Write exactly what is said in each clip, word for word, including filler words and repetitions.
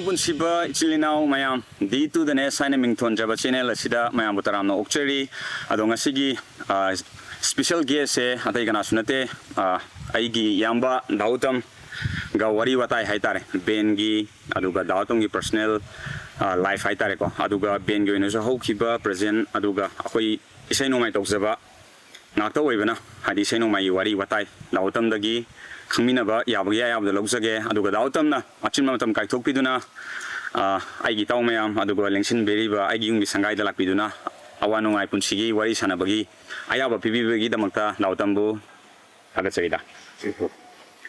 ꯄꯨꯟꯁꯤꯕ ꯏꯆꯤꯜ ꯏꯅꯥꯎ ꯃꯌꯥꯝ, ꯗꯤ ꯇꯨ ꯗ ꯅꯦꯁ ꯍꯥꯏꯅ ꯃꯤꯡꯊꯣꯟꯖꯕ ꯆꯦꯅꯦꯜ ꯑꯁꯤꯗ ꯃꯌꯥꯝꯕꯨ ꯇꯔꯥꯝꯅ ꯑꯣꯛꯆꯔꯤ꯫ ꯑꯗꯣ ꯉꯁꯤꯒꯤ, ꯑ, ꯁ꯭ꯄꯤꯁꯦꯜ ꯒꯦꯁꯁꯦ ꯑꯇꯩ ꯀꯅꯥꯁꯨ ꯅꯠꯇꯦ, ꯑ, ꯑꯩꯒꯤ ꯏꯌꯥꯝꯕ ꯗꯥ ꯎꯇꯝꯒ ꯋꯥꯔꯤ ꯋꯥꯇꯥꯏ ꯍꯥꯏꯇꯥꯔꯦ, ꯕꯦꯟꯒꯤ, ꯑꯗꯨꯒ ꯗꯥ ꯎꯇꯝꯒꯤ ꯄꯔꯁꯅꯦꯜ, ꯑ, ꯂꯥꯏꯐ ꯍꯥꯏꯇꯥꯔꯦꯀꯣ, ꯑꯗꯨꯒ ꯕꯦꯟꯒꯤ ꯑꯣꯏꯅꯁꯨ ꯍꯧꯈꯤꯕ, ꯄ꯭ꯔꯖꯦꯟ, ꯑꯗꯨꯒ ꯑꯩꯈꯣꯏ ꯏꯁꯩ ꯅꯣꯡꯃꯥꯏ ꯇꯧꯖꯕ ꯉꯥꯛꯇ ꯑꯣꯏꯕꯅ, ꯍꯥꯏꯗꯤ ꯏꯁꯩ ꯅꯣꯡꯃꯥꯏꯒꯤ ꯋꯥꯔꯤ ꯋꯥꯇꯥꯏ ꯗꯥ ꯎꯇꯝꯗꯒꯤ ꯈꯪꯃꯤꯟꯅꯕ ꯌꯥꯕꯒꯤ ꯑꯌꯥꯕꯗ ꯂꯧꯖꯒꯦ꯫ ꯑꯗꯨꯒ ꯗꯥ ꯎꯇꯝꯅ ꯑꯆꯤꯟꯕ ꯃꯇꯝ ꯀꯥꯏꯊꯣꯛꯄꯤꯗꯨꯅ, ꯑ, ꯑꯩꯒꯤ ꯏꯇꯥꯎ ꯃꯌꯥꯝ, ꯑꯗꯨꯒ ꯂꯦꯡꯁꯤꯟꯕꯤꯔꯤꯕ ꯑꯩꯒꯤ ꯌꯨꯝꯒꯤ ꯁꯪꯒꯥꯏꯗ ꯂꯥꯛꯄꯤꯗꯨꯅ ꯑꯋꯥ ꯅꯨꯡꯉꯥꯏ ꯄꯨꯟꯁꯤꯒꯤ ꯋꯥꯔꯤ ꯁꯥꯟꯅꯕꯒꯤ ꯑꯌꯥꯕ ꯄꯤꯕꯤꯕꯒꯤꯗꯃꯛꯇ ꯗꯥ ꯎꯇꯝꯕꯨ ꯊꯥꯒꯠꯆꯔꯤꯗ꯫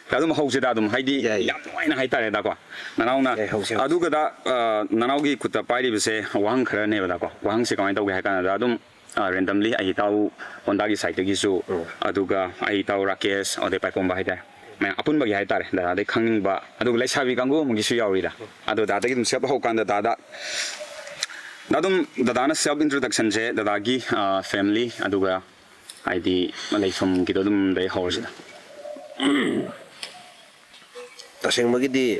ꯑꯗꯨꯝ ꯍꯧꯁꯤꯗ, ꯑꯗꯨꯝ ꯍꯥꯏꯗꯤ ꯌꯥꯏ꯫ ꯌꯥꯝ ꯅꯨꯡꯉꯥꯏꯅ ꯍꯥꯏꯇꯥꯔꯦ ꯗꯥꯀꯣ꯫ ꯅꯅꯥꯎꯅ ꯌꯥꯏ, ꯍꯧꯁꯤ, ꯍꯧꯁꯤ꯫ ꯑꯗꯨꯒ ꯗꯥ, ꯑ, ꯅꯅꯥꯎꯒꯤ ꯈꯨꯠꯇ ꯄꯥꯏꯔꯤꯕꯁꯦ ꯋꯥꯍꯪ ꯈꯔꯅꯦꯕ ꯗꯥꯀꯣ꯫ ꯋꯥꯍꯪꯁꯦ ꯀꯃꯥꯏꯅ ꯇꯧꯒꯦ ꯍꯥꯏ ꯀꯥꯟꯗ ꯑꯗꯨꯝ, ꯑ, ꯔꯦꯟꯗꯝꯂꯤ ꯑꯩ ꯏꯇꯥꯎ ꯍꯣꯟꯗꯥꯒꯤ ꯁꯥꯏꯠꯇꯒꯤꯁꯨ, ꯎꯝ꯫ ꯑꯗꯨꯒ ꯑꯩ ꯏꯇꯥꯎ ꯔꯥꯀꯦꯁ, ꯑꯗꯩ ꯄꯥꯏꯈꯣꯝꯕ ꯍꯥꯏꯇꯥꯔꯦ, ꯃꯌꯥꯝ ꯑꯄꯨꯟꯕꯒꯤ ꯍꯥꯏꯇꯥꯔꯦ, ꯗꯥꯗꯥꯗꯩ ꯈꯪꯅꯤꯡꯕ, ꯑꯗꯨꯒ ꯂꯩꯁꯥꯕꯤ ꯀꯥꯡꯕꯨ ꯑꯃꯒꯤꯁꯨ ꯌꯥꯎꯔꯤꯗ꯫ ꯑꯗꯣ ꯗꯥꯗꯥꯗꯒꯤ ꯑꯗꯨꯝ ꯁꯦꯜꯞ ꯍꯧꯀꯥꯟꯗ ꯗꯥꯗꯥ, ꯗꯥ ꯑꯗꯨꯝ ꯗꯥꯗꯥꯅ ꯁꯦꯜꯞ ꯏꯟꯇ꯭ꯔꯣꯗꯛꯁꯟꯁꯦ ꯗꯥꯗꯥꯒꯤ, ꯑ, ꯐꯦꯃꯤꯂꯤ, ꯑꯗꯨꯒ ꯍꯥꯏꯗꯤ ꯂꯩꯐꯝꯒꯤꯗꯣ ꯑꯗꯨꯝ ꯗꯩ ꯍꯧꯔꯁꯤꯗ꯫ ꯇꯁꯦꯡꯕꯒꯤꯗꯤ,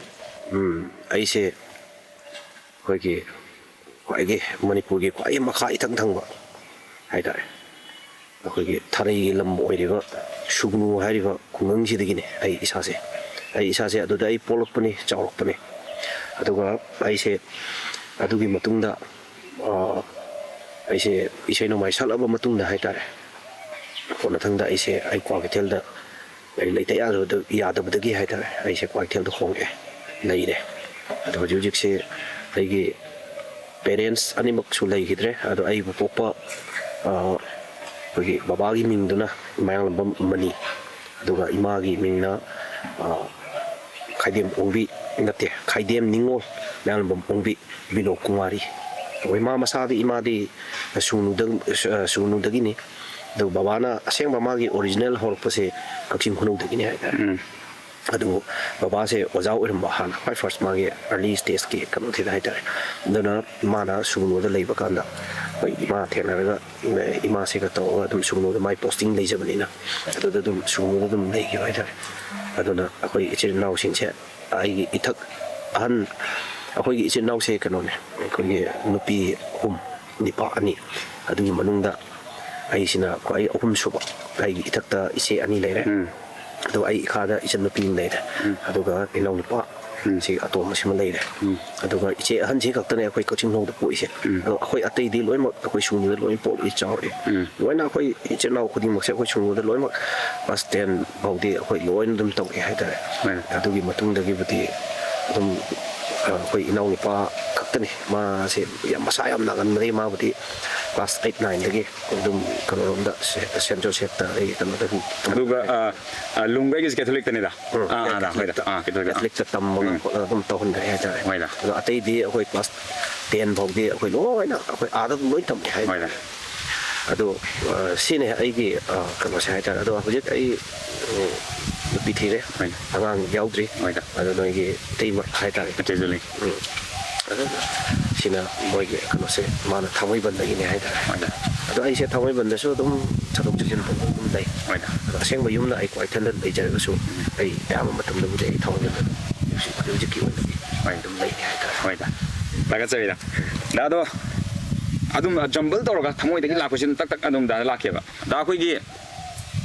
ꯎꯝ, ꯑꯩꯁꯦ ꯑꯩꯈꯣꯏꯒꯤ ꯈ꯭ꯋꯥꯏꯒꯤ ꯃꯅꯤꯄꯨꯔꯒꯤ ꯈ꯭ꯋꯥꯏꯒꯤ ꯃꯈꯥ ꯏꯊꯪ ꯊꯪꯕ ꯍꯥꯏꯇꯥꯔꯦ, ꯑꯩꯈꯣꯏꯒꯤ ꯊꯥꯔꯩꯒꯤ ꯂꯝ ꯑꯣꯏꯔꯤꯕ ꯁꯨꯒꯅꯨ ꯍꯥꯏꯔꯤꯕ ꯈꯨꯡꯒꯪꯁꯤꯗꯒꯤꯅꯦ ꯑꯩ ꯏꯁꯥꯁꯦ꯫ ꯑꯩ ꯏꯁꯥꯁꯦ ꯑꯗꯨꯗ ꯑꯩ ꯄꯣꯛꯂꯛꯄꯅꯤ, ꯆꯥꯎꯔꯛꯄꯅꯤ꯫ ꯑꯗꯨꯒ ꯑꯩꯁꯦ ꯑꯗꯨꯒꯤ ꯃꯇꯨꯡꯗ, ꯑ, ꯑꯩꯁꯦ ꯏꯁꯩ ꯅꯣꯡꯃꯥꯏ ꯁꯛꯂꯕ ꯃꯇꯨꯡꯗ ꯍꯥꯏꯇꯥꯔꯦ, ꯀꯣꯟꯅꯊꯪꯗ ꯑꯩꯁꯦ ꯑꯩ ꯀ꯭ꯋꯥꯀꯩꯊꯦꯜꯗ ꯑꯩ ꯂꯩꯇ ꯌꯥꯗꯕꯗ-, ꯌꯥꯗꯕꯗꯒꯤ ꯍꯥꯏꯇꯥꯔꯦ, ꯑꯩꯁꯦ ꯀ꯭ꯋꯥꯀꯩꯊꯦꯜꯗ ꯍꯣꯡꯉꯛꯑꯦ, ꯂꯩꯔꯦ꯫ ꯑꯗꯣ ꯍꯧꯖꯤꯛ ꯍꯧꯖꯤꯛꯁꯦ ꯑꯩꯒꯤ ꯄꯦꯔꯦꯟꯁ ꯑꯅꯤꯃꯛꯁꯨ ꯂꯩꯈꯤꯗ꯭ꯔꯦ꯫ ꯑꯗꯣ ꯑꯩꯕꯨ ꯄꯣꯛꯄ, ꯑ, ꯑꯩꯈꯣꯏꯒꯤ ꯕꯕꯥꯒꯤ ꯃꯤꯡꯗꯨꯅ ꯃꯌꯥꯡꯂꯝꯕꯝ ꯃꯅꯤ, ꯑꯗꯨꯒ ꯏꯃꯥꯒꯤ ꯃꯤꯡꯅ, ꯑ, ꯈꯥꯏꯗꯦꯝ ꯑꯣꯡꯕꯤ, ꯅꯠꯇꯦ, ꯈꯥꯏꯗꯦꯝ ꯅꯤꯉꯣꯜ ꯃꯌꯥꯡꯂꯝꯕꯝ ꯑꯣꯡꯕꯤ ꯕꯤꯅꯣ ꯀꯨꯃꯥꯔꯤ꯫ ꯑꯩꯈꯣꯏ ꯃꯥ ꯃꯁꯥꯗꯤ, ꯏꯃꯥꯗꯤ ꯁꯨꯒꯅꯨꯗ-, ꯁꯨꯒꯅꯨꯗꯒꯤꯅꯤ꯫ ꯑꯗꯨꯒ ꯕꯕꯥꯅ ꯑꯁꯦꯡꯕ ꯃꯥꯒꯤ ꯑꯣꯔꯤꯖꯤꯅꯦꯜ ꯍꯧꯔꯛꯄꯁꯦ ꯀꯛꯆꯤꯡ ꯈꯨꯅꯧꯗꯒꯤꯅꯤ ꯍꯥꯏꯇꯥꯔꯦ꯫ ꯎꯝ꯫ ꯑꯗꯨꯕꯨ ꯕꯕꯥꯁꯦ ꯑꯣꯖꯥ ꯑꯣꯏꯔꯝꯕ ꯍꯥꯟꯅ, ꯈ꯭ꯋꯥꯏ ꯐꯥꯔꯁ ꯃꯥꯒꯤ ꯑꯥꯔꯂꯤ ꯁ꯭ꯇꯦꯖꯀꯤ ꯀꯩꯅꯣꯁꯤꯗ ꯍꯥꯏꯇꯥꯔꯦ꯫ ꯑꯗꯨꯅ ꯃꯥꯅ ꯁꯨꯒꯅꯨꯗ ꯂꯩꯕ ꯀꯥꯟꯗ ꯑꯩꯈꯣꯏ ꯏꯃꯥ ꯊꯦꯡꯅꯔꯒ, ꯏꯃꯥꯁꯤꯒ ꯇꯧꯔꯒ ꯑꯗꯨꯝ ꯁꯨꯒꯅꯨꯗ ꯃꯥꯏ ꯄꯣꯁꯇꯤꯡ ꯂꯩꯖꯕꯅꯤꯅ, ꯑꯗꯨꯗ ꯑꯗꯨꯝ ꯁꯨꯒꯅꯨꯗ ꯑꯗꯨꯝ ꯂꯩꯈꯤꯕ ꯍꯥꯏꯇꯥꯔꯦ꯫ ꯑꯗꯨꯅ ꯑꯩꯈꯣꯏ ꯏꯆꯤꯜ ꯏꯅꯥꯎꯁꯤꯡꯁꯦ ꯑꯩꯒꯤ ꯏꯊꯛ ꯑꯍꯟ ꯑꯩꯈꯣꯏꯒꯤ ꯏꯆꯤꯟ ꯏꯅꯥꯎꯁꯦ ꯀꯩꯅꯣꯅꯦ, ꯑꯩꯈꯣꯏꯒꯤ ꯅꯨꯄꯤ ꯑꯍꯨꯝ, ꯅꯨꯄꯥ ꯑꯅꯤ, ꯑꯗꯨꯒꯤ ꯃꯅꯨꯡꯗ ꯑꯩꯁꯤꯅ ꯈ꯭ꯋꯥꯏ ꯑꯍꯨꯝꯁꯨꯕ꯫ ꯑꯩꯒꯤ ꯏꯊꯛꯇ ꯏꯆꯦ ꯑꯅꯤ ꯂꯩꯔꯦ꯫ ꯑꯗꯨꯒ ꯑꯩ ꯏꯈꯥꯗ ꯏꯆꯟꯅꯨꯄꯤ ꯑꯃ ꯂꯩꯔꯦ꯫ ꯑꯗꯨꯒ ꯏꯅꯥꯎꯅꯨꯄꯥ ꯁꯤ ꯑꯇꯣꯝꯕꯁꯤꯃ ꯂꯩꯔꯦ꯫ ꯑꯗꯨꯒ ꯏꯆꯦ ꯑꯍꯟꯁꯤ ꯈꯛꯇꯅꯦ ꯑꯩꯈꯣꯏ ꯀꯛꯆꯤꯡ ꯈꯨꯅꯧꯗ ꯄꯣꯛꯏꯁꯦ꯫ ꯑꯗꯣ ꯑꯩꯈꯣꯏ ꯑꯇꯩꯗꯤ ꯂꯣꯏꯅꯃꯛ ꯑꯩꯈꯣꯏ ꯁꯨꯡꯅꯨꯗ ꯂꯣꯏꯅ ꯄꯣꯛꯏ, ꯆꯥꯎꯔꯛꯏ꯫ ꯂꯣꯏꯅ ꯑꯩꯈꯣꯏ ꯏꯆꯤꯟ ꯏꯅꯥꯎ ꯈꯨꯗꯤꯡꯃꯛꯁꯦ ꯑꯩꯈꯣꯏ ꯁꯨꯡꯅꯨꯗ ꯂꯣꯏꯅꯃꯛ ꯀ꯭ꯂꯥꯁ ꯇꯦꯟ ꯐꯥꯎꯗꯤ ꯑꯩꯈꯣꯏ ꯂꯣꯏꯅ ꯑꯗꯨꯝ ꯇꯧꯔꯛꯑꯦ ꯍꯥꯏꯇꯥꯔꯦ꯫ ꯑꯗꯨꯒꯤ ꯃꯇꯨꯡꯗꯒꯤꯕꯨꯗꯤ ꯑꯗꯨꯝ, ꯑ, ꯑꯩꯈꯣꯏ ꯏꯅꯥꯎꯅꯨꯄꯥ ꯈꯛꯇꯅꯤ꯫ ꯃꯥꯁꯦ ꯌꯥꯝ ꯃꯁꯥ ꯌꯥꯝ ꯅꯥꯒꯟꯕꯗꯒꯤ ꯃꯥꯕꯨꯗꯤ ꯀ꯭ꯂꯥꯁ ꯑꯩꯠ ꯅꯥꯏꯟꯗꯒꯤ ꯑꯗꯨꯝ ꯀꯩꯅꯣꯔꯣꯝꯗ ꯁꯦ-, ꯁꯦꯟ ꯖꯣꯁꯦꯐꯇ ꯑꯩ ꯀꯩꯅꯣꯗ ꯑꯗꯨꯝ ꯑꯗꯨꯒ, ꯑ, ꯑ, ꯂꯨꯝꯒꯩꯒꯤꯁꯦ ꯀꯦꯊꯣꯂꯤꯛꯇꯅꯤꯗ? ꯎꯝ, ꯑꯥ, ꯑꯥ, ꯀꯦꯊꯣꯂꯤꯛꯇ, ꯍꯣꯏꯗ꯫ ꯑꯥ, ꯀꯦꯊꯣꯂꯤꯛꯇ, ꯑꯥ꯫ ꯀꯦꯊꯣꯂꯤꯛꯇ ꯇꯝꯃꯒ ꯎꯝ꯫ ꯈꯣꯠꯂꯒ ꯑꯗꯨꯝ ꯇꯧꯍꯟꯈ꯭ꯔꯦ ꯍꯥꯏꯇꯥꯔꯦ꯫ ꯍꯣꯏꯗ꯫ ꯑꯗꯣ ꯑꯇꯩꯗꯤ ꯑꯩꯈꯣꯏ ꯀ꯭ꯂꯥꯁ ꯇꯦꯟ ꯐꯥꯎꯗꯤ ꯑꯩꯈꯣꯏ ꯂꯣꯏꯅ ꯑꯩꯈꯣꯏ ꯑꯥꯗ ꯑꯗꯨꯝ ꯂꯣꯏ ꯇꯝꯃꯦ ꯍꯥꯏꯇꯥꯔꯦ꯫ ꯍꯣꯏꯗ꯫ ꯑꯗꯣ, ꯑ, ꯁꯤꯅꯦ ꯑꯩꯒꯤ, ꯑ, ꯀꯩꯅꯣꯁꯦ ꯍꯥꯏꯇꯥꯔꯦ꯫ ꯑꯗꯣ ꯍꯧꯖꯤꯛ ꯑꯩ, ꯎꯝ, ꯅꯨꯄꯤ ꯊꯤꯔꯦ꯫ ꯍꯣꯏꯅꯦ꯫ ꯑꯉꯥꯡ ꯌꯥꯎꯗ꯭ꯔꯤ꯫ ꯍꯣꯏꯗ꯫ ꯑꯗꯣ ꯅꯣꯏꯒꯤ ꯏꯇꯩꯃ ꯍꯥꯏꯇꯥꯔꯦ꯫ ꯏꯆꯦꯁꯨ ꯂꯩ꯫ ꯎꯝ꯫ ꯑꯗꯨ ꯁꯤꯅ ꯃꯣꯏꯒꯤ ꯀꯩꯅꯣꯁꯦ, ꯃꯥꯅ ꯊꯥꯡꯃꯩꯕꯟꯗꯒꯤꯅꯦ ꯍꯥꯏꯇꯥꯔꯦ꯫ ꯍꯣꯏꯗ꯫ ꯑꯗꯣ ꯑꯩꯁꯦ ꯊꯥꯡꯃꯩꯕꯟꯗꯁꯨ ꯑꯗꯨꯝ ꯆꯠꯊꯣꯛ ꯆꯠꯁꯤꯟ ꯇꯧꯕ ꯑꯗꯨꯝ ꯂꯩ꯫ ꯍꯣꯏꯗ꯫ ꯑꯗꯣ ꯑꯁꯦꯡꯕ ꯌꯨꯝꯅ ꯑꯩ ꯀ꯭ꯋꯥꯏꯊꯦꯜꯗ ꯂꯩꯖꯔꯒꯁꯨ, ꯑꯩ ꯑꯌꯥꯝꯕ ꯃꯇꯝꯗꯕꯨꯗꯤ ꯑꯩ ꯊꯥꯡꯃꯩꯕꯟꯗ ꯑꯗꯨꯝ ꯍꯧꯖꯤꯛ, ꯍꯧꯖꯤꯛꯀꯤ ꯑꯣꯏꯅꯗꯤ ꯍꯣꯏ꯫ ꯑꯗꯨꯝ ꯂꯩ ꯍꯥꯏꯇꯥꯔꯦ꯫ ꯍꯣꯏꯗ꯫ ꯊꯥꯒꯠꯆꯔꯤꯗ꯫ ꯗꯥ, ꯑꯗꯣ ꯑꯗꯨꯝ ꯖꯝꯕꯜ ꯇꯧꯔꯒ ꯊꯃꯣꯏꯗꯒꯤ ꯂꯥꯛꯄꯁꯤꯅ ꯇꯛ ꯇꯛ ꯑꯗꯨꯝ ꯗꯥꯗ ꯂꯥꯛꯀꯦꯕ꯫ ꯗꯥ, ꯑꯩꯈꯣꯏꯒꯤ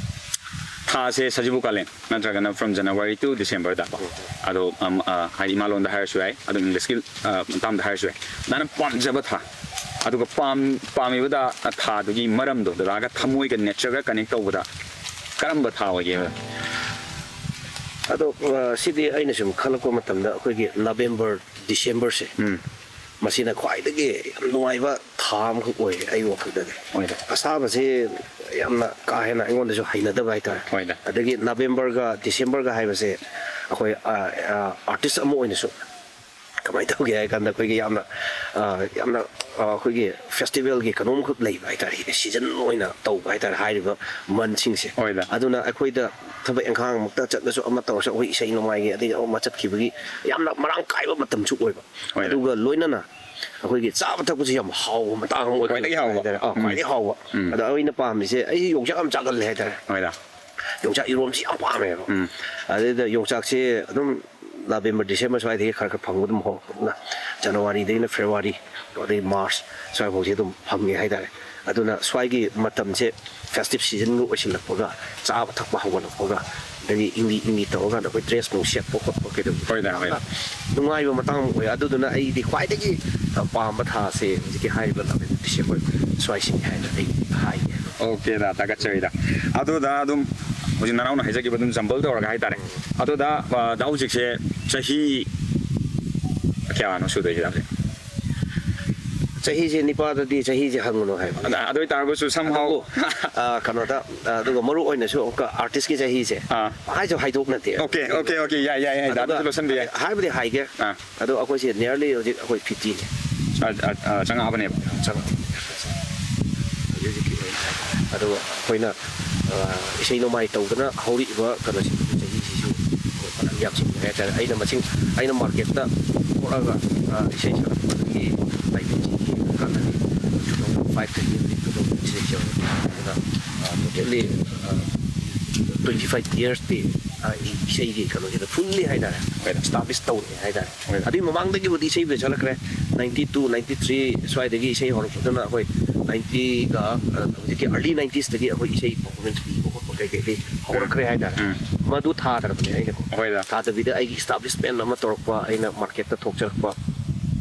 ꯊꯥꯁꯦ ꯁꯖꯤꯕꯨ ꯀꯥꯂꯦꯟ ꯅꯠꯇ꯭ꯔꯒꯅ from January to December ꯗ꯫ ꯑꯗꯣ, ꯑꯝ, ꯑ, ꯍꯥꯏꯗꯤ ꯏꯃꯥꯂꯣꯟꯗ ꯍꯥꯏꯔꯁꯨ ꯌꯥꯏ, ꯑꯗꯨꯝ English ꯀꯤ, ꯑ, ꯃꯇꯥꯡꯗ ꯍꯥꯏꯔꯁꯨ ꯌꯥꯏ꯫ ꯗꯥꯅ ꯄꯥꯝꯖꯕ ꯊꯥ, ꯑꯗꯨꯒ ꯄꯥꯝ-, ꯄꯥꯝꯃꯤꯕ ꯗꯥ-, ꯊꯥꯗꯨꯒꯤ ꯃꯔꯝꯗꯣ, ꯗꯥꯗꯥꯒ ꯊꯃꯣꯏꯒ, nature ꯒ connect ꯇꯧꯕꯗ ꯀꯔꯝꯕ ꯊꯥ ꯑꯣꯏꯒꯦꯕ? ꯑꯗꯣ, ꯑ, ꯁꯤꯗꯤ ꯑꯩꯅ ꯁꯨꯝ ꯈꯜꯂꯛꯄ ꯃꯇꯝꯗ ꯑꯩꯈꯣꯏꯒꯤ November, December ꯁꯦ, ꯎꯝ꯫ ꯃꯁꯤꯅ ꯈ꯭ꯋꯥꯏꯗꯒꯤ ꯌꯥꯝ ꯅꯨꯡꯉꯥꯏꯕ ꯊꯥ ꯑꯃꯈꯛ ꯑꯣꯏꯌꯦ ꯑꯩꯒꯤ ꯋꯥꯈꯜꯗꯗꯤ꯫ ꯍꯣꯏꯗ꯫ ꯑꯁꯥꯕꯁꯤ ꯌꯥꯝꯅ ꯀꯥ ꯍꯦꯟꯅ ꯑꯩꯉꯣꯟꯗꯁꯨ ꯍꯩꯅꯗꯕ ꯍꯥꯏꯇꯥꯔꯦ꯫ ꯍꯣꯏꯗ꯫ ꯑꯗꯒꯤ November ꯒ December ꯒ ꯍꯥꯏꯕꯁꯦ ꯑꯩꯈꯣꯏ, ꯑ, ꯑ, artist ꯑꯃ ꯑꯣꯏꯅꯁꯨ ꯀꯃꯥꯏꯅ ꯇꯧꯒꯦ ꯍꯥꯏ ꯀꯥꯟꯗ ꯑꯩꯈꯣꯏꯒꯤ ꯌꯥꯝꯅ, ꯑ, ꯌꯥꯝꯅ, ꯑ, ꯑꯩꯈꯣꯏꯒꯤ festival ꯒꯤ ꯀꯩꯅꯣꯝꯈꯛ ꯂꯩꯕ ꯍꯥꯏꯇꯥꯔꯦ, season ꯑꯣꯏꯅ ꯇꯧꯕ ꯍꯥꯏꯇꯥꯔꯦ ꯍꯥꯏꯔꯤꯕ month ꯁꯤꯡꯁꯦ꯫ ꯍꯣꯏꯗ꯫ ꯑꯗꯨꯅ ꯑꯩꯈꯣꯏꯗ ꯊꯕꯛ ꯏꯪꯈꯥꯡꯃꯛꯇ ꯆꯠꯂꯁꯨ, ꯑꯃ ꯇꯧꯔꯁꯨ, ꯑꯩꯈꯣꯏ ꯏꯁꯩ ꯅꯣꯡꯃꯥꯏꯒꯤ ꯑꯗꯒꯤ ꯑꯃ ꯆꯠꯈꯤꯕꯒꯤ ꯌꯥꯝꯅ ꯃꯔꯥꯡ ꯀꯥꯏꯕ ꯃꯇꯝꯁꯨ ꯑꯣꯏꯕ꯫ ꯍꯣꯏꯗ꯫ ꯑꯗꯨꯒ ꯂꯣꯏꯅꯅ ꯑꯩꯈꯣꯏꯒꯤ ꯆꯥꯕ ꯊꯛꯄꯁꯤ ꯌꯥꯝ ꯍꯥꯎꯕ ꯃꯇꯥꯡ ꯑꯃ ꯑꯣꯏꯕ ꯈ꯭ꯋꯥꯏꯗꯒꯤ ꯍꯥꯎꯕ꯫ ꯍꯥꯏꯇꯥꯔꯦ꯫ ꯑꯥ, ꯎꯝ꯫ ꯈ꯭ꯋꯥꯏꯗꯒꯤ ꯍꯥꯎꯕ꯫ ꯎꯝ꯫ ꯑꯗ ꯑꯩꯅ ꯄꯥꯝꯃꯤꯁꯦ, ꯑꯩ ꯌꯣꯡꯆꯥꯛ ꯌꯥꯝ ꯆꯥꯒꯜꯂꯦ ꯍꯥꯏꯇꯥꯔꯦ꯫ ꯍꯣꯏꯗ꯫ ꯌꯣꯡꯆꯥꯛ ꯏꯔꯣꯝꯕꯁꯤ ꯌꯥꯝ ꯄꯥꯝꯃꯦꯕ꯫ ꯎꯝ꯫ ꯑꯗꯨꯗ ꯌꯣꯡꯆꯥꯛꯁꯦ ꯑꯗꯨꯝ ꯅꯕꯦꯝꯕꯔ, ꯗꯤꯁꯦꯝꯕꯔ ꯁ꯭ꯋꯥꯏꯗꯒꯤ ꯈꯔ ꯈꯔ ꯐꯪꯕ ꯑꯗꯨꯝ ꯍꯧꯔꯛꯄꯅꯤꯅ, ꯖꯅꯋꯥꯔꯤꯗꯒꯤꯅ ꯐꯦꯕ꯭ꯔꯨꯋꯥꯔꯤ, ꯑꯗꯩ ꯃꯥꯔꯆ ꯁ꯭ꯋꯥꯏꯐꯥꯎꯁꯦ ꯑꯗꯨꯝ ꯐꯪꯉꯦ ꯍꯥꯏꯇꯥꯔꯦ꯫ ꯑꯗꯨꯅ ꯁ꯭ꯋꯥꯏꯒꯤ ꯃꯇꯝꯁꯦ ꯐꯦꯁꯇꯤꯚ ꯁꯤꯖꯟꯒ ꯑꯣꯏꯁꯤꯜꯂꯛꯄꯒ, ꯆꯥꯕ ꯊꯛꯄ ꯍꯧꯒꯠꯂꯛꯄꯒ, ꯑꯗꯒꯤ ꯏꯪꯂꯤ ꯏꯪꯂꯤ ꯇꯧꯔꯀꯥꯟꯗ ꯑꯩꯈꯣꯏ ꯗ꯭ꯔꯦꯁ ꯅꯨꯡ ꯁꯦꯠꯄ ꯈꯣꯠꯄ ꯀꯩꯗꯧꯕ ꯍꯣꯏꯗ, ꯍꯣꯏꯗ꯫ ꯅꯨꯡꯉꯥꯏꯕ ꯃꯇꯥꯡ ꯑꯃ ꯑꯣꯏ꯫ ꯑꯗꯨꯗꯨꯅ ꯑꯩꯗꯤ ꯈ꯭ꯋꯥꯏꯗꯒꯤ, ꯑ, ꯄꯥꯝꯕ ꯊꯥꯁꯦ ꯍꯧꯖꯤꯛꯀꯤ ꯍꯥꯏꯔꯤꯕ ꯅꯕꯦꯝꯕꯔ, ꯗꯤꯁꯦꯝꯕꯔ ꯁ꯭ꯋꯥꯏꯁꯤꯅꯤ ꯍꯥꯏꯅ ꯑꯩ ꯍꯥꯏꯒꯦ꯫ ꯑꯣꯀꯦꯗ, ꯊꯥꯒꯠꯆꯔꯤꯗ꯫ ꯑꯗꯨꯗ ꯑꯗꯨꯝ ꯍꯧꯖꯤꯛ ꯅꯅꯥꯎꯅ ꯍꯥꯏꯖꯈꯤꯕ ꯑꯗꯨꯝ ꯖꯝꯕꯜ ꯇꯧꯔꯒ ꯍꯥꯏꯇꯥꯔꯦ꯫ ꯑꯗꯨꯗ, ꯑ, ꯗꯥ ꯍꯧꯖꯤꯛꯁꯦ ꯆꯍꯤ ꯀꯌꯥꯅꯣ ꯁꯨꯗꯣꯏꯁꯦ ꯗꯥꯁꯦ? ꯆꯍꯤꯁꯦ ꯅꯤꯄꯥꯗꯗꯤ ꯆꯍꯤꯁꯦ ꯍꯪꯒꯅꯨ ꯍꯥꯏꯕ꯫ ꯑꯗ-, ꯑꯗꯨ ꯑꯣꯏꯇꯥꯔꯒꯁꯨ somehow ꯑꯗꯨꯕꯨ, ꯑ, ꯀꯩꯅꯣꯗ, ꯑ, ꯑꯗꯨꯒ ꯃꯔꯨ ꯑꯣꯏꯅꯁꯨ ꯑꯃꯨꯛꯀ ꯑꯥꯔꯇꯤꯁꯀꯤ ꯆꯍꯤꯁꯦ ꯑꯥ꯫ ꯍꯥꯏꯁꯨ ꯍꯥꯏꯗꯣꯛꯅꯗꯦ꯫ ꯑꯣꯀꯦ, ꯑꯣꯀꯦ, ꯑꯣꯀꯦ, ꯌꯥꯏ, ꯌꯥꯏ, ꯌꯥꯏ, ꯑꯗꯨꯒ ꯗꯥꯗꯨꯁꯨ ꯂꯣꯠꯁꯟꯕ ꯌꯥꯏ꯫ ꯍꯥꯏꯕꯗꯤ ꯍꯥꯏꯒꯦ꯫ ꯑꯥ꯫ ꯑꯗꯣ ꯑꯩꯈꯣꯏꯁꯦ nearly ꯍꯧꯖꯤꯛ ꯑꯩꯈꯣꯏ fifty ꯅꯦ꯫ ꯑ, ꯑ, ꯑ, ꯆꯪꯉꯛꯑꯕꯅꯦꯕ꯫ ꯆꯪꯉꯛꯑꯕꯅꯦ꯫ ꯍꯧꯖꯤꯛ ꯍꯧꯖꯤꯛꯀꯤ ꯑꯣꯏꯅ ꯍꯥꯏꯇꯥꯔꯦ꯫ ꯑꯗꯨꯒ ꯑꯩꯈꯣꯏꯅ, ꯑ, ꯏꯁꯩ ꯅꯣꯡꯃꯥꯏ ꯇꯧꯗꯅ ꯍꯧꯔꯛꯏꯕ ꯀꯩꯅꯣꯁꯤꯡ ꯆꯍꯤꯁꯤꯁꯨ ꯐꯅꯌꯥꯝ ꯌꯥꯝꯁꯤꯟꯈ꯭ꯔꯦ ꯍꯥꯏꯇꯥꯔꯦ꯫ ꯑꯩꯅ ꯃꯁꯤꯡ, ꯑꯩꯅ ꯃꯥꯔꯀꯦꯠꯇ ꯊꯣꯛꯂꯛꯑꯒ, ꯑ, ꯏꯁꯩ ꯁꯛꯂꯛꯄꯗꯒꯤ ꯂꯥꯏꯕꯛꯁꯤꯒꯤ ꯍꯥꯟꯅꯗꯤ two thousand five ꯇꯒꯤ ꯍꯧꯖꯤꯛ two thousand six ꯌꯧꯔꯦ꯫ ꯑꯗꯨꯅ, ꯑ, totally, ꯑ, twenty five years ꯇꯤ, ꯑ, ꯏꯁꯩꯒꯤ ꯀꯩꯅꯣꯁꯤꯗ fully ꯍꯥꯏꯇꯥꯔꯦ, ꯍꯣꯏ꯫ Establish ꯇꯧꯔꯦ ꯍꯥꯏꯇꯥꯔꯦ꯫ ꯍꯣꯏ꯫ ꯑꯗꯨꯒꯤ ꯃꯃꯥꯡꯗꯒꯤꯕꯨꯗꯤ ꯏꯁꯩꯕꯨꯗꯤ ꯁꯛꯂꯛꯈ꯭ꯔꯦ꯫ Ninety two, ninety three ꯁ꯭ꯋꯥꯏꯗꯒꯤ ꯏꯁꯩ ꯍꯧꯔꯛꯄꯗꯨꯅ ꯑꯩꯈꯣꯏ ninetyꯒ, ꯑ, ꯍꯧꯖꯤꯛꯀꯤ early ninetiesꯇꯒꯤ ꯑꯩꯈꯣꯏ ꯏꯁꯩ performance ꯄꯤꯕ ꯈꯣꯠꯄ ꯀꯩꯀꯩꯗꯤ ꯍꯧꯔꯛꯈ꯭ꯔꯦ ꯍꯥꯏꯇꯥꯔꯦ꯫ ꯎꯝ꯫ ꯃꯗꯨ ꯊꯥꯗ꯭ꯔꯕꯅꯦ ꯑꯩꯅꯀꯣ꯫ ꯍꯣꯏꯗ꯫ ꯊꯥꯗꯕꯤꯗ ꯑꯩꯒꯤ establishment ꯑꯃ ꯇꯧꯔꯛꯄ, ꯑꯩꯅ ꯃꯥꯔꯀꯦꯠꯇ ꯊꯣꯛꯆꯔꯛꯄ,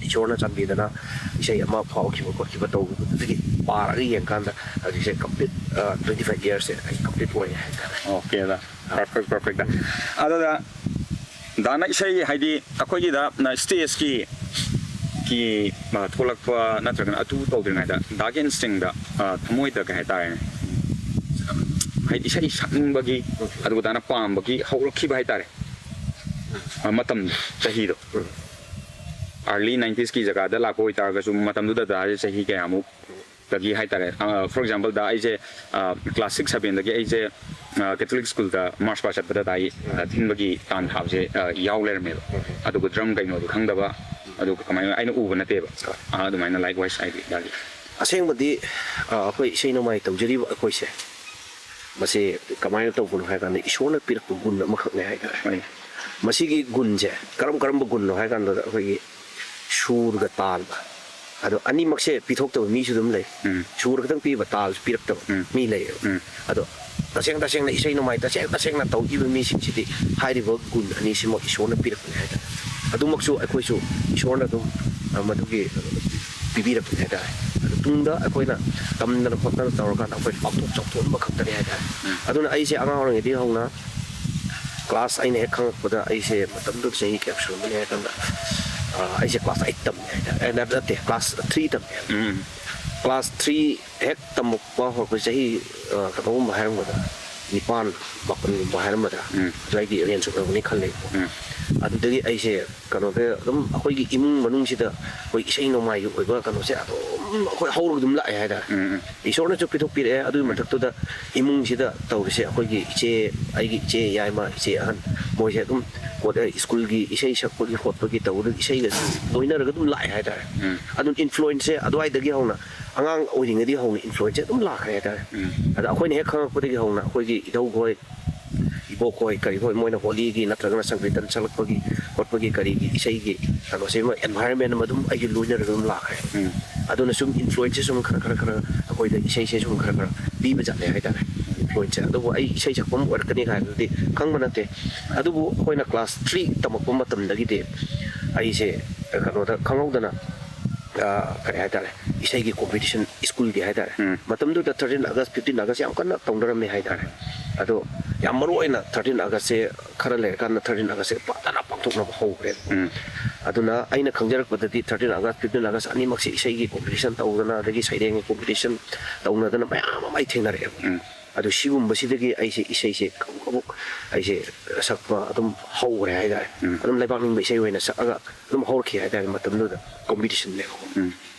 ꯏꯁꯣꯔꯅ ꯆꯥꯟꯕꯤꯗꯅ ꯏꯁꯩ ꯑꯃ ꯐꯥꯎꯈꯤꯕ ꯈꯣꯠꯈꯤꯕ ꯇꯧꯕꯗꯨꯗꯒꯤ ꯄꯥꯔꯒ ꯌꯦꯡꯀꯥꯟꯗ ꯍꯧꯖꯤꯛꯁꯦ complete, ꯑ, twenty five yearsꯁꯦ ꯑꯩ complete ꯑꯣꯏꯔꯦ ꯍꯥꯏꯇꯥꯔꯦ꯫ ꯑꯣꯀꯦꯗ꯫ Perfect, perfectꯗ꯫ ꯑꯗꯨꯗ ꯗꯥꯅ ꯏꯁꯩ ꯍꯥꯏꯗꯤ ꯑꯩꯈꯣꯏꯒꯤꯗ ꯅ stageꯀꯤ, ꯀꯤ, ꯑ, ꯊꯣꯛꯂꯛꯄ ꯅꯠꯇ꯭ꯔꯒꯅ ꯑꯗꯨ ꯇꯧꯗ꯭ꯔꯤꯉꯩꯗ ꯗꯥꯒꯤ instinctꯗ, ꯑ, ꯊꯃꯣꯏꯗ ꯀꯩ ꯍꯥꯏꯇꯥꯔꯦꯅꯦ, ꯍꯥꯏꯗꯤ ꯏꯁꯩ ꯁꯛꯅꯤꯡꯕꯒꯤ, ꯑꯗꯨꯒ ꯗꯥꯅ ꯄꯥꯝꯕꯒꯤ ꯍꯧꯔꯛꯈꯤꯕ ꯍꯥꯏꯇꯥꯔꯦ, ꯑ, ꯃꯇꯝ, ꯆꯍꯤꯗꯣ꯫ Early ninetiesꯀꯤ ꯖꯒꯥꯗ ꯂꯥꯛꯄ ꯑꯣꯏꯇꯥꯔꯒꯁꯨ ꯃꯇꯝꯗꯨꯗ ꯗꯥꯁꯦ ꯆꯍꯤ ꯀꯌꯥꯃꯨꯛ ꯗꯒꯤ ꯍꯥꯏꯇꯥꯔꯦ꯫ ꯑ, for exampleꯗ ꯑꯩꯁꯦ, ꯑ, class six sevenꯗꯒꯤ ꯑꯩꯁꯦ, ꯑ, Catholic schoolꯗ march past ꯆꯠꯄꯗ ꯇꯥꯏ, ꯑ, ꯊꯤꯟꯕꯒꯤ ꯇꯥꯟ ꯊꯥꯕꯁꯦ, ꯑ, ꯌꯥꯎ ꯂꯩꯔꯝꯃꯦꯕ꯫ ꯑꯗꯨꯒ drum ꯀꯩꯅꯣꯗꯣ ꯈꯪꯗꯕ, ꯑꯗꯨꯒ ꯀꯃꯥꯏꯅ ꯑꯩꯅ ꯎꯕ ꯅꯠꯇꯦꯕ꯫ ꯑ, ꯑꯗꯨꯃꯥꯏꯅ likewise ꯍꯥꯏꯗꯤ ꯌꯥꯒꯤ꯫ ꯑꯁꯦꯡꯕꯗꯤ, ꯑ, ꯑꯩꯈꯣꯏ ꯏꯁꯩ ꯅꯣꯡꯃꯥꯏ ꯇꯧꯖꯔꯤꯕ ꯑꯩꯈꯣꯏꯁꯦ, ꯃꯁꯤ ꯀꯃꯥꯏꯅ ꯇꯧꯕꯅꯣ ꯍꯥꯏ ꯀꯥꯟꯗ ꯏꯁꯣꯔꯅ ꯄꯤꯔꯛꯄ ꯒꯨꯟ ꯑꯃꯈꯛꯅꯦ ꯍꯥꯏꯇꯥꯔꯦ꯫ ꯍꯣꯏ꯫ ꯃꯁꯤꯒꯤ ꯒꯨꯟꯁꯦ ꯀꯔꯝ ꯀꯔꯝꯕ ꯒꯨꯟꯅꯣ ꯍꯥꯏ ꯀꯥꯟꯗ, ꯑꯩꯈꯣꯏꯒꯤ ꯁꯨꯔꯒ ꯇꯥꯜꯒ, ꯑꯗꯣ ꯑꯅꯤꯃꯛꯁꯦ ꯄꯤꯊꯣꯛꯇꯕ ꯃꯤꯁꯨ ꯑꯗꯨꯝ ꯂꯩ꯫ ꯎꯝ. ꯁꯨꯔ ꯈꯛꯇꯪ ꯄꯤꯕ, ꯇꯥꯜꯁꯨ ꯄꯤꯔꯛꯇꯕ ꯎꯝ. ꯃꯤ ꯂꯩꯌꯦꯕ꯫ ꯎꯝ. ꯑꯗꯣ ꯇꯁꯦꯡ ꯇꯁꯦꯡꯅ ꯏꯁꯩ ꯅꯣꯡꯃꯥꯏ ꯇꯁꯦꯡ ꯇꯁꯦꯡꯅ ꯇꯧꯈꯤꯕ ꯃꯤꯁꯤꯡꯁꯤꯗꯤ ꯍꯥꯏꯔꯤꯕ ꯒꯨꯟ ꯑꯅꯤꯁꯤꯃꯛ ꯏꯁꯣꯔꯅ ꯄꯤꯔꯛꯄꯅꯤ ꯍꯥꯏꯇꯥꯔꯦ꯫ ꯑꯗꯨꯃꯛꯁꯨ ꯑꯩꯈꯣꯏꯁꯨ ꯏꯁꯣꯔꯅ ꯑꯗꯨꯝ, ꯑ, ꯃꯗꯨꯒꯤ, ꯑ, ꯄꯤꯕꯤꯔꯛꯄꯅꯤ ꯍꯥꯏꯇꯥꯔꯦ꯫ ꯑꯗꯨ ꯇꯨꯡꯗ ꯑꯩꯈꯣꯏꯅ ꯇꯝꯗꯅ ꯈꯣꯠꯇꯅ ꯇꯧꯔꯀꯥꯟꯗ ꯑꯩꯈꯣꯏ ꯄꯥꯛꯊꯣꯛ ꯆꯥꯎꯊꯣꯛꯍꯟꯕ ꯈꯛꯇꯅꯤ ꯍꯥꯏꯇꯥꯔꯦ꯫ ꯎꯝ. ꯑꯗꯨꯅ ꯑꯩꯁꯦ ꯑꯉꯥꯡ ꯑꯣꯏꯔꯤꯉꯩꯗꯒꯤ ꯍꯧꯅ ꯀ꯭ꯂꯥꯁ, ꯑꯩꯅ ꯍꯦꯛ ꯈꯪꯉꯛꯄꯗ, ꯑꯩꯁꯦ ꯃꯇꯝꯗꯨꯗ ꯆꯍꯤ ꯀꯌꯥ ꯁꯨꯔꯝꯃꯅꯤ ꯍꯥꯏ ꯀꯥꯟꯗ, ꯑ, ꯑꯩꯁꯦ ꯀ꯭ꯂꯥꯁ ꯑꯩꯠ ꯇꯝꯃꯦ ꯍꯥꯏꯇꯥꯔꯦ꯫ ꯑꯦ, ꯅꯠ-, ꯅꯠꯇꯦ, ꯀ꯭ꯂꯥꯁ ꯊ꯭ꯔꯤ ꯇꯝꯃꯦ꯫ ꯎꯝ. ꯀ꯭ꯂꯥꯁ ꯊ꯭ꯔꯤ ꯍꯦꯛ ꯇꯝꯃꯛꯄ ꯍꯧꯔꯛꯄ ꯆꯍꯤ, ꯑ, ꯀꯩꯅꯣꯒꯨꯝꯕ ꯍꯥꯏꯔꯝꯒꯗ꯭ꯔꯥ, ꯅꯤꯄꯥꯟ, ꯃꯥꯄꯟꯒꯨꯝꯕ ꯍꯥꯏꯔꯝꯒꯗ꯭ꯔꯥ, ꯎꯝ. ꯑꯗꯨꯋꯥꯏꯒꯤ ꯔꯦꯟꯖ ꯑꯣꯏꯔꯝꯒꯅꯤ ꯈꯜꯂꯦ꯫ ꯎꯝ. ꯑꯗꯨꯗꯒꯤ ꯑꯩꯁꯦ ꯀꯩꯅꯣꯗ ꯑꯗꯨꯝ ꯑꯩꯈꯣꯏꯒꯤ ꯏꯃꯨꯡ ꯃꯅꯨꯡꯁꯤꯗ ꯑꯩꯈꯣꯏ ꯏꯁꯩ ꯅꯣꯡꯃꯥꯏꯒꯤ ꯑꯣꯏꯕ ꯀꯩꯅꯣꯁꯦ ꯑꯗꯨꯝ ꯑꯩꯈꯣꯏ ꯍꯧꯔꯒ ꯑꯗꯨꯝ ꯂꯥꯛꯑꯦ ꯍꯥꯏꯇꯥꯔꯦ꯫ ꯎꯝ. ꯎꯝ. ꯏꯁꯣꯔꯅꯁꯨ ꯄꯤꯊꯣꯛꯄꯤꯔꯛꯑꯦ꯫ ꯑꯗꯨꯒꯤ ꯃꯊꯛꯇꯨꯗ ꯏꯃꯨꯡꯁꯤꯗ ꯇꯧꯔꯤꯁꯦ, ꯑꯩꯈꯣꯏꯒꯤ ꯏꯆꯦ, ꯑꯩꯒꯤ ꯏꯆꯦ ꯌꯥꯏꯃ, ꯏꯆꯦ ꯑꯍꯟ, ꯃꯣꯏꯁꯦ ꯑꯗꯨꯝ ꯄꯣꯠ, ꯁ꯭ꯀꯨꯜꯒꯤ ꯏꯁꯩ ꯁꯛꯄꯒꯤ ꯈꯣꯠꯄꯒꯤ ꯇꯧꯕꯗ ꯏꯁꯩꯒ ꯑꯗꯨꯝ ꯂꯣꯏꯅꯔꯒ ꯑꯗꯨꯝ ꯂꯥꯛꯑꯦ ꯍꯥꯏꯇꯥꯔꯦ꯫ ꯎꯝ. ꯑꯗꯨꯝ ꯏꯟꯐ꯭ꯂꯨꯌꯦꯟꯁꯁꯦ ꯑꯗꯨꯋꯥꯏꯗꯒꯤ ꯍꯧꯅ, ꯑꯉꯥꯡ ꯑꯣꯏꯔꯤꯉꯩꯗꯒꯤ ꯍꯧꯅ ꯏꯟꯐ꯭ꯂꯨꯌꯦꯟꯁꯁꯦ ꯑꯗꯨꯝ ꯂꯥꯛꯈ꯭ꯔꯦ ꯍꯥꯏꯇꯥꯔꯦ꯫ ꯎꯝ. ꯑꯗ ꯑꯩꯈꯣꯏꯅ ꯍꯦꯛ ꯈꯪꯉꯛꯄꯗꯒꯤ ꯍꯧꯅ ꯑꯩꯈꯣꯏꯒꯤ ꯏꯙꯧꯈꯣꯏ, ꯏꯕꯣꯛꯈꯣꯏ, ꯀꯔꯤꯈꯣꯏ, ꯃꯣꯏꯅ ꯍꯣꯂꯤꯒꯤ ꯅꯠꯇ꯭ꯔꯒꯅ ꯁꯪꯀ꯭ꯔꯤꯇꯟ ꯁꯛꯂꯛꯄꯒꯤ ꯈꯣꯠꯄꯒꯤ ꯀꯔꯤꯒꯤ ꯏꯁꯩꯒꯤ ꯀꯩꯅꯣꯁꯦ, ꯑꯃ ꯑꯦꯟꯚꯥꯏꯔꯟꯃꯦꯟ ꯑꯃ ꯑꯗꯨꯝ ꯑꯩꯒꯤ ꯂꯣꯏꯅꯔꯒ ꯑꯗꯨꯝ ꯂꯥꯛꯈ꯭ꯔꯦ꯫ ꯎꯝ. ꯑꯗꯨꯅ ꯁꯨꯝ ꯏꯟꯐ꯭ꯂꯨꯌꯦꯟꯁꯁꯦ ꯁꯨꯝ ꯈꯔ ꯈꯔ ꯈꯔ ꯑꯩꯈꯣꯏꯗ ꯏꯁꯩꯁꯦ ꯁꯨꯝ ꯈꯔ ꯈꯔ ꯄꯤꯕ ꯖꯥꯠꯅꯦ ꯍꯥꯏꯇꯥꯔꯦ, ꯏꯟꯐ꯭ꯂꯨꯌꯦꯟꯁꯁꯦ꯫ ꯑꯗꯨꯕꯨ ꯑꯩ ꯏꯁꯩ ꯁꯛꯄ ꯑꯃ ꯑꯣꯏꯔꯛꯀꯅꯤ ꯀꯥꯏꯅꯗꯤ ꯈꯪꯕ ꯅꯠꯇꯦ꯫ ꯑꯗꯨꯕꯨ ꯑꯩꯈꯣꯏꯅ ꯀ꯭ꯂꯥꯁ ꯊ꯭ꯔꯤ ꯇꯝꯃꯛꯄ ꯃꯇꯝꯗꯒꯤꯗꯤ ꯑꯩꯁꯦ ꯀꯩꯅꯣꯗ ꯈꯪꯍꯧꯗꯅ, ꯑ, ꯀꯔꯤ ꯍꯥꯏꯇꯥꯔꯦ, ꯏꯁꯩꯒꯤ ꯀꯣꯝꯄꯤꯇꯤꯁꯟ ꯁ꯭ꯀꯨꯜꯒꯤ ꯍꯥꯏꯇꯥꯔꯦ꯫ ꯎꯝ. ꯃꯇꯝꯗꯨꯗ ꯊꯥꯔꯇꯤꯟ ꯑꯥꯒꯁ, ꯐꯤꯐꯇꯤꯟ ꯑꯥꯒꯁ ꯌꯥꯝ ꯀꯟꯅ ꯇꯧꯅꯔꯝꯃꯦ ꯍꯥꯏꯇꯥꯔꯦ꯫ ꯑꯗꯣ ꯌꯥꯝ ꯃꯔꯨ ꯑꯣꯏꯅ ꯊꯥꯔꯇꯤꯟ ꯑꯥꯒꯁꯁꯦ ꯈꯔ ꯂꯩꯔꯀꯥꯟꯗ ꯊꯥꯔꯇꯤꯟ ꯑꯥꯒꯁꯁꯦ ꯐꯖꯅ ꯄꯥꯡꯊꯣꯛꯅꯕ ꯍꯧꯈ꯭ꯔꯦ꯫ ꯎꯝ. ꯑꯗꯨꯅ ꯑꯩꯅ ꯈꯪꯖꯔꯛꯄꯗꯗꯤ ꯊꯥꯔꯇꯤꯟ ꯑꯥꯒꯁ, ꯐꯤꯐꯇꯤꯟ ꯑꯥꯒꯁ ꯑꯅꯤꯃꯛꯁꯦ ꯏꯁꯩꯒꯤ ꯀꯣꯝꯄꯤꯇꯤꯁꯟ ꯇꯧꯗꯅ, ꯑꯗꯒꯤ ꯁꯩꯔꯦꯡꯒꯤ ꯀꯣꯝꯄꯤꯇꯤꯁꯟ ꯇꯧꯅꯗꯅ ꯃꯌꯥꯝ ꯑꯃ ꯑꯩ ꯊꯦꯡꯅꯔꯛꯑꯦꯕ꯫ ꯎꯝ. ꯑꯗꯨ ꯁꯤꯒꯨꯝꯕꯁꯤꯗꯒꯤ ꯑꯩꯁꯦ ꯏꯁꯩꯁꯦ ꯀꯕꯣꯛ ꯀꯕꯣꯛ ꯑꯩꯁꯦ ꯁꯛꯄ ꯑꯗꯨꯝ ꯍꯧꯈ꯭ꯔꯦ ꯍꯥꯏꯇꯥꯔꯦ꯫ ꯎꯝ. ꯑꯗꯨꯝ ꯂꯩꯕꯥꯛ ꯅꯤꯡꯕ ꯏꯁꯩ ꯑꯣꯏꯅ ꯁꯛꯑꯒ ꯑꯗꯨꯝ ꯍꯧꯔꯛꯈꯤ ꯍꯥꯏꯇꯥꯔꯦ꯫ ꯃꯇꯝꯗꯨꯗ ꯀꯣꯝꯄꯤꯇꯤꯁꯟꯅꯦꯕꯀꯣ꯫ ꯎꯝ.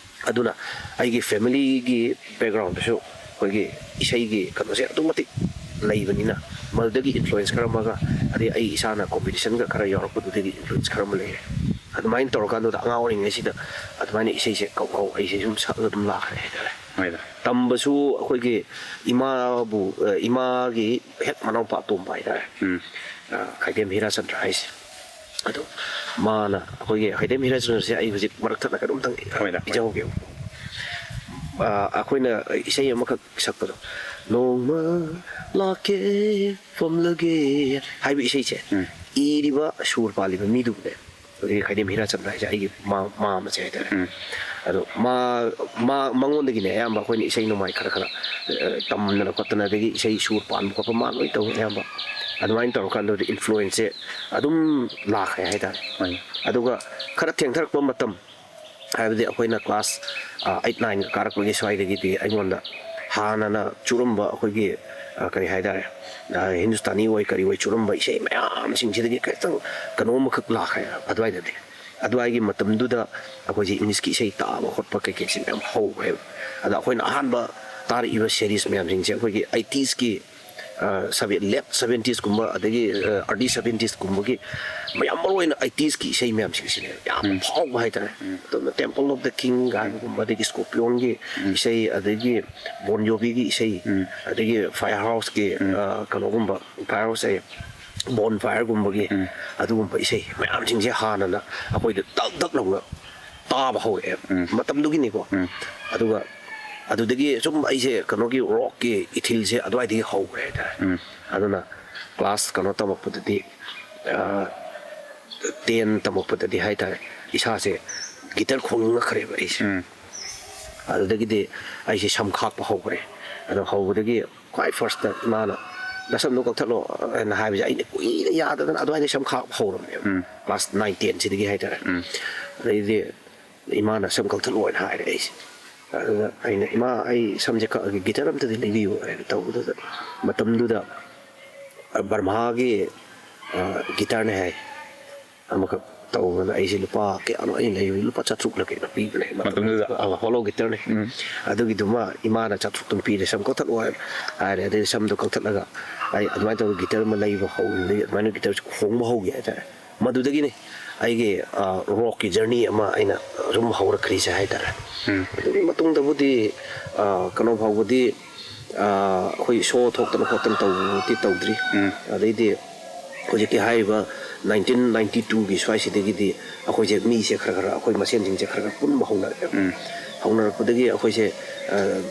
ꯑꯗꯨꯅ ꯑꯩꯒꯤ ꯐꯦꯃꯤꯂꯤꯒꯤ ꯕꯦꯛꯒ꯭ꯔꯥꯎꯟꯗꯁꯨ ꯑꯩꯈꯣꯏꯒꯤ ꯏꯁꯩꯒꯤ ꯀꯩꯅꯣꯁꯦ ꯑꯗꯨꯛ ꯃꯇꯤꯛ ꯂꯩꯕꯅꯤꯅ, ꯃꯗꯨꯗꯒꯤ ꯏꯟꯐ꯭ꯂꯨꯌꯦꯟꯁ ꯈꯔ ꯑꯃꯒ, ꯑꯗꯩ ꯑꯩ ꯏꯁꯥꯅ ꯀꯣꯝꯄꯤꯇꯤꯁꯟꯒ ꯈꯔ ꯌꯥꯎꯔꯛꯄꯗꯨꯗꯒꯤ ꯏꯟꯐ꯭ꯂꯨꯌꯦꯟꯁ ꯈꯔ ꯑꯃ ꯂꯩꯔꯦ꯫ ꯑꯗꯨꯃꯥꯏꯅ ꯇꯧꯔꯀꯥꯟꯗꯨꯗ ꯑꯉꯥꯡ ꯑꯣꯏꯔꯤꯉꯩꯁꯤꯗ ꯑꯗꯨꯃꯥꯏꯅ ꯏꯁꯩꯁꯦ ꯀꯧ ꯀꯧ ꯑꯩꯁꯦ ꯁꯨꯝ ꯁꯛꯑꯒ ꯑꯗꯨꯝ ꯂꯥꯛꯈ꯭ꯔꯦ ꯍꯥꯏꯇꯥꯔꯦ꯫ ꯍꯣꯏꯗ꯫ ꯇꯝꯕꯁꯨ ꯑꯩꯈꯣꯏꯒꯤ ꯏꯃꯥꯕꯨ, ꯑ, ꯏꯃꯥꯒꯤ ꯍꯦꯛ ꯃꯅꯥꯎꯄꯥ ꯑꯇꯣꯝꯕ ꯍꯥꯏꯇꯥꯔꯦ꯫ ꯎꯝ꯫ ꯑ, ꯈꯥꯏꯗꯦꯝ ꯍꯤꯔꯥꯆꯟꯗ꯭ꯔ ꯍꯥꯏꯁꯦ꯫ ꯑꯗꯣ ꯃꯥꯅ ꯑꯩꯈꯣꯏꯒꯤ ꯈꯥꯏꯗꯦꯝ ꯍꯤꯔꯥꯆꯟꯗ꯭ꯔꯁꯦ ꯑꯩ ꯍꯧꯖꯤꯛ ꯃꯔꯛ ꯊꯠꯅ ꯀꯩꯅꯣꯝꯇꯪ ꯍꯣꯏꯗ, ꯍꯣꯏꯗ꯫ ꯄꯤꯖꯍꯧꯒꯦ꯫ ꯑ, ꯑꯩꯈꯣꯏꯅ ꯏꯁꯩ ꯑꯃꯈꯛ ꯁꯛꯄꯗꯣ, "ꯅꯣꯡꯃ ꯂꯥꯛꯀꯦ ꯐꯝꯂꯒꯦ" ꯍꯥꯏꯕ ꯏꯁꯩꯁꯦ ꯎꯝ꯫ ꯏꯔꯤꯕ ꯁꯨꯔ ꯄꯥꯜꯂꯤꯕ ꯃꯤꯗꯨꯕꯨꯅꯦ꯫ ꯑꯗꯒꯤ ꯈꯥꯏꯗꯦꯝ ꯍꯤꯔꯥꯆꯟꯗ꯭ꯔ ꯍꯥꯏꯁꯦ ꯑꯩꯒꯤ ꯃꯥ-, ꯃꯥꯝꯃꯁꯦ ꯍꯥꯏꯇꯥꯔꯦ꯫ ꯎꯝ꯫ ꯑꯗꯣ ꯃꯥ-, ꯃꯥ-, ꯃꯉꯣꯟꯗꯒꯤꯅꯦ ꯑꯌꯥꯝꯕ ꯑꯩꯈꯣꯏꯅ ꯏꯁꯩ ꯅꯣꯡꯃꯥꯏ ꯈꯔ ꯈꯔ, ꯑ, ꯇꯝꯗꯅ ꯈꯣꯠꯇꯅ, ꯑꯗꯒꯤ ꯏꯁꯩ ꯁꯨꯔ ꯄꯥꯟꯕ ꯈꯣꯠꯄ ꯃꯥ ꯂꯣꯏ ꯇꯧꯋꯤ ꯑꯌꯥꯝꯕ꯫ ꯑꯗꯨꯃꯥꯏꯅ ꯇꯧꯔꯀꯥꯟꯗꯗꯤ influence ꯁꯦ ꯑꯗꯨꯝ ꯂꯥꯛꯈ꯭ꯔꯦ ꯍꯥꯏꯇꯥꯔꯦ꯫ ꯍꯣꯏ꯫ ꯑꯗꯨꯒ ꯈꯔ ꯊꯦꯡꯊꯔꯛꯄ ꯃꯇꯝ, ꯍꯥꯏꯕꯗꯤ ꯑꯩꯈꯣꯏꯅ class, ꯑ, eight nine ꯀꯥꯔꯛꯄꯒꯤ ꯁ꯭ꯋꯥꯏꯗꯒꯤꯗꯤ ꯑꯩꯉꯣꯟꯗ ꯍꯥꯟꯅꯅ ꯆꯨꯔꯝꯕ ꯑꯩꯈꯣꯏꯒꯤ, ꯑ, ꯀꯔꯤ ꯍꯥꯏꯇꯥꯔꯦ, ꯑ, ꯍꯤꯟꯗꯨꯁꯇꯥꯅꯤ ꯑꯣꯏ ꯀꯔꯤ ꯑꯣꯏ ꯆꯨꯔꯝꯕ ꯏꯁꯩ ꯃꯌꯥꯝꯁꯤꯡꯁꯤꯗꯒꯤ ꯈꯤꯇꯪ ꯀꯩꯅꯣꯝ ꯑꯃꯈꯛ ꯂꯥꯛꯈ꯭ꯔꯦ ꯑꯗꯨꯋꯥꯏꯗꯗꯤ꯫ ꯑꯗꯨꯋꯥꯏꯒꯤ ꯃꯇꯝꯗꯨꯗ ꯑꯩꯈꯣꯏꯁꯦ English ꯀꯤ ꯏꯁꯩ ꯇꯥꯕ ꯈꯣꯠꯄ ꯀꯩꯀꯩꯁꯦ ꯃꯌꯥꯝ ꯍꯧꯈ꯭ꯔꯦꯕ꯫ ꯑꯗ ꯑꯩꯈꯣꯏꯅ ꯑꯍꯥꯟꯕ ꯇꯥꯔꯛꯏꯕ series ꯃꯌꯥꯝꯁꯤꯡꯁꯦ ꯑꯩꯈꯣꯏꯒꯤ eighties ꯀꯤ, ꯑ, seven-, late seventies ꯀꯨꯝꯕ, ꯑꯗꯒꯤ, ꯑ, early seventies ꯀꯨꯝꯕꯒꯤ ꯃꯌꯥꯝ, ꯃꯔꯨ ꯑꯣꯏꯅ eighties ꯀꯤ ꯏꯁꯩ ꯃꯌꯥꯝꯁꯤꯡꯁꯤꯅꯦ ꯌꯥꯝ ꯎꯝ꯫ ꯐꯥꯎꯕ ꯍꯥꯏꯇꯥꯔꯦ꯫ ꯎꯝ꯫ ꯑꯗꯨꯅ Temple of the King ꯀꯥꯏꯅꯒꯨꯝꯕ, ꯑꯗꯒꯤ Scorpion ꯒꯤ ꯎꯝ꯫ ꯏꯁꯩ, ꯑꯗꯒꯤ Bon Jovi ꯒꯤ ꯏꯁꯩ, ꯎꯝ꯫ ꯑꯗꯒꯤ Firehouse ꯀꯤ, ꯎꯝ꯫ ꯑ, ꯀꯩꯅꯣꯒꯨꯝꯕ, Firehouse ꯑꯌꯦ, Bonfire ꯒꯨꯝꯕꯒꯤ ꯎꯝ꯫ ꯑꯗꯨꯒꯨꯝꯕ ꯏꯁꯩ ꯃꯌꯥꯝꯁꯤꯡꯁꯦ ꯍꯥꯟꯅꯅ ꯑꯩꯈꯣꯏꯗ ꯇꯛ ꯇꯛ ꯂꯥꯎꯅ ꯇꯥꯕ ꯍꯧꯔꯛꯑꯦꯕ꯫ ꯎꯝ꯫ ꯃꯇꯝꯗꯨꯒꯤꯅꯤꯀꯣ꯫ ꯎꯝ꯫ ꯑꯗꯨꯒ ꯑꯗꯨꯗꯒꯤ ꯁꯨꯝ ꯑꯩꯁꯦ ꯀꯩꯅꯣꯒꯤ rock ꯀꯤ ꯏꯊꯤꯜꯁꯦ ꯑꯗꯨꯋꯥꯏꯗꯒꯤ ꯍꯧꯈ꯭ꯔꯦ ꯍꯥꯏꯇꯥꯔꯦ꯫ ꯎꯝ꯫ ꯑꯗꯨꯅ class ꯀꯩꯅꯣ ꯇꯝꯃꯛꯄꯗꯗꯤ, ꯑ, ten ꯇꯝꯃꯛꯄꯗꯗꯤ ꯍꯥꯏꯇꯥꯔꯦ, ꯏꯁꯥꯁꯦ guitar ꯈꯣꯡꯅꯤꯡꯉꯛꯈ꯭ꯔꯦꯕ ꯑꯩꯁꯦ꯫ ꯎꯝ꯫ ꯑꯗꯨꯗꯒꯤꯗꯤ ꯑꯩꯁꯦ ꯁꯝ ꯈꯥꯛꯄ ꯍꯧꯈ꯭ꯔꯦ꯫ ꯑꯗꯣ ꯍꯧꯕꯗꯒꯤ ꯈ꯭ꯋꯥꯏ first ꯇ ꯏꯃꯥꯅ "ꯅꯁꯝꯗꯣ ꯀꯛꯊꯠꯂꯣ" ꯍꯥꯏꯅ ꯍꯥꯏꯕꯁꯦ ꯑꯩꯅ ꯀꯨꯏꯅ ꯌꯥꯗꯗꯅ ꯑꯗꯨꯋꯥꯏꯗ ꯁꯝ ꯈꯥꯛꯄ ꯍꯧꯔꯕꯅꯦꯕ꯫ ꯎꯝ꯫ Class nine ten ꯁꯤꯗꯒꯤ ꯍꯥꯏꯇꯥꯔꯦ꯫ ꯎꯝ꯫ ꯑꯗꯩꯗꯤ ꯏꯃꯥꯅ "ꯁꯝ ꯀꯛꯊꯠꯂꯣ" ꯍꯥꯏꯅ ꯍꯥꯏꯔꯦ ꯑꯩꯁꯦ꯫ ꯑꯗꯨꯗ ꯑꯩꯅ, "ꯏꯃꯥ, ꯑꯩ ꯁꯝꯁꯦ ꯀꯛꯑꯒꯦ, guitar ꯑꯝꯇꯗꯤ ꯂꯩꯕꯤꯌꯨ" ꯍꯥꯏꯅ ꯇꯧꯕꯗꯨꯗ, ꯃꯇꯝꯗꯨꯗ ꯕꯔꯃꯥꯒꯤ, ꯑ, guitar ꯅꯦ ꯍꯥꯏ꯫ ꯑꯃꯈꯛ ꯇꯧꯕꯗ ꯑꯩꯁꯦ ꯂꯨꯄꯥ ꯀꯌꯥꯅꯣ ꯑꯩꯅ ꯂꯩꯔꯨꯏ, ꯂꯨꯄꯥ ꯆꯥꯇ꯭ꯔꯨꯛꯂ ꯀꯩꯅꯣ ꯄꯤꯕꯅꯦ ꯃꯇꯝꯗꯨꯗ꯫ ꯃꯇꯝꯗꯨꯗ꯫ ꯑ, hollow guitar ꯅꯦ꯫ ꯎꯝ꯫ ꯑꯗꯨꯒꯤꯗꯨꯃ ꯏꯃꯥꯅ "ꯆꯥꯇ꯭ꯔꯨꯛꯇꯪ ꯄꯤꯔꯦ, ꯁꯝ ꯀꯛꯊꯠꯂꯣ" ꯍꯥꯏꯔꯦ꯫ ꯑꯗꯩ ꯁꯝꯗꯣ ꯀꯛꯊꯠꯂꯒ ꯑꯩ ꯑꯗꯨꯃꯥꯏꯅ ꯇꯧꯔꯒ guitar ꯑꯃ ꯂꯩꯕ ꯍꯧꯈꯤꯕꯗꯒꯤ ꯑꯗꯨꯃꯥꯏꯅ guitar ꯁꯦ ꯈꯣꯡꯕ ꯍꯧꯈꯤ ꯍꯥꯏꯇꯥꯔꯦ꯫ ꯃꯗꯨꯗꯒꯤꯅꯤ ꯑꯩꯒꯤ ꯔꯣꯛꯀꯤ ꯖꯔꯅꯤ ꯑꯃ ꯑꯩꯅ ꯑꯗꯨꯝ ꯍꯧꯔꯛꯈ꯭ꯔꯤꯁꯦ ꯍꯥꯏꯇꯥꯔꯦ꯫ ꯑꯗꯨꯒꯤ ꯃꯇꯨꯡꯗꯕꯨꯗꯤ ꯀꯩꯅꯣ ꯐꯥꯎꯕꯗꯤ ꯑꯩꯈꯣꯏ ꯁꯣ ꯊꯣꯛꯇꯅ ꯈꯣꯠꯇꯅ ꯇꯧꯕꯃꯛꯇꯤ ꯇꯧꯗ꯭ꯔꯤ꯫ ꯑꯗꯩꯗꯤ ꯍꯧꯖꯤꯛꯀꯤ ꯍꯥꯏꯔꯤꯕ ꯅꯥꯏꯟꯇꯤꯟ ꯅꯥꯏꯟꯇꯤ ꯇꯨꯒꯤ ꯁ꯭ꯋꯥꯏꯁꯤꯗꯒꯤꯗꯤ ꯑꯩꯈꯣꯏꯁꯦ ꯃꯤꯁꯦ ꯈꯔ ꯈꯔ ꯑꯩꯈꯣꯏ ꯃꯁꯦꯟꯁꯤꯡꯁꯦ ꯈꯔ ꯈꯔ ꯄꯨꯟꯕ ꯍꯧꯅꯔꯛꯑꯦ꯫ ꯍꯧꯅꯔꯛꯄꯗꯒꯤ ꯑꯩꯈꯣꯏꯁꯦ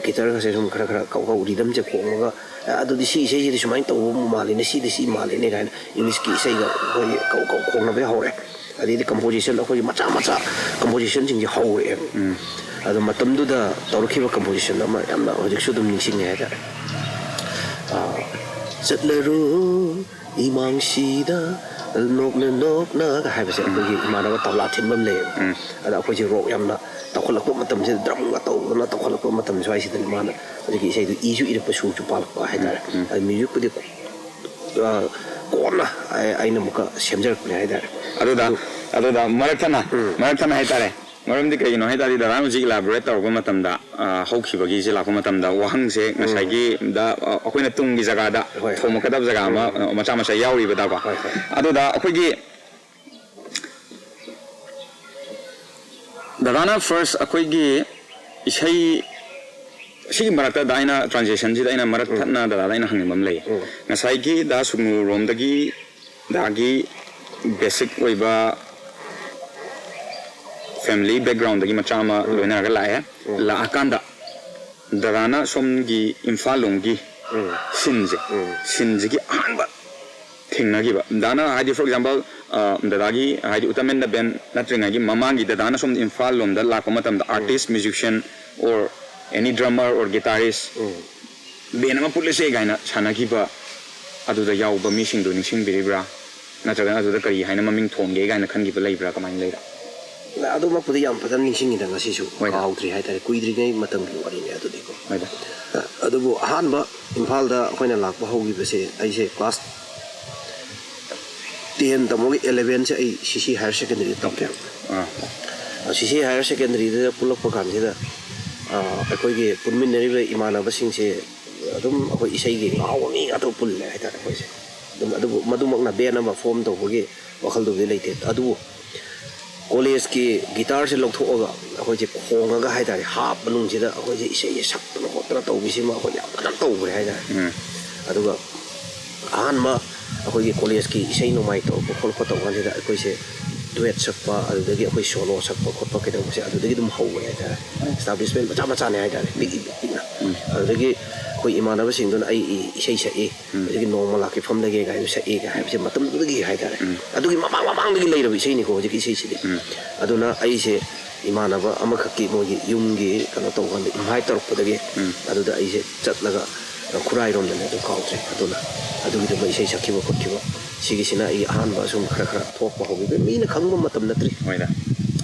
ꯒꯤꯇꯔꯒꯁꯦ ꯁꯨꯝ ꯈꯔ ꯈꯔ ꯀꯧ ꯀꯧ ꯔꯤꯗꯝꯁꯦ ꯈꯣꯡꯉꯒ "ꯑꯦ, ꯑꯗꯨꯗꯤ ꯁꯤ ꯏꯁꯩꯁꯤꯗꯤ ꯁꯨꯃꯥꯏꯅ ꯇꯧꯕ ꯃꯥꯜꯂꯤꯅꯦ, ꯁꯤꯗꯤ ꯁꯤ ꯃꯥꯜꯂꯤꯅꯦ" ꯀꯥꯏꯅ ꯏꯪꯂꯤꯁꯀꯤ ꯏꯁꯩꯒ ꯑꯩꯈꯣꯏꯒꯤ ꯀꯧ ꯀꯧ ꯈꯣꯡꯅꯕ ꯍꯧꯔꯦ꯫ ꯑꯗꯩꯗꯤ ꯀꯝꯄꯣꯖꯤꯁꯟ ꯑꯩꯈꯣꯏꯒꯤ ꯃꯆꯥ ꯃꯆꯥ ꯀꯝꯄꯣꯖꯤꯁꯟꯁꯤꯡꯁꯦ ꯍꯧꯔꯛꯑꯦ꯫ ꯑꯗꯣ ꯃꯇꯝꯗꯨꯗ ꯇꯧꯔꯛꯈꯤꯕ ꯀꯝꯄꯣꯖꯤꯁꯟ ꯑꯃ ꯌꯥꯝꯅ ꯍꯧꯖꯤꯛꯁꯨ ꯑꯗꯨꯝ ꯅꯤꯡꯁꯤꯡꯉꯦ ꯍꯥꯏꯇꯥꯔꯦ꯫ ꯆꯠꯂꯔꯣ ꯏꯃꯥꯡꯁꯤꯗ ꯅꯣꯛꯅ ꯅꯣꯛꯅꯒ ꯍꯥꯏꯕꯁꯦ ꯑꯩꯈꯣꯏꯒꯤ ꯏꯃꯥꯟꯅꯕ ꯇꯕ꯭ꯂꯥ ꯊꯤꯟꯕ ꯑꯃ ꯂꯩꯌꯦꯕ꯫ ꯑꯗ ꯑꯩꯈꯣꯏꯁꯦ ꯔꯣꯛ ꯌꯥꯝꯅ ꯇꯧꯈꯠꯂꯛꯄ ꯃꯇꯝꯁꯤꯗ, ꯗ꯭ꯔꯝꯒ ꯇꯧꯗꯅ ꯇꯧꯈꯠꯂꯛꯄ ꯃꯇꯝ ꯁ꯭ꯋꯥꯏꯁꯤꯗꯅꯤ ꯃꯥꯅ ꯍꯧꯖꯤꯛꯀꯤ ꯏꯁꯩꯗꯨ ꯏꯁꯨ ꯏꯔꯛꯄ, ꯁꯨꯔꯁꯨ ꯄꯥꯜꯂꯛꯄ ꯍꯥꯏꯇꯥꯔꯦ꯫ ꯑꯗ ꯃ꯭ꯌꯨꯖꯤꯛꯄꯨꯗꯤ ꯀꯣꯟꯅ ꯑꯩꯅ ꯑꯃꯨꯛꯀ ꯁꯦꯝꯖꯔꯛꯄꯅꯦ ꯍꯥꯏꯇꯥꯔꯦ꯫ ꯑꯗꯨꯗ ꯑꯗꯨꯗ ꯃꯔꯛ ꯊꯠꯅ ꯃꯔꯛ ꯊꯠꯅ ꯍꯥꯏꯇꯥꯔꯦ꯫ ꯃꯔꯝꯗꯤ ꯀꯩꯒꯤꯅꯣ ꯍꯥꯏ ꯇꯥꯔꯗꯤ, ꯗꯗꯥꯅ ꯍꯧꯖꯤꯛ ꯏꯂꯥꯕꯣꯔꯦꯠ ꯇꯧꯔꯛꯄ ꯃꯇꯝꯗ, ꯍꯧꯈꯤꯕꯒꯤꯁꯦ ꯂꯥꯛꯄ ꯃꯇꯝꯗ, ꯋꯥꯍꯪꯁꯦ ꯉꯁꯥꯏꯒꯤ ꯗ ꯑꯩꯈꯣꯏꯅ ꯇꯨꯡꯒꯤ ꯖꯒꯥꯗ ꯍꯣꯏ, ꯍꯣꯏ꯫ ꯊꯣꯝꯃꯛꯀꯗꯕ ꯖꯒꯥ ꯑꯃ ꯃꯆꯥ ꯃꯆꯥ ꯌꯥꯎꯔꯤꯕꯗꯀꯣ꯫ ꯍꯣꯏ, ꯍꯣꯏ꯫ ꯑꯗꯨꯗ ꯑꯩꯈꯣꯏꯒꯤ ꯗꯗꯥꯅ ꯐꯥꯔꯁ ꯑꯩꯈꯣꯏꯒꯤ ꯏꯁꯩ ꯁꯤꯒꯤ ꯃꯔꯛꯇ ꯗꯥ ꯑꯩꯅ ꯇ꯭ꯔꯥꯟꯖꯦꯛꯁꯟꯁꯤꯗ ꯑꯩꯅ ꯃꯔꯛ ꯊꯠꯅ ꯗꯗꯥꯗ ꯑꯩꯅ ꯍꯪꯅꯤꯡꯕ ꯑꯃ ꯂꯩ꯫ ꯉꯁꯥꯏꯒꯤ ꯗꯥ ꯁꯨꯛꯅꯨꯔꯣꯝꯗꯒꯤ ꯗꯥꯒꯤ ꯕꯦꯁꯤꯛ ꯑꯣꯏꯕ ꯐꯦꯃꯤꯂꯤ ꯕꯦꯛꯒ꯭ꯔꯥꯎꯟꯗꯒꯤ ꯃꯆꯥ ꯑꯃ ꯂꯣꯏꯅꯔꯒ ꯂꯥꯛꯑꯦ꯫ ꯂꯥꯛꯑꯀꯥꯟꯗ ꯗꯗꯥꯅ ꯁꯣꯝꯒꯤ ꯏꯝꯐꯥꯜ ꯂꯣꯝꯒꯤ ꯁꯤꯟꯁꯦ, ꯁꯤꯟꯁꯤꯒꯤ ꯑꯍꯥꯟꯕ ꯊꯦꯡꯅꯈꯤꯕ ꯗꯥꯅ, ꯍꯥꯏꯗꯤ, ꯐꯣꯔ ꯑꯦꯛꯖꯥꯝꯄꯜ, ꯗꯗꯥꯒꯤ, ꯍꯥꯏꯗꯤ, ꯎꯇꯝ ꯑꯦꯟ ꯗ ꯕꯦꯟ ꯅꯠꯇ꯭ꯔꯤꯉꯩꯒꯤ ꯃꯃꯥꯡꯒꯤ ꯗꯗꯥꯅ ꯁꯣꯝꯗ ꯏꯝꯐꯥꯜ ꯂꯣꯝꯗ ꯂꯥꯛꯄ ꯃꯇꯝꯗ ꯑꯥꯔꯇꯤꯁ, ꯃ꯭ꯌꯨꯖꯤꯛꯁꯤꯌꯟ, ꯑꯣꯔ ꯑꯦꯅꯤ ꯗ꯭ꯔꯃꯔ ꯑꯣꯔ ꯒꯤꯇꯥꯔꯤꯁ, ꯕꯦꯟ ꯑꯃ ꯄꯨꯠꯂꯁꯦ ꯀꯥꯏꯅ ꯁꯥꯟꯅꯈꯤꯕ ꯑꯗꯨꯗ ꯌꯥꯎꯕ ꯃꯤꯁꯤꯡꯗꯨ ꯅꯤꯡꯁꯤꯡꯕꯤꯔꯤꯕ꯭ꯔꯥ? ꯅꯠꯇ꯭ꯔꯒꯅ ꯑꯗꯨꯗ ꯀꯔꯤ ꯍꯥꯏꯅ ꯃꯃꯤꯡ ꯊꯣꯟꯒꯦ ꯀꯥꯏꯅ ꯈꯟꯈꯤꯕ ꯂꯩꯕ꯭ꯔꯥ? ꯀꯃꯥꯏꯅ ꯂꯩꯔꯦ? ꯑꯗꯨꯃꯛꯄꯨꯗꯤ ꯌꯥꯝ ꯐꯖꯅ ꯅꯤꯡꯁꯤꯡꯉꯤꯗ ꯉꯁꯤꯁꯨ꯫ ꯍꯣꯏꯗ꯫ ꯀꯥꯎꯗ꯭ꯔꯤ ꯍꯥꯏꯇꯥꯔꯦ, ꯀꯨꯏꯗ꯭ꯔꯤꯉꯩ ꯃꯇꯝꯒꯤ ꯋꯥꯔꯤꯅꯦ ꯑꯗꯨꯗꯤꯀꯣ꯫ ꯍꯣꯏꯗ꯫ ꯑꯗꯨꯕꯨ ꯑꯍꯥꯟꯕ ꯏꯝꯐꯥꯜꯗ ꯑꯩꯈꯣꯏꯅ ꯂꯥꯛꯄ ꯍꯧꯈꯤꯕꯁꯦ ꯑꯩꯁꯦ ꯀ꯭ꯂꯥꯁ ꯇꯦꯟ ꯇꯝꯃꯒ ꯏꯂꯚꯦꯟꯁꯦ ꯑꯩ ꯁꯤ ꯁꯤ ꯍꯥꯌꯔ ꯁꯦꯀꯦꯟꯗꯔꯤꯗ ꯇꯝꯃꯦ꯫ ꯑꯥ꯫ ꯁꯤ ꯁꯤ ꯍꯥꯌꯔ ꯁꯦꯀꯦꯟꯗꯔꯤꯗ ꯄꯨꯜꯂꯛꯄ ꯀꯥꯟꯁꯤꯗ, ꯑꯥ, ꯑꯩꯈꯣꯏꯒꯤ ꯄꯨꯟꯃꯤꯟꯅꯔꯤꯕ ꯏꯃꯥꯟꯅꯕꯁꯤꯡꯁꯦ ꯑꯗꯨꯝ ꯑꯩꯈꯣꯏ ꯏꯁꯩꯒꯤ ꯉꯥꯎꯕ ꯃꯤ ꯉꯥꯛꯇ ꯄꯨꯜꯂꯦ ꯍꯥꯏꯇꯥꯔꯦ ꯑꯩꯈꯣꯏꯁꯦ꯫ ꯑꯗꯨꯝ ꯑꯗꯨꯕꯨ ꯃꯗꯨꯃꯛꯅ ꯕꯦꯟ ꯑꯃ ꯐꯣꯝ ꯇꯧꯕꯒꯤ ꯋꯥꯈꯜꯗꯨꯕꯨꯗꯤ ꯂꯩꯇꯦ꯫ ꯑꯗꯨꯕꯨ ꯀꯣꯂꯦꯖꯀꯤ ꯒꯤꯇꯥꯔꯁꯦ ꯂꯧꯊꯣꯛꯑꯒ ꯑꯩꯈꯣꯏꯁꯦ ꯈꯣꯡꯉꯒ ꯍꯥꯏꯇꯥꯔꯦ, ꯍꯥꯞ ꯃꯅꯨꯡꯁꯤꯗ ꯑꯩꯈꯣꯏꯁꯦ ꯏꯁꯩꯁꯦ ꯁꯛꯇꯅ ꯈꯣꯠꯇꯅ ꯇꯧꯕꯁꯤꯃ ꯑꯩꯈꯣꯏ ꯌꯥꯝ ꯀꯟꯅ ꯇꯧꯈ꯭ꯔꯦ ꯍꯥꯏꯇꯥꯔꯦ꯫ ꯎꯝ ꯑꯗꯨꯒ ꯑꯍꯥꯟꯕ ꯑꯩꯈꯣꯏꯒꯤ ꯀꯣꯂꯦꯖꯀꯤ ꯏꯁꯩ ꯅꯣꯡꯃꯥꯏ ꯇꯧꯔꯛꯄ ꯈꯣꯠꯂꯛꯄ ꯇꯧꯕ ꯀꯥꯟꯁꯤꯗ ꯑꯩꯈꯣꯏꯁꯦ ꯗꯨꯋꯦꯠ ꯁꯛꯄ, ꯑꯗꯨꯗꯒꯤ ꯑꯩꯈꯣꯏ ꯁꯣꯂꯣ ꯁꯛꯄ ꯈꯣꯠꯄ ꯀꯩꯗꯧꯕꯁꯦ ꯑꯗꯨꯗꯒꯤ ꯑꯗꯨꯝ ꯍꯧꯋꯦ ꯍꯥꯏꯇꯥꯔꯦ꯫ ꯏꯁꯇꯥꯕ꯭ꯂꯤꯁꯃꯦꯟ ꯃꯆꯥ ꯃꯆꯥꯅꯦ ꯍꯥꯏꯇꯥꯔꯦ, ꯄꯤꯛꯏ ꯄꯤꯛꯅ꯫ ꯑꯗꯨꯗꯒꯤ ꯑꯩꯈꯣꯏ ꯏꯃꯥꯟꯅꯕꯁꯤꯡꯗꯨꯅ ꯑꯩ ꯏ- ꯏꯁꯩ ꯁꯛꯏ, ꯑꯗꯒꯤ ꯅꯣꯡꯃ ꯂꯥꯛꯀꯦ ꯐꯝꯂꯒꯦ ꯀꯥꯏꯅ ꯁꯛꯏ ꯀꯥꯏ ꯍꯥꯏꯕꯁꯦ ꯃꯇꯝꯗꯨꯗꯒꯤ ꯍꯥꯏꯇꯥꯔꯦ꯫ ꯑꯗꯨꯒꯤ ꯃꯃꯥꯡ ꯃꯃꯥꯡꯗꯒꯤ ꯂꯩꯔꯕ ꯏꯁꯩꯅꯤꯀꯣ ꯍꯧꯖꯤꯛꯀꯤ ꯏꯁꯩꯁꯤꯗꯤ꯫ ꯑꯗꯨꯅ ꯑꯩꯁꯦ ꯏꯃꯥꯟꯅꯕ ꯑꯃꯈꯛꯀꯤ ꯃꯣꯏꯒꯤ ꯌꯨꯝꯒꯤ ꯀꯩꯅꯣ ꯇꯧꯕ ꯀꯥꯟꯗ ꯏꯟꯚꯥꯏꯠ ꯇꯧꯔꯛꯄꯗꯒꯤ ꯑꯗꯨꯗ ꯑꯩꯁꯦ ꯆꯠꯂꯒ ꯈꯨꯔꯥꯏꯔꯣꯝꯗꯅꯦ ꯑꯗꯨ ꯀꯥꯎꯗ꯭ꯔꯦ꯫ ꯑꯗꯨꯅ ꯑꯗꯨꯒꯤꯗꯨꯃ ꯏꯁꯩ ꯁꯛꯈꯤꯕ ꯈꯣꯠꯈꯤꯕ, ꯁꯤꯒꯤꯁꯤꯅ ꯑꯩꯒꯤ ꯑꯍꯥꯟꯕ ꯁꯨꯝ ꯈꯔ ꯈꯔ ꯊꯣꯛꯄ ꯍꯧꯈꯤꯕ, ꯃꯤꯅ ꯈꯪꯕ ꯃꯇꯝ ꯅꯠꯇ꯭ꯔꯤ꯫ ꯍꯣꯏꯗ꯫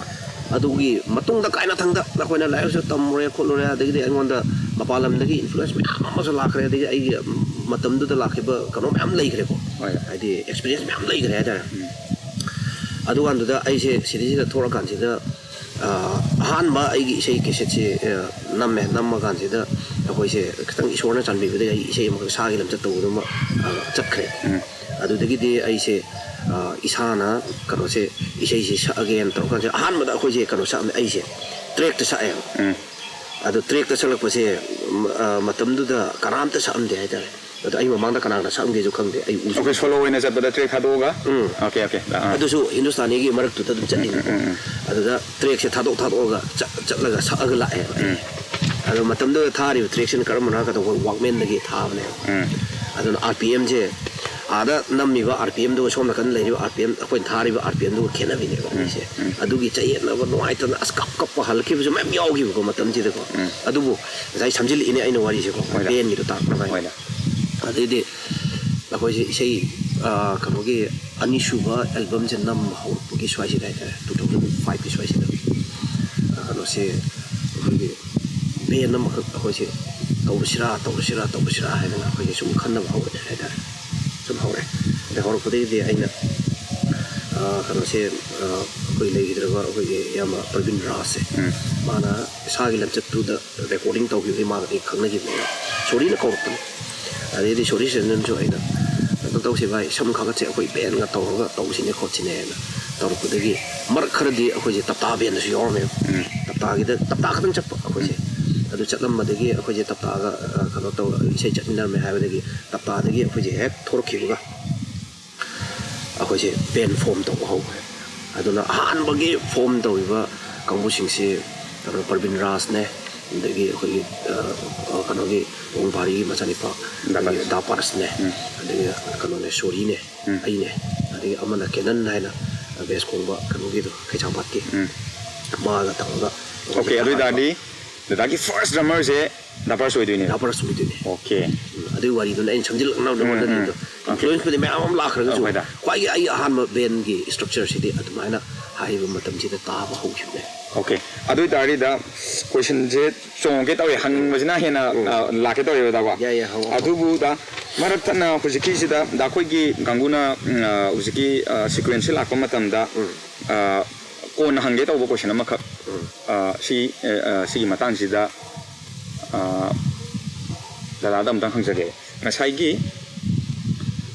ꯑꯗꯨꯒꯤ ꯃꯇꯨꯡꯗ ꯀꯥꯏꯅꯊꯪꯗ ꯑꯩꯈꯣꯏꯅ ꯂꯥꯏꯔꯤꯛꯁꯨ ꯇꯝꯃꯨꯔꯦ ꯈꯣꯠꯂꯨꯔꯦ, ꯑꯗꯒꯤꯗꯤ ꯑꯩꯉꯣꯟꯗ ꯃꯄꯥꯟ ꯂꯝꯗꯒꯤ ꯏꯟꯐ꯭ꯂꯨꯌꯦꯟꯁ ꯃꯌꯥꯝ ꯑꯃꯁꯨ ꯂꯥꯛꯈ꯭ꯔꯦ, ꯑꯗꯒꯤ ꯑꯩꯒꯤ ꯃꯇꯝꯗꯨꯗ ꯂꯥꯛꯈꯤꯕ ꯀꯩꯅꯣ ꯃꯌꯥꯝ ꯂꯩꯈ꯭ꯔꯦꯀꯣ꯫ ꯍꯣꯏ꯫ ꯍꯥꯏꯗꯤ ꯑꯦꯛꯁꯄꯤꯔꯤꯌꯦꯟꯁ ꯃꯌꯥꯝ ꯂꯩꯈ꯭ꯔꯦ ꯍꯥꯏꯇꯥꯔꯦ꯫ ꯑꯗꯨꯀꯥꯟꯗꯨꯗ ꯑꯩꯁꯦ ꯁꯤꯇꯤꯁꯤꯗ ꯊꯣꯛꯂꯀꯥꯟꯁꯤꯗ ꯑ, ꯑꯍꯥꯟꯕ ꯑꯩꯒꯤ ꯏꯁꯩ ꯀꯦꯁꯦꯠꯁꯦ ꯑ, ꯅꯝꯃꯦ꯫ ꯅꯝꯃ ꯀꯥꯟꯁꯤꯗ ꯑꯩꯈꯣꯏꯁꯦ ꯈꯤꯇꯪ ꯏꯁꯣꯔꯅ ꯆꯥꯟꯕꯤꯕꯗꯒꯤ ꯑꯩ ꯏꯁꯩ ꯑꯃꯈꯛ ꯏꯁꯥꯒꯤ ꯂꯝꯆꯠ ꯇꯧꯕꯗꯨꯃ ꯑ, ꯆꯠꯈ꯭ꯔꯦ꯫ ꯑꯗꯨꯗꯒꯤꯗꯤ ꯑꯩꯁꯦ ꯑ, ꯏꯁꯥꯅ ꯀꯩꯅꯣꯁꯦ, ꯏꯁꯩꯁꯦ ꯁꯛꯑꯒꯦꯅ ꯇꯧꯔꯀꯥꯟꯁꯤꯗ ꯑꯍꯥꯟꯕꯗ ꯑꯩꯈꯣꯏꯁꯦ ꯀꯩꯅꯣ ꯁꯛꯑꯝꯃꯦ꯫ ꯑꯩꯁꯦ ꯇ꯭ꯔꯦꯛꯇ ꯁꯛꯑꯦꯕ꯫ ꯑꯗꯣ ꯇ꯭ꯔꯦꯛꯇ ꯁꯛꯂꯛꯄꯁꯦ ꯃ- ꯑ, ꯃꯇꯝꯗꯨꯗ ꯀꯅꯥꯝꯇ ꯁꯛꯑꯝꯗꯦ ꯍꯥꯏꯇꯥꯔꯦ꯫ ꯑꯗꯣ ꯑꯩ ꯃꯃꯥꯡꯗ ꯀꯅꯥ ꯀꯅꯥ ꯁꯛꯑꯝꯒꯦꯁꯨ ꯈꯪꯗꯦ, ꯑꯩ ꯎꯁꯨ ꯑꯩꯈꯣꯏ ꯁꯣꯂꯣ ꯑꯣꯏꯅ ꯆꯠꯄꯗ ꯇ꯭ꯔꯦꯛ ꯊꯥꯗꯣꯛꯑꯒ꯫ ꯎꯝ꯫ Okay okay. ꯑꯥ꯫ ꯑꯗꯨꯁꯨ ꯍꯤꯟꯗꯨꯁꯇꯥꯅꯤꯒꯤ ꯃꯔꯛꯇꯨꯗ ꯑꯗꯨꯝ ꯆꯠꯂꯤꯅꯦ꯫ ꯑꯗꯨꯗ ꯇ꯭ꯔꯦꯛꯁꯦ ꯊꯥꯗꯣꯛ ꯊꯥꯗꯣꯛꯑꯒ ꯆꯠ- ꯆꯠꯂꯒ ꯁꯛꯑꯒ ꯂꯥꯛꯑꯦꯕ꯫ ꯑꯗꯣ ꯃꯇꯝꯗꯨꯗ ꯊꯥꯔꯤꯕ ꯇ꯭ꯔꯦꯛꯁꯤꯅ ꯀꯔꯝꯕꯅꯣ ꯍꯥꯏꯔ ꯀꯥꯟꯗ ꯑꯩꯈꯣꯏ ꯋꯥꯛꯃꯦꯟꯗꯒꯤ ꯊꯥꯕꯅꯦꯕ꯫ ꯑꯗꯨꯅ ꯑꯥꯔ ꯄꯤ ꯑꯦꯝꯁꯦ, ꯑꯥꯗ ꯅꯝꯃꯤꯕ ꯑꯥꯔ ꯄꯤ ꯑꯦꯝꯗꯨꯒ ꯁꯣꯝ ꯅꯥꯀꯟꯗ ꯂꯩꯔꯤꯕ ꯑꯥꯔ ꯄꯤ ꯑꯦꯝ, ꯑꯩꯈꯣꯏꯅ ꯊꯥꯔꯤꯕ ꯑꯥꯔ ꯄꯤ ꯑꯦꯝꯗꯨꯒ ꯈꯦꯠꯅꯕꯤꯅꯦꯕ ꯑꯅꯤꯁꯦ꯫ ꯑꯗꯨꯒꯤ ꯆꯌꯦꯠꯅꯕ ꯅꯨꯡꯉꯥꯏꯇꯅ ꯑꯁ ꯀꯞ ꯀꯞꯄ ꯍꯜꯂꯛꯈꯤꯕꯁꯨ ꯃꯌꯥꯝ ꯌꯥꯎꯈꯤꯕꯀꯣ ꯃꯇꯝꯁꯤꯗꯀꯣ꯫ ꯑꯗꯨꯕꯨ ꯉꯁꯥꯏ ꯁꯝꯖꯤꯜꯂꯛꯏꯅꯦ ꯑꯩꯅ ꯋꯥꯔꯤꯁꯦꯀꯣ, ꯍꯣꯏꯗ꯫ ꯕꯦꯟꯒꯤꯗꯣ ꯇꯥꯛꯅꯕ ꯍꯥꯏꯅ꯫ ꯍꯣꯏꯗ꯫ ꯑꯗꯩꯗꯤ ꯑꯩꯈꯣꯏꯁꯦ ꯏꯁꯩ, ꯑ, ꯀꯩꯅꯣꯒꯤ ꯑꯅꯤꯁꯨꯕ ꯑꯦꯜꯕꯝꯁꯦ ꯅꯝꯕ ꯍꯧꯔꯛꯄꯒꯤ ꯁ꯭ꯋꯥꯏꯁꯤꯗ ꯍꯥꯏꯇꯥꯔꯦ, two thousand five ꯀꯤ ꯁ꯭ꯋꯥꯏꯁꯤꯗ, ꯑ, ꯀꯩꯅꯣꯁꯦ, ꯑꯩꯈꯣꯏꯒꯤ ꯕꯦꯟ ꯑꯃꯈꯛ ꯑꯩꯈꯣꯏꯁꯦ ꯇꯧꯔꯁꯤꯔꯥ ꯇꯧꯔꯁꯤꯔꯥ ꯇꯧꯔꯁꯤꯔꯥ ꯍꯥꯏꯗꯅ ꯑꯩꯈꯣꯏꯁꯦ ꯁꯨꯝ ꯈꯟꯅꯕ ꯍꯧꯔꯛꯑꯦ ꯍꯥꯏꯇꯥꯔꯦ꯫ ꯁꯨꯝ ꯍꯧꯔꯛꯑꯦ꯫ ꯑꯗꯩ ꯍꯧꯔꯛꯄꯗꯒꯤꯗꯤ ꯑꯩꯅ, ꯑ, ꯀꯩꯅꯣꯁꯦ, ꯑ, ꯑꯩꯈꯣꯏ ꯂꯩꯈꯤꯗ꯭ꯔꯕ ꯑꯩꯈꯣꯏꯒꯤ ꯏꯌꯥꯝꯕ ꯄ꯭ꯔꯕꯤꯟ ꯔꯥꯖꯁꯦ, ꯃꯥꯅ ꯏꯁꯥꯒꯤ ꯂꯝꯆꯠꯇꯨꯗ ꯔꯦꯀꯣꯔꯗꯤꯡ ꯇꯧꯈꯤꯕꯗꯒꯤ ꯃꯥꯒ ꯑꯩ ꯈꯪꯅꯈꯤꯕꯅꯦꯕ꯫ ꯁꯣꯔꯤꯅ ꯀꯧꯔꯛꯄꯅꯦ꯫ ꯑꯗꯩꯗꯤ ꯁꯣꯔꯤ ꯁꯦꯟꯖꯟꯁꯨ ꯑꯩꯅ ꯑꯗꯨꯝ ꯇꯧꯁꯦ ꯚꯥꯏ, ꯁꯝ ꯈꯥꯒꯠꯁꯦ, ꯑꯩꯈꯣꯏ ꯕꯦꯟꯒ ꯇꯧꯔꯒ ꯇꯧꯁꯤꯅꯦ ꯈꯣꯠꯁꯤꯅꯦꯅ ꯇꯧꯔꯛꯄꯗꯒꯤ, ꯃꯔꯛ ꯈꯔꯗꯤ ꯑꯩꯈꯣꯏꯁꯦ ꯇꯞꯇꯥ ꯕꯦꯟꯗꯁꯨ ꯌꯥꯎꯔꯝꯃꯦꯕ꯫ ꯇꯞꯇꯥꯒꯤꯗ, ꯇꯞꯇꯥ ꯈꯛꯇꯪ ꯆꯠꯄ ꯑꯩꯈꯣꯏꯁꯦ꯫ ꯑꯗꯨ ꯆꯠꯂꯝꯕꯗꯒꯤ ꯑꯩꯈꯣꯏꯁꯦ ꯇꯞꯇꯥꯒ, ꯑ, ꯀꯩꯅꯣ ꯇꯧꯔꯒ ꯏꯁꯩ ꯆꯠꯃꯤꯟꯅꯔꯝꯃꯦ ꯍꯥꯏꯕꯗꯒꯤ, ꯇꯞꯇꯥꯗꯒꯤ ꯑꯩꯈꯣꯏꯁꯦ ꯍꯦꯛ ꯊꯣꯛꯂꯛꯈꯤꯕꯒ ꯑꯩꯈꯣꯏꯁꯦ ꯕꯦꯟ ꯐꯣꯝ ꯇꯧꯕ ꯍꯧꯈ꯭ꯔꯦ꯫ ꯑꯗꯨꯅ ꯑꯍꯥꯟꯕꯒꯤ ꯐꯣꯝ ꯇꯧꯔꯤꯕ ꯀꯥꯡꯕꯨꯁꯤꯡꯁꯤ ꯀꯩꯅꯣ, ꯄ꯭ꯔꯕꯤꯟ ꯔꯥꯖꯅꯦ, ꯑꯗꯒꯤ ꯑꯩꯈꯣꯏꯒꯤ, ꯑ, ꯑ, ꯀꯩꯅꯣꯒꯤ, ꯄꯥꯕꯨꯡ ꯐꯥꯔꯤꯒꯤ ꯃꯆꯥꯅꯤꯄꯥ, ꯗꯥ ꯑꯗꯒꯤ ꯄꯔꯁ꯫ ꯗꯥ ꯄꯔꯁꯅꯦ, ꯎꯝ꯫ ꯑꯗꯒꯤ ꯀꯩꯅꯣꯅꯦ, ꯁꯣꯔꯤꯅꯦ, ꯎꯝ꯫ ꯑꯩꯅꯦ, ꯑꯗꯒꯤ ꯑꯃꯅ ꯀꯦꯅꯟ ꯍꯥꯏꯅ ꯕꯦꯁ ꯈꯣꯡꯕ ꯀꯩꯅꯣꯒꯤꯗꯣ, ꯀꯩꯁꯥꯝꯄꯥꯠꯀꯤ, ꯎꯝ꯫ ꯃꯥꯒ ꯇꯧꯔꯒ ꯑꯩꯈꯣꯏꯁꯦ ꯑꯣꯀꯦ, ꯑꯗꯨ ꯑꯍꯥꯟꯕ ꯑꯣꯏꯇꯥꯔꯗꯤ ꯗꯗꯥꯒꯤ ꯐꯥꯔꯁ ꯗ꯭ꯔꯃꯔꯁꯦ ꯗꯥ ꯄꯔꯁ ꯑꯣꯏꯗꯣꯏꯅꯦ꯫ ꯗꯥ ꯄꯔꯁ ꯑꯣꯏꯗꯣꯏꯅꯦ꯫ ꯑꯣꯀꯦ꯫ ꯎꯝ, ꯑꯗꯨꯒꯤ ꯋꯥꯔꯤꯗꯨꯅ ꯑꯩꯅ ꯁꯝꯖꯤꯜꯂꯛꯅꯕ ꯎꯝ, ꯎꯝ꯫ ꯍꯣꯠꯅꯔꯤꯗꯣ꯫ ꯑꯣꯀꯦ꯫ ꯏꯟꯐ꯭ꯂꯨꯌꯦꯟꯁꯄꯨꯗꯤ ꯃꯌꯥꯝ ꯑꯃ ꯂꯥꯛꯈ꯭ꯔꯒꯁꯨ, ꯑꯣ, ꯍꯣꯏꯗ꯫ ꯈ꯭ꯋꯥꯏꯒꯤ ꯑꯩ ꯑꯍꯥꯟꯕ ꯕꯦꯟꯒꯤ ꯁ꯭ꯇ꯭ꯔꯛꯆꯔꯁꯤꯗꯤ ꯑꯗꯨꯃꯥꯏꯅ ꯍꯥꯏꯔꯤꯕ ꯃꯇꯝꯁꯤꯗ ꯇꯥꯕ ꯍꯧꯈꯤꯕꯅꯦ꯫ ꯑꯣꯀꯦ꯫ ꯑꯗꯨ ꯑꯣꯏꯇꯥꯔꯗꯤ ꯗ, ꯀꯣꯏꯁꯟꯁꯦ ꯆꯣꯡꯉꯛꯀꯦ ꯇꯧꯋꯦ, ꯍꯪꯕꯁꯤꯅ ꯍꯦꯟꯅ, ꯎꯝ꯫ ꯑ, ꯂꯥꯛꯀꯦ ꯇꯧꯋꯦꯕ, ꯗꯥꯀꯣ꯫ ꯌꯥꯏ, ꯌꯥꯏ, ꯍꯪꯉꯣ, ꯍꯪꯉꯣ꯫ ꯑꯗꯨꯕꯨ ꯗ, ꯃꯔꯛ ꯊꯠꯅ ꯍꯧꯖꯤꯛꯀꯤꯁꯤꯗ, ꯗ, ꯑꯩꯈꯣꯏꯒꯤ ꯀꯥꯡꯕꯨꯅ, ꯎꯝ, ꯑ, ꯍꯧꯖꯤꯛꯀꯤ, ꯑ, ꯁꯤꯀ꯭ꯋꯦꯟꯁꯁꯤ ꯂꯥꯛꯄ ꯃꯇꯝꯗ, ꯎꯝ꯫ ꯑ, ꯀꯣꯟꯅ ꯍꯪꯒꯦ ꯇꯧꯕ ꯀꯣꯏꯁꯟ ꯑꯃꯈꯛ, ꯎꯝ꯫ ꯑ, ꯁꯤ, ꯑ, ꯑ, ꯁꯤꯒꯤ ꯃꯇꯥꯡꯁꯤꯗ, ꯑ, ꯗꯗꯥꯗ ꯑꯝꯇꯪ ꯍꯪꯖꯒꯦ꯫ ꯉꯁꯥꯏꯒꯤ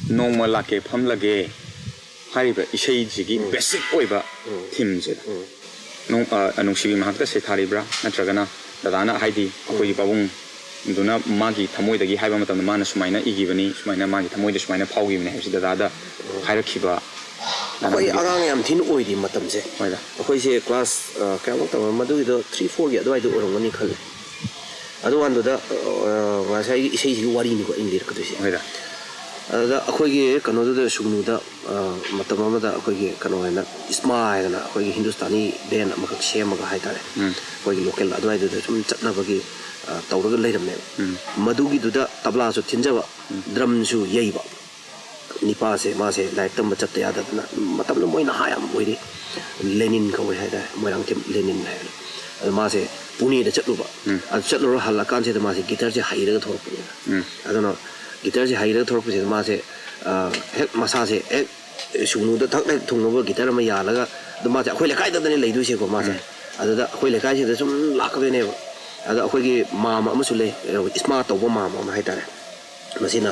"ꯅꯣꯡꯃ ꯂꯥꯛꯀꯦ ꯐꯝꯂꯒꯦ" ꯍꯥꯏꯔꯤꯕ ꯏꯁꯩꯁꯤꯒꯤ ꯎꯝ꯫ ꯕꯦꯁꯤꯛ ꯑꯣꯏꯕ ꯎꯝ꯫ ꯊꯤꯝꯁꯦ, ꯎꯝ꯫ ꯅꯨꯡ-, ꯑ, ꯅꯨꯡꯁꯤꯕꯤ ꯃꯍꯥꯛꯇ ꯁꯩꯊꯥꯔꯤꯕ꯭ꯔꯥ, ꯅꯠꯇ꯭ꯔꯒꯅ ꯗꯗꯥꯅ, ꯍꯥꯏꯗꯤ ꯑꯩꯈꯣꯏꯒꯤ ꯎꯝ꯫ ꯄꯥꯕꯨꯡꯗꯨꯅ ꯃꯥꯒꯤ ꯊꯃꯣꯏꯗꯒꯤ ꯍꯥꯏꯕ ꯃꯇꯝꯗ ꯃꯥꯅ ꯁꯨꯃꯥꯏꯅ ꯏꯈꯤꯕꯅꯤ, ꯁꯨꯃꯥꯏꯅ ꯃꯥꯒꯤ ꯊꯃꯣꯏꯗ ꯁꯨꯃꯥꯏꯅ ꯐꯥꯎꯈꯤꯕꯅꯤ ꯍꯥꯏꯕꯁꯤ ꯗꯗꯥꯗ ꯎꯝ꯫ ꯍꯥꯏꯔꯛꯈꯤꯕ? ꯑꯩꯈꯣꯏ ꯑꯉꯥꯡ ꯌꯥꯝ ꯊꯤꯅ ꯑꯣꯏꯔꯤ ꯃꯇꯝꯁꯦ꯫ ꯍꯣꯏꯗ꯫ ꯑꯩꯈꯣꯏꯁꯦ ꯀ꯭ꯂꯥꯁ, ꯑ, ꯀꯌꯥꯃꯨꯛ ꯇꯝꯕ? ꯃꯗꯨꯒꯤꯗꯣ ꯊ꯭ꯔꯤ, ꯐꯣꯔꯒꯤ ꯑꯗꯨꯋꯥꯏꯗ ꯑꯣꯏꯔꯝꯒꯅꯤ ꯈꯜꯂꯦ꯫ ꯑꯗꯨꯀꯥꯟꯗꯨꯗ, ꯑ, ꯉꯁꯥꯏꯒꯤ ꯏꯁꯩꯁꯤꯒꯤ ꯋꯥꯔꯤꯅꯤꯀꯣ ꯑꯩꯅ ꯂꯤꯔꯛꯀꯗꯣꯏꯁꯦ꯫ ꯍꯣꯏꯗ꯫ ꯑꯗꯨꯗ ꯑꯩꯈꯣꯏꯒꯤ ꯀꯩꯅꯣꯗꯨꯗ, ꯁꯨꯒꯅꯨꯗ, ꯑ, ꯃꯇꯝ ꯑꯃꯗ ꯑꯩꯈꯣꯏꯒꯤ ꯀꯩꯅꯣ ꯍꯥꯏꯅ, ꯏꯁꯃꯥ ꯍꯥꯏꯗꯅ ꯑꯩꯈꯣꯏꯒꯤ ꯍꯤꯟꯗꯨꯁꯇꯥꯅꯤ ꯕꯦꯟ ꯑꯃꯈꯛ ꯁꯦꯝꯃꯒ ꯍꯥꯏꯇꯥꯔꯦ, ꯎꯝ꯫ ꯑꯩꯈꯣꯏꯒꯤ ꯂꯣꯀꯦꯜ ꯑꯗꯨꯋꯥꯏꯗꯨꯗ ꯁꯨꯝ ꯆꯠꯅꯕꯒꯤ, ꯑ, ꯇꯧꯔꯒ ꯂꯩꯔꯝꯃꯦꯕ꯫ ꯎꯝ꯫ ꯃꯗꯨꯒꯤꯗꯨꯗ ꯇꯕ꯭ꯂꯥꯁꯨ ꯊꯤꯟꯖꯕ, ꯎꯝ꯫ ꯗ꯭ꯔꯝꯁꯨ ꯌꯩꯕ꯫ ꯅꯤꯄꯥꯁꯦ, ꯃꯥꯁꯦ ꯂꯥꯏꯔꯤꯛ ꯇꯝꯕ ꯆꯠꯇ ꯌꯥꯗꯗꯅ, ꯃꯇꯝꯗ ꯃꯣꯏ ꯅꯍꯥ ꯌꯥꯝ ꯑꯣꯏꯔꯤ, ꯂꯦꯅꯤꯟ ꯀꯧꯋꯦ ꯍꯥꯏꯇꯥꯔꯦ, ꯃꯣꯏꯔꯥꯡꯊꯦꯝ ꯂꯦꯅꯤꯟ ꯍꯥꯏꯅ꯫ ꯑꯗꯣ ꯃꯥꯁꯦ ꯄꯨꯅꯦꯗ ꯆꯠꯂꯨꯕ꯫ ꯎꯝ꯫ ꯑꯗꯨ ꯆꯠꯂꯨꯔ ꯍꯜꯂꯛꯀꯥꯟꯁꯤꯗ ꯃꯥꯁꯦ ꯒꯤꯇꯔꯁꯦ ꯍꯩꯔꯒ ꯊꯣꯛꯂꯛꯄꯅꯦꯕ꯫ ꯎꯝ꯫ ꯑꯗꯨꯅ ꯒꯤꯇꯔꯁꯦ ꯍꯩꯔꯒ ꯊꯣꯛꯂꯛꯄꯁꯤꯗ ꯃꯥꯁꯦ, ꯑ, ꯍꯦꯛ ꯃꯁꯥꯁꯦ ꯍꯦꯛ ꯁꯨꯒꯅꯨꯗ ꯊꯛ ꯍꯦꯛ ꯊꯨꯡꯅꯕ ꯒꯤꯇꯔ ꯑꯃ ꯌꯥꯜꯂꯒ, ꯑꯗꯨ ꯃꯥꯁꯦ ꯑꯩꯈꯣꯏ ꯂꯩꯀꯥꯏꯗꯗꯅꯦ ꯂꯩꯗꯣꯏꯁꯦꯀꯣ ꯃꯥꯁꯦ꯫ ꯎꯝ꯫ ꯑꯗꯨꯗ ꯑꯩꯈꯣꯏ ꯂꯩꯀꯥꯏꯁꯤꯗ ꯁꯨꯝ ꯂꯥꯛꯀꯗꯣꯏꯅꯦꯕ꯫ ꯑꯗ ꯑꯩꯈꯣꯏꯒꯤ ꯃꯥꯝꯃ ꯑꯃꯁꯨ ꯂꯩ, ꯏꯁꯃꯥ ꯇꯧꯕ ꯃꯥꯝꯃ ꯑꯃ ꯍꯥꯏꯇꯥꯔꯦ꯫ ꯃꯁꯤꯅ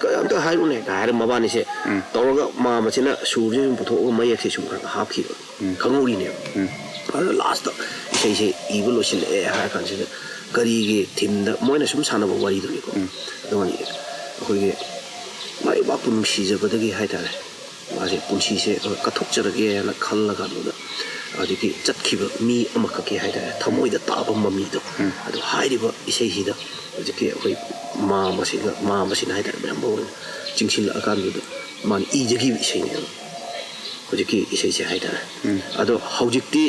ꯀ- ꯑꯝꯇ ꯍꯥꯏꯔꯨꯅꯦ" ꯀꯥꯏ ꯍꯥꯏꯔ ꯃꯕꯥꯅꯤꯁꯦ ꯎꯝ꯫ ꯇꯧꯔꯒ ꯃꯥꯝꯃꯁꯤꯅ ꯁꯨꯔꯁꯦ ꯁꯨꯝ ꯄꯨꯊꯣꯛꯑꯒ ꯃꯌꯦꯛꯁꯦ ꯁꯨꯝ ꯈꯔ ꯈꯔ ꯍꯥꯞꯈꯤꯕ ꯎꯝ꯫ ꯈꯪꯍꯧꯔꯤꯅꯦꯕ꯫ ꯎꯝ꯫ ꯑꯗꯨꯅ ꯂꯥꯁꯇ ꯏꯁꯩꯁꯦ ꯏꯕ ꯂꯣꯏꯁꯤꯜꯂꯛꯑꯦ ꯍꯥꯏꯔ ꯀꯥꯟꯁꯤꯗ ꯀꯔꯤꯒꯤ ꯊꯤꯝꯗ ꯃꯣꯏꯅ ꯁꯨꯝ ꯁꯥꯟꯅꯕ ꯋꯥꯔꯤꯗꯨꯅꯤꯀꯣ꯫ ꯎꯝ꯫ ꯑꯗꯨꯒꯅꯤ ꯑꯩꯈꯣꯏꯒꯤ ꯃꯥꯏ ꯄꯥꯛꯄ ꯅꯨꯡꯁꯤꯖꯕꯗꯒꯤ ꯍꯥꯏꯇꯥꯔꯦ, ꯃꯥꯁꯦ ꯄꯨꯟꯁꯤꯁꯦ ꯀꯠꯊꯣꯛꯆꯔꯒꯦꯅ ꯈꯜꯂ ꯀꯥꯟꯗꯨꯗ ꯍꯧꯖꯤꯛꯀꯤ ꯆꯠꯈꯤꯕ ꯃꯤ ꯑꯃꯈꯛꯀꯤ ꯍꯥꯏꯇꯥꯔꯦ, ꯊꯃꯣꯏꯗ ꯇꯥꯕ ꯃꯃꯤꯗꯣ꯫ ꯎꯝ꯫ ꯑꯗꯣ ꯍꯥꯏꯔꯤꯕ ꯏꯁꯩꯁꯤꯗ ꯍꯧꯖꯤꯛꯀꯤ ꯑꯩꯈꯣꯏ ꯃꯥꯝꯃꯁꯤꯒ, ꯃꯥꯝꯃꯁꯤꯅ ꯍꯥꯏꯇꯥꯔꯦ, ꯃꯌꯥꯝ ꯃꯉꯣꯟꯗ ꯆꯤꯡꯁꯤꯜꯂꯛꯑꯀꯥꯟꯗꯨꯗ ꯃꯥꯅ ꯏꯖꯈꯤꯕ ꯏꯁꯩꯅꯦꯕ ꯍꯧꯖꯤꯛꯀꯤ ꯏꯁꯩꯁꯦ ꯍꯥꯏꯇꯥꯔꯦ꯫ ꯎꯝ꯫ ꯑꯗꯣ ꯍꯧꯖꯤꯛꯇꯤ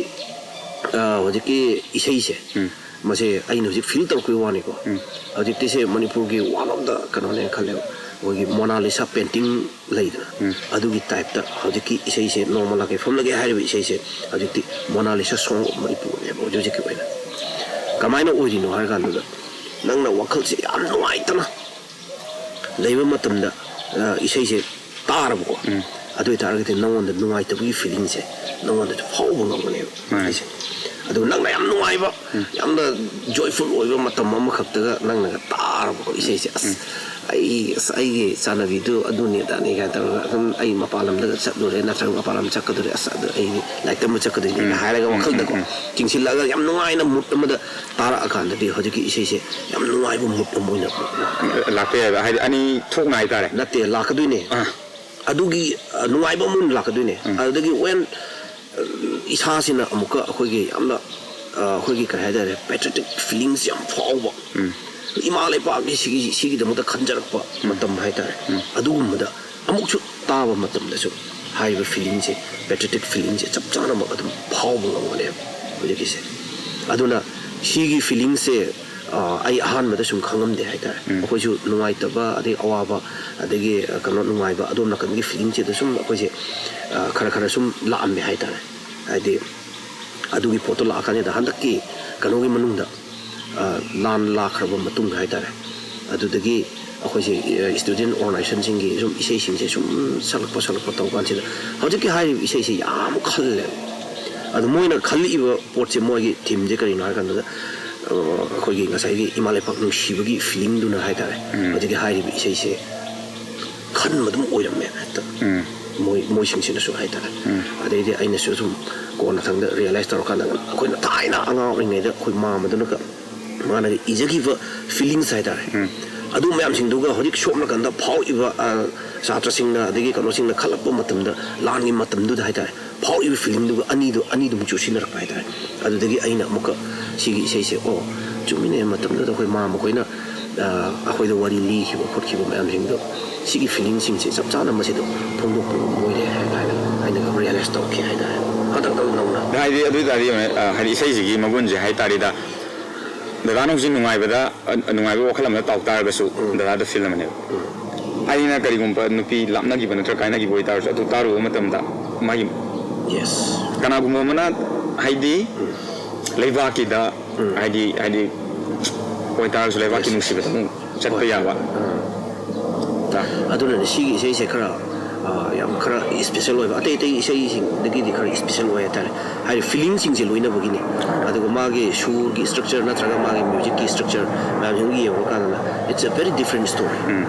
ꯑ, ꯍꯧꯖꯤꯛꯀꯤ ꯏꯁꯩꯁꯦ ꯎꯝ꯫ ꯃꯁꯦ ꯑꯩꯅ ꯍꯧꯖꯤꯛ ꯐꯤꯜ ꯇꯧꯔꯛꯄꯒꯤ ꯋꯥꯅꯤꯀꯣ꯫ ꯎꯝ꯫ ꯍꯧꯖꯤꯛꯇꯤꯁꯦ ꯃꯅꯤꯄꯨꯔꯒꯤ ꯋꯥꯟ ꯑꯣꯐ ꯗ ꯀꯩꯅꯣꯅꯦꯅ ꯈꯜꯂꯦꯕ, ꯑꯩꯈꯣꯏꯒꯤ ꯃꯣꯅꯥꯂꯤꯁꯥ ꯄꯦꯟꯇꯤꯡ ꯂꯩꯗꯅ, ꯎꯝ꯫ ꯑꯗꯨꯒꯤ ꯇꯥꯏꯞꯇ ꯍꯧꯖꯤꯛꯀꯤ ꯏꯁꯩꯁꯦ "ꯅꯣꯡꯃ ꯂꯥꯛꯀꯦ ꯐꯝꯂꯒꯦ" ꯍꯥꯏꯔꯤꯕ ꯏꯁꯩꯁꯦ ꯍꯧꯖꯤꯛꯇꯤ ꯃꯣꯅꯥꯂꯤꯁꯥ ꯁꯣꯡ ꯑꯣꯐ ꯃꯅꯤꯄꯨꯔꯅꯦꯕ ꯍꯧꯖꯤꯛ ꯍꯧꯖꯤꯛꯀꯤ ꯑꯣꯏꯅ꯫ ꯀꯃꯥꯏꯅ ꯑꯣꯏꯔꯤꯅꯣ ꯍꯥꯏꯔ ꯀꯥꯟꯗꯨꯗ, ꯅꯪꯅ ꯋꯥꯈꯜꯁꯦ ꯌꯥꯝ ꯅꯨꯡꯉꯥꯏꯇꯅ ꯂꯩꯕ ꯃꯇꯝꯗ ꯑ, ꯏꯁꯩꯁꯦ ꯇꯥꯔꯕꯀꯣ, ꯎꯝ꯫ ꯑꯗꯨ ꯑꯣꯏꯇꯥꯔꯒꯗꯤ ꯅꯉꯣꯟꯗ ꯅꯨꯡꯉꯥꯏꯇꯕꯒꯤ ꯐꯤꯂꯤꯡꯁꯦ ꯅꯉꯣꯟꯗꯁꯨ ꯐꯥꯎꯕ ꯉꯝꯒꯅꯦꯕ꯫ ꯃꯥꯅꯦ꯫ ꯍꯥꯏꯁꯦ꯫ ꯑꯗꯨ ꯅꯪꯅ ꯌꯥꯝ ꯅꯨꯡꯉꯥꯏꯕ, ꯌꯥꯝꯅ joyful ꯑꯣꯏꯕ ꯃꯇꯝ ꯑꯃꯈꯛꯇꯒ ꯅꯪꯅꯒ ꯇꯥꯔꯕꯀꯣ ꯏꯁꯩꯁꯦ, ꯑꯁ, ꯑꯩ, ꯑꯁ, ꯑꯩꯒꯤ ꯆꯥꯟꯅꯕꯤꯗꯨ ꯑꯗꯨꯅꯤ ꯑꯗꯥꯅꯤ ꯀꯥꯏꯅ ꯇꯧꯔꯒ ꯑꯗꯨꯝ ꯑꯩ ꯃꯄꯥꯟ ꯂꯝꯗꯒ ꯆꯠꯂꯨꯔꯦ ꯅꯠꯇ꯭ꯔꯒ ꯃꯄꯥꯟ ꯂꯝ ꯆꯠꯀꯗꯣꯔꯦ, ꯑꯁ, ꯑꯗꯨ ꯑꯩ ꯂꯥꯏꯔꯤꯛ ꯇꯝꯕ ꯆꯠꯀꯗꯣꯏꯅꯤꯒ ꯍꯥꯏꯔꯒ ꯋꯥꯈꯜꯗꯀꯣ ꯆꯤꯡꯁꯤꯜꯂꯛꯑꯒ ꯌꯥꯝ ꯅꯨꯡꯉꯥꯏꯅ mood ꯑꯃꯗ ꯇꯥꯔꯛꯑꯀꯥꯟꯗꯗꯤ ꯍꯧꯖꯤꯛꯀꯤ ꯏꯁꯩꯁꯦ ꯌꯥꯝ ꯅꯨꯡꯉꯥꯏꯕ mood ꯑꯃ ꯑꯣꯏꯅ ꯂꯥꯛꯄ ꯌꯥꯏꯕ, ꯍꯥꯏꯗꯤ ꯑꯅꯤ ꯊꯣꯛꯅ ꯍꯥꯏꯇꯥꯔꯦ꯫ ꯅꯠꯇꯦ, ꯂꯥꯛꯀꯗꯣꯏꯅꯦ꯫ ꯑꯗꯨꯒꯤ, ꯑ, ꯅꯨꯡꯉꯥꯏꯕ ꯑꯃ ꯑꯣꯏꯅ ꯂꯥꯛꯀꯗꯣꯏꯅꯦ꯫ ꯑꯗꯨꯗꯒꯤ when, ꯑ, ꯏꯁꯥꯁꯤꯅ ꯑꯃꯨꯛꯀ ꯑꯩꯈꯣꯏꯒꯤ ꯌꯥꯝꯅ, ꯑ, ꯑꯩꯈꯣꯏꯒꯤ ꯀꯔꯤ ꯍꯥꯏꯇꯥꯔꯦ, patriotic feelings ꯌꯥꯝ ꯐꯥꯎꯕ, ꯏꯃꯥ ꯂꯩꯄꯥꯛꯀꯤ ꯁꯤꯒꯤ, ꯁꯤꯒꯤꯗꯃꯛꯇ ꯈꯟꯖꯔꯛꯄ ꯃꯇꯝ ꯍꯥꯏꯇꯥꯔꯦ, ꯑꯗꯨꯒꯨꯝꯕꯗ ꯑꯃꯨꯛꯁꯨ ꯇꯥꯕ ꯃꯇꯝꯗꯁꯨ ꯍꯥꯏꯔꯤꯕ feelingꯁꯦ, patriotic feelingꯁꯦ ꯆꯞ ꯆꯥꯅꯃꯛ ꯑꯗꯨꯝ ꯐꯥꯎꯕ ꯉꯝꯒꯅꯦꯕ ꯍꯧꯖꯤꯛꯀꯤꯁꯦ꯫ ꯑꯗꯨꯅ ꯁꯤꯒꯤ feelingꯁꯦ, ꯑ, ꯑꯩ ꯑꯍꯥꯟꯕꯗ ꯁꯨꯝ ꯈꯪꯉꯝꯗꯦ ꯍꯥꯏꯇꯥꯔꯦ꯫ ꯑꯩꯈꯣꯏꯁꯨ ꯅꯨꯡꯉꯥꯏꯇꯕ, ꯑꯗꯩ ꯑꯋꯥꯕ, ꯑꯗꯒꯤ, ꯑ, ꯀꯩꯅꯣ, ꯅꯨꯡꯉꯥꯏꯕ, ꯑꯗꯣꯝ ꯅꯥꯀꯟꯒꯤ feelingꯁꯤꯗ ꯁꯨꯝ ꯑꯩꯈꯣꯏꯁꯦ, ꯑ, ꯈꯔ ꯈꯔ ꯁꯨꯝ ꯂꯥꯛꯑꯝꯃꯦ ꯍꯥꯏꯇꯥꯔꯦ꯫ ꯍꯥꯏꯗꯤ ꯑꯗꯨꯒꯤ ꯄꯣꯠꯇꯣ ꯂꯥꯛꯑꯀꯥꯟꯁꯤꯗ ꯍꯟꯗꯛꯀꯤ ꯀꯩꯅꯣꯒꯤ ꯃꯅꯨꯡꯗ, ꯑ, ꯂꯥꯟ ꯂꯥꯛꯈ꯭ꯔꯕ ꯃꯇꯨꯡ ꯍꯥꯏꯇꯥꯔꯦ, ꯑꯗꯨꯗꯒꯤ ꯑꯩꯈꯣꯏꯁꯦ, ꯑ, student organizationꯁꯤꯡꯒꯤ ꯁꯨꯝ ꯏꯁꯩꯁꯤꯡꯁꯦ ꯁꯨꯝ ꯁꯛꯂꯛꯄ, ꯁꯛꯂꯛꯄ ꯇꯧ ꯀꯥꯟꯁꯤꯗ ꯍꯧꯖꯤꯛꯀꯤ ꯍꯥꯏꯔꯤꯕ ꯏꯁꯩꯁꯦ ꯌꯥꯝ ꯈꯜꯂꯦ꯫ ꯑꯗꯨ ꯃꯣꯏꯅ ꯈꯜꯂꯛꯏꯕ ꯄꯣꯠꯁꯦ, ꯃꯣꯏꯒꯤ themeꯁꯦ ꯀꯔꯤꯅꯣ ꯍꯥꯏ ꯀꯥꯟꯗ, ꯑ, ꯑꯩꯈꯣꯏꯒꯤ ꯉꯁꯥꯏꯒꯤ ꯏꯃꯥ ꯂꯩꯄꯥꯛ ꯅꯨꯡꯁꯤꯕꯒꯤ feelingꯗꯨꯅ ꯍꯥꯏꯇꯥꯔꯦ, ꯍꯧꯖꯤꯛꯀꯤ ꯍꯥꯏꯔꯤꯕ ꯏꯁꯩꯁꯦ ꯈꯟꯕ ꯑꯗꯨꯝ ꯑꯣꯏꯔꯝꯃꯦ ꯍꯦꯛꯇ꯫ ꯃꯣꯏ, ꯃꯣꯏꯁꯤꯡꯁꯤꯅꯁꯨ ꯍꯥꯏꯇꯥꯔꯦ꯫ ꯑꯗꯩꯗꯤ ꯑꯩꯅꯁꯨ ꯁꯨꯝ ꯀꯣꯟꯅ ꯊꯪꯗ realize ꯇꯧꯔꯀꯥꯟꯗ ꯑꯩꯈꯣꯏꯅ ꯊꯥꯏꯅ ꯑꯉꯥꯡ ꯑꯣꯏꯔꯤꯉꯩꯗ ꯑꯩꯈꯣꯏ ꯃꯥꯝꯃꯗꯨꯅꯒ, ꯃꯥꯅꯒ ꯏꯖꯈꯤꯕ feelings ꯍꯥꯏꯇꯥꯔꯦ, ꯑꯗꯨ ꯃꯌꯥꯝꯁꯤꯡꯗꯨꯒ ꯍꯧꯖꯤꯛ ꯁꯣꯝ ꯅꯥꯀꯟꯗ ꯐꯥꯎꯔꯛꯏꯕ, ꯑ, ꯁꯥꯇ꯭ꯔꯁꯤꯡꯅ ꯑꯗꯒꯤ ꯀꯩꯅꯣꯁꯤꯡꯅ ꯈꯜꯂꯛꯄ ꯃꯇꯝꯗ, ꯂꯥꯟꯒꯤ ꯃꯇꯝꯗꯨꯗ ꯍꯥꯏꯇꯥꯔꯦ, ꯐꯥꯎꯔꯛꯏꯕ feelingꯗꯨꯒ ꯑꯅꯤꯗꯨ, ꯑꯅꯤꯗꯨꯃꯨꯛ ꯆꯨꯁꯤꯟꯅꯔꯛꯄ ꯍꯥꯏꯇꯥꯔꯦ꯫ ꯑꯗꯨꯗꯒꯤ ꯑꯩꯅ ꯑꯃꯨꯛꯀ ꯁꯤꯒꯤ ꯏꯁꯩꯁꯦ, ꯑꯣ, ꯆꯨꯝꯃꯤꯅꯦ, ꯃꯇꯝꯗꯨꯗ ꯑꯩꯈꯣꯏ ꯃꯥꯝꯃ ꯈꯣꯏꯅ, ꯑ, ꯑꯩꯈꯣꯏꯗ ꯋꯥꯔꯤ ꯂꯤꯈꯤꯕ ꯈꯣꯠꯈꯤꯕ ꯃꯌꯥꯝꯁꯤꯡꯗꯣ, ꯁꯤꯒꯤ feelingꯁꯤꯡꯁꯦ ꯆꯞ ꯆꯥꯅ ꯃꯁꯤꯗ ꯐꯣꯡꯗꯣꯛꯄ ꯉꯝꯕ ꯑꯣꯏꯔꯦ ꯍꯥꯏꯅ ꯑꯩꯅ realize ꯇꯧꯔꯛꯈꯤ ꯍꯥꯏꯇꯥꯔꯦ, ꯍꯟꯗꯛꯇ ꯅꯧꯅ꯫ ꯍꯥꯏꯗꯤ ꯑꯗꯨ ꯑꯣꯏ ꯇꯥꯔꯗꯤ, ꯑ, ꯍꯥꯏꯗꯤ ꯏꯁꯩꯁꯤꯒꯤ ꯃꯒꯨꯟꯁꯦ ꯍꯥꯏ ꯇꯥꯔꯗꯤ, ꯗꯗꯥꯅ ꯍꯧꯖꯤꯛ ꯅꯨꯡꯉꯥꯏꯕꯗ, ꯑ, ꯅꯨꯡꯉꯥꯏꯕ ꯋꯥꯈꯜ ꯑꯃꯗ ꯇꯥꯎ ꯇꯥꯔꯒꯁꯨ, ꯗꯗꯥꯗ feel ꯑꯃꯅꯦꯕ꯫ ꯑꯩꯅ ꯀꯔꯤꯒꯨꯝꯕ ꯅꯨꯄꯤ ꯂꯥꯞꯅꯈꯤꯕ ꯅꯠꯇ꯭ꯔꯒ ꯀꯥꯏꯅꯈꯤꯕ ꯑꯣꯏꯇꯥꯔꯁꯨ, ꯑꯗꯨ ꯇꯥꯔꯨꯕ ꯃꯇꯝꯗ ꯃꯥꯒꯤ, Yes. ꯀꯅꯥꯒꯨꯝꯕ ꯑꯃꯅ, ꯍꯥꯏꯗꯤ, ꯂꯩꯕꯥꯛꯀꯤꯗ, ꯍꯥꯏꯗꯤ, ꯍꯥꯏꯗꯤ ꯑꯣꯏꯇꯥꯔꯁꯨ, ꯂꯩꯕꯥꯛꯀꯤ ꯅꯨꯡꯁꯤꯕꯗ ꯑꯃꯨꯛ ꯆꯠꯄ ꯌꯥꯕ꯫ ꯑꯗꯨꯅꯅꯦ ꯁꯤꯒꯤ ꯏꯁꯩꯁꯦ ꯈꯔ, ꯌꯥꯝ ꯈꯔ ꯏꯁꯄꯤꯁꯦꯜ ꯑꯣꯏꯕ, ꯑꯇꯩ ꯑꯇꯩ ꯏꯁꯩꯁꯤꯡꯗꯒꯤꯗꯤ ꯈꯔ ꯏꯁꯄꯤꯁꯦꯜ ꯑꯣꯏ ꯍꯥꯏꯇꯥꯔꯦ꯫ ꯍꯥꯏꯗꯤ ꯐꯤꯂꯤꯡꯁꯤꯡꯁꯦ ꯂꯣꯏꯅꯕꯒꯤꯅꯤ꯫ ꯑꯗꯨꯒ ꯃꯥꯒꯤ ꯁꯨꯔꯒꯤ ꯏꯁꯇ꯭ꯔꯛꯆꯔ ꯅꯠꯇ꯭ꯔꯒ ꯃꯥꯒꯤ ꯃ꯭ꯌꯨꯖꯤꯛꯀꯤ ꯏꯁꯇ꯭ꯔꯛꯆꯔ ꯃꯌꯥꯝꯁꯤꯡ ꯌꯦꯡꯉꯨꯔꯀꯥꯟꯗꯅ, it's a very different story꯫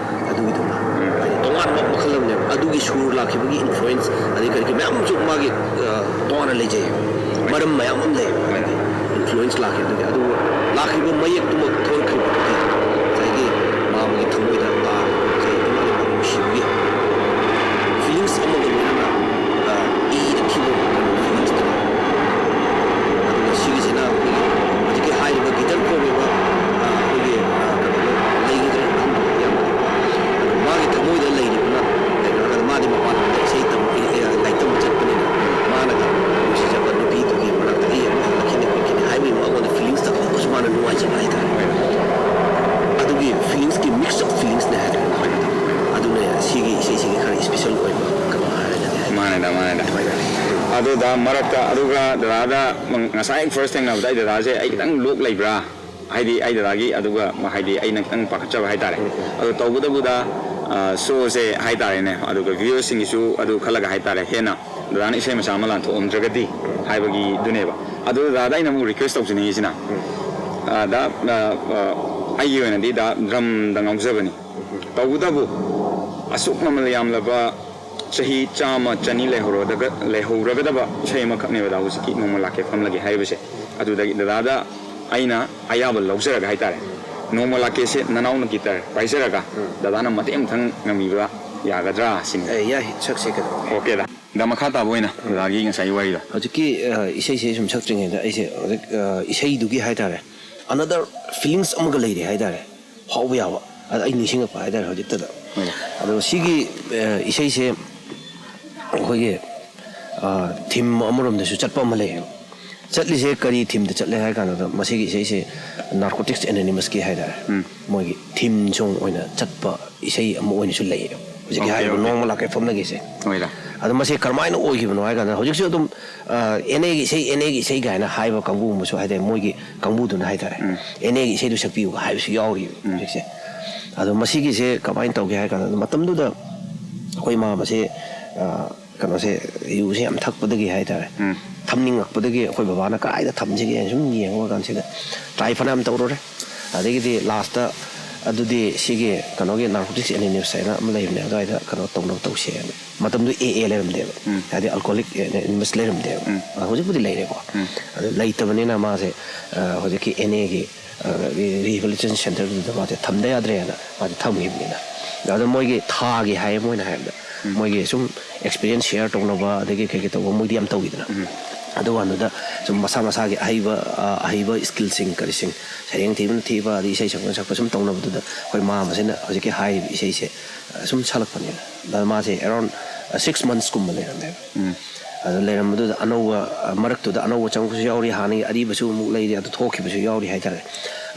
ꯑꯗꯨꯒꯤꯗꯨꯃ ꯍꯥꯏꯗꯤ ꯇꯣꯉꯥꯟꯕ ꯃꯈꯜ ꯑꯃꯅꯦꯕ꯫ ꯑꯗꯨꯒꯤ ꯁꯨꯔ ꯂꯥꯛꯈꯤꯕꯒꯤ ꯏꯟꯐ꯭ꯂꯨꯌꯦꯟꯁ ꯑꯗꯩ ꯀꯔꯤ ꯀꯔꯤ ꯃꯌꯥꯝ ꯑꯃꯁꯨ ꯃꯥꯒꯤ ꯑ, ꯇꯣꯉꯥꯟꯅ ꯂꯩꯖꯩ꯫ ꯃꯔꯝ ꯃꯌꯥꯝ ꯑꯃ ꯂꯩ꯫ ꯍꯥꯏꯗꯤ ꯏꯟꯐ꯭ꯂꯨꯌꯦꯟꯁ ꯂꯥꯛꯈꯤ꯫ ꯑꯗꯨꯒꯤ ꯑꯗꯨ ꯂꯥꯛꯈꯤꯕ ꯃꯌꯦꯛꯇꯨꯃꯛ ꯊꯣꯛꯈ꯭ꯔꯤꯕꯗꯨꯗꯤ ꯉꯁꯥꯏꯒꯤ ꯃꯥ ꯑꯃꯒꯤ ꯊꯃꯣꯏꯗ ꯇꯥ ꯉꯁꯥꯏꯒꯤ ꯏꯃꯥ ꯂꯩꯕꯥꯛ ꯅꯨꯡꯁꯤꯕꯒꯤ ꯐꯤꯂꯤꯡꯁ ꯑꯃꯒ ꯂꯣꯏꯅꯅ ꯑ, ꯏꯔꯛꯈꯤꯕ ꯐꯤꯂꯤꯡꯁꯇꯨꯅꯤ꯫ ꯑꯗꯨꯒ ꯁꯤꯒꯤꯁꯤꯅ ꯑꯩꯈꯣꯏꯒꯤ ꯍꯧꯖꯤꯛꯀꯤ ꯍꯥꯏꯔꯤꯕ ꯒꯤꯇꯔ ꯈꯣꯡꯉꯤꯕ ꯑ, ꯑꯩꯈꯣꯏꯒꯤ ꯑ, ꯀꯩꯅꯣꯗꯣ ꯂꯩꯈꯤꯗ꯭ꯔꯦ ꯈꯪꯗꯦ ꯌꯥꯝ꯫ ꯑꯗꯣ ꯃꯥꯒꯤ ꯊꯃꯣꯏꯗ ꯂꯩꯔꯤꯕꯅ ꯀꯩꯅꯣ ꯍꯥꯏꯔꯀꯥꯟꯗ ꯃꯥꯗꯤ ꯃꯄꯥꯟ ꯂꯝꯗ ꯏꯁꯩ ꯇꯝ ꯂꯥꯏꯔꯤꯛ ꯇꯝꯕ ꯆꯠꯄꯅꯤꯅ ꯃꯥꯅꯒ ꯅꯨꯡꯁꯤꯖꯕ ꯅꯨꯄꯤꯗꯨꯒꯤ ꯃꯅꯥꯛꯇ ꯑꯩ ꯑꯃꯨꯛ ꯍꯜꯂꯛꯈꯤꯅꯤ ꯈꯣꯠꯈꯤꯅꯤ ꯍꯥꯏꯕꯒꯤ ꯃꯉꯣꯟꯗ ꯐꯤꯂꯤꯡꯁꯇ ꯑꯃꯨꯛꯀꯁꯨ ꯃꯥꯅ ꯅꯨꯡꯉꯥꯏꯖꯕ ꯍꯥꯏꯇꯥꯔꯦ꯫ ꯑꯗꯨꯒꯤ ꯐꯤꯂꯤꯡꯁꯀꯤ ꯃꯤꯛꯁ ꯑꯣꯐ ꯐꯤꯂꯤꯡꯁꯅꯦ ꯍꯥꯏꯇꯥꯔꯦ꯫ ꯑꯗꯨꯅ ꯁꯤꯒꯤ ꯏꯁꯩꯁꯤꯒꯤ ꯈꯔ ꯏꯁꯄꯤꯁꯦꯜ ꯑꯣꯏꯕ ꯀꯩꯅꯣ ꯍꯥꯏꯔꯒꯗꯤ ꯍꯥꯏ- ꯃꯥꯅꯦꯗ ꯃꯥꯅꯦꯗ ꯍꯣꯏ꯫ ꯑꯗꯨꯗ ꯃꯔꯛꯇ ꯑꯗꯨꯒ ꯗꯗꯥꯗ ꯉꯁꯥꯏ ꯐꯥꯔꯁ ꯊꯦꯡꯅꯕꯗ ꯑꯩ ꯗꯗꯥꯁꯦ ꯑꯩ ꯈꯤꯇꯪ ꯂꯣꯛ ꯂꯩꯕ꯭ꯔꯥ, ꯍꯥꯏꯗꯤ ꯑꯩ ꯗꯗꯥꯒꯤ ꯑꯗꯨꯒ ꯍꯥꯏꯗꯤ ꯑꯩꯅ ꯈꯤꯇꯪ ꯄꯥꯈꯠꯆꯕ ꯍꯥꯏꯇꯥꯔꯦ꯫ ꯑꯗꯣ ꯇꯧꯕꯇꯕꯨꯗ ꯁꯣꯁꯦ ꯍꯥꯏꯇꯥꯔꯦꯅꯦ, ꯑꯗꯨꯒ ꯚ꯭ꯌꯨꯋꯔꯁꯤꯡꯒꯤꯁꯨ ꯑꯗꯨ ꯈꯜꯂꯒ ꯍꯥꯏꯇꯥꯔꯦ, ꯍꯦꯟꯅ ꯗꯗꯥꯅ ꯏꯁꯩ ꯃꯆꯥ ꯑꯃ ꯂꯥꯟꯊꯣꯛꯑꯝꯗ꯭ꯔꯒꯗꯤ ꯍꯥꯏꯕꯒꯤꯗꯨꯅꯦꯕ꯫ ꯑꯗꯨ ꯗꯗꯥꯗ ꯑꯩꯅ ꯑꯃꯨꯛ ꯔꯤꯀ꯭ꯋꯦꯁ ꯇꯧꯖꯅꯤꯡꯉꯤꯁꯤꯅ, ꯑ, ꯗꯥ, ꯑ, ꯑ, ꯑꯩꯒꯤ ꯑꯣꯏꯅꯗꯤ ꯗꯥ ꯗ꯭ꯔꯝꯗ ꯉꯥꯎꯖꯕꯅꯤ꯫ ꯇꯧꯕꯇꯕꯨ ꯑꯁꯨꯛ ꯃꯃꯜ ꯌꯥꯝꯂꯕ ꯆꯍꯤ ꯆꯥꯝꯃ ꯆꯅꯤ ꯂꯩꯍꯧꯔꯗꯒ-, ꯂꯩꯍꯧꯔꯒꯗꯕ ꯏꯁꯩ ꯑꯃꯈꯛꯅꯦꯕ ꯗꯥ ꯍꯧꯖꯤꯛꯀꯤ ꯅꯣꯡꯃ ꯂꯥꯛꯀꯦ ꯐꯝꯂꯒꯦ ꯍꯥꯏꯔꯤꯕꯁꯦ꯫ ꯑꯗꯨꯗꯒꯤ ꯗꯗꯥꯗ ꯑꯩꯅ ꯑꯌꯥꯕ ꯂꯧꯖꯔꯒ ꯍꯥꯏꯇꯥꯔꯦ, ꯅꯣꯡꯃ ꯂꯥꯛꯀꯦꯁꯦ ꯅꯅꯥꯎꯅ ꯒꯤꯇꯔ ꯄꯥꯏꯖꯔꯒ ꯗꯗꯥꯅ ꯃꯇꯦꯛ ꯑꯃꯇꯪ ꯉꯪꯕꯤꯕ ꯌꯥꯒꯗ꯭ꯔꯥ ꯁꯤꯅꯤ꯫ ꯑꯦ, ꯌꯥꯏ, ꯁꯛꯁꯦ ꯀꯩꯗꯧꯔꯒꯦ꯫ ꯑꯣꯀꯦꯗ꯫ ꯗ ꯃꯈꯥ ꯇꯥꯕ ꯑꯣꯏꯅ ꯗꯗꯥꯒꯤ ꯉꯁꯥꯏꯒꯤ ꯋꯥꯔꯤꯗꯣ꯫ ꯍꯧꯖꯤꯛꯀꯤ ꯑ, ꯏꯁꯩꯁꯦ ꯁꯨꯝ ꯁꯛꯇ꯭ꯔꯤꯉꯩꯗ ꯑꯩꯁꯦ ꯍꯧꯖꯤꯛ ꯑ, ꯏꯁꯩꯗꯨꯒꯤ ꯍꯥꯏꯇꯥꯔꯦ, ꯑꯅꯗꯔ ꯐꯤꯂꯤꯡꯁ ꯑꯃꯒ ꯂꯩꯔꯤ ꯍꯥꯏꯇꯥꯔꯦ꯫ ꯐꯥꯎꯕ ꯌꯥꯕ꯫ ꯑꯗ ꯑꯩ ꯅꯤꯡꯁꯤꯡꯉꯛꯄ ꯍꯥꯏꯇꯥꯔꯦ ꯍꯧꯖꯤꯛꯇꯗ꯫ ꯑꯗꯣ ꯁꯤꯒꯤ ꯑ, ꯏꯁꯩꯁꯦ ꯑꯩꯈꯣꯏꯒꯤ ꯊꯤꯝ ꯑꯃꯔꯣꯝꯗꯁꯨ ꯆꯠꯄ ꯑꯃ ꯂꯩꯌꯦꯕ꯫ ꯆꯠꯂꯤꯁꯦ ꯀꯔꯤ ꯊꯤꯝꯗ ꯆꯠꯂꯦ ꯍꯥꯏ ꯀꯥꯟꯗ ꯃꯁꯤꯒꯤ ꯏꯁꯩꯁꯦ ꯅꯥꯔꯀꯣꯇꯤꯛꯁ ꯑꯦꯅꯣꯅꯤꯃꯁꯀꯤ ꯍꯥꯏꯇꯥꯔꯦ꯫ ꯃꯣꯏꯒꯤ ꯊꯤꯝ ꯁꯣꯡ ꯑꯣꯏꯅ ꯆꯠꯄ ꯏꯁꯩ ꯑꯃ ꯑꯣꯏꯅꯁꯨ ꯂꯩꯌꯦꯕ꯫ ꯍꯧꯖꯤꯛꯀꯤ ꯑꯣꯀꯦ, ꯍꯥꯏꯔꯤꯕ ꯑꯣꯀꯦ꯫ ꯅꯣꯡꯃ ꯂꯥꯛꯀꯦ ꯐꯝꯅꯒꯦꯁꯦ꯫ ꯍꯣꯏꯗ꯫ ꯑꯗꯣ ꯃꯁꯤ ꯀꯔꯝꯍꯥꯏꯅ ꯑꯣꯏꯈꯤꯕꯅꯣ ꯍꯥꯏ ꯀꯥꯟꯗ ꯍꯧꯖꯤꯛꯁꯨ ꯑꯗꯨꯝ ꯑ, ꯑꯦꯟ ꯑꯦꯒꯤ ꯏꯁꯩ, ꯑꯦꯟ ꯑꯦꯒꯤ ꯏꯁꯩ ꯀꯥꯏꯅ ꯍꯥꯏꯕ ꯀꯥꯡꯕꯨꯒꯨꯝꯕꯁꯨ ꯍꯥꯏꯇꯥꯔꯦ, ꯃꯣꯏꯒꯤ ꯀꯥꯡꯕꯨꯗꯨꯅ ꯍꯥꯏꯇꯥꯔꯦ, ꯑꯦꯟ ꯑꯦꯒꯤ ꯏꯁꯩꯗꯨ ꯁꯛꯄꯤꯌꯨꯒ ꯍꯥꯏꯕꯁꯨ ꯌꯥꯎꯔꯤꯕ ꯍꯧꯖꯤꯛꯁꯦ꯫ ꯑꯗꯣ ꯃꯁꯤꯒꯤꯁꯦ ꯀꯃꯥꯏꯅ ꯇꯧꯒꯦ ꯍꯥꯏ ꯀꯥꯟꯗ ꯃꯇꯝꯗꯨꯗ ꯑꯩꯈꯣꯏ ꯃꯥꯃꯁꯦ ꯀꯩꯅꯣꯁꯦ, ꯌꯨꯁꯦ ꯌꯥꯝ ꯊꯛꯄꯗꯒꯤ ꯍꯥꯏꯇꯥꯔꯦ, ꯊꯝꯅꯤꯡꯉꯛꯄꯗꯒꯤ ꯑꯩꯈꯣꯏ ꯕꯕꯥꯅ ꯀꯗꯥꯏꯗ ꯊꯝꯁꯤꯒꯦ ꯍꯥꯏꯅ ꯁꯨꯝ ꯌꯦꯡꯕ ꯀꯥꯟꯁꯤꯗ ꯇ꯭ꯔꯥꯏ ꯐꯅꯌꯥꯝ ꯇꯧꯔꯨꯔꯦ꯫ ꯑꯗꯒꯤꯗꯤ ꯂꯥꯁꯇ ꯑꯗꯨꯗꯤ ꯁꯤꯒꯤ ꯀꯩꯅꯣꯒꯤ Narcotics Anonymous ꯍꯥꯏꯅ ꯑꯃ ꯂꯩꯕꯅꯦ, ꯑꯗꯨꯋꯥꯏꯗ ꯀꯩꯅꯣ ꯇꯧꯅꯕ ꯇꯧꯁꯦꯅ꯫ ꯃꯇꯝꯗꯨ ꯑꯦ ꯑꯦ ꯂꯩꯔꯝꯗꯦꯕ, ꯍꯥꯏꯗꯤ Alcoholic Anonymous ꯂꯩꯔꯝꯗꯦꯕ꯫ ꯑ, ꯍꯧꯖꯤꯛꯄꯨꯗꯤ ꯂꯩꯔꯦꯀꯣ꯫ ꯑꯗꯨ ꯂꯩꯇꯕꯅꯤꯅ ꯃꯥꯁꯦ ꯍꯧꯖꯤꯛꯀꯤ ꯑꯦꯟ ꯑꯦꯒꯤ ꯔꯤꯍꯦꯕꯤꯂꯤꯇꯦꯁꯟ ꯁꯦꯟꯇꯔꯗꯨꯗ ꯃꯥꯁꯦ ꯊꯝꯗ ꯌꯥꯗ꯭ꯔꯦꯅ ꯃꯥꯁꯦ ꯊꯝꯈꯤꯕꯅꯤꯅ꯫ ꯑꯗꯣ ꯃꯣꯏꯒꯤ ꯊꯥꯒꯤ ꯍꯥꯏꯌꯦ, ꯃꯣꯏꯅ ꯍꯥꯏꯕꯗ ꯃꯣꯏꯒꯤ ꯁꯨꯝ ꯑꯦꯛꯁꯄꯤꯔꯤꯌꯦꯟꯁ ꯁꯤꯌꯔ ꯇꯧꯅꯕ, ꯑꯗꯒꯤ ꯀꯩ ꯀꯩ ꯇꯧꯕ, ꯃꯣꯏꯗꯤ ꯌꯥꯝ ꯇꯧꯋꯤꯗꯅ꯫ ꯑꯗꯨꯀꯥꯟꯗꯨꯗ ꯁꯨꯝ ꯃꯁꯥ ꯃꯁꯥꯒꯤ ꯑꯍꯩꯕ, ꯑ, ꯑꯍꯩꯕ ꯁ꯭ꯀꯤꯜꯁꯤꯡ ꯀꯔꯤꯁꯤꯡ, ꯁꯩꯔꯦꯡ ꯊꯤꯕꯅ ꯊꯤꯕ, ꯑꯗꯩ ꯏꯁꯩ ꯁꯛꯄꯅ ꯁꯛꯄ ꯁꯨꯝ ꯇꯧꯅꯕꯗꯨꯗ ꯑꯩꯈꯣꯏ ꯃꯥ ꯃꯁꯤꯅ ꯍꯧꯖꯤꯛꯀꯤ ꯍꯥꯏꯔꯤꯕ ꯏꯁꯩꯁꯦ, ꯑ, ꯁꯨꯝ ꯁꯥꯠꯂꯛꯄꯅꯦꯕ꯫ ꯑꯗ ꯃꯥꯁꯦ ꯑꯦꯔꯥꯎꯟ ꯁꯤꯛꯁ ꯃꯟꯁꯀꯨꯝꯕ ꯂꯩꯔꯝꯃꯦꯕ꯫ ꯑꯗꯨ ꯂꯩꯔꯝꯕꯗꯨꯗ ꯑꯅꯧꯕ, ꯑ, ꯃꯔꯛꯇꯨꯗ ꯑꯅꯧꯕ ꯆꯪꯉꯛꯄꯁꯨ ꯌꯥꯎꯔꯤ, ꯍꯥꯟꯅꯒꯤ ꯑꯔꯤꯕꯁꯨ ꯑꯃꯨꯛ ꯂꯩꯔꯤ, ꯑꯗꯨ ꯊꯣꯛꯈꯤꯕꯁꯨ ꯌꯥꯎꯔꯤ ꯍꯥꯏꯇꯥꯔꯦ꯫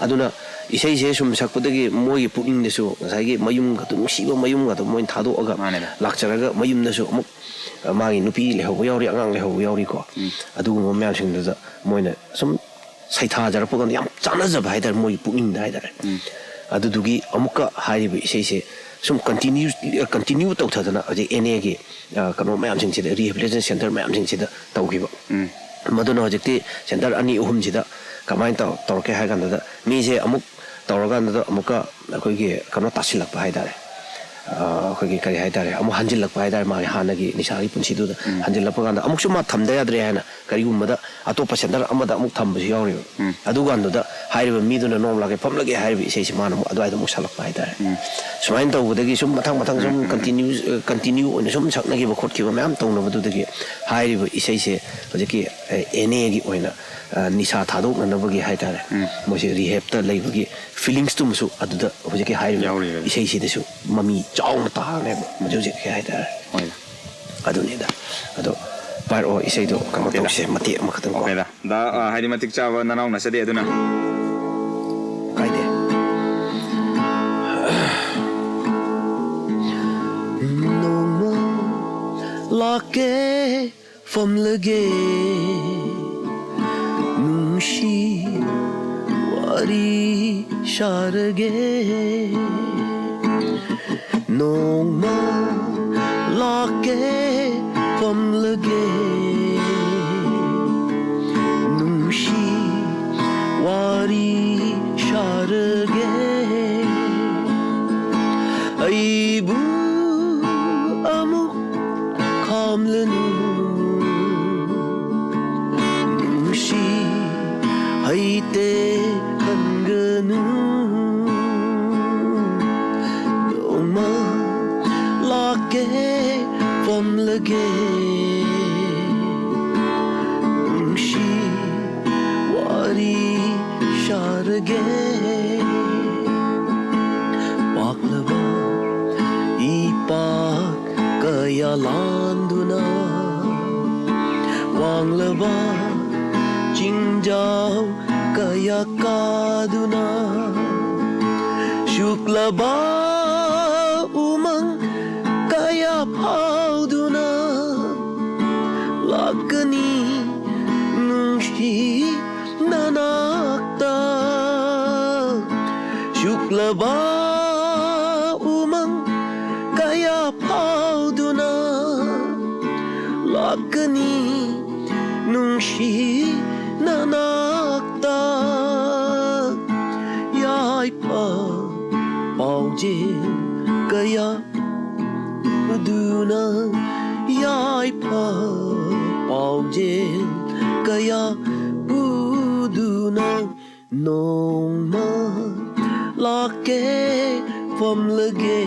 ꯑꯗꯨꯅ ꯏꯁꯩꯁꯦ ꯁꯨꯝ ꯁꯛꯄꯗꯒꯤ ꯃꯣꯏꯒꯤ ꯄꯨꯛꯅꯤꯡꯗꯁꯨ ꯉꯁꯥꯏꯒꯤ ꯃꯌꯨꯝꯒꯗꯣ, ꯅꯨꯡꯁꯤꯕ ꯃꯌꯨꯝꯒꯗꯣ ꯃꯣꯏꯅ ꯊꯥꯗꯣꯛꯑꯒ ꯂꯥꯛꯆꯔꯒ ꯃꯌꯨꯝꯗꯁꯨ ꯑꯃꯨꯛ, ꯑ, ꯃꯥꯒꯤ ꯅꯨꯄꯤ ꯂꯩꯍꯧꯕ ꯌꯥꯎꯔꯤ, ꯑꯉꯥꯡ ꯂꯩꯍꯧꯕ ꯌꯥꯎꯔꯤꯀꯣ꯫ ꯑꯗꯨꯒꯨꯝꯕ ꯃꯌꯥꯝꯁꯤꯡꯗꯨꯗ ꯃꯣꯏꯅ ꯁꯨꯝ ꯁꯩꯊꯥꯖꯔꯛꯄ ꯀꯥꯟꯗ ꯌꯥꯝ ꯆꯥꯟꯅꯖꯕ ꯍꯥꯏꯇꯥꯔꯦ, ꯃꯣꯏꯒꯤ ꯄꯨꯛꯅꯤꯡꯗ ꯍꯥꯏꯇꯥꯔꯦ꯫ ꯑꯗꯨꯗꯨꯒꯤ ꯑꯃꯨꯛꯀ ꯍꯥꯏꯔꯤꯕ ꯏꯁꯩꯁꯦ ꯁꯨꯝ ꯀꯟꯇꯤꯅ꯭ꯌꯨ, ꯀꯟꯇꯤꯅ꯭ꯌꯨ ꯇꯧꯊꯗꯅ ꯍꯧꯖꯤꯛ ꯑꯦꯟ ꯑꯦꯒꯤ, ꯑ, ꯀꯩꯅꯣ ꯃꯌꯥꯝꯁꯤꯡꯁꯤꯗ, ꯔꯤꯍꯦꯕꯤꯂꯤꯇꯦꯁꯟ ꯁꯦꯟꯇꯔ ꯃꯌꯥꯝꯁꯤꯡꯁꯤꯗ ꯇꯧꯈꯤꯕ꯫ ꯃꯗꯨꯅ ꯍꯧꯖꯤꯛꯇꯤ ꯁꯦꯟꯇꯔ ꯑꯅꯤ ꯑꯍꯨꯝꯁꯤꯗ ꯀꯃꯥꯏꯅ ꯇꯧ-, ꯇꯧꯔꯛꯀꯦ ꯍꯥꯏ ꯀꯥꯟꯗꯨꯗ, ꯃꯤꯁꯦ ꯑꯃꯨꯛ ꯇꯧꯔꯀꯥꯟꯗꯨꯗ ꯑꯃꯨꯛꯀ ꯑꯩꯈꯣꯏꯒꯤ ꯀꯩꯅꯣ ꯇꯥꯁꯤꯜꯂꯛꯄ ꯍꯥꯏꯇꯥꯔꯦ꯫ ꯑ, ꯑꯩꯈꯣꯏꯒꯤ ꯀꯔꯤ ꯍꯥꯏꯇꯥꯔꯦ, ꯑꯃꯨꯛ ꯍꯟꯖꯤꯜꯂꯛꯄ ꯍꯥꯏꯇꯥꯔꯦ, ꯃꯥꯒꯤ ꯍꯥꯟꯅꯒꯤ ꯅꯤꯁꯥꯒꯤ ꯄꯨꯟꯁꯤꯗꯨꯗ ꯍꯟꯖꯤꯜꯂꯛꯄ ꯀꯥꯟꯗ ꯑꯃꯨꯛꯁꯨ ꯃꯥ ꯊꯝꯗ ꯌꯥꯗ꯭ꯔꯦ ꯍꯥꯏꯅ ꯀꯔꯤꯒꯨꯝꯕꯗ ꯑꯇꯣꯞꯄ ꯁꯦꯟꯇꯔ ꯑꯃꯗ ꯑꯃꯨꯛ ꯊꯝꯕꯁꯨ ꯌꯥꯎꯔꯤꯕ꯫ ꯑꯗꯨꯀꯥꯟꯗꯨꯗ ꯍꯥꯏꯔꯤꯕ ꯃꯤꯗꯨꯅ ꯅꯣꯡꯃ ꯂꯥꯛꯀꯦ, ꯐꯝꯂꯒꯦ ꯍꯥꯏꯔꯤꯕ ꯏꯁꯩꯁꯦ ꯃꯥꯅ ꯑꯃꯨꯛ ꯑꯗꯨꯋꯥꯏꯗ ꯑꯃꯨꯛ ꯁꯥꯜꯂꯛꯄ ꯍꯥꯏꯇꯥꯔꯦ꯫ ꯁꯨꯃꯥꯏꯅ ꯇꯧꯕꯗꯒꯤ ꯁꯨꯝ ꯃꯊꯪ ꯃꯊꯪ ꯁꯨꯝ ꯀꯟꯇꯤꯅ꯭ꯌꯨ, ꯀꯟꯇꯤꯅ꯭ꯌꯨ ꯑꯣꯏꯅ ꯁꯨꯝ ꯁꯛꯅꯈꯤꯕ ꯈꯣꯠꯈꯤꯕ ꯃꯌꯥꯝ ꯇꯧꯅꯕꯗꯨꯗꯒꯤ ꯍꯥꯏꯔꯤꯕ ꯏꯁꯩꯁꯦ ꯍꯧꯖꯤꯛꯀꯤ, ꯑ, ꯑꯦꯟ ꯑꯦꯒꯤ ꯑꯣꯏꯅ, ꯑ, ꯅꯤꯁꯥ ꯊꯥꯗꯣꯛꯅꯅꯕꯒꯤ ꯍꯥꯏꯇꯥꯔꯦ, ꯃꯣꯏꯁꯦ ꯔꯤꯍꯦꯞꯇ ꯂꯩꯕꯒꯤ ꯐꯤꯂꯤꯡꯁꯇꯨꯃꯁꯨ ꯑꯗꯨꯗ ꯍꯧꯖꯤꯛꯀꯤ ꯍꯥꯏꯔꯤꯕ ꯌꯥꯎꯔꯤꯕ꯫ ꯏꯁꯩꯁꯤꯗꯁꯨ ꯃꯃꯤ ꯆꯥꯎꯅ ꯇꯥꯔꯅꯦꯕ ꯍꯧꯖꯤꯛ ꯍꯧꯖꯤꯛꯀꯤ ꯍꯥꯏꯇꯥꯔꯦ꯫ ꯍꯣꯏ꯫ ꯑꯗꯨꯅꯤꯗ꯫ ꯑꯗꯣ ꯄꯥꯏꯔꯛꯑꯣ, ꯏꯁꯩꯗꯣ ꯀꯩꯅꯣ ꯑꯣꯀꯦꯗ꯫ ꯇꯧꯁꯦ, ꯃꯇꯦꯛ ꯑꯃꯈꯛꯇꯪ ꯀꯣ꯫ ꯑꯣꯀꯦꯗ꯫ ꯗꯥ, ꯑ, ꯍꯥꯏꯗꯤ ꯃꯇꯤꯛ ꯆꯥꯕ ꯅꯅꯥꯎ ꯅꯆꯥꯗꯦ ꯑꯗꯨꯅ꯫ ꯀꯥꯏꯗꯦ꯫ ꯅꯣꯡꯃ ꯂꯥꯛꯀꯦ ꯐꯝꯂꯒꯦ, ꯅꯨꯡꯁꯤ ꯋꯥꯔꯤ ꯁꯥꯔꯒꯦ꯫ ꯅꯣꯡꯃ ꯂꯥꯛꯀꯦ, ꯐꯝꯂꯒꯦ, ꯅꯨꯡꯁꯤ ꯋꯥꯔꯤ ꯁꯥꯔꯒꯦ꯫ ꯑꯩꯕꯨ ꯑꯃꯨꯛ ꯈꯥꯝꯂꯅꯨ, ꯅꯨꯡꯁꯤ ꯍꯩꯇꯦꯛꯍꯟꯒꯅꯨ꯫ ꯅꯣꯡꯃ ꯂꯥꯛꯀꯦ, ꯐꯝꯂꯒꯦ, ꯅꯨꯡꯁꯤ ꯋꯥꯔꯤ ꯁꯥꯔꯒꯦ꯫ ꯄꯥꯛꯂꯕ ꯏꯄꯥꯛ ꯀꯌꯥ ꯂꯥꯟꯗꯨꯅ, ꯋꯥꯡꯂꯕ ꯆꯤꯡꯖꯥꯎ ꯀꯌꯥ ꯀꯥꯗꯨꯅ, ꯁꯨꯛꯂꯕ ꯎꯃꯪ ꯀꯌꯥ ꯐꯥꯎꯗꯨꯅ ꯂꯥꯛꯀꯅꯤ ꯅꯨꯡꯁꯤ ꯅꯅꯥꯛꯇ꯫ ꯁꯨꯛꯂꯕ ꯎꯃꯪ ꯀꯌꯥ ꯐꯥꯎꯗꯨꯅ ꯂꯥꯛꯀꯅꯤ ꯅꯨꯡꯁꯤ ꯅꯅꯥꯛꯇ꯫ ꯌꯥꯏꯐ ꯄꯥꯎꯖꯦꯜ ꯀꯌꯥ ꯄꯨꯗꯨꯅ, ꯌꯥꯏꯐ ꯄꯥꯎꯖꯦꯜ ꯀꯌꯥ ꯄꯨꯗꯨꯅ, ꯅꯣꯡꯃ ꯂꯥꯛꯀꯦ, ꯐꯝꯂꯒꯦ,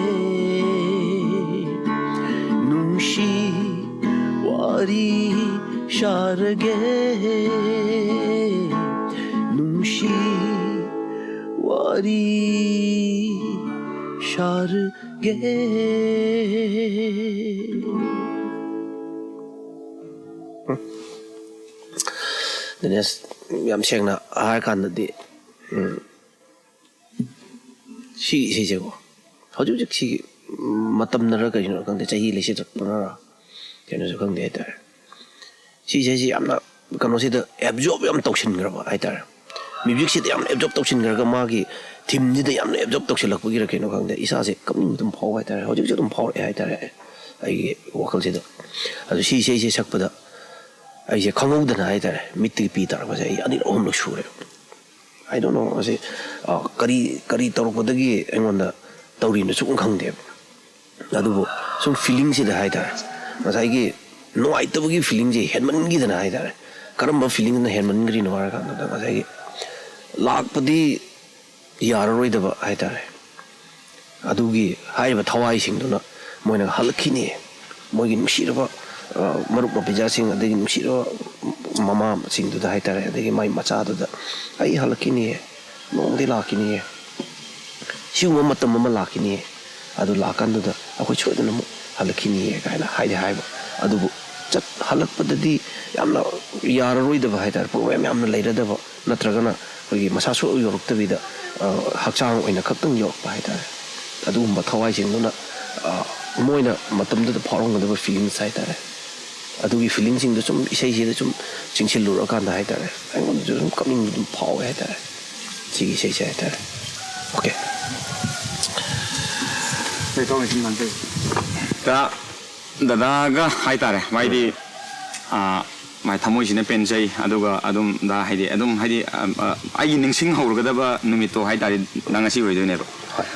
ꯅꯨꯡꯁꯤ ꯋꯥꯔꯤ ꯁꯥꯔꯒꯦ, ꯅꯨꯡꯁꯤ ꯋꯥꯔꯤ ꯁꯥꯔꯒꯦ꯫ ꯗꯤꯅꯦꯁ, ꯌꯥꯝ ꯁꯦꯡꯅ ꯍꯥꯏꯔꯀꯥꯟꯗꯗꯤ, ꯎꯝ, ꯁꯤ ꯏꯁꯩꯁꯦꯀꯣ, ꯍꯧꯖꯤꯛ ꯍꯧꯖꯤꯛ ꯁꯤꯒꯤ, ꯎꯝ, ꯃꯇꯝꯅꯔ ꯀꯔꯤꯅꯣ ꯈꯪꯗꯦ, ꯆꯍꯤ ꯂꯩꯁꯤꯜꯂꯛꯄꯅꯔ ꯀꯩꯅꯣꯁꯨ ꯈꯪꯗꯦ ꯍꯥꯏꯇꯥꯔꯦ꯫ ꯁꯤ ꯏꯁꯩꯁꯤ ꯌꯥꯝꯅ ꯀꯩꯅꯣꯁꯤꯗ ꯑꯦꯕꯖꯣꯔꯕ ꯌꯥꯝ ꯇꯧꯁꯤꯟꯈ꯭ꯔꯕ ꯍꯥꯏꯇꯥꯔꯦ꯫ ꯃ꯭ꯌꯨꯖꯤꯛꯁꯤꯗ ꯌꯥꯝꯅ ꯑꯦꯕꯖꯣꯔꯕ ꯇꯧꯁꯤꯟꯈ꯭ꯔꯒ, ꯃꯥꯒꯤ ꯊꯤꯝꯁꯤꯗ ꯌꯥꯝꯅ ꯑꯦꯕꯖꯣꯔꯕ ꯇꯧꯁꯤꯜꯂꯛꯄꯒꯤꯔ ꯀꯩꯅꯣ ꯈꯪꯗꯦ, ꯏꯁꯥꯁꯦ ꯀꯞꯅꯤꯡꯕ ꯑꯗꯨꯝ ꯐꯥꯎꯕ ꯍꯥꯏꯇꯥꯔꯦ꯫ ꯍꯧꯖꯤꯛꯁꯨ ꯑꯗꯨꯝ ꯐꯥꯎꯔꯛꯑꯦ ꯍꯥꯏꯇꯥꯔꯦ꯫ ꯑꯩꯒꯤ ꯋꯥꯈꯜꯁꯤꯗ꯫ ꯑꯗꯨ ꯁꯤ ꯏꯁꯩꯁꯦ ꯁꯛꯄꯗ ꯑꯩꯁꯦ ꯈꯪꯍꯧꯗꯅ ꯍꯥꯏꯇꯥꯔꯦ, ꯃꯤꯠꯇꯒꯤ ꯄꯤ ꯇꯥꯔꯛꯄꯁꯦ ꯑꯩ ꯑꯅꯤꯔꯛ ꯑꯍꯨꯝꯂꯛ ꯁꯨꯔꯦ꯫ I don't know, ꯃꯁꯤ, ꯑ, ꯀꯔꯤ, ꯀꯔꯤ ꯇꯧꯔꯛꯄꯗꯒꯤ ꯑꯩꯉꯣꯟꯗ ꯇꯧꯔꯤꯅꯣ ꯁꯨꯝ ꯈꯪꯗꯦꯕ꯫ ꯑꯗꯨꯕꯨ ꯁꯨꯝ feelingꯁꯤꯗ ꯍꯥꯏꯇꯥꯔꯦ, ꯉꯁꯥꯏꯒꯤ ꯅꯨꯡꯉꯥꯏꯇꯕꯒꯤ feelingꯁꯦ ꯍꯦꯟꯃꯟꯈꯤꯗꯅ ꯍꯥꯏꯇꯥꯔꯦ꯫ ꯀꯔꯝꯕ feelingꯅ ꯍꯦꯟꯃꯟꯈ꯭ꯔꯤꯅꯣ ꯍꯥꯏꯔ ꯀꯥꯟꯗ, ꯉꯁꯥꯏꯒꯤ ꯂꯥꯛꯄꯗꯤ ꯌꯥꯔꯔꯣꯏꯗꯕ ꯍꯥꯏꯇꯥꯔꯦ꯫ ꯑꯗꯨꯒꯤ ꯍꯥꯏꯔꯤꯕ ꯊꯋꯥꯏꯁꯤꯡꯗꯨꯅ ꯃꯣꯏꯅ ꯍꯜꯂꯛꯈꯤꯅꯤ, ꯃꯣꯏꯒꯤ ꯅꯨꯡꯁꯤꯔꯕ, ꯑ, ꯃꯔꯨꯞ ꯃꯄꯤꯖꯥꯁꯤꯡ, ꯑꯗꯒꯤ ꯅꯨꯡꯁꯤꯔꯕ ꯃꯃꯥꯁꯤꯡꯗꯨꯗ ꯍꯥꯏꯇꯥꯔꯦ, ꯑꯗꯒꯤ ꯃꯥꯏ ꯃꯆꯥꯗꯨꯗ, "ꯑꯩ ꯍꯜꯂꯛꯈꯤꯅꯤꯌꯦ, ꯅꯣꯡꯃꯗꯤ ꯂꯥꯛꯈꯤꯅꯤꯌꯦ, ꯁꯤꯒꯨꯝꯕ ꯃꯇꯝ ꯑꯃ ꯂꯥꯛꯈꯤꯅꯤꯌꯦ, ꯑꯗꯨ ꯂꯥꯛꯀꯥꯟꯗꯨꯗ ꯑꯩꯈꯣꯏ ꯁꯣꯏꯗꯅ ꯑꯃꯨꯛ ꯍꯜꯂꯛꯈꯤꯅꯤꯌꯦ" ꯀꯥꯏꯅ ꯍꯥꯏꯗꯤ ꯍꯥꯏꯕ꯫ ꯑꯗꯨꯕꯨ ꯆꯠ-, ꯍꯜꯂꯛꯄꯗꯗꯤ ꯌꯥꯝꯅ ꯌꯥꯔꯔꯣꯏꯗꯕ ꯍꯥꯏꯇꯥꯔꯦ, problem ꯌꯥꯝꯅ ꯂꯩꯔꯗꯕ, ꯅꯠꯇ꯭ꯔꯒꯅ ꯑꯩꯈꯣꯏꯒꯤ ꯃꯁꯥ ꯁꯣꯛ ꯌꯧꯔꯛꯇꯕꯤꯗ, ꯑ, ꯍꯛꯆꯥꯡ ꯑꯣꯏꯅ ꯈꯛꯇꯪ ꯌꯧꯔꯛꯄ ꯍꯥꯏꯇꯥꯔꯦ꯫ ꯑꯗꯨꯒꯨꯝꯕ ꯊꯋꯥꯏꯁꯤꯡꯗꯨꯅ, ꯑ, ꯃꯣꯏꯅ ꯃꯇꯝꯗꯨꯗ ꯐꯥꯎꯔꯝꯒꯗꯕ feelings ꯍꯥꯏꯇꯥꯔꯦ, ꯑꯗꯨꯒꯤ feelingꯁꯤꯡꯗꯣ ꯁꯨꯝ ꯏꯁꯩꯁꯤꯗ ꯁꯨꯝ ꯆꯤꯡꯁꯤꯜꯂꯨꯔꯀꯥꯟꯗ ꯍꯥꯏꯇꯥꯔꯦ, ꯑꯩꯉꯣꯟꯗꯁꯨ ꯁꯨꯝ ꯀꯞꯅꯤꯡꯕ ꯑꯗꯨꯝ ꯐꯥꯎꯋꯦ ꯍꯥꯏꯇꯥꯔꯦ, ꯁꯤꯒꯤ ꯏꯁꯩꯁꯦ ꯍꯥꯏꯇꯥꯔꯦ꯫ Okay꯫ ꯀꯩ ꯇꯧꯔꯤ ꯁꯨꯝ ꯉꯥꯡꯖꯩ꯫ ꯗ ꯗꯗꯥꯒ ꯍꯥꯏꯇꯥꯔꯦ, ꯃꯥꯏꯗꯤ, ꯑꯥ, ꯃꯥꯏ ꯊꯃꯣꯏꯁꯤꯅ ꯄꯦꯟꯖꯩ꯫ ꯑꯗꯨꯒ ꯑꯗꯨꯝ ꯗ ꯍꯥꯏꯗꯤ ꯑꯗꯨꯝ ꯍꯥꯏꯗꯤ, ꯑ, ꯑ, ꯑꯩꯒꯤ ꯅꯤꯡꯁꯤꯡꯍꯧꯔꯒꯗꯕ ꯅꯨꯃꯤꯠꯇꯣ ꯍꯥꯏꯇꯥꯔꯦ, ꯅꯪ ꯉꯁꯤ ꯑꯣꯏꯗꯣꯏꯅꯦꯕ꯫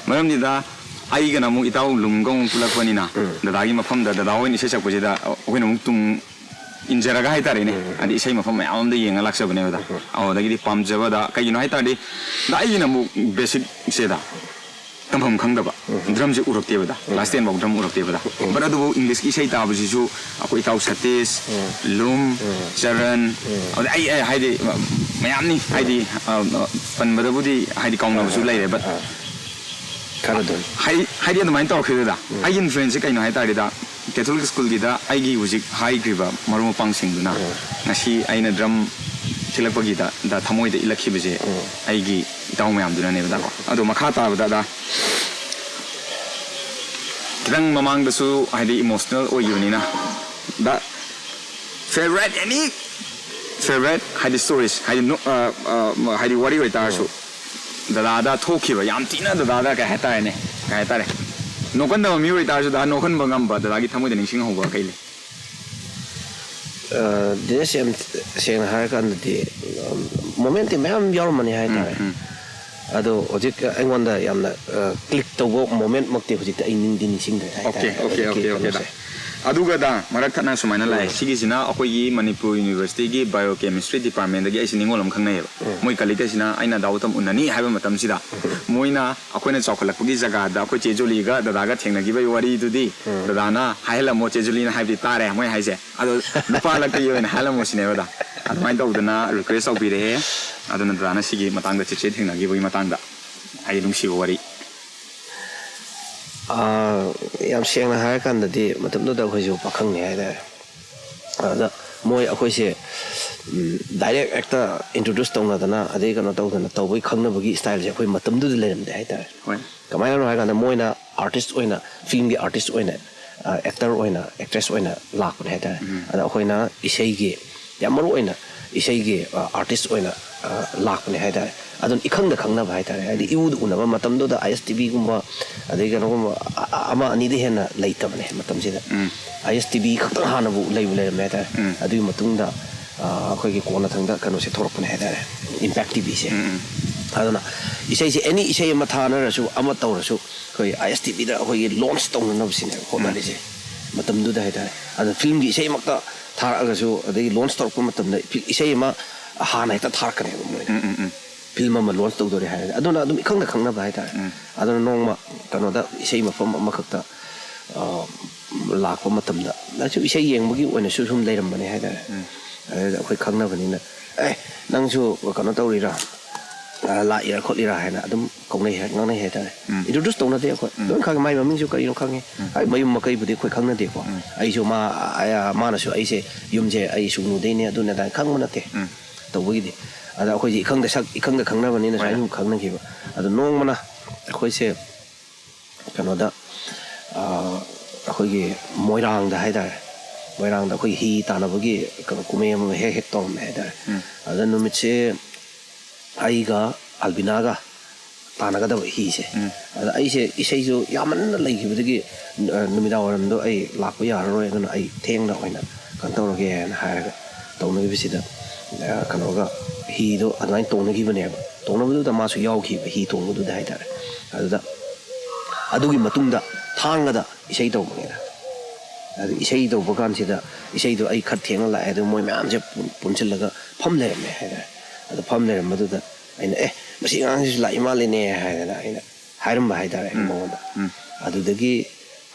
ꯃꯔꯝꯗꯤ ꯗ ꯑꯩꯒꯅ ꯑꯃꯨꯛ ꯏꯇꯥꯎ ꯂꯨꯝꯒ ꯑꯃꯨꯛ ꯄꯨꯜꯂꯛꯄꯅꯤꯅ, ꯗꯗꯥꯒꯤ ꯃꯐꯝꯗ ꯗꯗꯥ ꯍꯣꯏꯅ ꯏꯁꯩ ꯁꯛꯄꯁꯤꯗ ꯑꯩꯈꯣꯏꯅ ꯑꯃꯨꯛ ꯇꯨꯡ ꯏꯟꯖꯔꯒ ꯍꯥꯏꯇꯥꯔꯦꯅꯦ, ꯍꯥꯏꯗꯤ ꯏꯁꯩ ꯃꯐꯝ ꯃꯌꯥꯝ ꯑꯃꯗ ꯌꯦꯡꯉ ꯂꯥꯛꯆꯕꯅꯦꯕ ꯗ꯫ ꯑꯗꯨꯗꯒꯤꯗꯤ ꯄꯥꯝꯖꯕꯗ, ꯀꯩꯒꯤꯅꯣ ꯍꯥꯏꯇꯥꯔꯗꯤ, ꯗ ꯑꯩꯒꯤꯅ ꯑꯃꯨꯛ basicꯁꯦ ꯗ ꯇꯝꯐꯝ ꯈꯪꯗꯕ, drumꯁꯦ ꯎꯔꯛꯇꯦꯕ ꯗ, class ten ꯐꯥꯎ drum ꯎꯔꯛꯇꯦꯕ ꯗ꯫ But ꯑꯗꯨꯕꯨ Englishꯀꯤ ꯏꯁꯩ ꯇꯥꯕꯁꯤꯁꯨ ꯑꯩꯈꯣꯏ ꯏꯇꯥꯎ ꯁꯇꯤꯁ, ꯂꯨꯝ, ꯆꯔꯟ, ꯑꯗꯩ ꯑꯩ, ꯑꯩ ꯍꯥꯏꯗꯤ ꯃꯌꯥꯝꯅꯤ, ꯍꯥꯏꯗꯤ, ꯑ, ꯑ, ꯄꯟꯕꯗꯕꯨꯗꯤ ꯍꯥꯏꯗꯤ ꯀꯥꯎꯅꯕꯁꯨ ꯂꯩꯔꯦ, but ꯈꯔ ꯑꯗꯨꯝ ꯍꯥꯏ-, ꯍꯥꯏꯗꯤ ꯑꯗꯨꯃꯥꯏꯅ ꯇꯧꯔꯛꯈꯤꯕꯗ ꯑꯩꯒꯤ influenceꯁꯦ ꯀꯩꯅꯣ ꯍꯥꯏ ꯇꯥꯔꯗꯤ, ꯗ ꯀꯦꯊꯣꯂꯤꯛ ꯁ꯭ꯀꯨꯜꯒꯤꯗ ꯑꯩꯒꯤ ꯍꯧꯖꯤꯛ ꯍꯥꯏꯈ꯭ꯔꯤꯕ ꯃꯔꯨꯞ ꯃꯄꯥꯡꯁꯤꯡꯗꯨꯅ ꯉꯁꯤ ꯑꯩꯅ drum ꯊꯤꯜꯂꯛꯄꯒꯤꯗ ꯗ ꯊꯃꯣꯏꯗ ꯏꯜꯂꯛꯈꯤꯕꯁꯦ ꯑꯩꯒꯤ ꯏꯇꯥꯎ ꯃꯌꯥꯝꯗꯨꯅꯅꯦꯕ ꯗꯀꯣ꯫ ꯑꯗꯣ ꯃꯈꯥ ꯇꯥꯕꯗ ꯗ ꯈꯤꯇꯪ ꯃꯃꯥꯡꯗꯁꯨ ꯍꯥꯏꯗꯤ emotional ꯑꯣꯏꯈꯤꯕꯅꯤꯅ, ꯗ favourite, any favourite ꯍꯥꯏꯗꯤ stories ꯍꯥꯏꯗꯤ ꯅꯣ-, ꯑ, ꯑ, ꯍꯥꯏꯗꯤ ꯋꯥꯔꯤ ꯑꯣꯏꯇꯥꯔꯁꯨ, ꯗꯗꯥꯗ ꯊꯣꯛꯈꯤꯕ ꯌꯥꯝ ꯊꯤꯅ ꯗꯗꯥꯗ ꯀꯩ ꯍꯥꯏꯇꯥꯔꯦꯅꯦ, ꯀꯩ ꯍꯥꯏꯇꯥꯔꯦ, ꯅꯣꯛꯀꯟꯗꯕ ꯃꯤꯑꯣꯏ ꯑꯣꯏꯇꯥꯔꯁꯨ ꯗꯥ ꯅꯣꯛꯍꯟꯕ ꯉꯝꯕ, ꯗꯗꯥꯒꯤ ꯊꯃꯣꯏꯗ ꯅꯤꯡꯁꯤꯡꯍꯧꯕ ꯀꯩ ꯂꯩ? ꯗꯤꯅꯦꯁ, ꯌꯥꯝ ꯁꯦꯡꯅ ꯍꯥꯏꯔꯀꯥꯟꯗꯗꯤ, ꯃꯣꯃꯦꯟꯇꯤ ꯃꯌꯥꯝ ꯌꯥꯎꯔꯝꯃꯅꯤ ꯍꯥꯏꯇꯥꯔꯦ꯫ ꯎꯝ. ꯑꯗꯣ ꯍꯧꯖꯤꯛ ꯑꯩꯉꯣꯟꯗ ꯌꯥꯝꯅ ꯀ꯭ꯂꯤꯛ ꯇꯧꯕ ꯃꯣꯃꯦꯟꯃꯛꯇꯤ ꯍꯧꯖꯤꯛꯇꯤ ꯑꯩ ꯅꯤꯡꯗꯤ ꯅꯤꯡꯁꯤꯡꯗ꯭ꯔꯦ ꯑꯣꯀꯦ ꯍꯥꯏꯇꯥꯔꯦ꯫ ꯑꯣꯀꯦ ꯍꯧꯖꯤꯛꯀꯤ ꯑꯣꯀꯦ ꯑꯣꯀꯦ ꯗꯥ. ꯀꯩꯅꯣꯁꯦ꯫ ꯑꯗꯨꯒ ꯗꯥ, ꯃꯔꯛ ꯊꯠꯅ ꯁꯨꯃꯥꯏꯅ ꯂꯥꯛꯑꯦ꯫ ꯎꯝ. ꯁꯤꯒꯤꯁꯤꯅ ꯑꯩꯈꯣꯏꯒꯤ ꯃꯅꯤꯄꯨꯔ ꯌꯨꯅꯤꯚꯔꯁꯤꯇꯤꯒꯤ ꯕꯥꯏꯑꯣ ꯀꯦꯃꯤꯁꯇ꯭ꯔꯤ ꯗꯤꯄꯥꯔꯠꯃꯦꯟꯗꯒꯤ ꯑꯩꯁꯦ ꯅꯤꯡꯉꯣꯜ ꯑꯃ ꯈꯪꯅꯩꯌꯦꯕ. ꯃꯣꯏ ꯀꯂꯤꯛꯈꯩꯁꯤꯅ ꯑꯩꯅ ꯗꯥ ꯎꯇꯝ ꯎꯅꯅꯤ ꯍꯥꯏꯕ ꯃꯇꯝꯁꯤꯗ, ꯃꯣꯏꯅ ꯑꯩꯈꯣꯏꯅ ꯆꯥꯎꯈꯠꯂꯛꯄꯒꯤ ꯖꯒꯥꯗ ꯑꯩꯈꯣꯏ ꯆꯦ ꯖꯨꯂꯤꯒ ꯗꯗꯥꯒ ꯊꯦꯡꯅꯈꯤꯕꯒꯤ ꯋꯥꯔꯤꯗꯨꯗꯤ ꯗꯗꯥꯅ ꯍꯥꯏꯍꯜꯂꯝꯃꯣ, ꯆꯦ ꯖꯨꯂꯤꯅ ꯍꯥꯏꯕꯗꯤ ꯇꯥꯔꯦ ꯃꯣꯏ ꯍꯥꯏꯁꯦ, ꯑꯗꯣ ꯅꯨꯄꯥ ꯂꯛꯇꯒꯤ ꯑꯣꯏꯅ ꯍꯥꯏꯍꯜꯂꯝꯃꯣ ꯁꯤꯅꯦꯕ ꯗꯥ. ꯑꯗꯨꯃꯥꯏꯅ ꯇꯧꯗꯅ ꯔꯤꯀ꯭ꯋꯦꯁ ꯇꯧꯕꯤꯔꯛꯑꯦ꯫ ꯑꯗꯨꯅ ꯗꯗꯥꯅ ꯁꯤꯒꯤ ꯃꯇꯥꯡꯗ, ꯆꯦꯆꯦ ꯊꯦꯡꯅꯈꯤꯕꯒꯤ ꯃꯇꯥꯡꯗ, ꯍꯥꯏꯗꯤ ꯅꯨꯡꯁꯤꯕ ꯋꯥꯔꯤ. ꯑꯥ, ꯌꯥꯝ ꯁꯦꯡꯅ ꯍꯥꯏꯔꯀꯥꯟꯗꯗꯤ ꯃꯇꯝꯗꯨꯗ ꯑꯩꯈꯣꯏꯁꯨ ꯄꯥꯈꯪꯅꯤ ꯍꯥꯏꯇꯥꯔꯦ꯫ ꯑꯗ ꯃꯣꯏ ꯑꯩꯈꯣꯏꯁꯦ ꯗꯥꯏꯔꯦꯛ ꯍꯦꯛꯇ ꯏꯟꯇ꯭ꯔꯣꯗ꯭ꯌꯨꯁ ꯇꯧꯅꯗꯅ, ꯑꯗꯩ ꯀꯩꯅꯣ ꯇꯧꯗꯅ ꯇꯧꯕꯒꯤ ꯈꯪꯅꯕꯒꯤ ꯁ꯭ꯇꯥꯏꯜꯁꯦ ꯑꯩꯈꯣꯏ ꯃꯇꯝꯗꯨꯗ ꯂꯩꯔꯝꯗꯦ ꯍꯥꯏꯇꯥꯔꯦ꯫ ꯍꯣꯏ. ꯀꯃꯥꯏꯅꯅꯣ ꯍꯥꯏꯔꯀꯥꯟꯗ, ꯃꯣꯏꯅ ꯑꯥꯔꯇꯤꯁ ꯑꯣꯏꯅ, ꯐꯤꯂꯝꯒꯤ ꯑꯥꯔꯇꯤꯁ ꯑꯣꯏꯅ, ꯑꯦꯛꯇꯔ ꯑꯣꯏꯅ, ꯑꯦꯛꯇ꯭ꯔꯦꯁ ꯑꯣꯏꯅ ꯂꯥꯛꯄꯅꯦ ꯍꯥꯏꯇꯥꯔꯦ꯫ ꯑꯗ ꯑꯩꯈꯣꯏꯅ ꯏꯁꯩꯒꯤ, ꯌꯥꯝ ꯃꯔꯨ ꯑꯣꯏꯅ ꯏꯁꯩꯒꯤ ꯑꯥꯔꯇꯤꯁ ꯑꯣꯏꯅ ꯂꯥꯛꯄꯅꯦ ꯍꯥꯏꯇꯥꯔꯦ꯫ ꯑꯗꯨꯅ ꯏꯈꯪꯗ ꯈꯪꯅꯕ ꯍꯥꯏꯇꯥꯔꯦ, ꯍꯥꯏꯗꯤ ꯏꯎꯗ ꯎꯅꯕ ꯃꯇꯝꯗꯨꯗ ꯑꯥꯏ ꯑꯦꯁ ꯇꯤ ꯚꯤꯒꯨꯝꯕ, ꯑꯗꯩ ꯀꯩꯅꯣꯒꯨꯝꯕ ꯑ- ꯑ- ꯑꯃ ꯑꯅꯤꯗꯤ ꯍꯦꯟꯅ ꯂꯩꯇꯕꯅꯦ ꯃꯇꯝꯁꯤꯗ꯫ ꯑꯥꯏ ꯑꯦꯁ ꯇꯤ ꯚꯤ ꯈꯛꯇꯪ ꯍꯥꯟꯅꯕꯨ ꯂꯩꯕꯨ ꯂꯩꯔꯝꯃꯦ ꯍꯥꯏꯇꯥꯔꯦ꯫ ꯑꯗꯨꯒꯤ ꯃꯇꯨꯡꯗ ꯑ, ꯑꯩꯈꯣꯏꯒꯤ ꯀꯣꯟꯅꯊꯪꯗ ꯀꯩꯅꯣꯁꯦ ꯊꯣꯛꯂꯛꯄꯅꯦ ꯍꯥꯏꯇꯥꯔꯦ, ꯏꯝꯄꯦꯛ ꯇꯤ ꯚꯤꯁꯦ꯫ ꯑꯗꯨꯅ ꯏꯁꯩꯁꯦ, ꯑꯦꯅꯤ ꯏꯁꯩ ꯑꯃ ꯊꯥꯅꯔꯁꯨ, ꯑꯃ ꯇꯧꯔꯁꯨ, ꯑꯩꯈꯣꯏ ꯑꯥꯏ ꯑꯦꯁ ꯇꯤ ꯚꯤꯗ ꯑꯩꯈꯣꯏꯒꯤ ꯂꯣꯟꯆ ꯇꯧꯅꯅꯕꯁꯤꯅꯦꯕ ꯍꯣꯠꯅꯔꯤꯁꯦ ꯃꯇꯝꯗꯨꯗ ꯍꯥꯏꯇꯥꯔꯦ꯫ ꯑꯗ ꯐꯤꯂꯝꯒꯤ ꯏꯁꯩꯃꯛꯇ ꯊꯥꯔꯛꯑꯒꯁꯨ, ꯑꯗꯒꯤ ꯂꯣꯟꯆ ꯇꯧꯔꯛꯄ ꯃꯇꯝꯗ ꯐꯤ- ꯏꯁꯩ ꯑꯃ ꯍꯥꯟꯅ ꯍꯦꯛꯇ ꯊꯥꯔꯛꯀꯅꯦꯕ ꯃꯣꯏꯅ꯫ ꯐꯤꯂꯝ ꯑꯃ ꯂꯣꯟꯆ ꯇꯧꯗꯣꯔꯦ ꯍꯥꯏꯔꯒ, ꯑꯗꯨꯅ ꯑꯗꯨꯝ ꯏꯈꯪꯗ ꯈꯪꯅꯕ ꯍꯥꯏꯇꯥꯔꯦ꯫ ꯑꯗꯨꯅ ꯅꯣꯡꯃ ꯀꯩꯅꯣꯗ, ꯏꯁꯩ ꯃꯐꯝ ꯑꯃꯈꯛꯇ ꯑ, ꯂꯥꯛꯄ ꯃꯇꯝꯗ, ꯑꯩꯁꯨ ꯏꯁꯩ ꯌꯦꯡꯕꯒꯤ ꯑꯣꯏꯅꯁꯨ ꯁꯨꯝ ꯂꯩꯔꯝꯕꯅꯦ ꯍꯥꯏꯇꯥꯔꯦ꯫ ꯑꯗꯨꯗ ꯑꯩꯈꯣꯏ ꯈꯪꯅꯕꯅꯤꯅ, "ꯑꯦ, ꯅꯪꯁꯨ ꯀꯩꯅꯣ ꯇꯧꯔꯤꯔꯥ, ꯑ, ꯂꯥꯛꯏꯔꯥ ꯈꯣꯠꯂꯤꯔꯥ?" ꯍꯥꯏꯅ ꯑꯗꯨꯝ ꯀꯧꯅꯩ ꯍꯥꯏ, ꯉꯥꯡꯅꯩ ꯍꯥꯏꯇꯥꯔꯦ꯫ ꯏꯟꯇ꯭ꯔꯣꯗ꯭ꯌꯨꯁ ꯇꯧꯅꯗꯦ ꯑꯩꯈꯣꯏ꯫ ꯂꯣꯏ ꯈꯪꯉꯤ, ꯃꯥꯏ ꯃꯃꯤꯡꯁꯨ ꯀꯔꯤꯅꯣ ꯈꯪꯉꯤ꯫ ꯍꯥꯏ, ꯃꯌꯨꯝ ꯃꯀꯩꯕꯨꯗꯤ ꯑꯩꯈꯣꯏ ꯈꯪꯅꯗꯦꯀꯣ꯫ ꯑꯩꯁꯨ ꯃꯥ, ꯑ, ꯃꯥꯅꯁꯨ ꯑꯩꯁꯦ, ꯌꯨꯝꯁꯦ ꯑꯩ ꯁꯨꯡꯅꯨꯗꯩꯅꯦ, ꯑꯗꯨꯅꯦ ꯑꯗꯥꯅ ꯈꯪꯕ ꯅꯠꯇꯦ꯫ ꯇꯧꯕꯒꯤꯗꯤ꯫ ꯑꯗ ꯑꯩꯈꯣꯏꯁꯦ ꯏꯈꯪꯗ ꯁꯛ ꯏꯈꯪꯗ ꯈꯪꯅꯕꯅꯤꯅ ꯁꯨꯃꯥꯏꯅ ꯁꯨꯝ ꯈꯪꯅꯈꯤꯕ꯫ ꯑꯗꯣ ꯅꯣꯡꯃꯅ ꯑꯩꯈꯣꯏꯁꯦ ꯀꯩꯅꯣꯗ, ꯑ, ꯑꯩꯈꯣꯏꯒꯤ ꯃꯣꯏꯔꯥꯡꯗ ꯍꯥꯏꯇꯥꯔꯦ, ꯃꯣꯏꯔꯥꯡꯗ ꯑꯩꯈꯣꯏ ꯍꯤ ꯇꯥꯟꯅꯕꯒꯤ ꯀꯩꯅꯣ ꯀꯨꯝꯍꯩ ꯑꯃ ꯍꯦꯛ ꯍꯦꯛ ꯇꯧꯔꯝꯃꯦ ꯍꯥꯏꯇꯥꯔꯦ꯫ ꯑꯗ ꯅꯨꯃꯤꯠꯁꯦ ꯑꯩꯒ ꯑꯜꯕꯤꯅꯥꯒ ꯇꯥꯟꯅꯒꯗꯕ ꯍꯤꯁꯦ꯫ ꯑꯗ ꯑꯩꯁꯦ ꯏꯁꯩꯁꯨ ꯌꯥꯝꯃꯟꯅ ꯂꯩꯈꯤꯕꯗꯒꯤ, ꯑ, ꯅꯨꯃꯤꯗꯥꯡ ꯋꯥꯏꯔꯝꯗꯣ ꯑꯩ ꯂꯥꯛꯄ ꯌꯥꯔꯔꯣꯏ, ꯑꯗꯨꯅ ꯑꯩ ꯊꯦꯡꯅ ꯑꯣꯏꯅ ꯀꯩꯅꯣ ꯇꯧꯔꯒꯦꯅ ꯍꯥꯏꯔꯒ ꯇꯧꯅꯈꯤꯕꯁꯤꯗ, ꯑ, ꯀꯩꯅꯣꯒ ꯍꯤꯗꯣ ꯑꯗꯨꯃꯥꯏꯅ ꯇꯣꯡꯅꯈꯤꯕꯅꯦꯕ꯫ ꯇꯣꯡꯅꯕꯗꯨꯗ ꯃꯥꯁꯨ ꯌꯥꯎꯈꯤꯕ, ꯍꯤ ꯇꯣꯡꯕꯗꯨꯗ ꯍꯥꯏꯇꯥꯔꯦ꯫ ꯑꯗꯨꯗ ꯑꯗꯨꯒꯤ ꯃꯇꯨꯡꯗ ꯊꯥꯡꯒꯗ ꯏꯁꯩ ꯇꯧꯕꯅꯦꯅ꯫ ꯑꯗꯨ ꯏꯁꯩ ꯇꯧꯕ ꯀꯥꯟꯁꯤꯗ ꯏꯁꯩꯗꯣ ꯑꯩ ꯈꯔ ꯊꯦꯡꯅ ꯂꯥꯛꯑꯦ, ꯑꯗꯨ ꯃꯣꯏ ꯃꯌꯥꯝꯁꯦ ꯄꯨꯟ-, ꯄꯨꯟꯁꯤꯜꯂꯒ ꯐꯝ ꯂꯩꯔꯝꯃꯦ ꯍꯥꯏꯇꯥꯔꯦ꯫ ꯑꯗꯨ ꯐꯝ ꯂꯩꯔꯝꯕꯗꯨꯗ ꯑꯩꯅ, "ꯑꯦ, ꯃꯁꯤ ꯑꯉꯥꯡꯁꯤꯁꯨ ꯂꯥꯛꯏ ꯃꯥꯜꯂꯦꯅꯦ" ꯍꯥꯏꯗꯅ ꯑꯩꯅ ꯍꯥꯏꯔꯝꯕ ꯍꯥꯏꯇꯥꯔꯦ ꯃꯉꯣꯟꯗ꯫ ꯑꯗꯨꯗꯒꯤ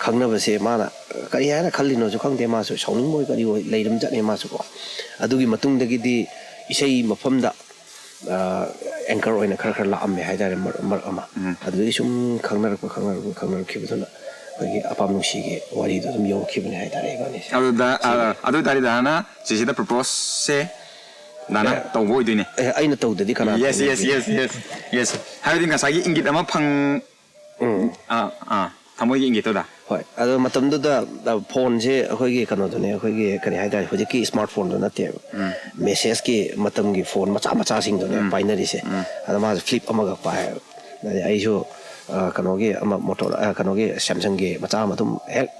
ꯈꯪꯅꯕꯁꯦ ꯃꯥꯅ ꯀꯔꯤ ꯍꯥꯏꯅ ꯈꯜꯂꯤꯅꯣꯁꯨ ꯈꯪꯗꯦ, ꯃꯥꯁꯨ ꯁꯥꯎꯅꯤꯡꯕꯣꯏ ꯀꯔꯤ ꯑꯣꯏ ꯂꯩꯔꯝꯖꯠꯅꯦ ꯃꯥꯁꯨꯀꯣ꯫ ꯑꯗꯨꯒꯤ ꯃꯇꯨꯡꯗꯒꯤꯗꯤ ꯏꯁꯩ ꯃꯐꯝꯗ ꯑꯦꯡꯀꯔ ꯑꯣꯏꯅ ꯈꯔ ꯈꯔ ꯂꯥꯛꯑꯝꯃꯦ ꯍꯥꯏꯇꯥꯔꯦ, ꯃꯔꯛ ꯃꯔꯛ ꯑꯃ꯫ ꯑꯗꯨꯗꯒꯤ ꯁꯨꯝ ꯈꯪꯅꯔꯛꯄ, ꯈꯪꯅꯔꯛꯄ, ꯈꯪꯅꯔꯛꯈꯤꯕꯗꯨꯅ ꯑꯩꯈꯣꯏꯒꯤ ꯑꯄꯥꯝ ꯅꯨꯡꯁꯤꯒꯤ ꯋꯥꯔꯤꯗꯣ ꯑꯗꯨꯝ ꯌꯧꯈꯤꯕꯅꯦ ꯍꯥꯏꯇꯥꯔꯦ ꯏꯕꯥꯅꯤꯁꯦ꯫ ꯑꯗꯨꯗ, ꯑ, ꯑꯗꯨ ꯑꯣꯏꯇꯥꯔꯗꯤ ꯗꯥꯅ ꯆꯦꯆꯦꯗ ꯄ꯭ꯔꯣꯄꯣꯁꯁꯦ ꯗꯥꯅ ꯑꯦ, ꯇꯧꯕ ꯑꯣꯏꯗꯣꯏꯅꯦ꯫ ꯑꯦ, ꯑꯩꯅ ꯇꯧꯗꯗꯤ ꯀꯅꯥ ꯌꯦꯁ, ꯌꯦꯁ, ꯇꯧꯅꯤ? Yes, yes, yes. ꯍꯥꯏꯕꯗꯤ ꯉꯁꯥꯏꯒꯤ ꯏꯪꯒꯤꯠ ꯑꯃ ꯐꯪ-, ꯎꯝ꯫ ꯑꯥ, ꯑꯥ, ꯊꯃꯣꯏꯒꯤ ꯏꯪꯒꯤꯠꯇꯨꯗ꯫ ꯍꯣꯏ, ꯑꯗꯣ ꯃꯇꯝꯗꯨꯗ, ꯑ, ꯐꯣꯟꯁꯦ ꯑꯩꯈꯣꯏꯒꯤ ꯀꯩꯅꯣꯗꯨꯅꯦ, ꯑꯩꯈꯣꯏꯒꯤ ꯀꯔꯤ ꯍꯥꯏꯇꯥꯔꯦ, ꯍꯧꯖꯤꯛꯀꯤ ꯁ꯭ꯃꯥꯔꯠ ꯐꯣꯟꯗꯨ ꯅꯠꯇꯦꯕ꯫ ꯃꯦꯁꯦꯖꯀꯤ ꯃꯇꯝꯒꯤ ꯐꯣꯟ ꯃꯆꯥ ꯃꯆꯥꯁꯤꯡꯗꯨꯅꯦ ꯄꯥꯏꯅꯔꯤꯁꯦ꯫ ꯑꯗꯣ ꯃꯥꯁꯨ ꯐ꯭ꯂꯤꯞ ꯑꯃꯈꯛ ꯄꯥꯏꯌꯦꯕ꯫ ꯑꯗꯩ ꯑꯩꯁꯨ, ꯑ, ꯀꯩꯅꯣꯒꯤ ꯑꯃ ꯃꯣꯇꯣꯔ-, ꯑ, ꯀꯩꯅꯣꯒꯤ ꯁꯦꯝꯁꯪꯒꯤ ꯃꯆꯥ ꯑꯃ ꯑꯗꯨꯝ ꯍꯦꯛ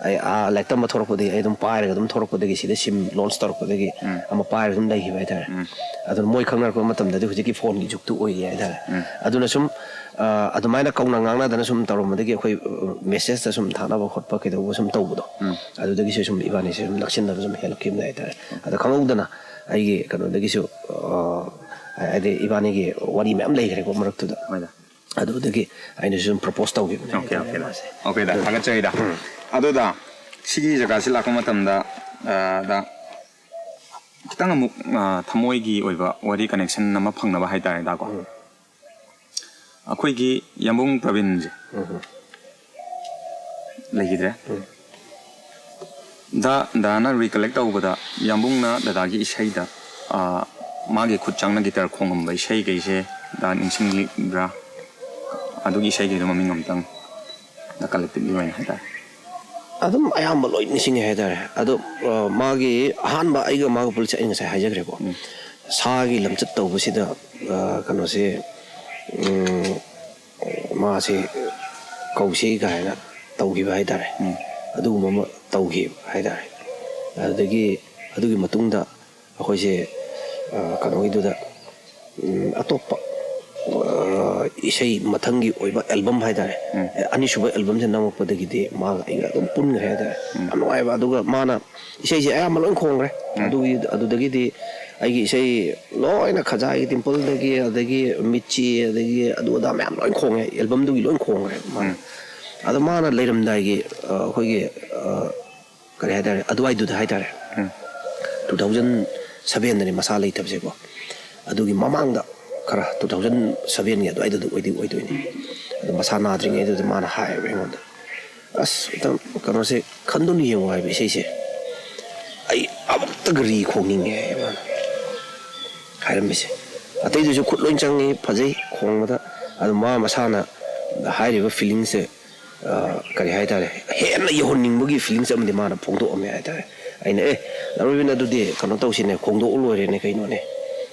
ꯑꯩ, ꯑꯥ, ꯂꯥꯏꯔꯤꯛ ꯇꯝꯕ ꯊꯣꯔꯛꯄꯗꯒꯤ ꯑꯩ ꯑꯗꯨꯝ ꯄꯥꯏꯔꯒ ꯑꯗꯨꯝ ꯊꯣꯔꯛꯄꯗꯒꯤ, ꯁꯤꯗ ꯁꯤꯝ ꯂꯣꯟꯆ ꯇꯧꯔꯛꯄꯗꯒꯤ ꯑꯃ ꯄꯥꯏꯔꯒ ꯑꯗꯨꯝ ꯂꯩꯈꯤꯕ ꯍꯥꯏꯇꯥꯔꯦ꯫ ꯑꯗꯨꯅ ꯃꯣꯏ ꯈꯪꯅꯔꯛꯄ ꯃꯇꯝꯗꯗꯤ ꯍꯧꯖꯤꯛꯀꯤ ꯐꯣꯟꯒꯤ ꯖꯨꯛꯇꯨ ꯑꯣꯏꯔꯤ ꯍꯥꯏꯇꯥꯔꯦ꯫ ꯑꯗꯨꯅ ꯁꯨꯝ, ꯑ, ꯑꯗꯨꯃꯥꯏꯅ ꯀꯧꯅ ꯉꯥꯡꯅꯗꯅ ꯁꯨꯝ ꯇꯧꯔꯝꯕꯗꯒꯤ ꯑꯩꯈꯣꯏ, ꯑ, ꯃꯦꯁꯦꯖꯇ ꯁꯨꯝ ꯊꯥꯅꯕ ꯈꯣꯠꯄ ꯀꯩꯗꯧꯕ ꯁꯨꯝ ꯇꯧꯕꯗꯣ, ꯑꯗꯨꯗꯒꯤꯁꯨ ꯁꯨꯝ ꯏꯕꯥꯅꯤꯁꯦ ꯁꯨꯝ ꯅꯛꯁꯤꯟꯅꯕ ꯁꯨꯝ ꯍꯦꯜꯂꯛꯈꯤꯕꯅꯦ ꯍꯥꯏꯇꯥꯔꯦ꯫ ꯑꯗꯣ ꯈꯪꯍꯧꯗꯅ ꯑꯩꯒꯤ ꯀꯩꯅꯣꯗꯒꯤꯁꯨ, ꯑ, ꯍꯥꯏꯗꯤ ꯏꯕꯥꯅꯤꯒꯤ ꯋꯥꯔꯤ ꯃꯌꯥꯝ ꯂꯩꯈ꯭ꯔꯦꯀꯣ ꯃꯔꯛꯇꯨꯗ꯫ ꯍꯣꯏꯗ꯫ ꯑꯗꯨꯗꯒꯤ ꯑꯩꯅꯁꯨ ꯁꯨꯝ ꯄ꯭ꯔꯣꯄꯣꯁ ꯇꯧꯈꯤꯕꯅꯦ ꯑꯣꯀꯦ, ꯍꯥꯏꯇꯥꯔꯦ ꯑꯣꯀꯦ, ꯃꯥꯁꯦ꯫ ꯑꯣꯀꯦꯗ, ꯊꯥꯒꯠꯆꯔꯤꯗ꯫ ꯑꯗꯨꯗ ꯁꯤꯒꯤ ꯖꯒꯥꯁꯤ ꯂꯥꯛꯄ ꯃꯇꯝꯗ, ꯑ, ꯗ ꯈꯤꯇꯪ ꯑꯃꯨꯛ, ꯑ, ꯊꯃꯣꯏꯒꯤ ꯑꯣꯏꯕ ꯋꯥꯔꯤ ꯀꯅꯦꯛꯁꯟ ꯑꯃ ꯐꯪꯅꯕ ꯍꯥꯏꯇꯥꯔꯦ, ꯗꯥꯀꯣ꯫ ꯑꯩꯈꯣꯏꯒꯤ ꯌꯥꯝꯕꯨꯡ ꯄ꯭ꯔꯕꯤꯟꯁꯦ ꯂꯩꯈꯤꯗ꯭ꯔꯦ꯫ ꯗ, ꯗꯥꯅ ꯔꯤꯀꯂꯦꯛ ꯇꯧꯕꯗ ꯌꯥꯝꯕꯨꯡꯅ ꯗꯗꯥꯒꯤ ꯏꯁꯩꯗ, ꯑ, ꯃꯥꯒꯤ ꯈꯨꯠ ꯆꯪꯅ ꯒꯤꯇꯔ ꯈꯣꯡꯉꯝꯕ ꯏꯁꯩꯈꯩꯁꯦ ꯗꯥ ꯅꯤꯡꯁꯤꯡꯂꯤꯕ꯭ꯔꯥ? ꯑꯗꯨꯒꯤ ꯏꯁꯩꯈꯩꯗꯣ ꯃꯃꯤꯡ ꯑꯝꯇꯪ ꯗ ꯀꯂꯦꯛꯇꯤꯚꯂꯤ ꯑꯣꯏꯅ ꯍꯥꯏꯇꯥꯔꯦ꯫ ꯑꯗꯨꯝ ꯑꯌꯥꯝꯕ ꯂꯣꯏ ꯅꯤꯡꯁꯤꯡꯉꯦ ꯍꯥꯏꯇꯥꯔꯦ꯫ ꯑꯗꯣ, ꯑ, ꯃꯥꯒꯤ ꯑꯍꯥꯟꯕ ꯑꯩꯒ ꯃꯥꯒ ꯄꯨꯜꯂꯤꯁꯦ ꯑꯩ ꯉꯁꯥꯏ ꯍꯥꯏꯖꯈ꯭ꯔꯦꯀꯣ꯫ ꯁꯥꯒꯤ ꯂꯝꯆꯠ ꯇꯧꯕꯁꯤꯗ, ꯑ, ꯀꯩꯅꯣꯁꯦ, ꯎꯝ, ꯃꯥꯁꯦ ꯀꯧꯁꯤ ꯀꯥꯏꯅ ꯇꯧꯈꯤꯕ ꯍꯥꯏꯇꯥꯔꯦ꯫ ꯑꯗꯨꯒꯨꯝꯕ ꯑꯃ ꯇꯧꯈꯤꯕ ꯍꯥꯏꯇꯥꯔꯦ꯫ ꯑꯗꯨꯗꯒꯤ ꯑꯗꯨꯒꯤ ꯃꯇꯨꯡꯗ ꯑꯩꯈꯣꯏꯁꯦ ꯀꯩꯅꯣꯒꯤꯗꯨꯗ ꯑꯇꯣꯞꯄ ꯏꯁꯩ ꯃꯊꯪꯒꯤ ꯑꯣꯏꯕ ꯑꯦꯜꯕꯝ ꯍꯥꯏꯇꯥꯔꯦ꯫ ꯑꯅꯤꯁꯨꯕ ꯑꯦꯜꯕꯝꯁꯦ ꯅꯝꯃꯛꯄꯗꯒꯤꯗꯤ ꯃꯥꯒ ꯑꯩꯒ ꯑꯗꯨꯝ ꯄꯨꯟꯈ꯭ꯔꯦ ꯍꯥꯏꯇꯥꯔꯦ꯫ ꯌꯥꯝ ꯅꯨꯡꯉꯥꯏꯕ꯫ ꯑꯗꯨꯒ ꯃꯥꯅ ꯏꯁꯩꯁꯦ ꯑꯌꯥꯝꯕ ꯂꯣꯏ ꯈꯣꯡꯈ꯭ꯔꯦ꯫ ꯑꯗꯨꯒꯤ ꯑꯗꯨꯗꯒꯤꯗꯤ ꯑꯩꯒꯤ ꯏꯁꯩ ꯂꯣꯏꯅ ꯈꯖꯥꯏꯒꯤ ꯇꯤꯝꯄꯜꯗꯒꯤ, ꯑꯗꯒꯤ ꯃꯤꯠꯆꯤ, ꯑꯗꯒꯤ ꯑꯗꯨ ꯑꯗꯥ ꯃꯌꯥꯝ ꯂꯣꯏ ꯈꯣꯡꯉꯦ꯫ ꯑꯦꯜꯕꯝꯗꯨꯒꯤ ꯂꯣꯏ ꯈꯣꯡꯈ꯭ꯔꯦ ꯃꯥꯅ꯫ ꯑꯗꯣ ꯃꯥꯅ ꯂꯩꯔꯝꯗꯥꯏꯒꯤ ꯑꯩꯈꯣꯏꯒꯤ ꯀꯔꯤ ꯍꯥꯏꯇꯥꯔꯦ, ꯑꯗꯨꯋꯥꯏꯗꯨꯗ ꯍꯥꯏꯇꯥꯔꯦ, ꯇꯨ ꯊꯥꯎꯖꯟ ꯁꯕꯦꯟꯗꯅꯤ ꯃꯁꯥ ꯂꯩꯇꯕꯁꯦꯀꯣ꯫ ꯑꯗꯨꯒꯤ ꯃꯃꯥꯡꯗ ꯈꯔ ꯇꯨ ꯊꯥꯎꯖꯟ ꯁꯕꯦꯟꯒꯤ ꯑꯗꯨꯋꯥꯏꯗꯨꯗ ꯑꯣꯏꯗꯤ ꯑꯣꯏꯗꯣꯏꯅꯤ꯫ ꯑꯗꯣ ꯃꯁꯥ ꯅꯥꯗ꯭ꯔꯤꯉꯩꯗꯨꯗ ꯃꯥꯅ ꯍꯥꯏꯌꯦꯕ ꯑꯩꯉꯣꯟꯗ, "ꯑꯁ, ꯎꯇꯝ, ꯀꯩꯅꯣꯁꯦ ꯈꯟꯗꯨꯅ ꯌꯦꯡꯉꯣ ꯍꯥꯏꯕ ꯏꯁꯩꯁꯦ꯫ ꯑꯩ ꯑꯃꯨꯛꯇꯒ ꯔꯤ ꯈꯣꯡꯅꯤꯡꯉꯦ" ꯍꯥꯏꯌꯦ ꯃꯥꯅ ꯍꯥꯏꯔꯝꯃꯤꯁꯦ꯫ ꯑꯇꯩꯗꯨꯁꯨ ꯈꯨꯠ ꯂꯣꯏ ꯆꯪꯉꯤ, ꯐꯖꯩ ꯈꯣꯡꯕꯗ꯫ ꯑꯗꯣ ꯃꯥ ꯃꯁꯥꯅ ꯍꯥꯏꯔꯤꯕ ꯐꯤꯂꯤꯡꯁꯦ ꯀꯔꯤ ꯍꯥꯏꯇꯥꯔꯦ, ꯍꯦꯟꯅ ꯌꯧꯍꯟꯅꯤꯡꯕꯒꯤ ꯐꯤꯂꯤꯡꯁ ꯑꯃꯗꯤ ꯃꯥꯅ ꯐꯣꯡꯗꯣꯛꯑꯝꯃꯦ ꯍꯥꯏꯇꯥꯔꯦ꯫ ꯑꯩꯅ, "ꯑꯦ, ꯗꯥ ꯔꯣꯕꯤꯟ, ꯑꯗꯨꯗꯤ ꯀꯩꯅꯣ ꯇꯧꯁꯤꯅꯦ, ꯈꯣꯡꯗꯣꯛꯎ ꯂꯣꯏꯔꯦꯅꯦ ꯀꯩꯅꯣꯅꯦ"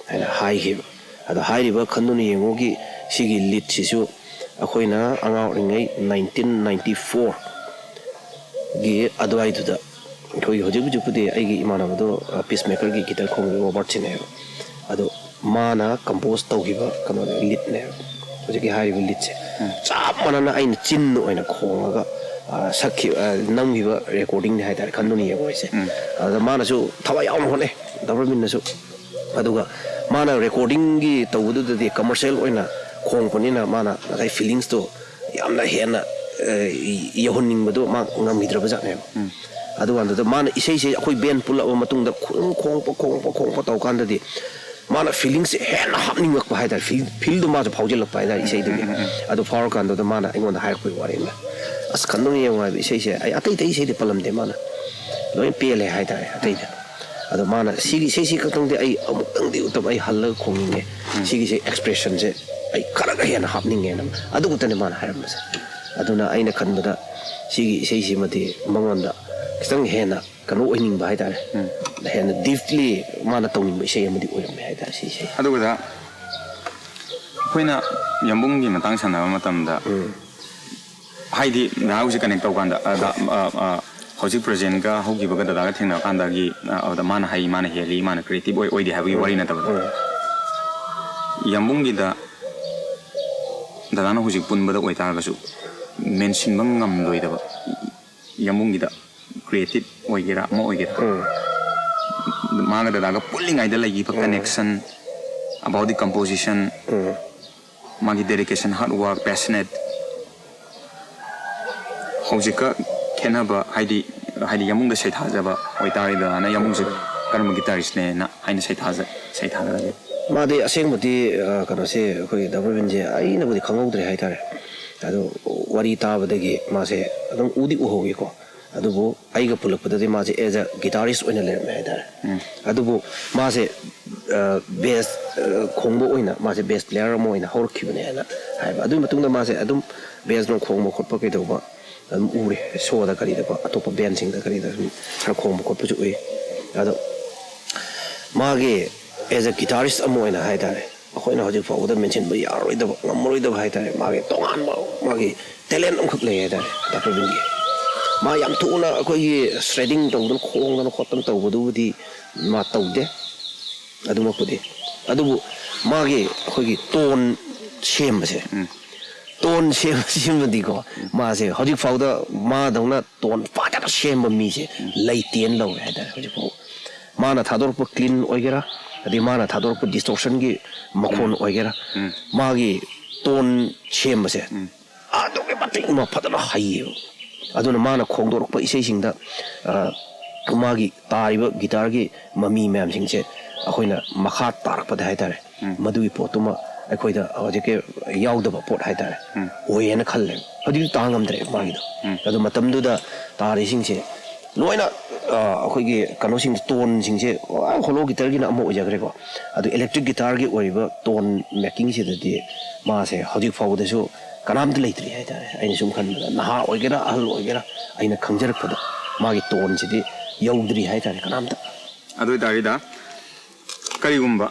ꯍꯥꯏꯅ ꯍꯥꯏꯈꯤꯕ꯫ ꯑꯗꯣ ꯍꯥꯏꯔꯤꯕ ꯈꯟꯗꯨꯅ ꯌꯦꯡꯉꯨꯒꯤ ꯁꯤꯒꯤ ꯂꯤꯠꯁꯤꯁꯨ ꯑꯩꯈꯣꯏꯅ ꯑꯉꯥꯡ ꯑꯣꯏꯔꯤꯉꯩ ꯅꯥꯏꯟꯇꯤꯟ ꯅꯥꯏꯟꯇꯤ ꯐꯣꯔꯒꯤ ꯑꯗꯨꯋꯥꯏꯗꯨꯗ ꯑꯩꯈꯣꯏꯒꯤ ꯍꯧꯖꯤꯛ ꯍꯧꯖꯤꯛꯄꯨꯗꯤ ꯑꯩꯒꯤ ꯏꯃꯥꯟꯅꯕꯗꯣ ꯄꯤꯁ ꯃꯦꯀꯔꯒꯤ ꯒꯤꯇꯔ ꯈꯣꯡꯕ ꯔꯣꯕꯥꯔꯠꯁꯤꯅꯦꯕ꯫ ꯑꯗꯣ ꯃꯥꯅ ꯀꯝꯄꯣꯖ ꯇꯧꯈꯤꯕ ꯀꯩꯅꯣꯅꯦ, ꯂꯤꯠꯅꯦꯕ꯫ ꯍꯧꯖꯤꯛꯀꯤ ꯍꯥꯏꯔꯤꯕ ꯂꯤꯠꯁꯦ ꯆꯞ ꯃꯥꯟꯅꯅ ꯑꯩꯅ ꯆꯤꯟꯅ ꯑꯣꯏꯅ ꯈꯣꯡꯉꯒ ꯁꯛꯈꯤꯕ, ꯅꯝꯈꯤꯕ ꯔꯦꯀꯣꯔꯗꯤꯡꯅꯤ ꯍꯥꯏꯇꯥꯔꯦ, ꯈꯟꯗꯨꯅ ꯌꯦꯡꯉꯣ ꯍꯥꯏꯁꯦ꯫ ꯑꯗ ꯃꯥꯅꯁꯨ ꯊꯋꯥꯏ ꯌꯥꯎꯅ ꯍꯣꯠꯅꯩ, ꯗꯥ ꯔꯣꯕꯤꯟꯅꯁꯨ꯫ ꯑꯗꯨꯒ ꯃꯥꯅ ꯔꯦꯀꯣꯔꯗꯤꯡꯒꯤ ꯇꯧꯕꯗꯨꯗꯗꯤ ꯀꯃꯔꯁꯤꯌꯦꯜ ꯑꯣꯏꯅ ꯈꯣꯡꯉꯛꯄꯅꯤꯅ ꯃꯥꯅ ꯉꯁꯥꯏ ꯐꯤꯂꯤꯡꯁꯇꯣ ꯌꯥꯝꯅ ꯍꯦꯟꯅ ꯌꯧꯍꯟꯅꯤꯡꯕꯗꯣ ꯃꯥ ꯉꯝꯈꯤꯗ꯭ꯔꯕꯖꯥꯠꯅꯦꯕ꯫ ꯑꯗꯨꯀꯥꯟꯗꯨꯗ ꯃꯥꯅ ꯏꯁꯩꯁꯦ ꯑꯩꯈꯣꯏ ꯕꯦꯟ ꯄꯨꯜꯂꯛꯑꯕ ꯃꯇꯨꯡꯗ ꯈꯣꯡ-, ꯈꯣꯡꯉꯛꯄ, ꯈꯣꯡꯉꯛꯄ, ꯈꯣꯡꯉꯛꯄ ꯇꯧꯀꯥꯟꯗꯗꯤ ꯃꯥꯅ ꯐꯤꯂꯤꯡꯁꯦ ꯍꯦꯟꯅ ꯍꯥꯞꯅꯤꯡꯉꯛꯄ ꯍꯥꯏꯇꯥꯔꯦ꯫ ꯐꯤꯜ-, ꯐꯤꯜꯗꯣ ꯃꯥꯁꯨ ꯐꯥꯎꯖꯤꯜꯂꯛꯄ ꯍꯥꯏꯇꯥꯔꯦ ꯏꯁꯩꯗꯨꯒꯤ꯫ ꯑꯗꯨ ꯐꯥꯎꯔꯀꯥꯟꯗꯨꯗ ꯃꯥꯅ ꯑꯩꯉꯣꯟꯗ ꯍꯥꯏꯔꯛꯄꯒꯤ ꯋꯥꯔꯤꯅꯤ꯫ "ꯑꯁ, ꯈꯟꯗꯨꯅ ꯌꯦꯡꯉꯣ" ꯍꯥꯏꯕ ꯏꯁꯩꯁꯦ, ꯑꯩ ꯑꯇꯩ ꯑꯇꯩ ꯏꯁꯩꯗꯤ ꯄꯜꯂꯝꯗꯦ, ꯃꯥꯅ ꯂꯣꯏ ꯄꯦꯜꯂꯦ ꯍꯥꯏꯇꯥꯔꯦ ꯑꯇꯩꯗ꯫ ꯑꯗꯣ ꯃꯥꯅ "ꯁꯤꯒꯤ ꯏꯁꯩꯁꯤ ꯈꯛꯇꯪꯗꯤ ꯑꯩ ꯑꯃꯨꯛꯇꯪꯗꯤ, ꯎꯇꯝ, ꯑꯩ ꯍꯜꯂꯒ ꯈꯣꯡꯅꯤꯡꯉꯦ, ꯁꯤꯒꯤꯁꯦ ꯑꯦꯛꯁꯄ꯭ꯔꯦꯁꯟꯁꯦ ꯑꯩ ꯈꯔꯒ ꯍꯦꯟꯅ ꯍꯥꯞꯅꯤꯡꯉꯦꯅ", ꯑꯗꯨ ꯈꯛꯇꯅꯤ ꯃꯥꯅ ꯍꯥꯏꯔꯝꯕꯁꯦ꯫ ꯑꯗꯨꯅ ꯑꯩꯅ ꯈꯟꯕꯗ ꯁꯤꯒꯤ ꯏꯁꯩꯁꯤꯃꯗꯤ ꯃꯉꯣꯟꯗ ꯈꯤꯇꯪ ꯍꯦꯟꯅ ꯀꯩꯅꯣ ꯑꯣꯏꯅꯤꯡꯕ ꯍꯥꯏꯇꯥꯔꯦ, ꯍꯦꯟꯅ ꯗꯤꯞꯂꯤ ꯃꯥꯅ ꯇꯧꯅꯤꯡꯕ ꯏꯁꯩ ꯑꯃꯗꯤ ꯑꯣꯏꯔꯝꯃꯦ ꯍꯥꯏꯇꯥꯔꯦ ꯁꯤ ꯏꯁꯩ꯫ ꯑꯗꯨꯒ ꯑꯩꯈꯣꯏꯅ ꯌꯥꯝꯕꯨꯡꯒꯤ ꯃꯇꯥꯡ ꯁꯥꯟꯅꯕ ꯃꯇꯝꯗ, ꯍꯥꯏꯗꯤ ꯅꯍꯥꯛ ꯍꯧꯖꯤꯛ ꯀꯅꯦꯛ ꯇꯧꯀꯥꯟꯗ, ꯑ, ꯗ-, ꯑ, ꯑ, ꯍꯧꯖꯤꯛ ꯄ꯭ꯔꯖꯦꯟꯒ ꯍꯧꯈꯤꯕꯒ ꯗꯗꯥꯒ ꯊꯦꯡꯅꯔꯀꯥꯟꯗꯒꯤ, ꯑ, ꯑꯗꯨꯗ ꯃꯥꯅ ꯍꯩ, ꯃꯥꯅ ꯍꯦꯜꯂꯤ, ꯃꯥꯅ ꯀ꯭ꯔꯤꯌꯦꯇꯤꯞ ꯑꯣꯏ-, ꯑꯣꯏꯗꯦ ꯍꯥꯏꯕꯒꯤ ꯋꯥꯔꯤ ꯅꯠꯇꯕꯗ, ꯌꯥꯝꯕꯨꯡꯒꯤꯗ ꯗꯗꯥꯅ ꯍꯧꯖꯤꯛ ꯄꯨꯟꯕꯗ ꯑꯣꯏꯇꯥꯔꯒꯁꯨ ꯃꯦꯟꯁꯤꯟꯕ ꯉꯝꯂꯣꯏꯗꯕ, ꯌꯥꯝꯕꯨꯡꯒꯤꯗ ꯀ꯭ꯔꯤꯌꯦꯇꯤꯞ ꯑꯣꯏꯒꯦꯔꯥ ꯑꯃ ꯑꯣꯏꯒꯦꯔꯥ, ꯃꯥꯒ ꯗꯗꯥꯒ ꯄꯨꯜꯂꯤꯉꯩꯗ ꯂꯩꯈꯤꯕ connection, about the composition, ꯃꯥꯒꯤ dedication, hard work, passionate, ꯍꯧꯖꯤꯛꯀ ꯈꯦꯠꯅꯕ, ꯍꯥꯏꯗꯤ, ꯍꯥꯏꯗꯤ ꯌꯥꯝꯕꯨꯡꯗ ꯁꯩꯊꯥꯖꯕ ꯑꯣꯏꯇꯥꯔꯦ, ꯗꯗꯥꯅ ꯌꯥꯝꯕꯨꯡꯁꯦ ꯀꯔꯝꯕ ꯒꯤꯇꯥꯔꯤꯁꯅꯦꯅ ꯍꯥꯏꯅ ꯁꯩꯊꯥꯖ-, ꯁꯩꯊꯥꯒꯗꯒꯦ? ꯃꯥꯗꯤ ꯑꯁꯦꯡꯕꯗꯤ, ꯑ, ꯀꯩꯅꯣꯁꯦ, ꯑꯩꯈꯣꯏ ꯗꯥ ꯄ꯭ꯔꯕꯤꯟꯁꯦ ꯑꯩꯅꯕꯨꯗꯤ ꯈꯪꯍꯧꯗ꯭ꯔꯦ ꯍꯥꯏꯇꯥꯔꯦ꯫ ꯑꯗꯣ ꯋꯥꯔꯤ ꯇꯥꯕꯗꯒꯤ ꯃꯥꯁꯦ ꯑꯗꯨꯝ ꯎꯗꯤ ꯎꯍꯧꯋꯤꯀꯣ꯫ ꯑꯗꯨꯕꯨ ꯑꯩꯒ ꯄꯨꯜꯂꯛꯄꯗꯗꯤ ꯃꯥꯁꯦ as a guitarist ꯑꯣꯏꯅ ꯂꯩꯔꯝꯃꯦ ꯍꯥꯏꯇꯥꯔꯦ꯫ ꯑꯗꯨꯕꯨ ꯃꯥꯁꯦ, ꯑ, ꯕꯦꯁ, ꯑ, ꯈꯣꯡꯕ ꯑꯣꯏꯅ, ꯃꯥꯁꯦ ꯕꯦꯁ ꯄ꯭ꯂꯦꯌꯔ ꯑꯃ ꯑꯣꯏꯅ ꯍꯧꯔꯛꯈꯤꯕꯅꯦ ꯍꯥꯏꯅ ꯍꯥꯏꯕ꯫ ꯑꯗꯨꯒꯤ ꯃꯇꯨꯡꯗ ꯃꯥꯁꯦ ꯑꯗꯨꯝ ꯕꯦꯁ ꯅꯨꯡ ꯈꯣꯡꯕ ꯈꯣꯠꯄ ꯀꯩꯗꯧꯕ ꯑꯗꯨꯝ ꯎꯔꯦ꯫ ꯁꯣꯗ ꯀꯔꯤꯗꯀꯣ, ꯑꯇꯣꯞꯄ ꯕꯦꯟꯁꯤꯡꯗ ꯀꯔꯤꯗ ꯁꯨꯝ ꯈꯔ ꯈꯣꯡꯕ ꯈꯣꯠꯄꯁꯨ ꯎꯏ꯫ ꯑꯗꯣ ꯃꯥꯒꯤ as a guitarist ꯑꯃ ꯑꯣꯏꯅ ꯍꯥꯏꯇꯥꯔꯦ, ꯑꯩꯈꯣꯏꯅ ꯍꯧꯖꯤꯛ ꯐꯥꯎꯕꯗ ꯃꯦꯟꯁꯤꯟꯕ ꯌꯥꯔꯣꯏꯗꯕ, ꯉꯝꯃꯔꯣꯏꯗꯕ ꯍꯥꯏꯇꯥꯔꯦ, ꯃꯥꯒꯤ ꯇꯣꯉꯥꯟꯕ ꯃꯥꯒꯤ talent ꯑꯃꯈꯛ ꯂꯩ ꯍꯥꯏꯇꯥꯔꯦ, ꯗꯥ ꯄ꯭ꯔꯕꯤꯟꯒꯤ꯫ ꯃꯥ ꯌꯥꯝ ꯊꯨꯅ ꯑꯩꯈꯣꯏꯒꯤ shredding ꯇꯧꯗꯅ, ꯈꯣꯡꯗꯅ ꯈꯣꯠꯇꯅ ꯇꯧꯕꯗꯨꯕꯨꯗꯤ ꯃꯥ ꯇꯧꯗꯦ, ꯑꯗꯨꯃꯛꯄꯨꯗꯤ꯫ ꯑꯗꯨꯕꯨ ꯃꯥꯒꯤ ꯑꯩꯈꯣꯏꯒꯤ ꯇꯣꯟ ꯁꯦꯝꯕꯁꯦ, ꯇꯣꯟ ꯁꯦꯝꯕꯁꯤꯃꯗꯤꯀꯣ, ꯃꯥꯁꯦ ꯍꯧꯖꯤꯛ ꯐꯥꯎꯗ ꯃꯥꯗꯧꯅ ꯇꯣꯟ ꯐꯖꯅ ꯁꯦꯝꯕ ꯃꯤꯁꯦ ꯂꯩꯇꯦꯅ ꯂꯧꯔꯦ ꯍꯥꯏꯇꯥꯔꯦ ꯍꯧꯖꯤꯛ ꯐꯥꯎ꯫ ꯃꯥꯅ ꯊꯥꯗꯣꯔꯛꯄ clean ꯑꯣꯏꯒꯦꯔꯥ, ꯑꯗꯩ ꯃꯥꯅ ꯊꯥꯗꯣꯔꯛꯄ distortionꯒꯤ ꯃꯈꯣꯟ ꯑꯣꯏꯒꯦꯔꯥ, ꯃꯥꯒꯤ ꯇꯣꯟ ꯁꯦꯝꯕꯁꯦ ꯑꯗꯨꯛꯀꯤ ꯃꯇꯤꯛ ꯃꯥ ꯐꯖꯅ ꯍꯩꯌꯦꯕ꯫ ꯑꯗꯨꯅ ꯃꯥꯅ ꯈꯣꯡꯗꯣꯔꯛꯄ ꯏꯁꯩꯁꯤꯡꯗ, ꯑ, ꯃꯥꯒꯤ ꯇꯥꯔꯤꯕ ꯒꯤꯇꯥꯔꯒꯤ ꯃꯃꯤ ꯃꯌꯥꯝꯁꯤꯡꯁꯦ ꯑꯩꯈꯣꯏꯅ ꯃꯈꯥ ꯇꯥꯔꯛꯄꯗ ꯍꯥꯏꯇꯥꯔꯦ, ꯃꯗꯨꯒꯤ ꯄꯣꯠꯇꯨꯃ ꯑꯩꯈꯣꯏꯗ ꯍꯧꯖꯤꯛꯀꯤ ꯌꯥꯎꯗꯕ ꯄꯣꯠ ꯍꯥꯏꯇꯥꯔꯦ, ꯑꯣꯏꯌꯦꯅ ꯈꯜꯂꯦ꯫ ꯍꯧꯖꯤꯛꯇꯤ ꯇꯥ ꯉꯝꯗ꯭ꯔꯦ ꯃꯥꯒꯤꯗꯣ꯫ ꯑꯗꯣ ꯃꯇꯝꯗꯨꯗ ꯇꯥꯔꯤꯁꯤꯡꯁꯦ ꯂꯣꯏꯅ, ꯑ, ꯑꯩꯈꯣꯏꯒꯤ ꯀꯩꯅꯣꯁꯤꯡ, ꯇꯣꯟꯁꯤꯡꯁꯦ, ꯑ, hollow guitarꯒꯤꯅ ꯑꯃ ꯑꯣꯏꯖꯈ꯭ꯔꯦꯀꯣ꯫ ꯑꯗꯣ electric guitarꯒꯤ ꯑꯣꯏꯔꯤꯕ ꯇꯣꯟ makingꯁꯤꯗꯗꯤ ꯃꯥꯁꯦ ꯍꯧꯖꯤꯛ ꯐꯥꯎꯕꯗꯁꯨ ꯀꯅꯥꯝꯇ ꯂꯩꯇ꯭ꯔꯤ ꯍꯥꯏꯇꯥꯔꯦ꯫ ꯑꯩꯅ ꯁꯨꯝ ꯈꯟꯕꯗ ꯅꯍꯥ ꯑꯣꯏꯒꯦꯔꯥ, ꯑꯍꯜ ꯑꯣꯏꯒꯦꯔꯥ, ꯑꯩꯅ ꯈꯪꯖꯔꯛꯄꯗ ꯃꯥꯒꯤ ꯇꯣꯟꯁꯤꯗꯤ ꯌꯧꯗ꯭ꯔꯤ ꯍꯥꯏꯇꯥꯔꯦ ꯀꯅꯥꯝꯇ꯫ ꯑꯗꯨ ꯑꯣꯏꯇꯥꯔꯗꯤ ꯗꯥ, ꯀꯔꯤꯒꯨꯝꯕ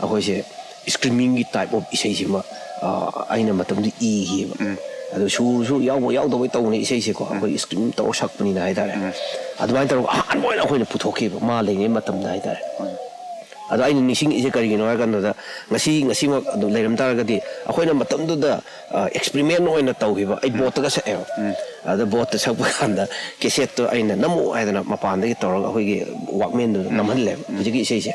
ꯑꯩꯈꯣꯏꯁꯦ ꯁ꯭ꯀ꯭ꯔꯤꯃꯤꯡꯒꯤ ꯇꯥꯏꯞ ꯑꯣꯐ ꯏꯁꯩꯁꯤꯃ ꯑꯩꯅ ꯃꯇꯝꯗꯨ ꯏꯈꯤꯕ꯫ ꯑꯗꯨ ꯁꯨꯔꯁꯨ ꯌꯥꯎꯕ ꯌꯥꯎꯗꯕꯩ ꯇꯧꯕꯅꯤ ꯏꯁꯩꯁꯦꯀꯣ, ꯑꯩꯈꯣꯏ ꯁ꯭ꯀ꯭ꯔꯤꯟ ꯇꯧꯔ ꯁꯛꯄꯅꯤꯅ ꯍꯥꯏꯇꯥꯔꯦ꯫ ꯑꯗꯨꯃꯥꯏꯅ ꯇꯧꯔꯒ ꯑꯍꯥꯟꯕ ꯑꯣꯏꯅ ꯑꯩꯈꯣꯏꯅ ꯄꯨꯊꯣꯛꯈꯤꯕ ꯃꯥ ꯂꯩꯔꯤꯉꯩ ꯃꯇꯝꯗ ꯍꯥꯏꯇꯥꯔꯦ꯫ ꯑꯗꯣ ꯑꯩꯅ ꯅꯤꯡꯁꯤꯡꯉꯛꯏꯁꯦ ꯀꯔꯤꯒꯤꯅꯣ ꯍꯥꯏ ꯀꯥꯟꯗꯨꯗ, ꯉꯁꯤ ꯉꯁꯤꯃꯛ ꯑꯗꯨꯝ ꯂꯩꯔꯝ ꯇꯥꯔꯒꯗꯤ, ꯑꯩꯈꯣꯏꯅ ꯃꯇꯝꯗꯨꯗ ꯑꯦꯛꯁꯄ꯭ꯔꯤꯃꯦꯟ ꯑꯣꯏꯅ ꯇꯧꯈꯤꯕ, ꯑꯩ ꯕꯣꯠꯇꯒ ꯁꯛꯑꯦꯕ꯫ ꯑꯗ ꯕꯣꯠꯇ ꯁꯛꯄ ꯀꯥꯟꯗ ꯀꯦꯁꯦꯠꯇꯣ ꯑꯩꯅ ꯅꯝꯃꯛꯑꯣ ꯍꯥꯏꯗꯅ ꯃꯄꯥꯟꯗꯒꯤ ꯇꯧꯔꯒ ꯑꯩꯈꯣꯏꯒꯤ ꯋꯥꯛꯃꯦꯟꯗꯨꯗ ꯅꯝꯍꯜꯂꯦꯕ ꯍꯧꯖꯤꯛꯀꯤ ꯏꯁꯩꯁꯦ꯫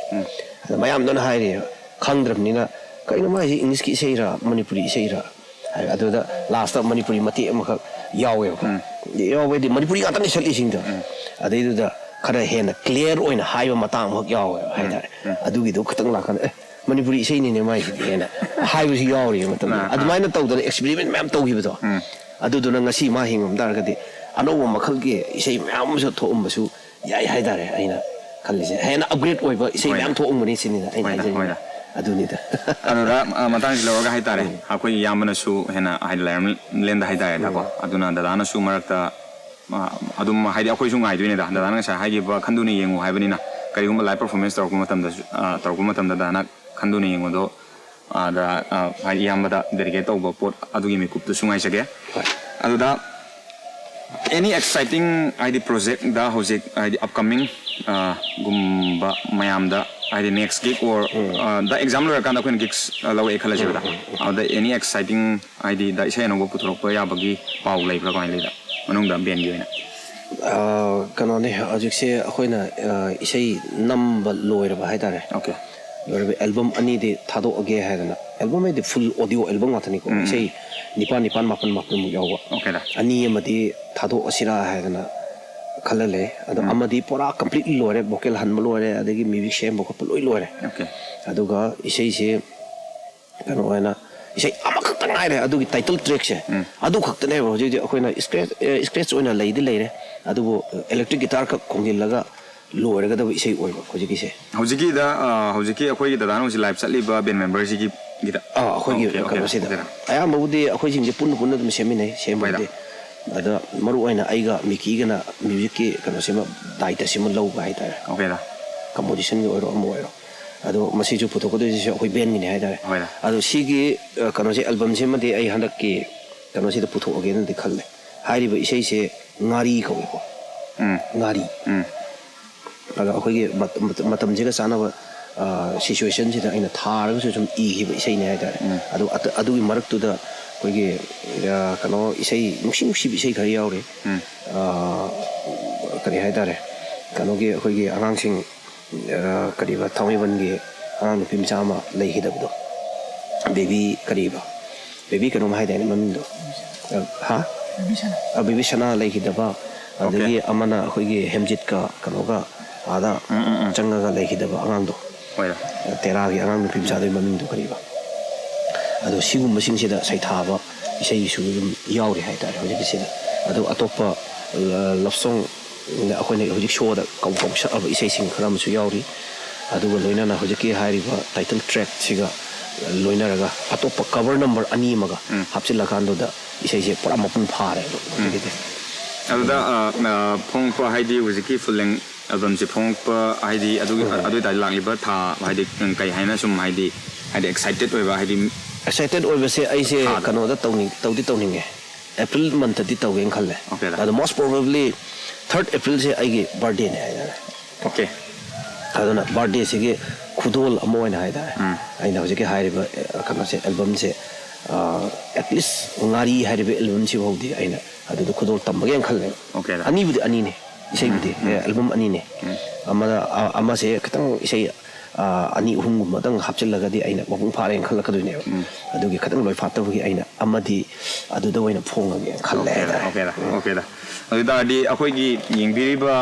ꯑꯗ ꯃꯌꯥꯝꯗꯨꯅ ꯍꯥꯏꯔꯤꯕ, "ꯈꯪꯗ꯭ꯔꯕꯅꯤꯅ ꯀꯩꯅꯣ ꯃꯥꯏꯁꯤ ꯏꯪꯂꯤꯁꯀꯤ ꯏꯁꯩꯔꯥ ꯃꯅꯤꯄꯨꯔꯤ ꯏꯁꯩꯔꯥ?" ꯍꯥꯏ꯫ ꯑꯗꯨꯗ ꯂꯥꯁꯇ ꯃꯅꯤꯄꯨꯔꯤ ꯃꯇꯦꯛ ꯑꯃꯈꯛ ꯌꯥꯎꯋꯦꯕ꯫ ꯌꯥꯎꯕꯗꯤ ꯃꯅꯤꯄꯨꯔꯤ ꯉꯥꯛꯇꯅꯤ ꯁꯛꯏꯁꯤꯡꯗꯣ꯫ ꯑꯗꯩꯗꯨꯗ ꯈꯔ ꯍꯦꯟꯅ ꯀ꯭ꯂꯤꯌꯥꯔ ꯑꯣꯏꯅ ꯍꯥꯏꯕ ꯃꯇꯥꯡ ꯑꯃꯈꯛ ꯌꯥꯎꯋꯦꯕ ꯍꯥꯏꯇꯥꯔꯦ꯫ ꯑꯗꯨꯒꯤꯗꯣ ꯈꯤꯇꯪ ꯂꯥꯛꯀꯥꯟꯗ, "ꯑꯦ, ꯃꯅꯤꯄꯨꯔꯤ ꯏꯁꯩꯅꯤꯅꯦ ꯃꯥꯏꯁꯤꯗꯤ" ꯍꯥꯏꯅ ꯍꯥꯏꯕꯁꯨ ꯌꯥꯎꯔꯤꯕ ꯃꯇꯝꯗꯨꯗ꯫ ꯑꯥ, ꯑꯥ꯫ ꯑꯗꯨꯃꯥꯏꯅ ꯇꯧꯗꯅ ꯑꯦꯛꯁꯄꯤꯔꯤꯃꯦꯟ ꯃꯌꯥꯝ ꯇꯧꯈꯤꯕꯗꯣ꯫ ꯑꯗꯨꯗꯨꯅ ꯉꯁꯤ ꯃꯥ ꯍꯤꯡꯉꯝ ꯇꯥꯔꯒꯗꯤ ꯑꯅꯧꯕ ꯃꯈꯜꯒꯤ ꯏꯁꯩ ꯃꯌꯥꯝ ꯑꯃꯁꯨ ꯊꯣꯛꯑꯝꯕꯁꯨ ꯌꯥꯏ ꯍꯥꯏꯇꯥꯔꯦ꯫ ꯑꯩꯅ ꯈꯜꯂꯤꯁꯦ ꯍꯦꯟꯅ ꯑꯞꯒ꯭ꯔꯦꯗ ꯑꯣꯏꯕ ꯏꯁꯩ ꯍꯣꯏꯗ꯫ ꯃꯌꯥꯝ ꯊꯣꯛꯑꯝꯒꯅꯤ ꯁꯤꯅꯤꯗ ꯑꯩꯅ ꯍꯣꯏꯗ, ꯍꯥꯏꯖꯅꯤꯡꯉꯤ꯫ ꯍꯣꯏꯗ꯫ ꯑꯗꯨꯅꯤꯗ꯫ ꯑꯗꯨꯗ, ꯑ, ꯃꯇꯥꯡꯁꯤ ꯂꯧꯔꯒ ꯍꯥꯏꯇꯥꯔꯦ, ꯑꯩꯈꯣꯏꯒꯤ ꯏꯌꯥꯝꯕꯅꯁꯨ ꯍꯦꯟꯅ ꯍꯥꯏꯗꯤ ꯂꯩꯔꯝꯂꯦꯟꯗ ꯍꯥꯏꯇꯥꯔꯦꯗꯀꯣ꯫ ꯑꯗꯨꯅ ꯗꯗꯥꯅꯁꯨ ꯃꯔꯛꯇ, ꯑ, ꯑꯗꯨꯝ ꯍꯥꯏꯗꯤ ꯑꯩꯈꯣꯏꯁꯨ ꯉꯥꯏꯗꯣꯏꯅꯦꯗ, ꯗꯗꯥꯅ ꯉꯁꯥꯏ ꯍꯥꯏꯈꯤꯕ "ꯈꯟꯗꯨꯅ ꯌꯦꯡꯉꯨ" ꯍꯥꯏꯕꯅꯤꯅ, ꯀꯔꯤꯒꯨꯝꯕ ꯂꯥꯏꯚ ꯄꯔꯐꯣꯔꯃꯦꯟꯁ ꯇꯧꯔꯛꯄ ꯃꯇꯝꯗꯁꯨ, ꯑ, ꯇꯧꯔꯛꯄ ꯃꯇꯝꯗ ꯗꯗꯥꯅ "ꯈꯟꯗꯨꯅ ꯌꯦꯡꯉꯨꯗꯣ", ꯑꯗ, ꯑ, ꯍꯥꯏꯗꯤ ꯏꯌꯥꯝꯕꯗ ꯗꯦꯗꯤꯀꯦꯠ ꯇꯧꯕ ꯄꯣꯠ ꯑꯗꯨꯒꯤ ꯃꯤꯀꯨꯞꯇꯨꯁꯨ ꯉꯥꯏꯖꯒꯦ꯫ ꯍꯣꯏ꯫ ꯑꯗꯨꯗ ꯑꯦꯅꯤ ꯑꯦꯛꯁꯥꯏꯇꯤꯡ ꯍꯥꯏꯗꯤ ꯄ꯭ꯔꯣꯖꯦꯛꯇ ꯍꯧꯖꯤꯛ ꯍꯥꯏꯗꯤ ꯑꯞꯀꯃꯤꯡ, ꯑ, ꯒꯨꯝꯕ ꯃꯌꯥꯝꯗ ꯍꯥꯏꯗꯤ ꯅꯦꯛꯁ ꯒꯤꯛ ꯑꯣꯔ, ꯑ, ꯗ ꯑꯦꯛꯖꯥꯝ ꯂꯣꯏꯔꯀꯥꯟꯗ ꯑꯩꯈꯣꯏꯅ ꯒꯤꯛꯁ, ꯑ, ꯂꯧꯔꯛꯑꯦ ꯈꯜꯂꯁꯦꯕꯗ꯫ ꯑꯗꯨꯗ ꯑꯦꯅꯤ ꯑꯦꯛꯁꯥꯏꯇꯤꯡ ꯍꯥꯏꯗꯤ ꯗ ꯏꯁꯩ ꯑꯅꯧꯕ ꯄꯨꯊꯣꯔꯛꯄ ꯌꯥꯕꯒꯤ ꯄꯥꯎ ꯂꯩꯕ꯭ꯔꯥ, ꯀꯃꯥꯏꯅ ꯂꯩꯗ ꯃꯅꯨꯡꯗ ꯕꯦꯟꯒꯤ ꯑꯣꯏꯅ? ꯑ, ꯀꯩꯅꯣꯅꯦ, ꯍꯧꯖꯤꯛꯁꯦ ꯑꯩꯈꯣꯏꯅ, ꯑ, ꯏꯁꯩ ꯅꯝꯕ ꯂꯣꯏꯔꯕ ꯍꯥꯏꯇꯥꯔꯦ꯫ ꯑꯣꯀꯦ꯫ ꯂꯣꯏꯔꯕ ꯑꯦꯜꯕꯝ ꯑꯅꯤꯗꯤ ꯊꯥꯗꯣꯛꯑꯒꯦ ꯍꯥꯏꯗꯅ, ꯑꯦꯜꯕꯝ ꯍꯥꯏꯗꯤ ꯐꯨꯜ ꯑꯣꯗꯤꯑꯣ ꯑꯦꯜꯕꯝ ꯉꯥꯛꯇꯅꯤꯀꯣ, ꯎꯝ꯫ ꯏꯁꯩ ꯅꯤꯄꯥꯟ, ꯅꯤꯄꯥꯟ, ꯃꯥꯄꯟ, ꯃꯥꯄꯟꯃꯨꯛ ꯌꯥꯎꯕ꯫ ꯑꯣꯀꯦꯗ꯫ ꯑꯅꯤ ꯑꯃꯗꯤ ꯊꯥꯗꯣꯛꯑꯁꯤꯔꯥ ꯍꯥꯏꯗꯅ ꯈꯜꯂ ꯂꯩ꯫ ꯑꯗꯣ ꯎꯝ꯫ ꯑꯃꯗꯤ ꯄꯨꯔꯥ ꯀꯝꯄ꯭ꯂꯤꯠꯂꯤ ꯂꯣꯏꯔꯦ, ꯚꯣꯀꯦꯜ ꯍꯟꯕ ꯂꯣꯏꯔꯦ, ꯑꯗꯒꯤ ꯃ꯭ꯌꯨꯖꯤꯛ ꯁꯦꯝꯕ ꯈꯣꯠꯄ ꯂꯣꯏ ꯂꯣꯏꯔꯦ꯫ ꯑꯣꯀꯦ꯫ ꯑꯗꯨꯒ ꯏꯁꯩꯁꯦ ꯀꯩꯅꯣ ꯑꯣꯏꯅ, ꯏꯁꯩ ꯑꯃꯈꯛꯇ ꯉꯥꯏꯔꯦ, ꯑꯗꯨꯒꯤ ꯇꯥꯏꯇꯜ ꯇ꯭ꯔꯦꯛꯁꯦ꯫ ꯎꯝ꯫ ꯑꯗꯨ ꯈꯛꯇꯅꯦꯕ ꯍꯧꯖꯤꯛ ꯍꯧꯖꯤꯛ ꯑꯩꯈꯣꯏꯅ ꯁ꯭ꯀ꯭ꯔꯦꯆ, ꯑꯦ, ꯁ꯭ꯀ꯭ꯔꯦꯆ ꯑꯣꯏꯅ ꯂꯩꯗꯤ ꯂꯩꯔꯦ, ꯑꯗꯨꯕꯨ ꯏꯂꯦꯛꯇ꯭ꯔꯤꯛ ꯒꯤꯇꯥꯔ ꯈꯛ ꯈꯣꯡꯖꯤꯜꯂꯒ ꯂꯣꯏꯔꯒꯗꯕ ꯏꯁꯩ ꯑꯣꯏꯕ ꯍꯧꯖꯤꯛꯀꯤꯁꯦ꯫ ꯍꯧꯖꯤꯛꯀꯤꯗ, ꯑ, ꯍꯧꯖꯤꯛꯀꯤ ꯑꯩꯈꯣꯏꯒꯤ ꯗꯗꯥꯅ ꯍꯧꯖꯤꯛ ꯂꯥꯏꯚ ꯆꯠꯂꯤꯕ ꯕꯦꯟ ꯃꯦꯝꯕꯔꯁꯤꯒꯤꯗ? ꯑꯥ, ꯑꯩꯈꯣꯏꯒꯤ ꯑꯣꯀꯦ, ꯑꯣꯀꯦ, ꯀꯩꯅꯣꯁꯤꯗ꯫ ꯑꯣꯀꯦ꯫ ꯑꯌꯥꯝꯕꯕꯨꯗꯤ ꯑꯩꯈꯣꯏꯁꯤꯡꯁꯦ ꯄꯨꯟꯅ ꯄꯨꯟꯅ ꯑꯗꯨꯝ ꯁꯦꯝꯃꯤꯟꯅꯩ, ꯁꯦꯝꯕꯕꯨꯗꯤ꯫ ꯍꯣꯏꯗ꯫ ꯑꯗ ꯃꯔꯨ ꯑꯣꯏꯅ ꯑꯩꯒ ꯃꯤꯀꯤꯒꯅ ꯃ꯭ꯌꯨꯖꯤꯛꯀꯤ ꯀꯩꯅꯣꯁꯤꯃ ꯗꯥꯏꯇꯁꯤꯃ ꯂꯧꯕ ꯍꯥꯏꯇꯥꯔꯦ꯫ ꯑꯣꯀꯦꯗ꯫ ꯀꯝꯄꯣꯖꯤꯁꯟꯒꯤ ꯑꯣꯏꯔꯣ ꯑꯃ ꯑꯣꯏꯔꯣ꯫ ꯑꯗꯣ ꯃꯁꯤꯁꯨ ꯄꯨꯊꯣꯛꯀꯗꯣꯏꯁꯤꯁꯨ ꯑꯩꯈꯣꯏ ꯕꯦꯟꯒꯤꯅꯤ ꯍꯥꯏꯇꯥꯔꯦ꯫ ꯍꯣꯏꯗ꯫ ꯑꯗꯣ ꯁꯤꯒꯤ, ꯑ, ꯀꯩꯅꯣꯁꯦ, ꯑꯦꯜꯕꯝꯁꯤꯃꯗꯤ ꯑꯩ ꯍꯟꯗꯛꯀꯤ ꯀꯩꯅꯣꯁꯤꯗ ꯄꯨꯊꯣꯛꯑꯒꯦꯅꯗꯤ ꯈꯜꯂꯦ꯫ ꯍꯥꯏꯔꯤꯕ ꯏꯁꯩꯁꯦ ꯉꯥꯔꯤ ꯀꯧꯏꯀꯣ꯫ ꯎꯝ ꯉꯥꯔꯤ꯫ ꯎꯝ ꯑꯗꯣ ꯑꯩꯈꯣꯏꯒꯤ ꯃꯇꯝꯁꯤꯒ ꯆꯥꯟꯅꯕ ꯁꯤꯆꯨꯋꯦꯁꯟꯁꯤꯗ ꯑꯩꯅ ꯊꯥꯔꯒꯁꯨ ꯁꯨꯝ ꯏꯈꯤꯕ ꯏꯁꯩꯅꯤ ꯍꯥꯏꯇꯥꯔꯦ꯫ ꯑꯗꯣ ꯑꯗꯨꯒꯤ ꯃꯔꯛꯇꯨꯗ ꯑꯩꯈꯣꯏꯒꯤ ꯀꯩꯅꯣ ꯏꯁꯩ, ꯅꯨꯡꯁꯤ ꯅꯨꯡꯁꯤꯕ ꯏꯁꯩ ꯈꯔ ꯌꯥꯎꯔꯤ꯫ ꯎꯝ ꯀꯔꯤ ꯍꯥꯏꯇꯥꯔꯦ, ꯀꯩꯅꯣꯒꯤ ꯑꯩꯈꯣꯏꯒꯤ ꯑꯉꯥꯡꯁꯤꯡ, ꯀꯔꯤꯕ, ꯊꯥꯡꯃꯩꯕꯟꯒꯤ ꯑꯉꯥꯡ ꯅꯨꯄꯤ ꯃꯆꯥ ꯑꯃ ꯂꯩꯈꯤꯗꯕꯗꯣ, ꯕꯦꯕꯤ ꯀꯔꯤꯕ, ꯕꯦꯕꯤ ꯀꯩꯅꯣꯝ ꯍꯥꯏꯗꯥꯏꯅꯦ ꯃꯃꯤꯡꯗꯣ? ꯍꯥ? ꯕꯦꯕꯤ ꯁꯅꯥ ꯂꯩꯈꯤꯗꯕ, ꯑꯗꯒꯤ ꯑꯃꯅ ꯑꯩꯈꯣꯏꯒꯤ ꯍꯦꯝꯖꯤꯠꯀ ꯀꯩꯅꯣꯒ ꯑꯥꯗ ꯆꯪꯉꯒ ꯂꯩꯈꯤꯗꯕ ꯑꯉꯥꯡꯗꯣ, ꯍꯣꯏꯗ꯫ ꯇꯦꯔꯥꯒꯤ ꯑꯉꯥꯡ ꯅꯨꯄꯤ ꯃꯆꯥꯗꯨꯒꯤ ꯃꯃꯤꯡꯗꯣ ꯀꯔꯤꯕ? ꯑꯗꯣ ꯁꯤꯒꯨꯝꯕꯁꯤꯡꯁꯤꯗ ꯁꯩꯊꯥꯕ ꯏꯁꯩꯁꯨ ꯑꯗꯨꯝ ꯌꯥꯎꯔꯤ ꯍꯥꯏꯇꯥꯔꯦ ꯍꯧꯖꯤꯛꯀꯤꯁꯤꯗ꯫ ꯑꯗꯣ ꯑꯇꯣꯞꯄ ꯂꯞ ꯁꯣꯡ ꯑꯩꯈꯣꯏꯅ ꯍꯧꯖꯤꯛ ꯁꯣꯗ ꯀꯧ ꯀꯧ ꯁꯛꯑꯕ ꯏꯁꯩꯁꯤꯡ ꯈꯔ ꯑꯃꯁꯨ ꯌꯥꯎꯔꯤ꯫ ꯑꯗꯨꯒ ꯂꯣꯏꯅꯅ ꯍꯧꯖꯤꯛꯀꯤ ꯍꯥꯏꯔꯤꯕ ꯇꯥꯏꯇꯜ ꯇ꯭ꯔꯦꯛꯁꯤꯒ ꯂꯣꯏꯅꯔꯒ ꯑꯇꯣꯞꯄ ꯀꯚꯔ ꯅꯝꯕꯔ ꯑꯅꯤ ꯑꯃꯒ ꯍꯥꯞꯆꯤꯜꯂꯀꯥꯟꯗꯨꯗ ꯏꯁꯩꯁꯦ ꯄꯨꯔꯥ ꯃꯄꯨꯡ ꯐꯥꯔꯦꯕ ꯍꯧꯖꯤꯛꯀꯤꯗꯤ꯫ ꯑꯗꯨꯗ ꯑ, ꯑ, ꯐꯣꯡꯉꯛꯄ ꯍꯥꯏꯗꯤ ꯍꯧꯖꯤꯛꯀꯤ ꯐꯨꯜ ꯂꯦꯡ ꯑꯦꯜꯕꯝꯁꯦ ꯐꯣꯡꯉꯛꯄ ꯍꯥꯏꯗꯤ ꯑꯗꯨꯒꯤ ꯑꯗꯨ ꯑꯣꯏꯇꯥꯔꯗꯤ ꯂꯥꯛꯂꯤꯕ ꯊꯥ ꯍꯥꯏꯗꯤ ꯀꯩ ꯍꯥꯏꯅ ꯁꯨꯝ ꯍꯥꯏꯗꯤ ꯍꯥꯏꯗꯤ ꯑꯦꯛꯁꯥꯏꯇꯦꯠ ꯑꯣꯏꯕ ꯍꯥꯏꯗꯤ ꯑꯦꯛꯁꯥꯏꯇꯦꯠ ꯑꯣꯏꯕꯁꯦ ꯑꯩꯁꯦ ꯊꯥꯗ꯫ ꯀꯩꯅꯣꯗ ꯇꯧꯅꯤꯡ ꯇꯧꯗꯤ ꯇꯧꯅꯤꯡꯉꯦ꯫ ꯑꯦꯄ꯭ꯔꯤꯜ ꯃꯟꯊꯗꯤ ꯇꯧꯒꯦꯅ ꯈꯜꯂꯦ꯫ Okay ꯗ꯫ ꯑꯗꯣ most probably third ꯑꯦꯄ꯭ꯔꯤꯜꯁꯦ ꯑꯩꯒꯤ ꯕꯥꯔꯗꯦꯅꯦ ꯍꯥꯏꯇꯥꯔꯦ꯫ Okay꯫ ꯑꯗꯨꯅ ꯕꯥꯔꯗꯦꯁꯤꯒꯤ ꯈꯨꯗꯣꯜ ꯑꯃ ꯑꯣꯏꯅ ꯍꯥꯏꯇꯥꯔꯦ, ꯑꯩꯅ ꯍꯧꯖꯤꯛꯀꯤ ꯍꯥꯏꯔꯤꯕ ꯑ, ꯀꯩꯅꯣꯁꯦ, ꯑꯦꯜꯕꯝꯁꯦ ꯑꯦꯠꯂꯤꯁ ꯉꯥꯔꯤ ꯍꯥꯏꯔꯤꯕ ꯑꯦꯜꯕꯝꯁꯤ ꯐꯥꯎꯗꯤ ꯑꯩꯅ ꯑꯗꯨꯗ ꯈꯨꯗꯣꯜ ꯇꯝꯕꯒꯦꯅ ꯈꯜꯂꯦ꯫ Okay ꯗ꯫ ꯑꯅꯤꯕꯨꯗꯤ ꯑꯅꯤꯅꯦ ꯏꯁꯩꯕꯨꯗꯤ, ꯑꯦ, ꯑꯦꯜꯕꯝ ꯑꯅꯤꯅꯦ꯫ ꯑꯃꯗ ꯑ, ꯑꯃꯁꯦ ꯈꯤꯇꯪ ꯏꯁꯩ ꯑ, ꯑꯅꯤ ꯑꯍꯨꯝꯒꯨꯝꯕꯗꯪ ꯍꯥꯞꯆꯤꯜꯂꯒꯗꯤ ꯑꯩꯅ ꯃꯄꯨꯡ ꯐꯥꯔꯦꯅ ꯈꯜꯂꯛꯀꯗꯣꯏꯅꯦꯕ꯫ ꯑꯗꯨꯒꯤ ꯈꯤꯇꯪ ꯂꯣꯏꯐꯥꯠꯇꯕꯒꯤ ꯑꯩꯅ ꯑꯃꯗꯤ ꯑꯗꯨꯗ ꯑꯣꯏꯅ ꯐꯣꯡꯉꯒꯦꯅ ꯈꯜꯂꯦ Okay ꯗ, ꯍꯥꯏꯇꯥꯔꯦ꯫ okay ꯗ, okay ꯗ꯫ ꯑꯗꯨ ꯇꯥꯔꯗꯤ ꯑꯩꯈꯣꯏꯒꯤ ꯌꯦꯡꯕꯤꯔꯤꯕ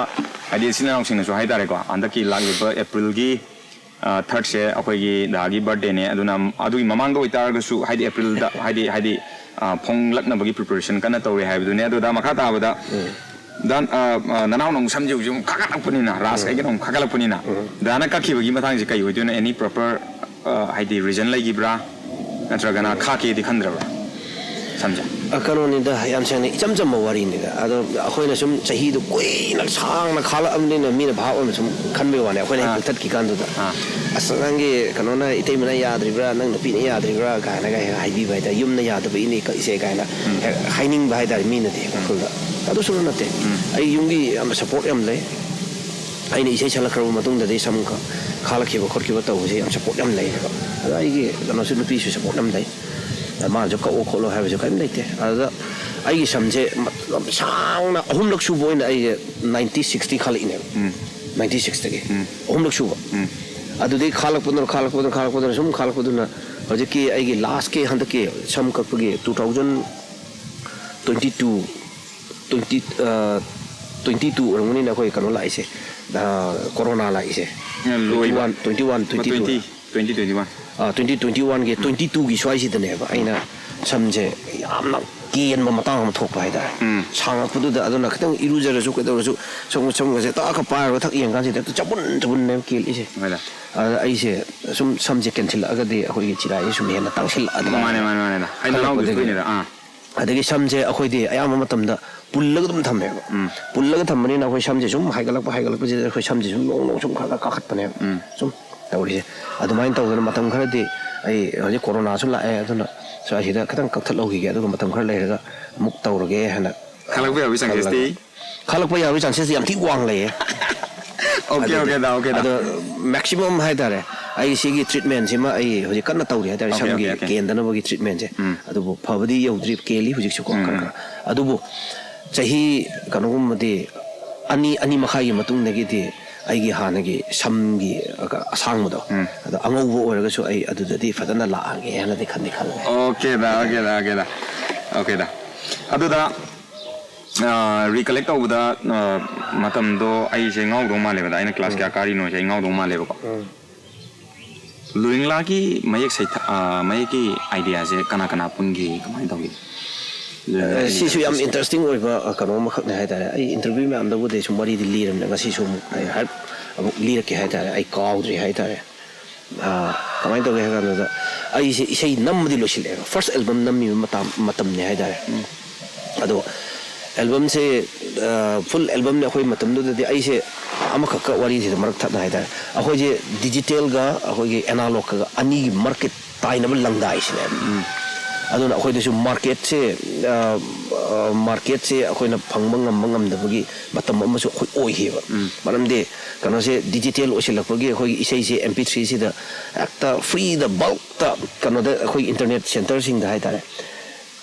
ꯍꯥꯏꯗꯤ ꯏꯆꯤꯟ ꯏꯅꯥꯎꯁꯤꯡꯅꯁꯨ ꯍꯥꯏꯇꯥꯔꯦꯀꯣ, ꯍꯟꯗꯛꯀꯤ ꯂꯥꯛꯂꯤꯕ ꯑꯦꯄ꯭ꯔꯤꯜꯒꯤ ꯊꯥꯔꯠꯁꯦ ꯑꯩꯈꯣꯏꯒꯤ ꯗꯥꯒꯤ ꯕꯥꯔꯗꯦꯅꯦ꯫ ꯑꯗꯨꯅ ꯑꯗꯨꯒꯤ ꯃꯃꯥꯡꯗ ꯑꯣꯏꯇꯥꯔꯒꯁꯨ ꯍꯥꯏꯗꯤ ꯑꯦꯄ꯭ꯔꯤꯜꯗ ꯍꯥꯏꯗꯤ ꯍꯥꯏꯗꯤ ꯑ, ꯐꯣꯡꯂꯛꯅꯕꯒꯤ ꯄ꯭ꯔꯤꯄꯦꯔꯦꯁꯟ ꯀꯟꯅ ꯇꯧꯔꯤ ꯍꯥꯏꯕꯗꯨꯅꯤ꯫ ꯑꯗꯨꯗ ꯃꯈꯥ ꯇꯥꯕꯗ ꯗꯥ, ꯑ, ꯑ, ꯅꯅꯥꯎꯅ ꯑꯃꯨꯛ ꯁꯝꯁꯦ ꯍꯧꯖꯤꯛ ꯑꯃꯨꯛ ꯈꯥꯒꯠꯂꯛꯄꯅꯤꯅ, ꯔꯥꯁ ꯑꯩꯒꯤꯅ ꯑꯃꯨꯛ ꯈꯥꯒꯠꯂꯛꯄꯅꯤꯅ, ꯗꯥꯅ ꯀꯛꯈꯤꯕꯒꯤ ꯃꯇꯥꯡꯁꯦ ꯀꯩ ꯑꯣꯏꯗꯣꯏꯅꯣ? Any proper, ꯑ, ꯍꯥꯏꯗꯤ ꯔꯤꯖꯟ ꯂꯩꯈꯤꯕ꯭ꯔꯥ, ꯅꯠꯇ꯭ꯔꯒꯅ ꯈꯥꯛꯀꯦꯗꯤ ꯈꯟꯗ꯭ꯔꯕ꯭ꯔꯥ? ꯁꯝꯁꯦ? ꯑ, ꯀꯩꯅꯣꯅꯤꯗ, ꯌꯥꯝ ꯁꯦꯡꯅ ꯏꯆꯝ ꯆꯝꯕ ꯋꯥꯔꯤꯅꯤꯗ꯫ ꯑꯗꯣ ꯑꯩꯈꯣꯏꯅ ꯁꯨꯝ ꯆꯍꯤꯗꯣ ꯀꯨꯏꯅ ꯁꯥꯡꯅ ꯈꯥꯜꯂꯛꯑꯕꯅꯤꯅ ꯃꯤꯅ ꯚꯥꯞ ꯑꯃ ꯁꯨꯝ ꯈꯟꯕꯩ ꯋꯥꯅꯤ꯫ ꯑꯩꯈꯣꯏꯅ ꯍꯦꯛ ꯑꯥ꯫ ꯀꯛꯊꯠꯈꯤ ꯀꯥꯟꯗꯨꯗ, ꯑꯥ꯫ "ꯑꯁ, ꯅꯪꯒꯤ ꯀꯩꯅꯣꯅ, ꯏꯇꯩꯃꯅ ꯌꯥꯗ꯭ꯔꯤꯕ꯭ꯔꯥ, ꯅꯪ ꯅꯨꯄꯤꯅ ꯌꯥꯗ꯭ꯔꯤꯕ꯭ꯔꯥ?" ꯀꯥꯏꯅꯒ ꯍꯦꯛ ꯍꯥꯏꯕꯤꯕ ꯍꯥꯏꯇꯥꯔꯦ꯫ "ꯌꯨꯝꯅ ꯌꯥꯗꯕꯒꯤꯅꯤ ꯀꯛꯏꯁꯦ" ꯀꯥꯏꯅ ꯎꯝ꯫ ꯍꯦꯛ ꯍꯥꯏꯅꯤꯡꯕ ꯍꯥꯏꯇꯥꯔꯦ ꯃꯤꯅꯗꯤ ꯎꯝ꯫ ꯋꯥꯈꯜꯗ꯫ ꯑꯗꯨꯁꯨ ꯅꯠꯇꯦ꯫ ꯎꯝ꯫ ꯑꯩ ꯌꯨꯝꯒꯤ ꯌꯥꯝꯅ ꯁꯞꯄꯣꯔꯠ ꯌꯥꯝ ꯂꯩ꯫ ꯑꯩꯅ ꯏꯁꯩ ꯁꯛꯂꯛꯈ꯭ꯔꯕ ꯃꯇꯨꯡꯗꯗꯤ ꯁꯝ ꯈ-, ꯈꯥꯜꯂꯛꯈꯤꯕ ꯈꯣꯠꯈꯤꯕ ꯇꯧꯕꯁꯦ ꯌꯥꯝ ꯁꯞꯄꯣꯔꯠ ꯌꯥꯝ ꯂꯩꯌꯦꯕ꯫ ꯑꯗꯣ ꯑꯩꯒꯤ ꯀꯩꯅꯣꯁꯨ, ꯅꯨꯄꯤꯁꯨ ꯁꯞꯄꯣꯔꯠ ꯌꯥꯝ ꯂꯩ꯫ ꯃꯥꯅꯁꯨ "ꯀꯛꯑꯣ ꯈꯣꯠꯂꯣ" ꯍꯥꯏꯕꯁꯨ ꯀꯔꯤꯝ ꯂꯩꯇꯦ꯫ ꯑꯗꯨꯗ ꯑꯩꯒꯤ ꯁꯝꯁꯦ ꯃ-, ꯌꯥꯝ ꯁꯥꯡꯅ ꯑꯍꯨꯝꯂꯛ ꯁꯨꯕ ꯑꯣꯏꯅ ꯑꯩꯁꯦ ꯅꯥꯏꯟꯇꯤ ꯁꯤꯛꯁꯇꯒꯤ ꯈꯥꯜꯂꯛꯏꯅꯦꯕ꯫ ꯎꯝ꯫ ꯅꯥꯏꯟꯇꯤ ꯁꯤꯛꯁꯇꯒꯤ꯫ ꯎꯝ꯫ ꯑꯍꯨꯝꯂꯛ ꯁꯨꯕ꯫ ꯎꯝ꯫ ꯑꯗꯨꯗꯩ ꯈꯥꯜꯂꯛꯄꯗꯨꯅ, ꯈꯥꯜꯂꯛꯄꯗꯨꯅ, ꯈꯥꯜꯂꯛꯄꯗꯨꯅ, ꯁꯨꯝ ꯈꯥꯜꯂꯛꯄꯗꯨꯅ ꯍꯧꯖꯤꯛꯀꯤ ꯑꯩꯒꯤ ꯂꯥꯁꯀꯤ ꯍꯟꯗꯛꯀꯤ ꯁꯝ ꯀꯛꯄꯒꯤ two thousand twenty two, twenty, uh, twenty two ꯑꯣꯏꯔꯝꯒꯅꯤꯅ ꯑꯩꯈꯣꯏ ꯀꯩꯅꯣ ꯂꯥꯛꯏꯁꯦ, ꯑ, ꯀꯣꯔꯣꯅꯥ ꯂꯥꯛꯏꯁꯦ꯫ ꯑ, ꯂꯣꯏꯕ꯫ Twenty one, twenty two. Twenty, twenty twenty one. Uh, twenty twenty ꯋꯥꯟꯒꯤ ꯎꯝ꯫ ꯇ꯭ꯋꯦꯟꯇꯤ ꯇꯨꯒꯤ ꯁ꯭ꯋꯥꯏꯁꯤꯗꯅꯦꯕ ꯑꯩꯅ ꯁꯝꯁꯦ ꯌꯥꯝꯅ ꯀꯦꯟꯕ ꯃꯇꯥꯡ ꯑꯃ ꯊꯣꯛꯄ ꯍꯥꯏꯇꯥꯔꯦ꯫ ꯎꯝ꯫ ꯁꯥꯡꯉꯛꯄꯗꯨꯗ ꯑꯗꯨꯅ ꯈꯤꯇꯪ ꯏꯔꯨꯖꯔꯁꯨ ꯀꯩꯗꯧꯔꯁꯨ ꯁꯝ, ꯁꯝꯒꯁꯦ ꯇꯥꯛꯑꯒ ꯄꯥꯏꯔꯒ ꯊꯛ ꯌꯦꯡꯀꯥꯟꯁꯤꯗ ꯍꯦꯛꯇ ꯆꯕꯨꯟ ꯆꯕꯨꯟꯅꯦꯕ ꯀꯦꯜꯂꯤꯁꯦ꯫ ꯍꯣꯏꯗ꯫ ꯑꯗ ꯑꯩꯁꯦ ꯁꯨꯝ ꯁꯝꯁꯦ ꯀꯦꯟꯁꯤꯜꯂꯛꯑꯒꯗꯤ ꯑꯩꯈꯣꯏꯒꯤ ꯆꯤꯔꯥꯏꯁꯦ ꯁꯨꯝ ꯍꯦꯟꯅ ꯇꯥꯡꯁꯤꯜꯂꯛꯑꯗꯤ ꯃꯥꯅꯦ, ꯃꯥꯅꯦ, ꯃꯥꯅꯦ꯫ ꯍꯥꯏꯗꯤ ꯅꯅꯥꯎꯁꯨ ꯈꯜꯂꯛꯄꯗꯒꯤ ꯊꯣꯛꯏꯅꯦꯗ꯫ ꯑꯥ꯫ ꯑꯗꯒꯤ ꯁꯝꯁꯦ ꯑꯩꯈꯣꯏꯗꯤ ꯑꯌꯥꯝꯕ ꯃꯇꯝꯗ ꯄꯨꯜꯂꯒ ꯑꯗꯨꯝ ꯊꯝꯃꯦꯕ꯫ ꯎꯝ꯫ ꯄꯨꯜꯂꯒ ꯊꯝꯕꯅꯤꯅ ꯑꯩꯈꯣꯏ ꯁꯝꯁꯦ ꯁꯨꯝ ꯍꯥꯏꯒꯠꯂꯛꯄ, ꯍꯥꯏꯒꯠꯂꯛꯄꯁꯤꯗ ꯑꯩꯈꯣꯏ ꯁꯝꯁꯦ ꯁꯨꯝ ꯅꯣꯡ ꯅꯣꯡ ꯁꯨꯝ ꯈꯔ ꯈꯔ ꯀꯥꯈꯠꯄꯅꯦꯕ꯫ ꯎꯝ꯫ ꯁꯨꯝ ꯇꯧꯔꯤꯁꯦ꯫ ꯑꯗꯨꯃꯥꯏꯅ ꯇꯧꯗꯅ ꯃꯇꯝ ꯈꯔꯗꯤ ꯑꯩ ꯍꯧꯖꯤꯛ ꯀꯣꯔꯣꯅꯥꯁꯨ ꯂꯥꯛꯑꯦ, ꯑꯗꯨꯅ ꯁ꯭ꯋꯥꯏꯁꯤꯗ ꯈꯤꯇꯪ ꯀꯛꯊꯠꯍꯧꯈꯤꯒꯦ, ꯑꯗꯨꯒ ꯃꯇꯝ ꯈꯔ ꯂꯩꯔꯒ ꯑꯃꯨꯛ ꯇꯧꯔꯒꯦ ꯍꯥꯏꯅ ꯈꯜꯂꯛꯄ ꯌꯥꯕꯒꯤ ꯆꯥꯟꯁꯦꯁꯇꯤ? ꯈꯜꯂꯛꯄ ꯌꯥꯕꯒꯤ ꯆꯥꯟꯁꯦꯁꯇꯤ ꯌꯥꯝ ꯊꯤ ꯋꯥꯡ ꯂꯩꯌꯦ꯫ ꯑꯣꯀꯦ, ꯑꯗꯨꯗꯤ, ꯑꯣꯀꯦ, ꯗꯥ, ꯑꯣꯀꯦ, ꯗꯥ꯫ ꯑꯗꯣ ꯃꯦꯛꯁꯤꯃꯝ ꯍꯥꯏꯇꯥꯔꯦ, ꯑꯩ ꯁꯤꯒꯤ ꯇ꯭ꯔꯤꯠꯃꯦꯟꯁꯤꯃ ꯑꯩ ꯍꯧꯖꯤꯛ ꯀꯟꯅ ꯇꯧꯔꯤ ꯍꯥꯏꯇꯥꯔꯦ, ꯑꯣꯀꯦ, ꯁꯝꯒꯤ ꯑꯣꯀꯦ, ꯑꯣꯀꯦ꯫ ꯀꯦꯟꯗꯅꯕꯒꯤ ꯇ꯭ꯔꯤꯠꯃꯦꯟꯁꯦ꯫ ꯎꯝ꯫ ꯑꯗꯨꯕꯨ ꯐꯕꯗꯤ ꯌꯧꯗ꯭ꯔꯤ, ꯀꯦꯜꯂꯤ ꯍꯧꯖꯤꯛꯁꯨꯀꯣ, ꯎꯝ, ꯈꯔ ꯎꯝ꯫ ꯈꯔ꯫ ꯑꯗꯨꯕꯨ ꯆꯍꯤ ꯀꯩꯅꯣꯒꯨꯝꯕꯗꯤ ꯑꯅꯤ, ꯑꯅꯤ ꯃꯈꯥꯏꯒꯤ ꯃꯇꯨꯡꯗꯒꯤꯗꯤ ꯑꯩꯒꯤ ꯍꯥꯟꯅꯒꯤ ꯁꯝꯒꯤ ꯑꯁꯥꯡꯕꯗꯣ, ꯎꯝ꯫ ꯑꯗꯣ ꯑꯉꯧꯕ ꯑꯣꯏꯔꯒꯁꯨ ꯑꯩ ꯑꯗꯨꯗꯗꯤ ꯐꯖꯅ ꯂꯥꯛꯑꯒꯦ ꯍꯥꯏꯅꯗꯤ ꯈꯟꯗꯤ ꯈꯜꯂꯦ꯫ ꯑꯣꯀꯦ ꯗꯥ, ꯑꯣꯀꯦ ꯗꯥ, ꯑꯣꯀꯦ ꯗꯥ꯫ ꯑꯣꯀꯦ ꯗꯥ꯫ ꯑꯗꯨꯗ, ꯑ, recollect ꯇꯧꯕꯗ, ꯑ, ꯃꯇꯝꯗꯣ ꯑꯩꯁꯦ ꯉꯥꯎꯗꯧ ꯃꯥꯜꯂꯦꯕ ꯗꯥ꯫ ꯑꯩꯅ ꯀ꯭ꯂꯥꯁ ꯎꯝ꯫ ꯀꯌꯥ ꯀꯥꯔꯤꯅꯣꯁꯦ ꯑꯩ ꯉꯥꯎꯗꯧ ꯃꯥꯜꯂꯦꯕꯀꯣ꯫ ꯎꯝ꯫ ꯂꯨꯔꯤꯡꯂꯥꯒꯤ ꯃꯌꯦꯛ ꯁꯩꯊꯥ-, ꯑ, ꯃꯌꯦꯛꯀꯤ ꯑꯥꯏꯗꯤꯌꯥꯁꯦ ꯀꯅꯥ ꯀꯅꯥ ꯄꯨꯟꯈꯤ? ꯀꯃꯥꯏꯅ ꯇꯧꯈꯤ? ꯑ, ꯁꯤꯁꯨ ꯌꯥꯝ ꯏꯟꯇꯔꯦꯁꯇꯤꯡ ꯑꯣꯏꯕ, ꯑ, ꯀꯩꯅꯣ ꯑꯃꯈꯛꯅꯦ ꯍꯥꯏꯇꯥꯔꯦ꯫ ꯑꯩ ꯏꯟꯇꯔꯚ꯭ꯌꯨ ꯃꯌꯥꯝꯗꯕꯨꯗꯤ ꯁꯨꯝ ꯋꯥꯔꯤꯗꯤ ꯂꯤꯔꯕꯅꯦ, ꯉꯁꯤꯁꯨ ꯑꯃꯨꯛ ꯑꯩ ꯍꯥꯏꯔꯞ ꯑꯃꯨꯛ ꯂꯤꯔꯛꯀꯦ ꯍꯥꯏꯇꯥꯔꯦ, ꯑꯩ ꯀꯥꯎꯗ꯭ꯔꯤ ꯍꯥꯏꯇꯥꯔꯦ꯫ ꯑꯥ, ꯀꯃꯥꯏꯅ ꯇꯧꯒꯦ ꯍꯥꯏ ꯀꯥꯟꯗꯨꯗ, ꯑꯩꯁꯦ ꯏꯁꯩ ꯅꯝꯕꯗꯤ ꯂꯣꯏꯁꯤꯜꯂꯛꯑꯦꯕ, ꯐꯥꯔꯁ ꯑꯦꯜꯕꯝ ꯅꯝꯃꯤꯕ ꯃꯇꯝ ꯃꯇꯝꯅꯦ ꯍꯥꯏꯇꯥꯔꯦ꯫ ꯑꯗꯣ ꯑꯦꯜꯕꯝꯁꯦ, ꯐꯨꯜ ꯑꯦꯜꯕꯝꯅꯦ ꯑꯩꯈꯣꯏ ꯃꯇꯝꯗꯨꯗꯗꯤ꯫ ꯑꯩꯁꯦ ꯑꯃꯈꯛꯀ ꯋꯥꯔꯤꯁꯤꯗ ꯃꯔꯛ ꯊꯠꯅ ꯍꯥꯏꯇꯥꯔꯦ, ꯑꯩꯈꯣꯏꯁꯦ ꯗꯤꯖꯤꯇꯦꯜꯒ ꯑꯩꯈꯣꯏꯒꯤ ꯑꯦꯅꯥꯂꯣꯛꯀꯒ ꯑꯅꯤꯒꯤ ꯃꯔꯛꯀꯤ ꯇꯥꯏꯅꯕ ꯂꯪꯗꯥꯏꯁꯤꯅꯦꯕ꯫ ꯑꯗꯨꯅ ꯑꯩꯈꯣꯏꯗꯁꯨ ꯃꯥꯔꯀꯦꯠꯁꯦ, ꯃꯥꯔꯀꯦꯠꯁꯦ ꯑꯩꯈꯣꯏꯅ ꯐꯪꯕ ꯉꯝꯕ ꯉꯝꯗꯕꯒꯤ ꯃꯇꯝ ꯑꯃꯁꯨ ꯑꯩꯈꯣꯏ ꯑꯣꯏꯈꯤꯕ꯫ ꯃꯔꯝꯗꯤ ꯀꯩꯅꯣꯁꯦ ꯗꯤꯖꯤꯇꯦꯜ ꯑꯣꯏꯁꯤꯜꯂꯛꯄꯒꯤ ꯑꯩꯈꯣꯏꯒꯤ ꯏꯁꯩꯁꯦ ꯑꯦꯝ ꯄꯤ ꯊ꯭ꯔꯤꯁꯤꯗ ꯍꯦꯛꯇ ꯐ꯭ꯔꯤꯗ ꯕꯜꯛꯇ ꯀꯩꯅꯣꯗ ꯑꯩꯈꯣꯏ ꯏꯟꯇꯔꯅꯦꯠ ꯁꯦꯟꯇꯔꯁꯤꯡꯗ ꯍꯥꯏꯇꯥꯔꯦ,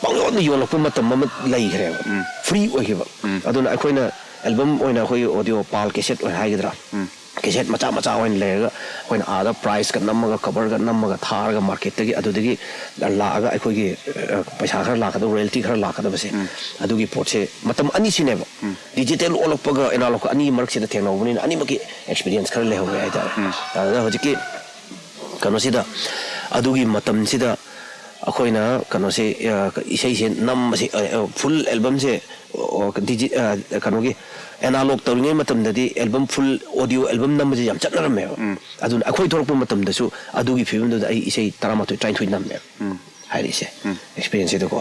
ꯄꯪꯌꯣꯟꯗ ꯌꯣꯜꯂꯛꯄ ꯃꯇꯝ ꯑꯃ ꯂꯩꯈ꯭ꯔꯦꯕ꯫ ꯐ꯭ꯔꯤ ꯑꯣꯏꯈꯤꯕ꯫ ꯑꯗꯨꯅ ꯑꯩꯈꯣꯏꯅ ꯑꯦꯜꯕꯝ ꯑꯣꯏꯅ ꯑꯩꯈꯣꯏꯒꯤ ꯑꯣꯗꯤꯑꯣ ꯄꯥꯜ ꯀꯦꯁꯦꯠ ꯑꯣꯏꯅ ꯍꯥꯏꯒꯗ꯭ꯔꯥ, ꯀꯦꯁꯦꯠ ꯃꯆꯥ ꯃꯆꯥ ꯑꯣꯏꯅ ꯂꯩꯔꯒ ꯑꯩꯈꯣꯏꯅ ꯑꯥꯗ ꯄ꯭ꯔꯥꯏꯁꯀ ꯅꯝꯃꯒ ꯀꯕꯔꯒ ꯅꯝꯃꯒ ꯊꯥꯔꯒ ꯃꯥꯔꯀꯦꯠꯇꯒꯤ ꯑꯗꯨꯗꯒꯤ ꯂꯥꯛꯑꯒ ꯑꯩꯈꯣꯏꯒꯤ, ꯑ, ꯄꯩꯁꯥ ꯈꯔ ꯂꯥꯛꯀꯗꯕ, ꯔꯣꯌꯦꯜꯇꯤ ꯈꯔ ꯂꯥꯛꯀꯗꯕꯁꯦ, ꯑꯗꯨꯒꯤ ꯄꯣꯠꯁꯦ ꯃꯇꯝ ꯑꯅꯤꯁꯤꯅꯦꯕ꯫ ꯗꯤꯖꯤꯇꯦꯜ ꯑꯣꯜꯂꯛꯄꯒ ꯑꯦꯅꯥꯂꯣꯛꯀ ꯑꯅꯤꯒꯤ ꯃꯔꯛꯁꯤꯗ ꯊꯦꯡꯅꯍꯧꯕꯅꯤꯅ ꯑꯅꯤꯃꯛꯀꯤ ꯑꯦꯛꯁꯄꯤꯔꯤꯌꯦꯟꯁ ꯈꯔ ꯂꯩꯍꯧꯔꯦ ꯍꯥꯏꯇꯥꯔꯦ꯫ ꯑꯗꯨꯗ ꯍꯧꯖꯤꯛꯀꯤ ꯀꯩꯅꯣꯁꯤꯗ, ꯑꯗꯨꯒꯤ ꯃꯇꯝꯁꯤꯗ ꯑꯩꯈꯣꯏꯅ ꯀꯩꯅꯣꯁꯦ, ꯑ, ꯏꯁꯩꯁꯦ ꯅꯝꯕꯁꯦ, ꯑ, ꯑ, ꯐꯨꯜ ꯑꯦꯜꯕꯝꯁꯦ, ꯑ, ꯗꯤꯖꯤ-, ꯑ, ꯀꯩꯅꯣꯒꯤ ꯑꯦꯅꯥꯂꯣꯛ ꯇꯧꯔꯤꯉꯩ ꯃꯇꯝꯗꯗꯤ ꯑꯦꯜꯕꯝ, ꯐꯨꯜ ꯑꯣꯗꯤꯑꯣ ꯑꯦꯜꯕꯝ ꯅꯝꯕꯁꯦ ꯌꯥꯝ ꯆꯠꯅꯔꯝꯃꯦꯕ꯫ ꯑꯗꯨꯅ ꯑꯩꯈꯣꯏ ꯊꯣꯛꯂꯛꯄ ꯃꯇꯝꯗꯁꯨ ꯑꯗꯨꯒꯤ ꯐꯤꯕꯝꯗꯨꯗ ꯑꯩ ꯏꯁꯩ ꯇꯔꯥꯃꯥꯊꯣꯏ, ꯇꯔꯥꯅꯤꯊꯣꯏ ꯅꯝꯃꯦꯕ꯫ ꯍꯥꯏꯔꯛꯏꯁꯦ, ꯑꯦꯛꯁꯄꯤꯔꯤꯌꯦꯟꯁꯁꯤꯗꯀꯣ꯫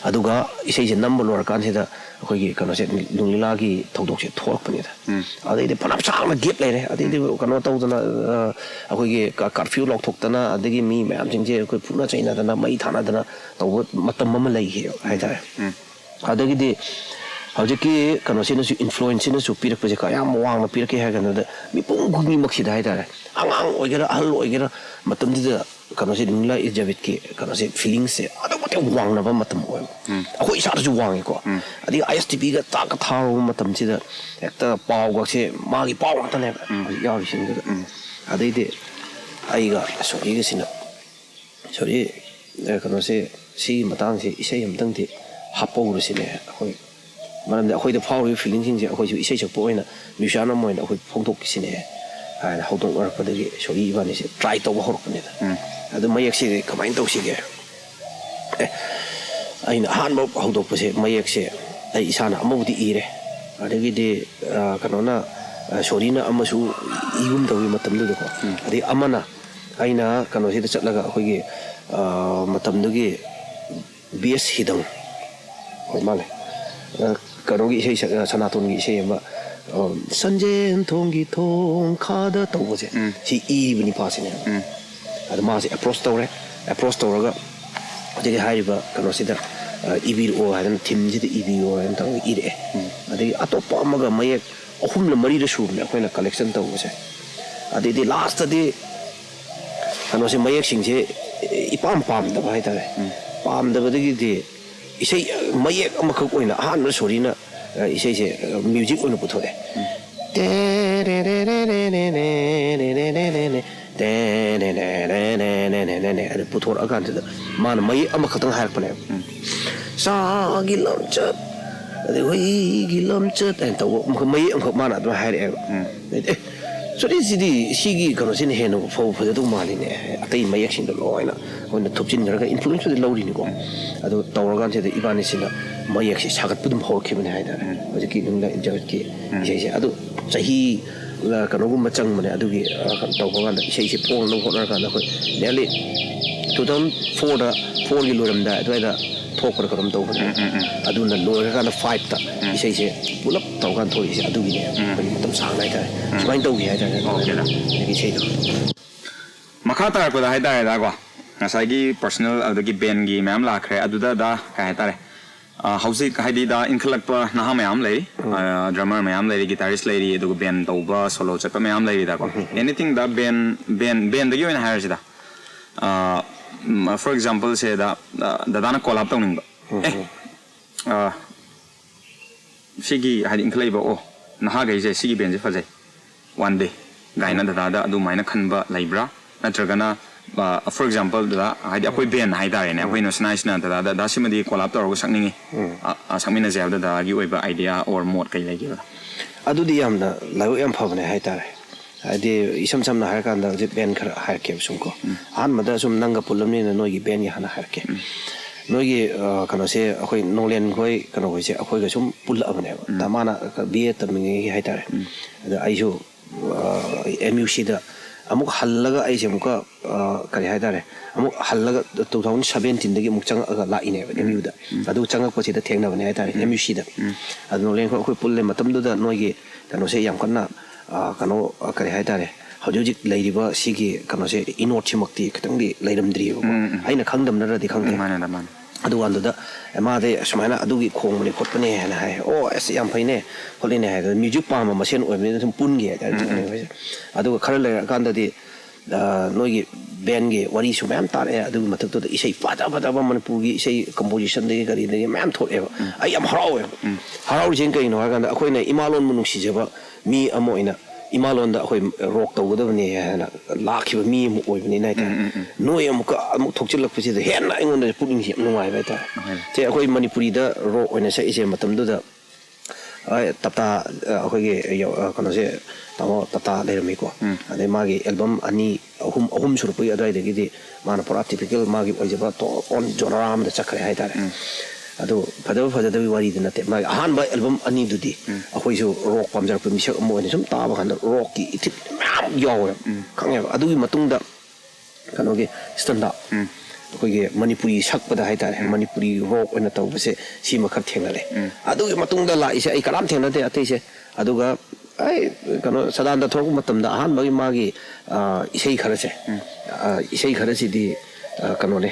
ꯑꯗꯨꯒ ꯏꯁꯩꯁꯦ ꯅꯝꯕ ꯂꯣꯏꯔꯀꯥꯟꯁꯤꯗ ꯑꯩꯈꯣꯏꯒꯤ ꯀꯩꯅꯣꯁꯦ, ꯂꯨꯡꯂꯤꯂꯥꯒꯤ ꯊꯧꯗꯣꯛꯁꯦ ꯊꯣꯛꯂꯛꯄꯅꯤꯗ꯫ ꯑꯗꯩꯗꯤ ꯐꯅꯌꯥꯝ ꯁꯥꯡꯅ ꯒꯦꯞ ꯂꯩꯔꯦ꯫ ꯑꯗꯩꯗꯤ ꯀꯩꯅꯣ ꯇꯧꯗꯅ, ꯑ, ꯑꯩꯈꯣꯏꯒꯤ ꯀ-, ꯀꯥꯔꯐ꯭ꯌꯨ ꯂꯥꯎꯊꯣꯛꯇꯅ, ꯑꯗꯒꯤ ꯃꯤ ꯃꯌꯥꯝꯁꯤꯡꯁꯦ ꯑꯩꯈꯣꯏ ꯐꯨꯅ ꯆꯩꯅꯗꯅ, ꯃꯩ ꯊꯥꯅꯗꯅ ꯇꯧꯕ ꯃꯇꯝ ꯑꯃ ꯂꯩꯈꯤ ꯍꯥꯏꯇꯥꯔꯦ꯫ ꯑꯗꯒꯤꯗꯤ ꯍꯧꯖꯤꯛꯀꯤ ꯀꯩꯅꯣꯁꯤꯅꯁꯨ, ꯏꯟꯐ꯭ꯂꯨꯌꯦꯟꯁꯁꯤꯅꯁꯨ ꯄꯤꯔꯛꯄꯁꯦ ꯀꯌꯥꯝ ꯋꯥꯡꯅ ꯄꯤꯔꯛꯀꯦ ꯍꯥꯏ ꯀꯥꯟꯗ, ꯃꯤꯄꯨꯝ ꯈꯨꯗꯤꯡꯃꯛꯁꯤꯗ ꯍꯥꯏꯇꯥꯔꯦ, ꯑꯉꯥꯡ ꯑꯣꯏꯒꯦꯔꯥ ꯑꯍꯜ ꯑꯣꯏꯒꯦꯔꯥ, ꯃꯇꯝꯗꯨꯗ ꯀꯩꯅꯣꯁꯦ, ꯂꯨꯡꯂꯥ ꯏꯖꯥꯕꯤꯠꯀꯤ ꯀꯩꯅꯣꯁꯦ, ꯐꯤꯂꯤꯡꯁꯦ ꯑꯗꯨꯛꯀꯤ ꯃꯇꯤꯛ ꯋꯥꯡꯅꯕ ꯃꯇꯝ ꯑꯣꯏꯕ꯫ ꯑꯩꯈꯣꯏ ꯏꯁꯥꯗꯁꯨ ꯋꯥꯡꯉꯤꯀꯣ꯫ ꯑꯗꯒꯤ ꯑꯥꯏ ꯑꯦꯁ ꯇꯤ ꯚꯤꯒ ꯇꯥꯛꯀ ꯊꯥꯔꯨꯕ ꯃꯇꯝꯁꯤꯗ ꯍꯦꯛꯇ ꯄꯥꯎꯒꯁꯦ ꯃꯥꯒꯤ ꯄꯥꯎ ꯉꯥꯛꯇꯅꯦꯕ ꯍꯧꯖꯤꯛ ꯌꯥꯎꯔꯤꯁꯤꯡꯗꯨꯗ꯫ ꯑꯗꯩꯗꯤ ꯑꯩꯒ ꯁꯣꯔꯤꯒꯁꯤꯅ, "ꯁꯣꯔꯤ, ꯑ, ꯀꯩꯅꯣꯁꯦ, ꯁꯤꯒꯤ ꯃꯇꯥꯡꯁꯦ ꯏꯁꯩ ꯑꯃꯇꯪꯗꯤ ꯍꯥꯞꯄꯧꯔꯁꯤꯅꯦ ꯑꯩꯈꯣꯏ꯫ ꯃꯔꯝꯗꯤ ꯑꯩꯈꯣꯏꯗ ꯐꯥꯎꯔꯤꯕ ꯐꯤꯂꯤꯡꯁꯤꯡꯁꯦ ꯑꯩꯈꯣꯏꯁꯨ ꯏꯁꯩ ꯁꯛꯄ ꯑꯣꯏꯅ, ꯃ꯭ꯌꯨꯖꯤꯁꯤꯌꯥꯟ ꯑꯃ ꯑꯣꯏꯅ ꯑꯩꯈꯣꯏ ꯐꯣꯡꯗꯣꯛꯈꯤꯁꯤꯅꯦ" ꯍꯥꯏꯅ ꯍꯧꯗꯣꯛꯅꯔꯛꯄꯗꯒꯤ ꯁꯣꯔꯤ ꯏꯕꯥꯅꯤꯁꯦ ꯇ꯭ꯔꯥꯏ ꯇꯧꯕ ꯍꯧꯔꯛꯄꯅꯤꯗ꯫ ꯑꯗꯨ ꯃꯌꯦꯛꯁꯦ ꯀꯃꯥꯏꯅ ꯇꯧꯁꯤꯒꯦ? ꯑꯦ, ꯑꯩꯅ ꯑꯍꯥꯟꯕ ꯍꯧꯗꯣꯛꯄꯁꯦ, ꯃꯌꯦꯛꯁꯦ ꯑꯩ ꯏꯁꯥꯅ ꯑꯃꯕꯨꯗꯤ ꯏꯔꯦ, ꯑꯗꯒꯤꯗꯤ, ꯑ, ꯀꯩꯅꯣꯅ, ꯑ, ꯁꯣꯔꯤꯅ ꯑꯃꯁꯨ ꯏꯒꯨꯝ ꯇꯧꯋꯤ ꯃꯇꯝꯗꯨꯗꯀꯣ꯫ ꯑꯗꯩ ꯑꯃꯅ ꯑꯩꯅ ꯀꯩꯅꯣꯁꯤꯗ ꯆꯠꯂꯒ ꯑꯩꯈꯣꯏꯒꯤ ꯃꯇꯝꯗꯨꯒꯤ ꯕꯤ ꯑꯦꯁ ꯍꯤꯗꯪ ꯑꯣꯏ ꯃꯥꯜꯂꯦ꯫ ꯀꯩꯅꯣꯒꯤ ꯏꯁꯩ, ꯁꯅꯥꯇꯣꯟꯒꯤ ꯏꯁꯩ ꯑꯃ, ꯁꯟꯖꯦꯟ ꯊꯣꯡꯒꯤ ꯊꯣꯡ ꯈꯥꯗ ꯇꯧꯕꯁꯦ꯫ ꯁꯤ ꯏꯔꯤꯕ ꯅꯤꯄꯥꯁꯤꯅꯦ꯫ ꯑꯗ ꯃꯥꯁꯦ ꯑꯦꯄ꯭ꯔꯣꯁ ꯇꯧꯔꯦ꯫ ꯑꯦꯄ꯭ꯔꯣꯁ ꯇꯧꯔꯒ ꯍꯧꯖꯤꯛꯀꯤ ꯍꯥꯏꯔꯤꯕ ꯀꯩꯅꯣꯁꯤꯗ ꯏꯕꯤꯔꯛꯑꯣ ꯍꯥꯏꯗꯅ, ꯊꯤꯝꯁꯤꯗ ꯏꯕꯤꯌꯣ ꯍꯥꯏꯅ ꯇꯧꯔꯒ ꯏꯔꯛꯑꯦ꯫ ꯑꯗꯒꯤ ꯑꯇꯣꯞꯄ ꯑꯃꯒ ꯃꯌꯦꯛ ꯑꯍꯨꯝꯂ ꯃꯔꯤꯔ ꯁꯨꯕꯅꯦ ꯑꯩꯈꯣꯏꯅ ꯀꯂꯦꯛꯁꯟ ꯇꯧꯕꯁꯦ꯫ ꯑꯗꯩꯗꯤ ꯂꯥꯁꯇꯗꯤ ꯀꯩꯅꯣꯁꯦ, ꯃꯌꯦꯛꯁꯤꯡꯁꯦ ꯏꯄꯥꯝ ꯄꯥꯝꯗꯕ ꯍꯥꯏꯇꯥꯔꯦ꯫ ꯄꯥꯝꯗꯕꯗꯒꯤꯗꯤ ꯏꯁꯩ ꯃꯌꯦꯛ ꯑꯃꯈꯛ ꯑꯣꯏꯅ ꯑꯍꯥꯟꯕ ꯁꯣꯔꯤꯅ ꯏꯁꯩꯁꯦ ꯃ꯭ꯌꯨꯖꯤꯛ ꯑꯣꯏꯅ ꯄꯨꯊꯣꯛꯑꯦ꯫ ꯇꯦꯔꯦꯔꯦꯔꯦꯔꯦꯔꯦꯔꯦꯔꯦꯔꯦ, ꯇꯦꯔꯦꯔꯦꯔꯦꯔꯦꯔꯦꯔꯦ ꯑꯗꯨ ꯄꯨꯊꯣꯔꯛꯑꯀꯥꯟꯁꯤꯗ ꯃꯥꯅ ꯃꯌꯦꯛ ꯑꯃꯈꯛꯇꯪ ꯍꯥꯏꯔꯛꯄꯅꯦꯕ꯫ ꯆꯥꯒꯤ ꯂꯝꯆꯠ, ꯑꯗꯩ ꯍꯨꯏꯒꯤ ꯂꯝꯆꯠ ꯍꯥꯏꯅ ꯇꯧꯕ ꯑꯃꯈꯛ, ꯃꯌꯦꯛ ꯑꯃꯈꯛ ꯃꯥꯅ ꯑꯗꯨꯃꯥꯏꯅ ꯍꯥꯏꯔꯛꯑꯦꯕ꯫ ꯑꯗꯩꯗꯤ, ꯑꯦ, ꯁꯣꯔꯤꯁꯤꯗꯤ ꯁꯤꯒꯤ ꯀꯩꯅꯣꯁꯤꯅ ꯍꯦꯟꯅ ꯐꯧ ꯐꯖꯗꯧ ꯃꯥꯜꯂꯤꯅꯦ꯫ ꯑꯇꯩ ꯃꯌꯦꯛꯁꯤꯡꯗꯣ ꯂꯣꯏꯅ ꯑꯩꯈꯣꯏꯅ ꯊꯨꯞꯆꯤꯟꯈ꯭ꯔꯒ ꯏꯟꯐ꯭ꯂꯨꯌꯦꯟꯁꯄꯨꯗꯤ ꯂꯧꯔꯤꯅꯤꯀꯣ꯫ ꯑꯗꯨ ꯇꯧꯔꯀꯥꯟꯁꯤꯗ ꯏꯕꯥꯅꯤꯁꯤꯅ ꯃꯌꯦꯛꯁꯤ ꯁꯥꯒꯠꯄ ꯑꯗꯨꯝ ꯍꯧꯔꯛꯈꯤꯕꯅꯦ ꯍꯥꯏꯇꯥꯔꯦ꯫ ꯍꯧꯖꯤꯛꯀꯤ ꯅꯨꯡꯗꯥꯡ ꯏꯟꯖꯔꯠꯀꯤ ꯏꯁꯩꯁꯦ꯫ ꯑꯗꯨ ꯆꯍꯤ, ꯑ, ꯀꯩꯅꯣꯒꯨꯝꯕ ꯆꯪꯕꯅꯦ꯫ ꯑꯗꯨꯒꯤ, ꯑ, ꯀꯩꯅꯣ ꯇꯧꯕ ꯀꯥꯟꯗ ꯏꯁꯩꯁꯦ ꯐꯣꯡꯅꯕ ꯍꯣꯠꯅꯔꯀꯥꯟꯗ ꯑꯩꯈꯣꯏ nearly two thousand fourꯗ, fourꯒꯤ ꯂꯣꯏꯔꯝꯗꯥꯏ ꯑꯗꯨꯋꯥꯏꯗ ꯊꯣꯛꯄ꯭ꯔꯥ ꯀꯩꯅꯣꯝ ꯇꯧꯕꯅꯦ꯫ ꯑꯗꯨꯅ ꯂꯣꯏꯔꯀꯥꯟꯗ fiveꯇ ꯏꯁꯩꯁꯦ ꯄꯨꯂꯞ ꯇꯧꯔꯀꯥꯟꯗ ꯊꯣꯛꯏꯁꯦ꯫ ꯑꯗꯨꯒꯤꯅꯦ ꯑꯩꯈꯣꯏꯒꯤ ꯃꯇꯝ ꯁꯥꯡꯅ ꯍꯥꯏꯇꯥꯔꯦ꯫ ꯁꯨꯃꯥꯏꯅ ꯇꯧꯈꯤ ꯍꯥꯏꯇꯥꯔꯦ꯫ ꯑꯣꯀꯦꯗ꯫ ꯑꯗꯒꯤ ꯏꯁꯩꯗꯣ꯫ ꯃꯈꯥ ꯇꯥꯔꯛꯄꯗ ꯍꯥꯏꯇꯥꯔꯦꯗꯀꯣ, ꯉꯁꯥꯏꯒꯤ personal ꯑꯗꯒꯤ bandꯒꯤ ꯃꯌꯥꯝ ꯂꯥꯛꯈ꯭ꯔꯦ꯫ ꯑꯗꯨꯗ ꯗꯥ ꯀꯩ ꯍꯥꯏꯇꯥꯔꯦ, ꯑ, ꯍꯧꯖꯤꯛ ꯍꯥꯏꯗꯤ ꯗꯥ ꯏꯟꯈꯠꯂꯛꯄ ꯅꯍꯥ ꯃꯌꯥꯝ ꯂꯩꯔꯤ, ꯑ, drummer ꯃꯌꯥꯝ ꯂꯩꯔꯤ, guitarist ꯂꯩꯔꯤ, ꯑꯗꯨꯒ band ꯇꯧꯕ, solo ꯆꯠꯄ ꯃꯌꯥꯝ ꯂꯩꯔꯤꯗꯀꯣ꯫ Anything ꯗꯥ band, band, bandꯗꯒꯤ ꯑꯣꯏꯅ ꯍꯥꯏꯔꯁꯤꯗ, ꯑ, ꯎꯝ, for example ꯁꯦ ꯗꯥ, ꯑ, ꯗꯗꯥꯅ collab ꯇꯧꯅꯤꯡꯕ, ꯑꯦ, ꯑ, ꯁꯤꯒꯤ ꯍꯥꯏꯗꯤ ꯏꯟꯈꯠꯂꯛꯏꯕ, ꯑꯣ, ꯅꯍꯥꯈꯩꯁꯦ ꯁꯤꯒꯤ bandꯁꯦ ꯐꯖꯩ, one day ꯀꯥꯏꯅ ꯗꯗꯥꯗ ꯑꯗꯨꯃꯥꯏꯅ ꯈꯟꯕ ꯂꯩꯕ꯭ꯔꯥ? ꯅꯠꯇ꯭ꯔꯒꯅ, ꯑ, for example ꯗꯗꯥ, ꯍꯥꯏꯗꯤ ꯑꯩꯈꯣꯏ band ꯍꯥꯏꯇꯥꯔꯦꯅꯦ, ꯑꯩꯈꯣꯏ ꯅꯣꯁꯅꯥꯏꯁꯤꯅ ꯗꯗꯥꯗ, "ꯗꯥ, ꯁꯤꯃꯗꯤ collab ꯇꯧꯔꯒ ꯁꯛꯅꯤꯡꯉꯤ, ꯑ, ꯑ, ꯁꯛꯃꯤꯟꯅꯁꯦ" ꯍꯥꯏꯕꯗ ꯗꯗꯥꯒꯤ ꯑꯣꯏꯕ idea or ꯃꯣꯠ ꯀꯩ ꯂꯩꯒꯦꯕ? ꯑꯗꯨꯗꯤ ꯌꯥꯝꯅ ꯂꯥꯏꯕꯛ ꯌꯥꯝ ꯐꯕꯅꯦ ꯍꯥꯏꯇꯥꯔꯦ꯫ ꯍꯥꯏꯗꯤ ꯏꯁꯝ ꯁꯝꯅ ꯍꯥꯏꯔꯀꯥꯟꯗ ꯍꯧꯖꯤꯛ band ꯈꯔ ꯍꯥꯏꯔꯛꯀꯦꯕ ꯁꯨꯝ ꯀꯣ꯫ ꯑꯍꯥꯟꯕꯗ ꯁꯨꯝ ꯅꯪꯒ ꯄꯨꯜꯂꯝꯅꯤꯅ ꯅꯣꯏꯒꯤ bandꯒꯤ ꯍꯥꯟꯅ ꯍꯥꯏꯔꯛꯀꯦ꯫ ꯅꯣꯏꯒꯤ, ꯑ, ꯀꯩꯅꯣꯁꯦ, ꯑꯩꯈꯣꯏ ꯅꯣꯡꯂꯦꯟ ꯈꯣꯏ, ꯀꯩꯅꯣ ꯈꯣꯏꯁꯦ ꯑꯩꯈꯣꯏꯒ ꯁꯨꯝ ꯄꯨꯜꯂꯛꯑꯕꯅꯦꯕ꯫ ꯗꯥ ꯃꯥꯅ ꯕꯤ ꯑꯦ ꯇꯝꯃꯤꯉꯩꯒꯤ ꯍꯥꯏꯇꯥꯔꯦ꯫ ꯑꯗ ꯑꯩꯁꯨ, ꯑ, ꯑꯦꯝ ꯌꯨ ꯁꯤꯗ ꯑꯃꯨꯛ ꯍꯜꯂꯒ ꯑꯩꯁꯦ ꯑꯃꯨꯛꯀ ꯀꯔꯤ ꯍꯥꯏꯇꯥꯔꯦ, ꯑꯃꯨꯛ ꯍꯜꯂꯒ two thousand seventeen ꯗꯒꯤ ꯑꯃꯨꯛ ꯆꯪꯉꯛꯑꯒ ꯂꯥꯛꯏꯅꯦꯕ ꯑꯦꯝ ꯌꯨꯗ꯫ ꯑꯗꯨ ꯆꯪꯉꯛꯄꯁꯤꯗ ꯊꯦꯡꯅꯕꯅꯦ ꯍꯥꯏꯇꯥꯔꯦ, ꯑꯦꯝ ꯌꯨ ꯁꯤꯗ꯫ ꯑꯗꯨ ꯅꯣꯂꯦꯟꯈꯣꯏ ꯑꯩꯈꯣꯏ ꯄꯨꯜꯂꯦ ꯃꯇꯝꯗꯨꯗ ꯅꯣꯏꯒꯤ ꯀꯩꯅꯣꯁꯦ ꯌꯥꯝ ꯀꯟꯅ ꯀꯩꯅꯣ ꯀꯔꯤ ꯍꯥꯏꯇꯥꯔꯦ, ꯍꯧꯖꯤꯛ ꯍꯧꯖꯤꯛ ꯂꯩꯔꯤꯕ ꯁꯤꯒꯤ ꯀꯩꯅꯣꯁꯦ ꯏꯅꯣꯠꯁꯤꯃꯛꯇꯤ ꯈꯤꯇꯪꯗꯤ ꯂꯩꯔꯝꯗ꯭ꯔꯤꯕꯀꯣ꯫ ꯑꯩꯅ ꯈꯪꯗꯕꯅꯔꯗꯤ ꯈꯪꯗꯦ꯫ ꯃꯥꯅꯦ ꯃꯥꯅꯦ꯫ ꯑꯗꯨꯀꯥꯟꯗꯨꯗ ꯃꯥꯗꯤ ꯁꯨꯃꯥꯏꯅ ꯑꯗꯨꯒꯤ ꯈꯣꯡꯕꯅꯤ ꯈꯣꯠꯄꯅꯤ ꯍꯥꯏꯅ ꯍꯥꯏ꯫ ꯑꯣ ꯑꯁ ꯌꯥꯝ ꯐꯩꯅꯦ ꯈꯣꯠꯂꯤꯅꯦ ꯍꯥꯏꯗꯅ ꯃ꯭ꯌꯨꯖꯤꯛ ꯄꯥꯝꯕ ꯃꯁꯦꯟ ꯑꯣꯏꯕꯅꯤꯅ ꯁꯨꯝ ꯄꯨꯟꯈꯤ ꯍꯥꯏꯇꯥꯔꯦ꯫ ꯑꯗꯨꯒ ꯈꯔ ꯂꯩꯔꯀꯥꯟꯗꯗꯤ ꯅꯣꯏꯒꯤ ꯕꯦꯟꯒꯤ ꯋꯥꯔꯤꯁꯨ ꯃꯌꯥꯝ ꯇꯥꯔꯛꯑꯦ꯫ ꯑꯗꯨꯒꯤ ꯃꯊꯛꯇꯨꯗ ꯏꯁꯩ ꯐꯖ ꯐꯖꯕ ꯃꯅꯤꯄꯨꯔꯒꯤ ꯏꯁꯩ ꯀꯝꯄꯣꯖꯤꯁꯟꯗꯒꯤ ꯀꯔꯤꯗꯒꯤ ꯃꯌꯥꯝ ꯊꯣꯛꯑꯦꯕ꯫ ꯑꯩ ꯌꯥꯝ ꯍꯔꯥꯎꯋꯦꯕ꯫ ꯍꯔꯥꯎꯔꯤꯁꯦ ꯀꯩꯅꯣ ꯍꯥꯏꯔꯀꯥꯟꯗ ꯑꯩꯈꯣꯏꯅ ꯏꯃꯥꯂꯣꯟꯕꯨ ꯅꯨꯡꯁꯤꯖꯕ ꯃꯤ ꯑꯃ ꯑꯣꯏꯅ ꯏꯃꯥꯂꯣꯟꯗ ꯑꯩꯈꯣꯏ ꯔꯣꯛ ꯇꯧꯒꯗꯕꯅꯤ ꯍꯥꯏꯅ ꯂꯥꯛꯈꯤꯕ ꯃꯤ ꯑꯃ ꯑꯣꯏꯕꯅꯤꯅ ꯍꯥꯏꯇꯥꯔꯦ꯫ ꯅꯣꯏ ꯑꯃꯨꯛꯀ ꯑꯃꯨꯛ ꯊꯣꯛꯆꯤꯜꯂꯛꯄꯁꯤꯗ ꯍꯦꯟꯅ ꯑꯩꯉꯣꯟꯗ ꯄꯨꯛꯅꯤꯡꯁꯦ ꯌꯥꯝ ꯅꯨꯡꯉꯥꯏꯕ ꯍꯥꯏꯇꯥꯔꯦ꯫ ꯁꯦ ꯑꯩꯈꯣꯏ ꯃꯅꯤꯄꯨꯔꯤꯗ ꯔꯣꯛ ꯑꯣꯏꯅ ꯁꯛꯏꯁꯦ ꯃꯇꯝꯗꯨꯗ ꯇꯞꯇꯥ ꯑꯩꯈꯣꯏꯒꯤ ꯀꯩꯅꯣꯁꯦ ꯇꯥꯃꯣ ꯇꯞꯇꯥ ꯂꯩꯔꯝꯃꯤꯀꯣ꯫ ꯑꯗꯩ ꯃꯥꯒꯤ ꯑꯦꯜꯕꯝ ꯑꯅꯤ ꯑꯍꯨꯝ ꯑꯍꯨꯝ ꯁꯨꯔꯛꯄꯒꯤ ꯑꯗꯨꯋꯥꯏꯗꯒꯤꯗꯤ ꯃꯥꯅ ꯄꯨꯔꯥ ꯇꯤꯄꯤꯀꯦꯜ ꯃꯥꯒꯤ ꯑꯣꯏꯖꯕ ꯑꯣꯟ ꯖꯣꯅꯔꯥ ꯑꯃꯗ ꯆꯠꯈ꯭ꯔꯦ ꯍꯥꯏꯇꯥꯔꯦ꯫ ꯑꯗꯨ ꯐꯖꯕ ꯐꯖꯗꯕꯒꯤ ꯋꯥꯔꯤꯗꯤ ꯅꯠꯇꯦ꯫ ꯃꯥꯒꯤ ꯑꯍꯥꯟꯕ ꯑꯦꯜꯕꯝ ꯑꯅꯤꯗꯨꯗꯤ ꯑꯩꯈꯣꯏꯁꯨ ꯔꯣꯛ ꯄꯥꯝꯖꯔꯛꯄ ꯃꯤꯁꯛ ꯑꯃ ꯑꯣꯏꯅ ꯁꯨꯝ ꯇꯥꯕ ꯀꯥꯟꯗ ꯔꯣꯛꯀꯤ ꯏꯊꯤꯜ ꯃꯌꯥꯝ ꯌꯥꯎꯋꯦꯕ꯫ ꯈꯪꯉꯦꯕ꯫ ꯑꯗꯨꯒꯤ ꯃꯇꯨꯡꯗ ꯀꯩꯅꯣꯒꯤ ꯁ꯭ꯇꯟꯗꯥ ꯑꯩꯈꯣꯏꯒꯤ ꯃꯅꯤꯄꯨꯔꯤ ꯁꯛꯄꯗ ꯍꯥꯏꯇꯥꯔꯦ, ꯃꯅꯤꯄꯨꯔꯤ ꯔꯣꯛ ꯑꯣꯏꯅ ꯇꯧꯕꯁꯦ ꯁꯤꯃ ꯈꯔ ꯊꯦꯡꯅꯔꯦ꯫ ꯑꯗꯨꯒꯤ ꯃꯇꯨꯡꯗ ꯂꯥꯛꯏꯁꯦ ꯑꯩ ꯀꯅꯥꯝ ꯊꯦꯡꯅꯗꯦ ꯑꯇꯩꯁꯦ꯫ ꯑꯗꯨꯒ ꯑꯩ ꯀꯩꯅꯣ ꯁꯗꯥꯅꯟꯗ ꯊꯣꯛꯂꯛꯄ ꯃꯇꯝꯗ ꯑꯍꯥꯟꯕꯒꯤ ꯃꯥꯒꯤ ꯏꯁꯩ ꯈꯔꯁꯦ, ꯏꯁꯩ ꯈꯔꯁꯤꯗꯤ ꯀꯩꯅꯣꯅꯦ,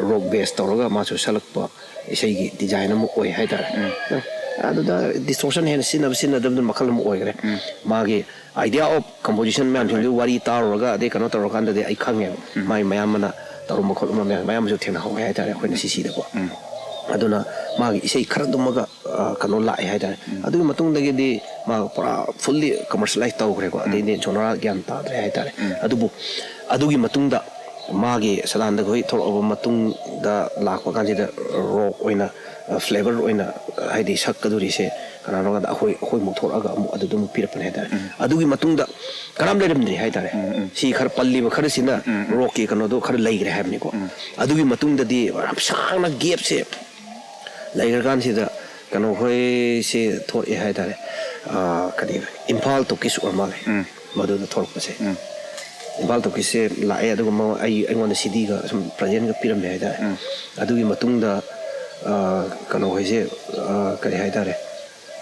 ꯔꯣꯛ ꯕꯦꯁ ꯇꯧꯔꯒ ꯃꯥꯁꯨ ꯁꯛꯂꯛꯄ ꯏꯁꯩꯒꯤ ꯗꯤꯖꯥꯏꯟ ꯑꯃ ꯑꯣꯏ ꯍꯥꯏꯇꯥꯔꯦ꯫ ꯑꯗꯨꯗ ꯗꯤꯁꯇꯣꯔꯁꯟ ꯍꯦꯟꯅ ꯁꯤꯖꯤꯟꯅꯕ ꯁꯤꯖꯤꯟꯅꯗꯕꯗꯨꯅ ꯃꯈꯜ ꯑꯃ ꯑꯣꯏꯈ꯭ꯔꯦ꯫ ꯃꯥꯒꯤ ꯑꯥꯏꯗꯤꯌꯥ ꯑꯣꯐ ꯀꯝꯄꯣꯖꯤꯁꯟ ꯃꯌꯥꯝꯁꯤꯡꯗꯨ ꯋꯥꯔꯤ ꯇꯥꯔꯨꯔꯒ ꯑꯗꯩ ꯀꯩꯅꯣ ꯇꯧꯔꯀꯥꯟꯗꯗꯤ ꯑꯩ ꯈꯪꯉꯦꯕ꯫ ꯃꯥꯏ ꯃꯌꯥꯝ ꯑꯃꯅ ꯇꯧꯔꯝꯕ ꯈꯣꯠꯂꯝꯕ ꯃꯌꯥꯝ ꯃꯌꯥꯝ ꯑꯃꯁꯨ ꯊꯦꯡꯅꯍꯧꯋꯦ ꯍꯥꯏꯇꯥꯔꯦ ꯑꯩꯈꯣꯏꯅ ꯁꯤꯁꯤꯗꯀꯣ꯫ ꯑꯗꯨꯅ ꯃꯥꯒꯤ ꯏꯁꯩ ꯈꯔꯗꯨꯃꯒ ꯀꯩꯅꯣ ꯂꯥꯛꯑꯦ ꯍꯥꯏꯇꯥꯔꯦ꯫ ꯑꯗꯨꯒꯤ ꯃꯇꯨꯡꯗꯒꯤꯗꯤ ꯃꯥ ꯄꯨꯔꯥ ꯐꯨꯜꯂꯤ ꯀꯃꯔꯁꯤꯌꯦꯂꯥꯏꯁ ꯇꯧꯈ꯭ꯔꯦꯀꯣ꯫ ꯑꯗꯩꯗꯤ ꯖꯣꯅꯔꯥ ꯒ꯭ꯌꯥꯟ ꯇꯥꯗ꯭ꯔꯦ ꯍꯥꯏꯇꯥꯔꯦ꯫ ꯑꯗꯨꯕꯨ ꯑꯗꯨꯒꯤ ꯃꯇꯨꯡꯗ ꯃꯥꯒꯤ ꯁꯗꯥꯅꯟꯗ ꯈꯣꯏ ꯊꯣꯛꯂꯛꯑꯕ ꯃꯇꯨꯡꯗ ꯂꯥꯛꯄ ꯀꯥꯟꯁꯤꯗ ꯔꯣꯛ ꯑꯣꯏꯅ ꯐ꯭ꯂꯦꯕꯔ ꯑꯣꯏꯅ ꯍꯥꯏꯗꯤ ꯁꯛꯀꯗꯣꯔꯤꯁꯦ ꯀꯅꯥꯅꯣ ꯍꯥꯏꯗ ꯑꯩꯈꯣꯏ ꯑꯩꯈꯣꯏꯃꯨꯛ ꯊꯣꯛꯂꯛꯑꯒ ꯑꯃꯨꯛ ꯑꯗꯨꯗ ꯑꯃꯨꯛ ꯄꯤꯔꯛꯄꯅꯦ ꯍꯥꯏꯇꯥꯔꯦ꯫ ꯑꯗꯨꯒꯤ ꯃꯇꯨꯡꯗ ꯀꯅꯥꯝ ꯂꯩꯔꯝꯗ꯭ꯔꯤ ꯍꯥꯏꯇꯥꯔꯦ꯫ ꯁꯤ ꯈꯔ ꯄꯜꯂꯤꯕ ꯈꯔꯁꯤꯅ ꯔꯣꯛꯀꯤ ꯀꯩꯅꯣꯗꯣ ꯈꯔ ꯂꯩꯈ꯭ꯔꯦ ꯍꯥꯏꯕꯅꯤꯀꯣ꯫ ꯑꯗꯨꯒꯤ ꯃꯇꯨꯡꯗꯗꯤ ꯌꯥꯝ ꯁꯥꯡꯅ ꯒꯦꯞꯁꯦ ꯂꯩꯈ꯭ꯔꯀꯥꯟꯁꯤꯗ ꯀꯩꯅꯣ ꯍꯣꯏꯁꯦ ꯊꯣꯛꯑꯦ ꯍꯥꯏꯇꯥꯔꯦ꯫ ꯀꯔꯤ ꯏꯝꯐꯥꯜ ꯇꯣꯀꯤꯁ ꯑꯣꯏꯔ ꯃꯥꯜꯂꯦ꯫ ꯃꯗꯨꯗ ꯊꯣꯛꯂꯛꯄꯁꯦ꯫ ꯏꯝꯐꯥꯜ ꯇꯣꯀꯤꯁꯁꯦ ꯂꯥꯛꯑꯦ, ꯑꯗꯨꯒ ꯃꯉꯣ- ꯑꯩ ꯑꯩꯉꯣꯟꯗ ꯁꯤꯗꯤꯒ ꯁꯨꯝ ꯄ꯭ꯔꯖꯦꯟꯒ ꯄꯤꯔꯝꯃꯦ ꯍꯥꯏꯇꯥꯔꯦ꯫ ꯑꯗꯨꯒꯤ ꯃꯇꯨꯡꯗ ꯑ, ꯀꯩꯅꯣ ꯍꯣꯏꯁꯦ, ꯑ, ꯀꯔꯤ ꯍꯥꯏꯇꯥꯔꯦ,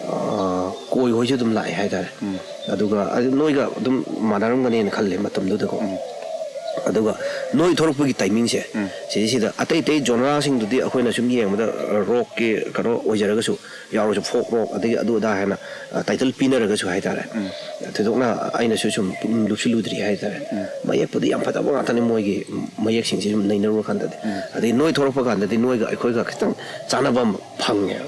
ꯑ, ꯀꯣꯏ ꯍꯣꯏꯁꯨ ꯑꯗꯨꯝ ꯂꯥꯛꯑꯦ ꯍꯥꯏꯇꯥꯔꯦ꯫ ꯑꯗꯨꯒ ꯑꯗꯨ ꯅꯣꯏꯒ ꯑꯗꯨꯝ ꯃꯥꯟꯅꯔꯝꯒꯅꯦꯅ ꯈꯜꯂꯦ ꯃꯇꯝꯗꯨꯗꯀꯣ꯫ ꯑꯗꯨꯒ ꯅꯣꯏ ꯊꯣꯛꯂꯛꯄꯒꯤ ꯇꯥꯏꯃꯤꯡꯁꯦ ꯁꯤꯁꯤꯗ ꯑꯇꯩ ꯑꯇꯩ ꯖꯣꯅꯔꯥꯁꯤꯡꯗꯨꯗꯤ ꯑꯩꯈꯣꯏꯅ ꯁꯨꯝ ꯌꯦꯡꯕꯗ ꯔꯣꯛꯀꯤ ꯀꯩꯅꯣ ꯑꯣꯏꯖꯔꯒꯁꯨ, ꯌꯥꯎꯔꯁꯨ ꯐꯣꯛ ꯔꯣꯛ ꯑꯗꯒꯤ ꯑꯗꯨ ꯑꯗꯥ ꯍꯥꯏꯅ ꯇꯥꯏꯇꯜ ꯄꯤꯅꯔꯒꯁꯨ ꯍꯥꯏꯇꯥꯔꯦ꯫ ꯊꯣꯏꯗꯣꯛꯅ ꯑꯩꯅꯁꯨ ꯁꯨꯝ ꯄꯨꯛꯅꯤꯡ ꯂꯨꯞꯁꯤꯜꯂꯨꯗ꯭ꯔꯤ ꯍꯥꯏꯇꯥꯔꯦ꯫ ꯃꯌꯦꯛꯄꯨꯗꯤ ꯌꯥꯝ ꯐꯖꯕ ꯉꯥꯛꯇꯅꯤ ꯃꯣꯏꯒꯤ ꯃꯌꯦꯛꯁꯤꯡꯁꯤ ꯁꯨꯝ ꯅꯩꯅꯔꯨꯔ ꯀꯥꯟꯗꯗꯤ꯫ ꯑꯗꯩ ꯅꯣꯏ ꯊꯣꯛꯂꯛꯄ ꯀꯥꯟꯗꯗꯤ ꯅꯣꯏꯒ ꯑꯩꯈꯣꯏꯒ ꯈꯤꯇꯪ ꯆꯥꯟꯅꯕ ꯑꯃ ꯐꯪꯉꯦꯕ꯫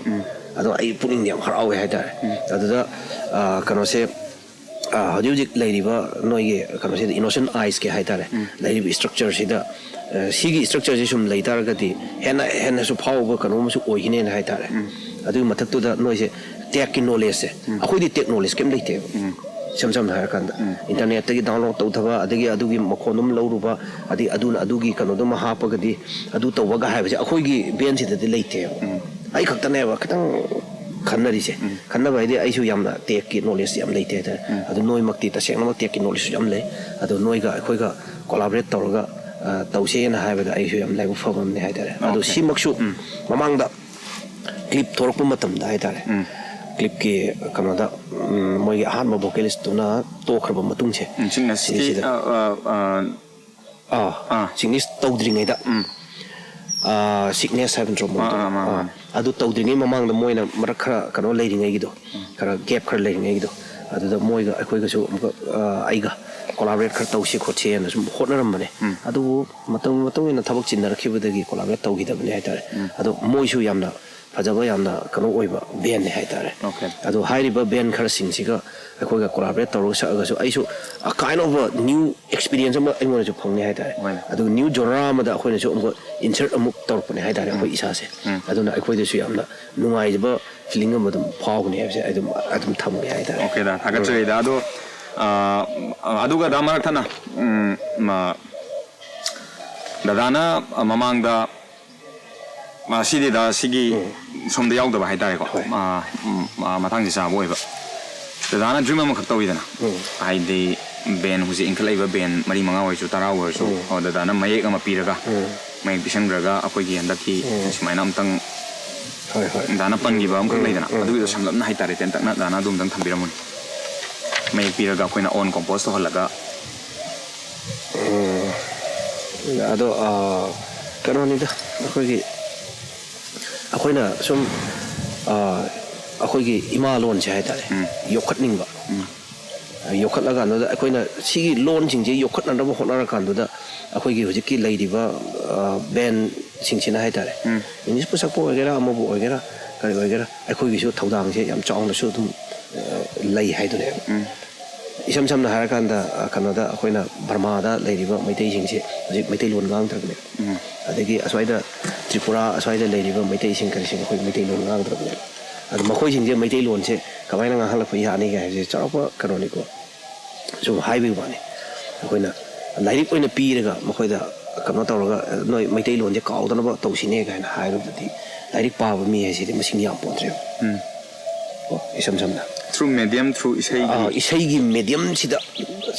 ꯑꯗꯣ ꯑꯩ ꯄꯨꯛꯅꯤꯡꯗꯤ ꯌꯥꯝ ꯍꯔꯥꯎꯋꯦ ꯍꯥꯏꯇꯥꯔꯦ꯫ ꯑꯗꯨꯗ ꯑ, ꯀꯩꯅꯣꯁꯦ, ꯑ, ꯍꯧꯖꯤꯛ ꯍꯧꯖꯤꯛ ꯂꯩꯔꯤꯕ ꯅꯣꯏꯒꯤ ꯀꯩꯅꯣꯁꯤꯗ, ꯏꯅꯣꯁꯦꯟ ꯑꯥꯏꯁꯀꯤ ꯍꯥꯏꯇꯥꯔꯦ, ꯂꯩꯔꯤꯕ ꯏꯁꯇ꯭ꯔꯛꯆꯔꯁꯤꯗ, ꯑ, ꯁꯤꯒꯤ ꯏꯁꯇ꯭ꯔꯛꯆꯔꯁꯤ ꯁꯨꯝ ꯂꯩ ꯇꯥꯔꯒꯗꯤ ꯍꯦꯟꯅ ꯍꯦꯟꯅꯁꯨ ꯐꯥꯎꯕ ꯀꯩꯅꯣ ꯑꯃꯁꯨ ꯑꯣꯏꯒꯅꯦꯅ ꯍꯥꯏꯇꯥꯔꯦ꯫ ꯑꯗꯨꯒꯤ ꯃꯊꯛꯇꯨꯗ ꯅꯣꯏꯁꯦ ꯇꯦꯛꯀꯤ ꯅꯣꯂꯦꯖꯁꯦ, ꯑꯩꯈꯣꯏꯗꯤ ꯇꯦꯛ ꯅꯣꯂꯦꯖ ꯀꯩꯝ ꯂꯩꯇꯦꯕ꯫ ꯏꯁꯝ ꯁꯝꯅ ꯍꯥꯏꯔꯀꯥꯟꯗ, ꯏꯟꯇꯔꯅꯦꯠꯇꯒꯤ ꯗꯥꯎꯟꯂꯣꯗ ꯇꯧꯊꯕ, ꯑꯗꯒꯤ ꯑꯗꯨꯒꯤ ꯃꯈꯣꯟꯗꯨꯝ ꯂꯧꯔꯨꯕ, ꯑꯗꯒꯤ ꯑꯗꯨꯅ ꯑꯗꯨꯒꯤ ꯀꯩꯅꯣꯗꯨꯃ ꯍꯥꯞꯄꯒꯗꯤ ꯑꯗꯨ ꯇꯧꯕꯒ ꯍꯥꯏꯕꯁꯦ ꯑꯩꯈꯣꯏꯒꯤ ꯕꯦꯟꯁꯤꯗꯗꯤ ꯂꯩꯇꯦꯕ꯫ ꯑꯩ ꯈꯛꯇꯅꯦꯕ ꯈꯤꯇꯪ ꯈꯟꯅꯔꯤꯁꯦ꯫ ꯈꯟꯅꯕ ꯍꯥꯏꯗꯤ ꯑꯩꯁꯨ ꯌꯥꯝꯅ ꯇꯦꯛꯀꯤ ꯅꯣꯂꯦꯖ ꯌꯥꯝ ꯂꯩꯇꯦ ꯍꯥꯏꯇꯥꯔꯦ꯫ ꯑꯗꯨ ꯅꯣꯏꯃꯛꯇꯤ ꯇꯁꯦꯡꯅꯃꯛ ꯇꯦꯛꯀꯤ ꯅꯣꯂꯦꯖꯁꯨ ꯌꯥꯝ ꯂꯩ꯫ ꯑꯗꯣ ꯅꯣꯏꯒ ꯑꯩꯈꯣꯏꯒ ꯀꯣꯂꯥꯕꯣꯔꯦꯠ ꯇꯧꯔꯒ, ꯑ, ꯇꯧꯁꯦꯅ ꯍꯥꯏꯕꯗ ꯑꯩꯁꯨ ꯌꯥꯝ ꯂꯥꯏꯕꯛ ꯐꯕ ꯑꯃꯅꯦ ꯍꯥꯏꯇꯥꯔꯦ꯫ ꯑꯗꯣ ꯁꯤꯃꯛꯁꯨ ꯃꯃꯥꯡꯗ ꯀ꯭ꯂꯤꯞ ꯊꯣꯛꯂꯛꯄ ꯃꯇꯝꯗ ꯍꯥꯏꯇꯥꯔꯦ, ꯀ꯭ꯂꯤꯞꯀꯤ ꯀꯩꯅꯣꯗ, ꯎꯝ, ꯃꯣꯏꯒꯤ ꯑꯍꯥꯟꯕ ꯚꯣꯀꯦꯂꯤꯁꯇꯨꯅ ꯇꯣꯛꯈ꯭ꯔꯕ ꯃꯇꯨꯡꯁꯦ, ꯁꯤꯒꯅꯦꯁꯀꯤ, ꯁꯤꯁꯤꯗ ꯑ, ꯑ, ꯑ, ꯑꯥ, ꯑꯥ꯫ ꯁꯤꯛꯅꯦꯁ ꯇꯧꯗ꯭ꯔꯤꯉꯩꯗ, ꯑꯥ, ꯁꯤꯛꯅꯦꯁ ꯍꯥꯏꯕ ꯅꯠꯇ꯭ꯔꯣ ꯃꯣꯏꯗꯣ? ꯑꯥ, ꯑꯥ, ꯃꯥꯅꯦ, ꯑꯥ, ꯃꯥꯅꯦ꯫ ꯑꯗꯨ ꯇꯧꯗ꯭ꯔꯤꯉꯩ ꯃꯃꯥꯡꯗ ꯃꯣꯏꯅ ꯃꯔꯛ ꯈꯔ ꯀꯩꯅꯣ ꯂꯩꯔꯤꯉꯩꯒꯤꯗꯣ, ꯈꯔ ꯒꯦꯞ ꯈꯔ ꯂꯩꯔꯤꯉꯩꯒꯤꯗꯣ, ꯑꯗꯨꯗ ꯃꯣꯏꯒ ꯑꯩꯈꯣꯏꯒꯁꯨ ꯑꯃꯨꯛꯀ, ꯑꯥ, ꯑꯩꯒ ꯀꯣꯂꯥꯕꯣꯔꯦꯠ ꯈꯔ ꯇꯧꯁꯤ ꯈꯣꯠꯁꯤꯅ ꯁꯨꯝ ꯍꯣꯠꯅꯔꯝꯕꯅꯦ꯫ ꯑꯗꯨꯕꯨ ꯃꯇꯝ ꯃꯇꯨꯡ ꯏꯟꯅ ꯊꯕꯛ ꯆꯤꯟꯅꯔꯛꯈꯤꯕꯗꯒꯤ ꯀꯣꯂꯥꯕꯣꯔꯦꯠ ꯇꯧꯈꯤꯗꯕꯅꯦ ꯍꯥꯏꯇꯥꯔꯦ꯫ ꯑꯗꯣ ꯃꯣꯏꯁꯨ ꯌꯥꯝꯅ ꯐꯖꯕ, ꯌꯥꯝꯅ ꯀꯩꯅꯣ ꯑꯣꯏꯕ ꯕꯦꯟꯅꯦ ꯍꯥꯏꯇꯥꯔꯦ꯫ ꯑꯣꯀꯦ꯫ ꯑꯗꯣ ꯍꯥꯏꯔꯤꯕ ꯕꯦꯟ ꯈꯔꯁꯤꯡꯁꯤꯒ ꯑꯩꯈꯣꯏꯒ ꯀꯣꯂꯥꯕꯣꯔꯦꯠ ꯇꯧꯔꯒ ꯁꯛꯑꯒꯁꯨ ꯑꯩꯁꯨ a kind of a new experience ꯑꯃ ꯑꯩꯉꯣꯟꯗꯁꯨ ꯐꯪꯅꯤ ꯍꯥꯏꯇꯥꯔꯦ꯫ ꯍꯣꯏꯅꯦ꯫ ꯑꯗꯨꯒ ꯅ꯭ꯌꯨ ꯖꯣꯅꯔꯥ ꯑꯃꯗ ꯑꯩꯈꯣꯏꯅꯁꯨ ꯑꯃꯨꯛꯀ ꯏꯟꯁꯔꯠ ꯑꯃꯨꯛ ꯇꯧꯔꯛꯄꯅꯦ ꯍꯥꯏꯇꯥꯔꯦ, ꯑꯩꯈꯣꯏ ꯏꯁꯥꯁꯦ꯫ ꯑꯗꯨꯅ ꯑꯩꯈꯣꯏꯗꯁꯨ ꯌꯥꯝꯅ ꯅꯨꯡꯉꯥꯏꯖꯕ ꯐꯤꯂꯤꯡ ꯑꯃ ꯑꯗꯨꯝ ꯐꯥꯎꯒꯅꯤ ꯍꯥꯏꯕꯁꯦ ꯑꯩ ꯑꯗꯨꯝ, ꯑꯗꯨꯝ ꯊꯝꯒꯦ ꯍꯥꯏꯇꯥꯔꯦ꯫ ꯑꯣꯀꯦ ꯗꯥ, ꯊꯥꯒꯠꯆꯔꯤ ꯗꯥ꯫ ꯑꯗꯣ, ꯑ, ꯑꯗꯨꯒ ꯗꯥ ꯃꯔꯛ ꯊꯠꯅ, ꯎꯝ, ꯃ-, ꯗꯗꯥꯅ ꯃꯃꯥꯡꯗ ꯃꯁꯤꯗꯩꯗ ꯁꯤꯒꯤ ꯁꯣꯝꯗ ꯌꯥꯎꯗꯕ ꯍꯥꯏꯇꯥꯔꯦꯀꯣ꯫ ꯍꯣꯏ꯫ ꯑꯥ, ꯎꯝ, ꯑꯥ, ꯃꯇꯥꯡꯁꯦ ꯆꯥꯕ ꯑꯣꯏꯕ꯫ ꯗꯗꯥꯅ ꯗ꯭ꯔꯤꯝ ꯑꯃꯈꯛ ꯇꯧꯋꯤꯗꯅ꯫ ꯍꯥꯏꯗꯤ, ꯕꯦꯟ ꯍꯧꯖꯤꯛ ꯏꯟꯈꯠꯂꯛꯏꯕ ꯕꯦꯟ ꯃꯔꯤ ꯃꯉꯥ ꯑꯣꯏꯔꯁꯨ ꯇꯔꯥ ꯑꯣꯏꯔꯁꯨ, ꯑꯣ, ꯗꯗꯥꯅ ꯃꯌꯦꯛ ꯑꯃ ꯄꯤꯔꯒ, ꯃꯌꯦꯛ ꯄꯤꯁꯟꯈ꯭ꯔꯒ ꯑꯩꯈꯣꯏꯒꯤ ꯍꯟꯗꯛꯀꯤ ꯁꯨꯃꯥꯏꯅ ꯑꯝꯇꯪ, ꯍꯣꯏ, ꯍꯣꯏ꯫ ꯗꯗꯥꯅ ꯄꯟꯈꯤꯕ ꯑꯃꯈꯛ ꯂꯩꯗꯅ, ꯑꯗꯨꯒꯤꯗꯣ ꯁꯝꯂꯞꯅ ꯍꯥꯏꯇꯥꯔꯦ, ꯇꯦꯟꯇꯛꯅ ꯗꯗꯥꯅ ꯑꯗꯨ ꯑꯝꯇꯪ ꯊꯝꯕꯤꯔꯝꯃꯨꯅꯦ꯫ ꯃꯌꯦꯛ ꯄꯤꯔꯒ ꯑꯩꯈꯣꯏꯅ ꯑꯣꯟ ꯀꯣꯝꯄꯣꯁ ꯇꯧꯍꯜꯂꯒ꯫ ꯎꯝ꯫ ꯑꯗꯣ, ꯑ, ꯀꯩꯅꯣꯅꯤꯗ, ꯑꯩꯈꯣꯏꯒꯤ, ꯑꯩꯈꯣꯏꯅ ꯁꯨꯝ, ꯑ, ꯑꯩꯈꯣꯏꯒꯤ ꯏꯃꯥ ꯂꯣꯟꯁꯦ ꯍꯥꯏꯇꯥꯔꯦ, ꯎꯝ꯫ ꯌꯣꯛꯈꯠꯅꯤꯡꯕ꯫ ꯎꯝ꯫ ꯌꯣꯛꯈꯠꯂꯀꯥꯟꯗꯨꯗ ꯑꯩꯈꯣꯏꯅ ꯁꯤꯒꯤ ꯂꯣꯟꯁꯤꯡꯁꯦ ꯌꯣꯛꯈꯠꯅꯅꯕ ꯍꯣꯠꯅꯔꯀꯥꯟꯗꯨꯗ ꯑꯩꯈꯣꯏꯒꯤ ꯍꯧꯖꯤꯛꯀꯤ ꯂꯩꯔꯤꯕ, ꯑ, ꯕꯦꯟꯁꯤꯡꯁꯤꯅ ꯍꯥꯏꯇꯥꯔꯦ, ꯎꯝ꯫ ꯏꯪꯂꯤꯁꯄꯨ ꯁꯛꯄ ꯑꯣꯏꯒꯦꯔꯥ, ꯑꯃꯕꯨ ꯑꯣꯏꯒꯦꯔꯥ, ꯀꯔꯤ ꯑꯣꯏꯒꯦꯔꯥ, ꯑꯩꯈꯣꯏꯒꯤꯁꯨ ꯊꯧꯗꯥꯡꯁꯦ ꯌꯥꯝ ꯆꯥꯎꯅꯁꯨ ꯑꯗꯨꯝ, ꯑ, ꯂꯩ ꯍꯥꯏꯗꯨꯅꯦꯕ꯫ ꯎꯝ꯫ ꯏꯁꯝ ꯁꯝꯅ ꯍꯥꯏꯔꯀꯥꯟꯗ, ꯑ, ꯀꯩꯅꯣꯗ ꯑꯩꯈꯣꯏꯅ ꯕꯔꯃꯥꯗ ꯂꯩꯔꯤꯕ ꯃꯩꯇꯩꯁꯤꯡꯁꯦ ꯍꯧꯖꯤꯛ ꯃꯩꯇꯩꯂꯣꯟ ꯉꯥꯡꯗ꯭ꯔꯕꯅꯦꯕ꯫ ꯎꯝ꯫ ꯑꯗꯒꯤ ꯑꯁ꯭ꯋꯥꯏꯗ ꯇ꯭ꯔꯤꯄꯨꯔꯥ ꯑꯁ꯭ꯋꯥꯏꯗ ꯂꯩꯔꯤꯕ ꯃꯩꯇꯩꯁꯤꯡ ꯀꯔꯤꯁꯤꯡ ꯑꯩꯈꯣꯏ ꯃꯩꯇꯩꯂꯣꯟ ꯉꯥꯡꯗ꯭ꯔꯕꯅꯦꯕ꯫ ꯑꯗꯣ ꯃꯈꯣꯏꯁꯤꯡꯁꯦ ꯃꯩꯇꯩꯂꯣꯟꯁꯦ ꯀꯃꯥꯏꯅ ꯉꯥꯡꯍꯜꯂꯛꯄ ꯌꯥꯅꯤꯒꯦ ꯍꯥꯏꯕꯁꯦ ꯆꯥꯎꯔꯥꯛꯄ ꯀꯩꯅꯣꯅꯤꯀꯣ꯫ ꯁꯨꯝ ꯍꯥꯏꯕꯒꯤ ꯋꯥꯅꯤ꯫ ꯑꯩꯈꯣꯏꯅ ꯂꯥꯏꯔꯤꯛ ꯑꯣꯏꯅ ꯄꯤꯔꯒ ꯃꯈꯣꯏꯗ ꯀꯩꯅꯣ ꯇꯧꯔꯒ, "ꯅꯣꯏ ꯃꯩꯇꯩꯂꯣꯟꯁꯦ ꯀꯥꯎꯗꯅꯕ ꯇꯧꯁꯤꯅꯦ" ꯀꯥꯏꯅ ꯍꯥꯏꯕꯗꯨꯗꯤ ꯂꯥꯏꯔꯤꯛ ꯄꯥꯕ ꯃꯤ ꯍꯥꯏꯁꯤꯗꯤ ꯃꯁꯤꯡ ꯌꯥꯝ ꯄꯣꯟꯗ꯭ꯔꯦꯕ꯫ ꯎꯝ꯫ ꯀꯣ, ꯏꯁꯝ ꯁꯝꯅ꯫ Through medium, through ꯏꯁꯩꯒꯤ꯫ ꯑꯥ, ꯏꯁꯩꯒꯤ mediumꯁꯤꯗ,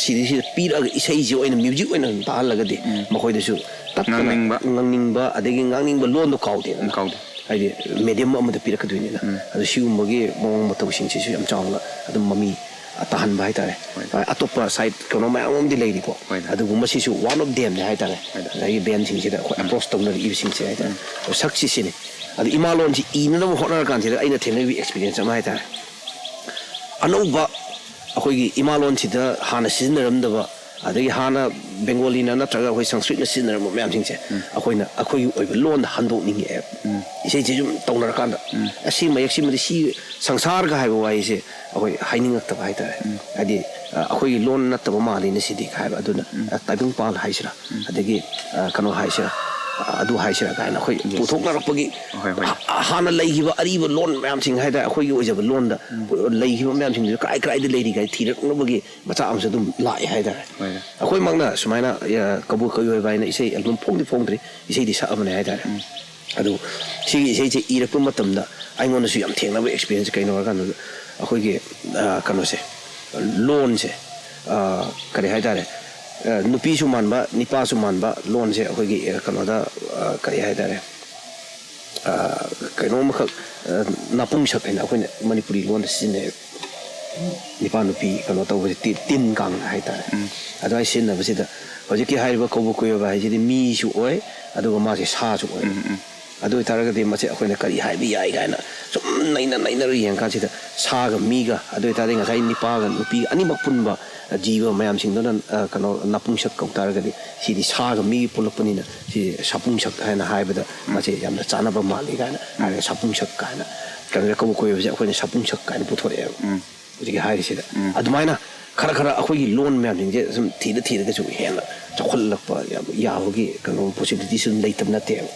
ꯁꯤꯗꯩꯁꯤꯗ ꯄꯤꯔꯛꯑꯒ ꯏꯁꯩꯁꯤ ꯑꯣꯏꯅ, music ꯑꯣꯏꯅ ꯑꯗꯨꯝ ꯇꯥꯍꯜꯂꯒꯗꯤ, ꯎꯝ꯫ ꯃꯈꯣꯏꯗꯁꯨ ꯇꯞꯅ ꯉꯥꯡꯅꯤꯡꯕ꯫ ꯉꯥꯡꯅꯤꯡꯕ, ꯑꯗꯒꯤ ꯉꯥꯡꯅꯤꯡꯕ ꯂꯣꯟꯗꯣ ꯀꯥꯎꯗꯦꯗꯅ꯫ ꯎꯝ, ꯀꯥꯎꯗꯦ꯫ ꯍꯥꯏꯗꯤ medium ꯑꯃꯗ ꯄꯤꯔꯛꯀꯗꯣꯏꯅꯤꯅ꯫ ꯎꯝ꯫ ꯑꯗꯨ ꯁꯤꯒꯨꯝꯕꯒꯤ ꯃꯑꯣꯡ ꯃꯇꯧꯁꯤꯡꯁꯤꯁꯨ ꯌꯥꯝ ꯆꯥꯎꯅ ꯑꯗꯨꯝ ꯃꯃꯤ ꯇꯥꯍꯟꯕ ꯍꯥꯏꯇꯥꯔꯦ꯫ ꯍꯣꯏ꯫ ꯑꯇꯣꯞꯄ side ꯀꯩꯅꯣ ꯃꯌꯥꯝ ꯑꯃꯗꯤ ꯂꯩꯔꯤꯀꯣ꯫ ꯍꯣꯏ꯫ ꯑꯗꯨꯒꯨꯝꯕꯁꯤꯁꯨ one of themꯅꯦ ꯍꯥꯏꯇꯥꯔꯦ꯫ ꯍꯣꯏ꯫ ꯉꯁꯥꯏꯒꯤ bandꯁꯤꯡꯁꯤꯗ ꯑꯩꯈꯣꯏ ꯎꯝ꯫ Approach ꯇꯧꯅꯔꯛꯏꯕꯁꯤꯡꯁꯦ ꯍꯥꯏꯇꯥꯔꯦ꯫ ꯎꯝ꯫ ꯑꯗꯣ ꯁꯛꯁꯤ ꯁꯤꯅꯤ꯫ ꯑꯗꯣ ꯏꯃꯥ ꯂꯣꯟꯁꯤ ꯏꯅꯅꯕ ꯍꯣꯠꯅꯔ ꯀꯥꯟꯁꯤꯗ ꯑꯩꯅ ꯊꯦꯡꯅꯔꯤꯕ experience ꯑꯃ ꯍꯥꯏꯇꯥꯔꯦ꯫ ꯑꯅꯧꯕ ꯑꯩꯈꯣꯏꯒꯤ ꯏꯃꯥ ꯂꯣꯟꯁꯤꯗ ꯍꯥꯟꯅ ꯁꯤꯖꯤꯟꯅꯔꯝꯗꯕ, ꯑꯗꯒꯤ ꯍꯥꯟꯅ ꯕꯦꯡꯒꯣꯂꯤꯅ ꯅꯠꯇ꯭ꯔꯒ ꯑꯩꯈꯣꯏ ꯁꯪꯁꯀ꯭ꯔꯤꯠꯅ ꯁꯤꯖꯤꯟꯅꯔꯝꯕ ꯃꯌꯥꯝꯁꯤꯡꯁꯦ ꯎꯝ꯫ ꯑꯩꯈꯣꯏꯅ ꯑꯩꯈꯣꯏꯒꯤ ꯑꯣꯏꯕ ꯂꯣꯟꯗ ꯍꯟꯗꯣꯛꯅꯤꯡꯉꯛꯑꯦꯕ꯫ ꯎꯝ꯫ ꯏꯁꯩꯁꯦ ꯁꯨꯝ ꯇꯧꯅꯔꯀꯥꯟꯗ, ꯎꯝ꯫ ꯑꯁꯤ ꯃꯌꯦꯛꯁꯤꯃꯗꯤ ꯁꯤ ꯁꯪꯁꯥꯔꯒ ꯍꯥꯏꯕ ꯋꯥꯍꯩꯁꯦ ꯑꯩꯈꯣꯏ ꯍꯥꯏꯅꯤꯡꯉꯛꯇꯕ ꯍꯥꯏꯇꯥꯔꯦ꯫ ꯎꯝ꯫ ꯍꯥꯏꯗꯤ, ꯑ, ꯑꯩꯈꯣꯏꯒꯤ ꯂꯣꯟ ꯅꯠꯇꯕ ꯃꯥꯜꯂꯤꯅꯦ ꯁꯤꯗꯤ ꯍꯥꯏꯕ꯫ ꯑꯗꯨꯅ, ꯎꯝ꯫ ꯑ, ꯇꯥꯏꯕꯪꯄꯥꯜ ꯍꯥꯏꯁꯤꯔꯥ, ꯎꯝ꯫ ꯑꯗꯒꯤ, ꯑ, ꯀꯩꯅꯣ ꯍꯥꯏꯁꯤꯔꯥ, ꯑ, ꯑꯗꯨ ꯍꯥꯏꯁꯤꯔꯥ ꯀꯥꯏꯅ ꯑꯩꯈꯣꯏ ꯌꯦꯁ꯫ ꯄꯨꯊꯣꯛꯅꯔꯛꯄꯒꯤ ꯍꯣꯏ, ꯍꯣꯏ꯫ ꯍ-, ꯍꯥꯟꯅ ꯂꯩꯈꯤꯕ ꯑꯔꯤꯕ ꯂꯣꯟ ꯃꯌꯥꯝꯁꯤꯡ ꯍꯥꯏꯇꯥꯔꯦ, ꯑꯩꯈꯣꯏꯒꯤ ꯑꯣꯏꯖꯕ ꯂꯣꯟꯗ ꯎꯝ꯫ ꯂꯩꯈꯤꯕ ꯃꯌꯥꯝꯁꯤꯡꯗꯨꯁꯨ ꯀꯔꯥꯏ ꯀꯔꯥꯏꯗ ꯂꯩꯔꯤꯒꯦ ꯍꯥꯏ ꯊꯤꯔꯛꯅꯕꯒꯤ ꯃꯆꯥꯛ ꯑꯃꯁꯨ ꯑꯗꯨꯝ ꯂꯥꯛꯑꯦ ꯍꯥꯏꯇꯥꯔꯦ꯫ ꯍꯣꯏ꯫ ꯑꯩꯈꯣꯏꯃꯛꯅ ꯁꯨꯃꯥꯏꯅ, ꯑ, ꯀꯕꯣꯛ ꯀꯕꯤ ꯑꯣꯏꯕ ꯍꯥꯏꯅ ꯏꯁꯩ album ꯐꯣꯡꯗꯤ ꯐꯣꯡꯗ꯭ꯔꯤ, ꯏꯁꯩꯗꯤ ꯁꯛꯑꯕꯅꯦ ꯍꯥꯏꯇꯥꯔꯦ꯫ ꯎꯝ꯫ ꯑꯗꯨ ꯁꯤꯒꯤ ꯏꯁꯩꯁꯦ ꯏꯔꯛꯄ ꯃꯇꯝꯗ ꯑꯩꯉꯣꯟꯗꯁꯨ ꯌꯥꯝ ꯊꯦꯡꯅꯕ experience ꯀꯩꯅꯣ ꯍꯥꯏꯔꯀꯥꯟꯗ ꯑꯩꯈꯣꯏꯒꯤ, ꯑ, ꯀꯩꯅꯣꯁꯦ, ꯂꯣꯟꯁꯦ, ꯑ, ꯀꯔꯤ ꯍꯥꯏꯇꯥꯔꯦ, ꯑ, ꯅꯨꯄꯤꯁꯨ ꯃꯥꯟꯕ, ꯅꯤꯄꯥꯁꯨ ꯃꯥꯟꯕ ꯂꯣꯟꯁꯦ ꯑꯩꯈꯣꯏꯒꯤ, ꯑ, ꯀꯩꯅꯣꯗ, ꯑ, ꯀꯔꯤ ꯍꯥꯏꯇꯥꯔꯦ, ꯑ, ꯀꯩꯅꯣꯝꯃꯈꯛ, ꯑ, ꯅꯄꯨꯡꯁꯛ ꯍꯥꯏꯅ ꯑꯩꯈꯣꯏꯅ ꯃꯅꯤꯄꯨꯔꯤ ꯂꯣꯟꯗ ꯁꯤꯖꯤꯟꯅꯩ꯫ ꯅꯤꯄꯥ ꯅꯨꯄꯤ ꯀꯩꯅꯣ ꯇꯧꯕꯁꯦ, ꯇꯤ-, ꯇꯤꯟ ꯀꯥꯡ ꯍꯥꯏꯇꯥꯔꯦ꯫ ꯎꯝ꯫ ꯑꯗꯨꯃꯥꯏꯅ ꯁꯤꯖꯤꯟꯅꯕꯁꯤꯗ ꯍꯧꯖꯤꯛꯀꯤ ꯍꯥꯏꯔꯤꯕ ꯀꯧꯕ ꯀꯣꯏꯕ ꯍꯥꯏꯁꯤꯗꯤ ꯃꯤꯁꯨ ꯑꯣꯏ, ꯑꯗꯨꯒ ꯃꯥꯁꯦ ꯁꯥꯁꯨ ꯑꯣꯏ꯫ ꯎꯝ, ꯎꯝ꯫ ꯑꯗꯨ ꯑꯣꯏꯇꯥꯔꯒꯗꯤ ꯃꯁꯦ ꯑꯩꯈꯣꯏꯅ ꯀꯔꯤ ꯍꯥꯏꯕ ꯌꯥꯏ ꯀꯥꯏꯅ ꯁꯨꯝ ꯅꯩꯅ ꯅꯩꯅꯔ ꯌꯦꯡꯀꯥꯟꯁꯤꯗ, ꯁꯥꯒ ꯃꯤꯒ, ꯑꯗꯨ ꯑꯣꯏꯇꯥꯔꯗꯤ ꯉꯁꯥꯏ ꯅꯤꯄꯥꯒ ꯅꯨꯄꯤꯒ ꯑꯅꯤꯃꯛ ꯄꯨꯟꯕ ꯖꯤꯕ ꯃꯌꯥꯝꯁꯤꯡꯗꯨꯅ, ꯑ, ꯀꯩꯅꯣ, ꯅꯄꯨꯡꯁꯛ ꯀꯧ ꯇꯥꯔꯒꯗꯤ, ꯁꯤꯗꯤ ꯁꯥꯒ ꯃꯤꯒꯤ ꯄꯨꯜꯂꯛꯄꯅꯤꯅ ꯁꯤ ꯁꯥꯄꯨꯡꯁꯛ ꯍꯥꯏꯅ ꯍꯥꯏꯕꯗ ꯃꯁꯦ ꯌꯥꯝꯅ ꯆꯥꯅꯕ ꯃꯥꯜꯂꯤ ꯀꯥꯏꯅ ꯍꯥꯏꯔꯒ ꯁꯥꯄꯨꯡꯁꯛ ꯀꯥꯏꯅ ꯀꯩꯅꯣꯗ ꯀꯧꯕ ꯀꯣꯏꯕꯁꯦ ꯑꯩꯈꯣꯏꯅ ꯁꯥꯄꯨꯡꯁꯛ ꯀꯥꯏꯅ ꯄꯨꯊꯣꯔꯛꯑꯦꯕ꯫ ꯎꯝ꯫ ꯍꯧꯖꯤꯛꯀꯤ ꯍꯥꯏꯔꯤꯁꯤꯗ꯫ ꯎꯝ꯫ ꯑꯗꯨꯃꯥꯏꯅ ꯈꯔ ꯈꯔ ꯑꯩꯈꯣꯏꯒꯤ ꯂꯣꯟ ꯃꯌꯥꯝꯁꯤꯡꯁꯦ ꯁꯨꯝ ꯊꯤꯔ ꯊꯤꯔꯒꯁꯨ ꯍꯦꯟꯅ ꯆꯥꯎꯈꯠꯂꯛꯄ ꯌꯥꯝ ꯌꯥꯕꯒꯤ ꯀꯩꯅꯣ possibility ꯁꯨ ꯑꯗꯨꯝ ꯂꯩꯇꯕ ꯅꯠꯇꯦꯕ꯫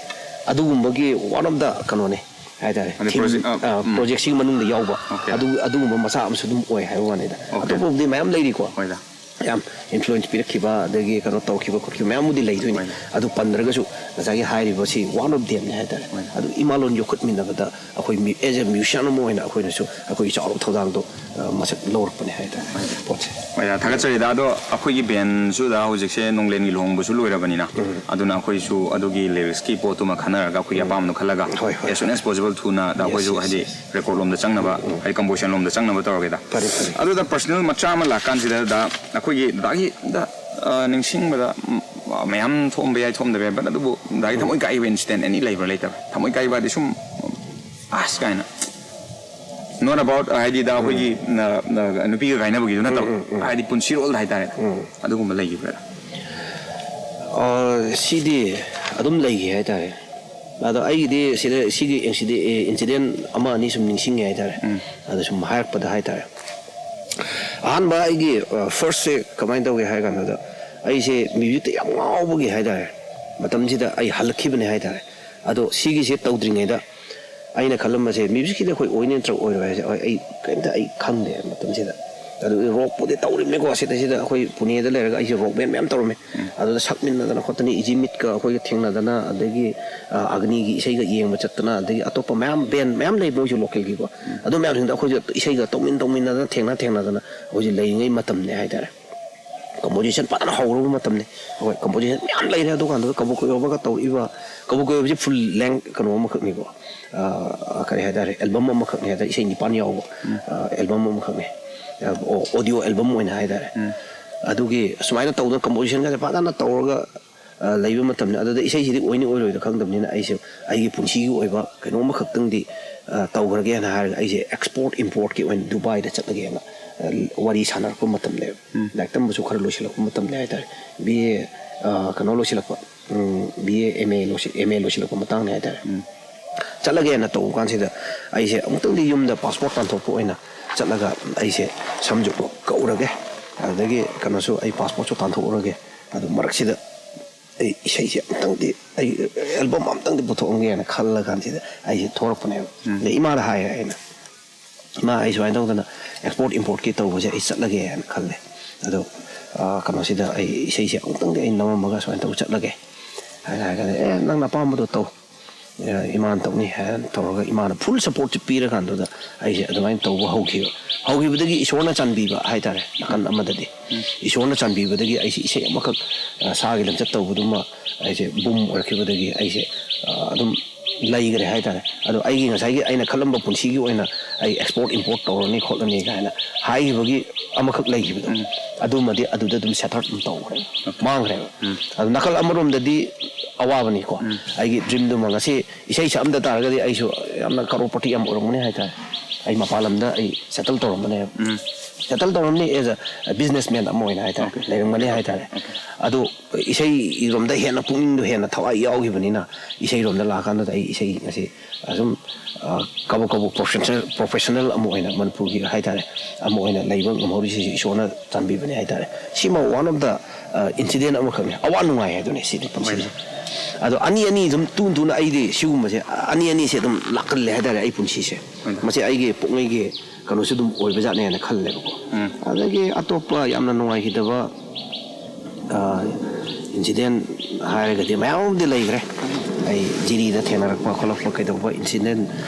ꯑꯗꯨꯒꯨꯝꯕꯒꯤ one of the ꯀꯩꯅꯣꯅꯦ ꯍꯥꯏꯇꯥꯔꯦ꯫ ꯑꯗꯩ theme, project, ꯑ, ꯑ, ꯎꯝ꯫ Project ꯁꯤꯒꯤ ꯃꯅꯨꯡꯗ ꯌꯥꯎꯕ꯫ Okay꯫ ꯑꯗꯨ, ꯑꯗꯨꯒꯨꯝꯕ ꯃꯆꯥ ꯑꯃꯁꯨ ꯑꯗꯨꯝ ꯑꯣꯏ ꯍꯥꯏꯕ ꯋꯥꯅꯤꯗ꯫ Okay꯫ ꯑꯇꯣꯞꯄꯕꯨꯗꯤ ꯃꯌꯥꯝ ꯂꯩꯔꯤꯀꯣ꯫ ꯍꯣꯏꯗ꯫ ꯌꯥꯝ influence ꯄꯤꯔꯛꯈꯤꯕ, ꯑꯗꯒꯤ ꯀꯩꯅꯣ ꯇꯧꯈꯤꯕ ꯈꯣꯠꯈꯤꯕ ꯃꯌꯥꯝꯕꯨꯗꯤ ꯂꯩꯗꯣꯏꯅꯤ꯫ ꯍꯣꯏꯗ꯫ ꯑꯗꯨ ꯄꯟꯗ꯭ꯔꯒꯁꯨ ꯉꯁꯥꯏꯒꯤ ꯍꯥꯏꯔꯤꯕꯁꯤ one of them ꯅꯤ ꯍꯥꯏꯇꯥꯔꯦ꯫ ꯍꯣꯏꯗ꯫ ꯑꯗꯨ ꯏꯃꯥ ꯂꯣꯟ ꯌꯣꯛꯈꯠꯃꯤꯟꯅꯕꯗ ꯑꯩꯈꯣꯏ mu-, as a musician ꯑꯃ ꯑꯣꯏꯅ ꯑꯩꯈꯣꯏꯅꯁꯨ ꯑꯩꯈꯣꯏꯒꯤ ꯆꯥꯎꯔꯕ ꯊꯧꯗꯥꯡꯗꯣ, ꯑ, ꯃꯁꯛ ꯂꯧꯔꯛꯄꯅꯦ ꯍꯥꯏꯇꯥꯔꯦ ꯄꯣꯠꯁꯦ꯫ ꯍꯣꯏꯗ, ꯊꯥꯒꯠꯆꯔꯤꯗ꯫ ꯑꯗꯣ ꯑꯩꯈꯣꯏꯒꯤ band ꯁꯨ ꯗꯥ ꯍꯧꯖꯤꯛꯁꯦ ꯅꯣꯡꯂꯦꯟꯒꯤ ꯂꯨꯍꯣꯡꯕꯁꯨ ꯂꯣꯏꯔꯕꯅꯤꯅ, ꯎꯝ꯫ ꯑꯗꯨꯅ ꯑꯩꯈꯣꯏꯁꯨ ꯑꯗꯨꯒꯤ lyrics ꯀꯤ ꯄꯣꯠꯇꯨꯃ ꯈꯟꯅꯔꯒ, ꯑꯩꯈꯣꯏꯒꯤ ꯎꯝ꯫ ꯑꯄꯥꯝꯕꯗꯣ ꯈꯜꯂꯒ, ꯍꯣꯏ, ꯍꯣꯏ, as soon ꯍꯣꯏ꯫ As possible ꯊꯨꯅ ꯗꯥ Yes, ꯑꯩꯈꯣꯏꯁꯨ yes, ꯍꯥꯏꯗꯤ yes꯫ Record ꯂꯣꯝꯗ ꯆꯪꯅꯕ, ꯎꯝ, ꯎꯝ꯫ ꯍꯥꯏꯗꯤ composition ꯂꯣꯝꯗ ꯆꯪꯅꯕ ꯇꯧꯔꯒꯦꯗ꯫ ꯐꯔꯦ, ꯐꯔꯦ꯫ ꯑꯗꯨꯗ personal ꯃꯆꯥ ꯑꯃ ꯂꯥꯛꯀꯥꯟꯁꯤꯗ ꯗꯥ, ꯑꯩꯈꯣꯏꯒꯤ ꯗꯥꯒꯤ ꯗ, ꯑ, ꯅꯤꯡꯁꯤꯡꯕꯗ, ꯎꯝ, ꯃꯌꯥꯝ ꯊꯣꯛꯑꯝꯕ ꯌꯥꯏ, ꯊꯣꯛꯑꯝꯗꯕ ꯌꯥꯏ, but ꯑꯗꯨꯕꯨ ꯗꯥꯒꯤ ꯎꯝ꯫ ꯊꯃꯣꯏ ꯀꯥꯏꯕ incident any ꯂꯩꯕ꯭ꯔꯥ, ꯂꯩꯇꯕ꯭ꯔꯥ? ꯊꯃꯣꯏ ꯀꯥꯏꯕ ꯍꯥꯏꯗꯤ ꯁꯨꯝ, ꯑꯁ ꯀꯥꯏꯅ, not about, ꯍꯥꯏꯗꯤ ꯗꯥ ꯑꯩꯈꯣꯏꯒꯤ ꯎꯝ꯫ ꯅ-, ꯅ-, ꯅꯨꯄꯤꯒ ꯀꯥꯏꯅꯕꯒꯤꯗꯨ ꯅꯠꯇꯕ, ꯎꯝ, ꯎꯝ, ꯎꯝ꯫ ꯍꯥꯏꯗꯤ ꯄꯨꯟꯁꯤꯔꯣꯜꯗ ꯍꯥꯏꯇꯥꯔꯦ, ꯎꯝ꯫ ꯑꯗꯨꯒꯨꯝꯕ ꯂꯩꯈꯤꯕ꯭ꯔꯥ? ꯑ, ꯁꯤꯗꯤ ꯑꯗꯨꯝ ꯂꯩꯈꯤ ꯍꯥꯏꯇꯥꯔꯦ꯫ ꯑꯗꯣ ꯑꯩꯒꯤꯗꯤ ꯁꯤꯗ, ꯁꯤꯒꯤ incident, incident ꯑꯃ ꯑꯅꯤ ꯁꯨꯝ ꯅꯤꯡꯁꯤꯡꯉꯦ ꯍꯥꯏꯇꯥꯔꯦ꯫ ꯎꯝ꯫ ꯑꯗꯣ ꯁꯨꯝ ꯍꯥꯏꯔꯛꯄꯗ ꯍꯥꯏꯇꯥꯔꯦ, ꯑꯍꯥꯟꯕ ꯑꯩꯒꯤ, ꯑ, first ꯁꯦ ꯀꯃꯥꯏꯅ ꯇꯧꯒꯦ ꯍꯥꯏ ꯀꯥꯟꯗ, ꯑꯩꯁꯦ music ꯇ ꯌꯥꯝ ꯉꯥꯎꯕꯒꯤ ꯍꯥꯏꯇꯥꯔꯦ, ꯃꯇꯝꯁꯤꯗ ꯑꯩ ꯍꯜꯂꯛꯈꯤꯕꯅꯦ ꯍꯥꯏꯇꯥꯔꯦ꯫ ꯑꯗꯣ ꯁꯤꯒꯤꯁꯦ ꯇꯧꯗ꯭ꯔꯤꯉꯩꯗ ꯑꯩꯅ ꯈꯜꯂꯝꯕꯁꯦ, music ꯀꯤꯗꯤ ꯑꯩꯈꯣꯏ ꯑꯣꯏꯅꯤ ꯅꯠꯇ꯭ꯔꯒ ꯑꯣꯏꯔꯣꯏ ꯍꯥꯏꯁꯦ, ꯍꯣꯏ, ꯑꯩ ꯀꯔꯤꯝꯇ ꯑꯩ ꯈꯪꯗꯦ ꯃꯇꯝꯁꯤꯗ꯫ ꯑꯗꯨ ꯔꯣꯛꯄꯨꯗꯤ ꯇꯧꯔꯤꯕꯅꯤꯀꯣ꯫ ꯁꯤꯗꯩꯁꯤꯗ ꯑꯩꯈꯣꯏ ꯄꯨꯅꯦꯗ ꯂꯩꯔꯒ ꯑꯩꯁꯦ ꯔꯣꯛ ꯕꯦꯟ ꯃꯌꯥꯝ ꯇꯧꯔꯝꯃꯤ꯫ ꯑꯗꯨꯗ ꯁꯛꯃꯤꯟꯅꯗꯅ ꯈꯣꯠꯇꯅ, ꯏꯖꯤ ꯃꯤꯠꯀ ꯑꯩꯈꯣꯏꯒ ꯊꯦꯡꯅꯗꯅ, ꯑꯗꯒꯤ ꯑ, ꯑꯒꯅꯤꯒꯤ ꯏꯁꯩꯒ ꯌꯦꯡꯕ ꯆꯠꯇꯅ, ꯑꯗꯒꯤ ꯑꯇꯣꯞꯄ ꯃꯌꯥꯝ ꯕꯦꯟ ꯃꯌꯥꯝ ꯂꯩ ꯃꯣꯏꯁꯨ ꯂꯣꯀꯦꯜꯒꯤꯀꯣ꯫ ꯑꯗꯨ ꯃꯌꯥꯝꯁꯤꯡꯗꯣ ꯑꯩꯈꯣꯏꯁꯨ ꯏꯁꯩꯒ ꯇꯧꯃꯤꯟ ꯇꯧꯃꯤꯟꯅꯗꯅ, ꯊꯦꯡꯅ ꯊꯦꯡꯅꯗꯅ ꯑꯩꯈꯣꯏꯁꯦ ꯂꯩꯔꯤꯉꯩ ꯃꯇꯝꯅꯦ ꯍꯥꯏꯇꯥꯔꯦ꯫ ꯀꯝꯄꯣꯖꯤꯁꯟ ꯐꯖꯅ ꯍꯧꯔꯕ ꯃꯇꯝꯅꯤ꯫ ꯑꯩꯈꯣꯏ ꯀꯝꯄꯣꯖꯤꯁꯟ ꯃꯌꯥꯝ ꯂꯩꯔꯦ ꯑꯗꯨꯀꯥꯟꯗꯨꯗ꯫ ꯀꯕꯣꯛ ꯀꯣꯌꯣꯕꯒ ꯇꯧꯔꯛꯏꯕ, ꯀꯕꯣꯛ ꯀꯣꯌꯣꯕꯁꯤ ꯐꯨꯜ ꯂꯦꯡ ꯀꯩꯅꯣ ꯑꯃꯈꯛꯅꯤꯀꯣ꯫ ꯑ, ꯀꯔꯤ ꯍꯥꯏꯇꯥꯔꯦ, ꯑꯦꯜꯕꯝ ꯑꯃꯈꯛꯅꯤ ꯍꯥꯏꯇꯥꯔꯦ, ꯏꯁꯩ ꯅꯤꯄꯥꯟ ꯌꯥꯎꯕ, ꯑ, ꯑꯦꯜꯕꯝ ꯑꯃꯈꯛꯅꯤ꯫ ꯑ, ꯑꯣ-, ꯑꯣꯗꯤꯑꯣ ꯑꯦꯜꯕꯝ ꯑꯣꯏꯅ ꯍꯥꯏꯇꯥꯔꯦ꯫ ꯑꯗꯨꯒꯤ ꯁꯨꯃꯥꯏꯅ ꯇꯧꯗꯅ ꯀꯝꯄꯣꯖꯤꯁꯟꯒꯁꯦ ꯐꯖꯅ ꯇꯧꯔꯒ, ꯑ, ꯂꯩꯕ ꯃꯇꯝꯅꯤ꯫ ꯑꯗꯨꯗ ꯏꯁꯩꯁꯤꯗꯤ ꯑꯣꯏꯅꯤ ꯑꯣꯏꯔꯣꯏꯗ ꯈꯪꯗꯕꯅꯤꯅ ꯑꯩꯁꯦ ꯑꯩꯒꯤ ꯄꯨꯟꯁꯤꯒꯤ ꯑꯣꯏꯕ ꯀꯩꯅꯣꯝꯃꯈꯛꯇꯪꯗꯤ, ꯑ, ꯇꯧꯈ꯭ꯔꯒꯦꯅ ꯍꯥꯏꯔꯒ ꯑꯩꯁꯦ ꯑꯦꯛꯁꯄꯣꯔꯠ ꯏꯝꯄꯣꯔꯠꯀꯤ ꯑꯣꯏꯅ ꯗꯨꯕꯥꯏꯗ ꯆꯠꯂꯒꯦꯅ, ꯑ, ꯋꯥꯔꯤ ꯁꯥꯟꯅꯔꯛꯄ ꯃꯇꯝꯅꯦꯕ꯫ ꯂꯥꯏꯔꯤꯛ ꯇꯝꯕꯁꯨ ꯈꯔ ꯂꯣꯏꯁꯤꯜꯂꯛꯄ ꯃꯇꯝꯅꯦ ꯍꯥꯏꯇꯥꯔꯦ꯫ ꯕꯤ ꯑꯦ, ꯑ, ꯀꯩꯅꯣ ꯂꯣꯏꯁꯤꯜꯂꯛꯄ, um, B A, M A ꯂꯣꯏꯁꯤ-, ꯑꯦꯝ ꯑꯦ ꯂꯣꯏꯁꯤꯜꯂꯛꯄ ꯃꯇꯥꯡꯅꯦ ꯍꯥꯏꯇꯥꯔꯦ꯫ ꯆꯠꯂꯒꯦꯅ ꯇꯧꯕ ꯀꯥꯟꯁꯤꯗ ꯑꯩꯁꯦ ꯑꯃꯨꯛꯇꯪꯗꯤ ꯌꯨꯝꯗ ꯄꯥꯁꯄꯣꯔꯠ ꯇꯥꯟꯊꯣꯛꯄ ꯑꯣꯏꯅ ꯆꯠꯂꯒ ꯑꯩꯁꯦ ꯁꯝꯁꯨ ꯀꯛꯎꯔꯒꯦ, ꯑꯗꯨꯗꯒꯤ ꯀꯩꯅꯣꯁꯨ, ꯑꯩ ꯄꯥꯁꯄꯣꯔꯠꯁꯨ ꯇꯥꯟꯊꯣꯛꯎꯔꯒꯦ꯫ ꯑꯗꯨ ꯃꯔꯛꯁꯤꯗ ꯑꯩ ꯏꯁꯩꯁꯦ ꯑꯃꯨꯛꯇꯪꯗꯤ, ꯑꯩ ꯑꯦꯜꯕꯝ ꯑꯃꯨꯛꯇꯪꯗꯤ ꯄꯨꯊꯣꯛꯑꯝꯒꯦꯅ ꯈꯜꯂ ꯀꯥꯟꯁꯤꯗ ꯑꯩꯁꯦ ꯊꯣꯔꯛꯄꯅꯦꯕ꯫ ꯑꯗꯩ ꯏꯃꯥꯗ ꯍꯥꯏꯔꯦ ꯑꯩꯅ, "ꯏꯃꯥ, ꯑꯩ ꯁꯨꯃꯥꯏꯅ ꯇꯧꯗꯅ ꯑꯦꯛꯁꯄꯣꯔꯠ ꯏꯝꯄꯣꯔꯠꯀꯤ ꯇꯧꯕꯁꯦ ꯑꯩ ꯆꯠꯂꯒꯦꯅ ꯈꯜꯂꯦ꯫ ꯑꯗꯣ, ꯑ, ꯀꯩꯅꯣꯁꯤꯗ ꯑꯩ ꯏꯁꯩꯁꯦ ꯑꯃꯨꯛꯇꯪꯗꯤ ꯑꯩ ꯅꯝꯃꯝꯃꯒ ꯁꯨꯃꯥꯏꯅ ꯇꯧꯔ ꯆꯠꯂꯒꯦ" ꯍꯥꯏꯅ ꯍꯥꯏꯔꯒ, "ꯑꯦ, ꯅꯪꯅ ꯑꯄꯥꯝꯕꯗꯣ ꯇꯧ, ꯑꯦ, ꯏꯃꯥꯅ ꯇꯧꯅꯤ" ꯍꯥꯏꯅ ꯇꯧꯔꯒ ꯏꯃꯥꯅ ꯐꯨꯜ ꯁꯞꯄꯣꯔꯠꯁꯦ ꯄꯤꯔꯀꯥꯟꯗꯨꯗ ꯑꯩꯁꯦ ꯑꯗꯨꯃꯥꯏꯅ ꯇꯧꯕ ꯍꯧꯈꯤꯕ꯫ ꯍꯧꯈꯤꯕꯗꯒꯤ ꯏꯁꯣꯔꯅ ꯆꯥꯟꯕꯤꯕ ꯍꯥꯏꯇꯥꯔꯦ, ꯅꯥꯀꯟ ꯑꯃꯗꯗꯤ ꯏꯁꯣꯔꯅ ꯆꯥꯟꯕꯤꯕꯗꯒꯤ ꯑꯩꯁꯦ ꯏꯁꯩ ꯑꯃꯈꯛ, ꯑ, ꯁꯥꯒꯤ ꯂꯝꯆꯠ ꯇꯧꯕꯗꯨꯃ ꯑꯩꯁꯦ ꯕꯨꯝ ꯑꯣꯏꯔꯛꯈꯤꯕꯗꯒꯤ ꯑꯩꯁꯦ, ꯑ, ꯑꯗꯨꯝ ꯂꯩꯈ꯭ꯔꯦ ꯍꯥꯏꯇꯥꯔꯦ꯫ ꯑꯗꯣ ꯑꯩꯒꯤ ꯉꯁꯥꯏꯒꯤ ꯑꯩꯅ ꯈꯜꯂꯝꯕ ꯄꯨꯟꯁꯤꯒꯤ ꯑꯣꯏꯅ ꯑꯩ ꯑꯦꯛꯁꯄꯣꯔꯠ ꯏꯝꯄꯣꯔꯠ ꯇꯧꯔꯅꯤ ꯈꯣꯠꯂꯅꯤ ꯀꯥꯏꯅ ꯍꯥꯏꯈꯤꯕꯒꯤ ꯑꯃꯈꯛ ꯂꯩꯈꯤꯕꯗꯣ, ꯑꯗꯨꯃꯗꯤ ꯑꯗꯨꯗ ꯑꯗꯨꯝ ꯁꯦꯇꯔ ꯑꯗꯨꯝ ꯇꯧꯈ꯭ꯔꯦ, ꯃꯥꯡꯈ꯭ꯔꯦꯕ꯫ ꯑꯗꯨ ꯅꯥꯀꯜ ꯑꯃꯔꯣꯝꯗꯗꯤ ꯑꯋꯥꯕꯅꯤꯀꯣ꯫ ꯑꯩꯒꯤ ꯗ꯭ꯔꯤꯝꯗꯨꯃ ꯉꯁꯤ ꯏꯁꯩ ꯁꯛꯑꯝꯗ ꯇꯥꯔꯒꯗꯤ ꯑꯩꯁꯨ ꯌꯥꯝꯅ ꯀꯔꯣꯔꯄꯇꯤ ꯌꯥꯝ ꯑꯣꯏꯔꯝꯒꯅꯤ ꯍꯥꯏꯇꯥꯔꯦ꯫ ꯑꯩ ꯃꯄꯥꯟ ꯂꯝꯗ ꯑꯩ ꯁꯦꯇꯜ ꯇꯧꯔꯝꯕꯅꯦꯕ꯫ ꯁꯦꯇꯜ ꯇꯧꯔꯝꯅꯤ, ꯑꯦꯖ ꯑ ꯕꯤꯖꯤꯅꯦꯁꯃꯦꯟ ꯑꯃ ꯑꯣꯏꯅ ꯍꯥꯏꯇꯥꯔꯦ, ꯂꯩꯔꯝꯒꯅꯤ ꯍꯥꯏꯇꯥꯔꯦ꯫ ꯑꯗꯨ ꯏꯁꯩꯔꯣꯝꯗ ꯍꯦꯟꯅ ꯄꯨꯛꯅꯤꯡꯗꯣ ꯍꯦꯟꯅ ꯊꯋꯥꯏ ꯌꯥꯎꯈꯤꯕꯅꯤꯅ, ꯏꯁꯩꯔꯣꯝꯗ ꯂꯥꯛꯑꯀꯥꯟꯗ ꯑꯩ ꯏꯁꯩ ꯉꯁꯤ ꯑꯁꯨꯝ, ꯑ, ꯀꯕꯛ ꯀꯕꯛ ꯄ꯭ꯔꯣꯐꯦꯁꯅꯦꯜ, ꯄ꯭ꯔꯣꯐꯦꯁꯅꯦꯜ ꯑꯃ ꯑꯣꯏꯅ, ꯃꯅꯤꯄꯨꯔꯒꯤ ꯍꯥꯏꯇꯥꯔꯦ, ꯑꯃ ꯑꯣꯏꯅ ꯂꯩꯕ ꯉꯝꯍꯧꯔꯤꯁꯤꯁꯨ ꯏꯁꯣꯔꯅ ꯆꯥꯟꯕꯤꯕꯅꯤ ꯍꯥꯏꯇꯥꯔꯦ꯫ ꯁꯤꯃ ꯋꯥꯟ ꯑꯣꯐ ꯗ, ꯑ, ꯏꯟꯁꯤꯗꯦꯟ ꯑꯃꯈꯛꯅꯤ, ꯑꯋꯥ ꯅꯨꯡꯉꯥꯏ ꯍꯥꯏꯗꯨꯅꯤ ꯁꯤꯗꯤ ꯄꯨꯟꯁꯤꯁꯦ꯫ ꯑꯗꯣ ꯑꯅꯤ ꯑꯅꯤ ꯑꯗꯨꯝ ꯇꯨ ꯇꯨꯅ ꯑꯩꯗꯤ ꯁꯤꯒꯨꯝꯕꯁꯦ ꯑꯅꯤ ꯑꯅꯤꯁꯦ ꯑꯗꯨꯝ ꯂꯥꯛꯀꯜꯂꯦ ꯍꯥꯏꯇꯥꯔꯦ ꯑꯩ ꯄꯨꯟꯁꯤꯁꯦ꯫ ꯃꯁꯤ ꯑꯩꯒꯤ ꯄꯨꯛꯅꯤꯡꯒꯤ ꯀꯩꯅꯣꯁꯨ ꯑꯗꯨꯝ ꯑꯣꯏꯕꯖꯥꯠꯅꯦꯅ ꯈꯜꯂꯦꯕꯀꯣ꯫ ꯑꯗꯒꯤ ꯑꯇꯣꯞꯄ ꯌꯥꯝꯅ ꯅꯨꯡꯉꯥꯏꯈꯤꯗꯕ ꯏꯟꯁꯤꯗꯦꯟ ꯍꯥꯏꯔꯒꯗꯤ ꯃꯌꯥꯝ ꯑꯃꯗꯤ ꯂꯩꯈ꯭ꯔꯦ꯫ ꯑꯩ ꯖꯤꯔꯤꯗ ꯊꯦꯡꯅꯔꯛꯄ ꯈꯣꯠꯂꯛꯄ ꯀꯩꯗꯧꯕ ꯏꯟꯁꯤꯗꯦꯟ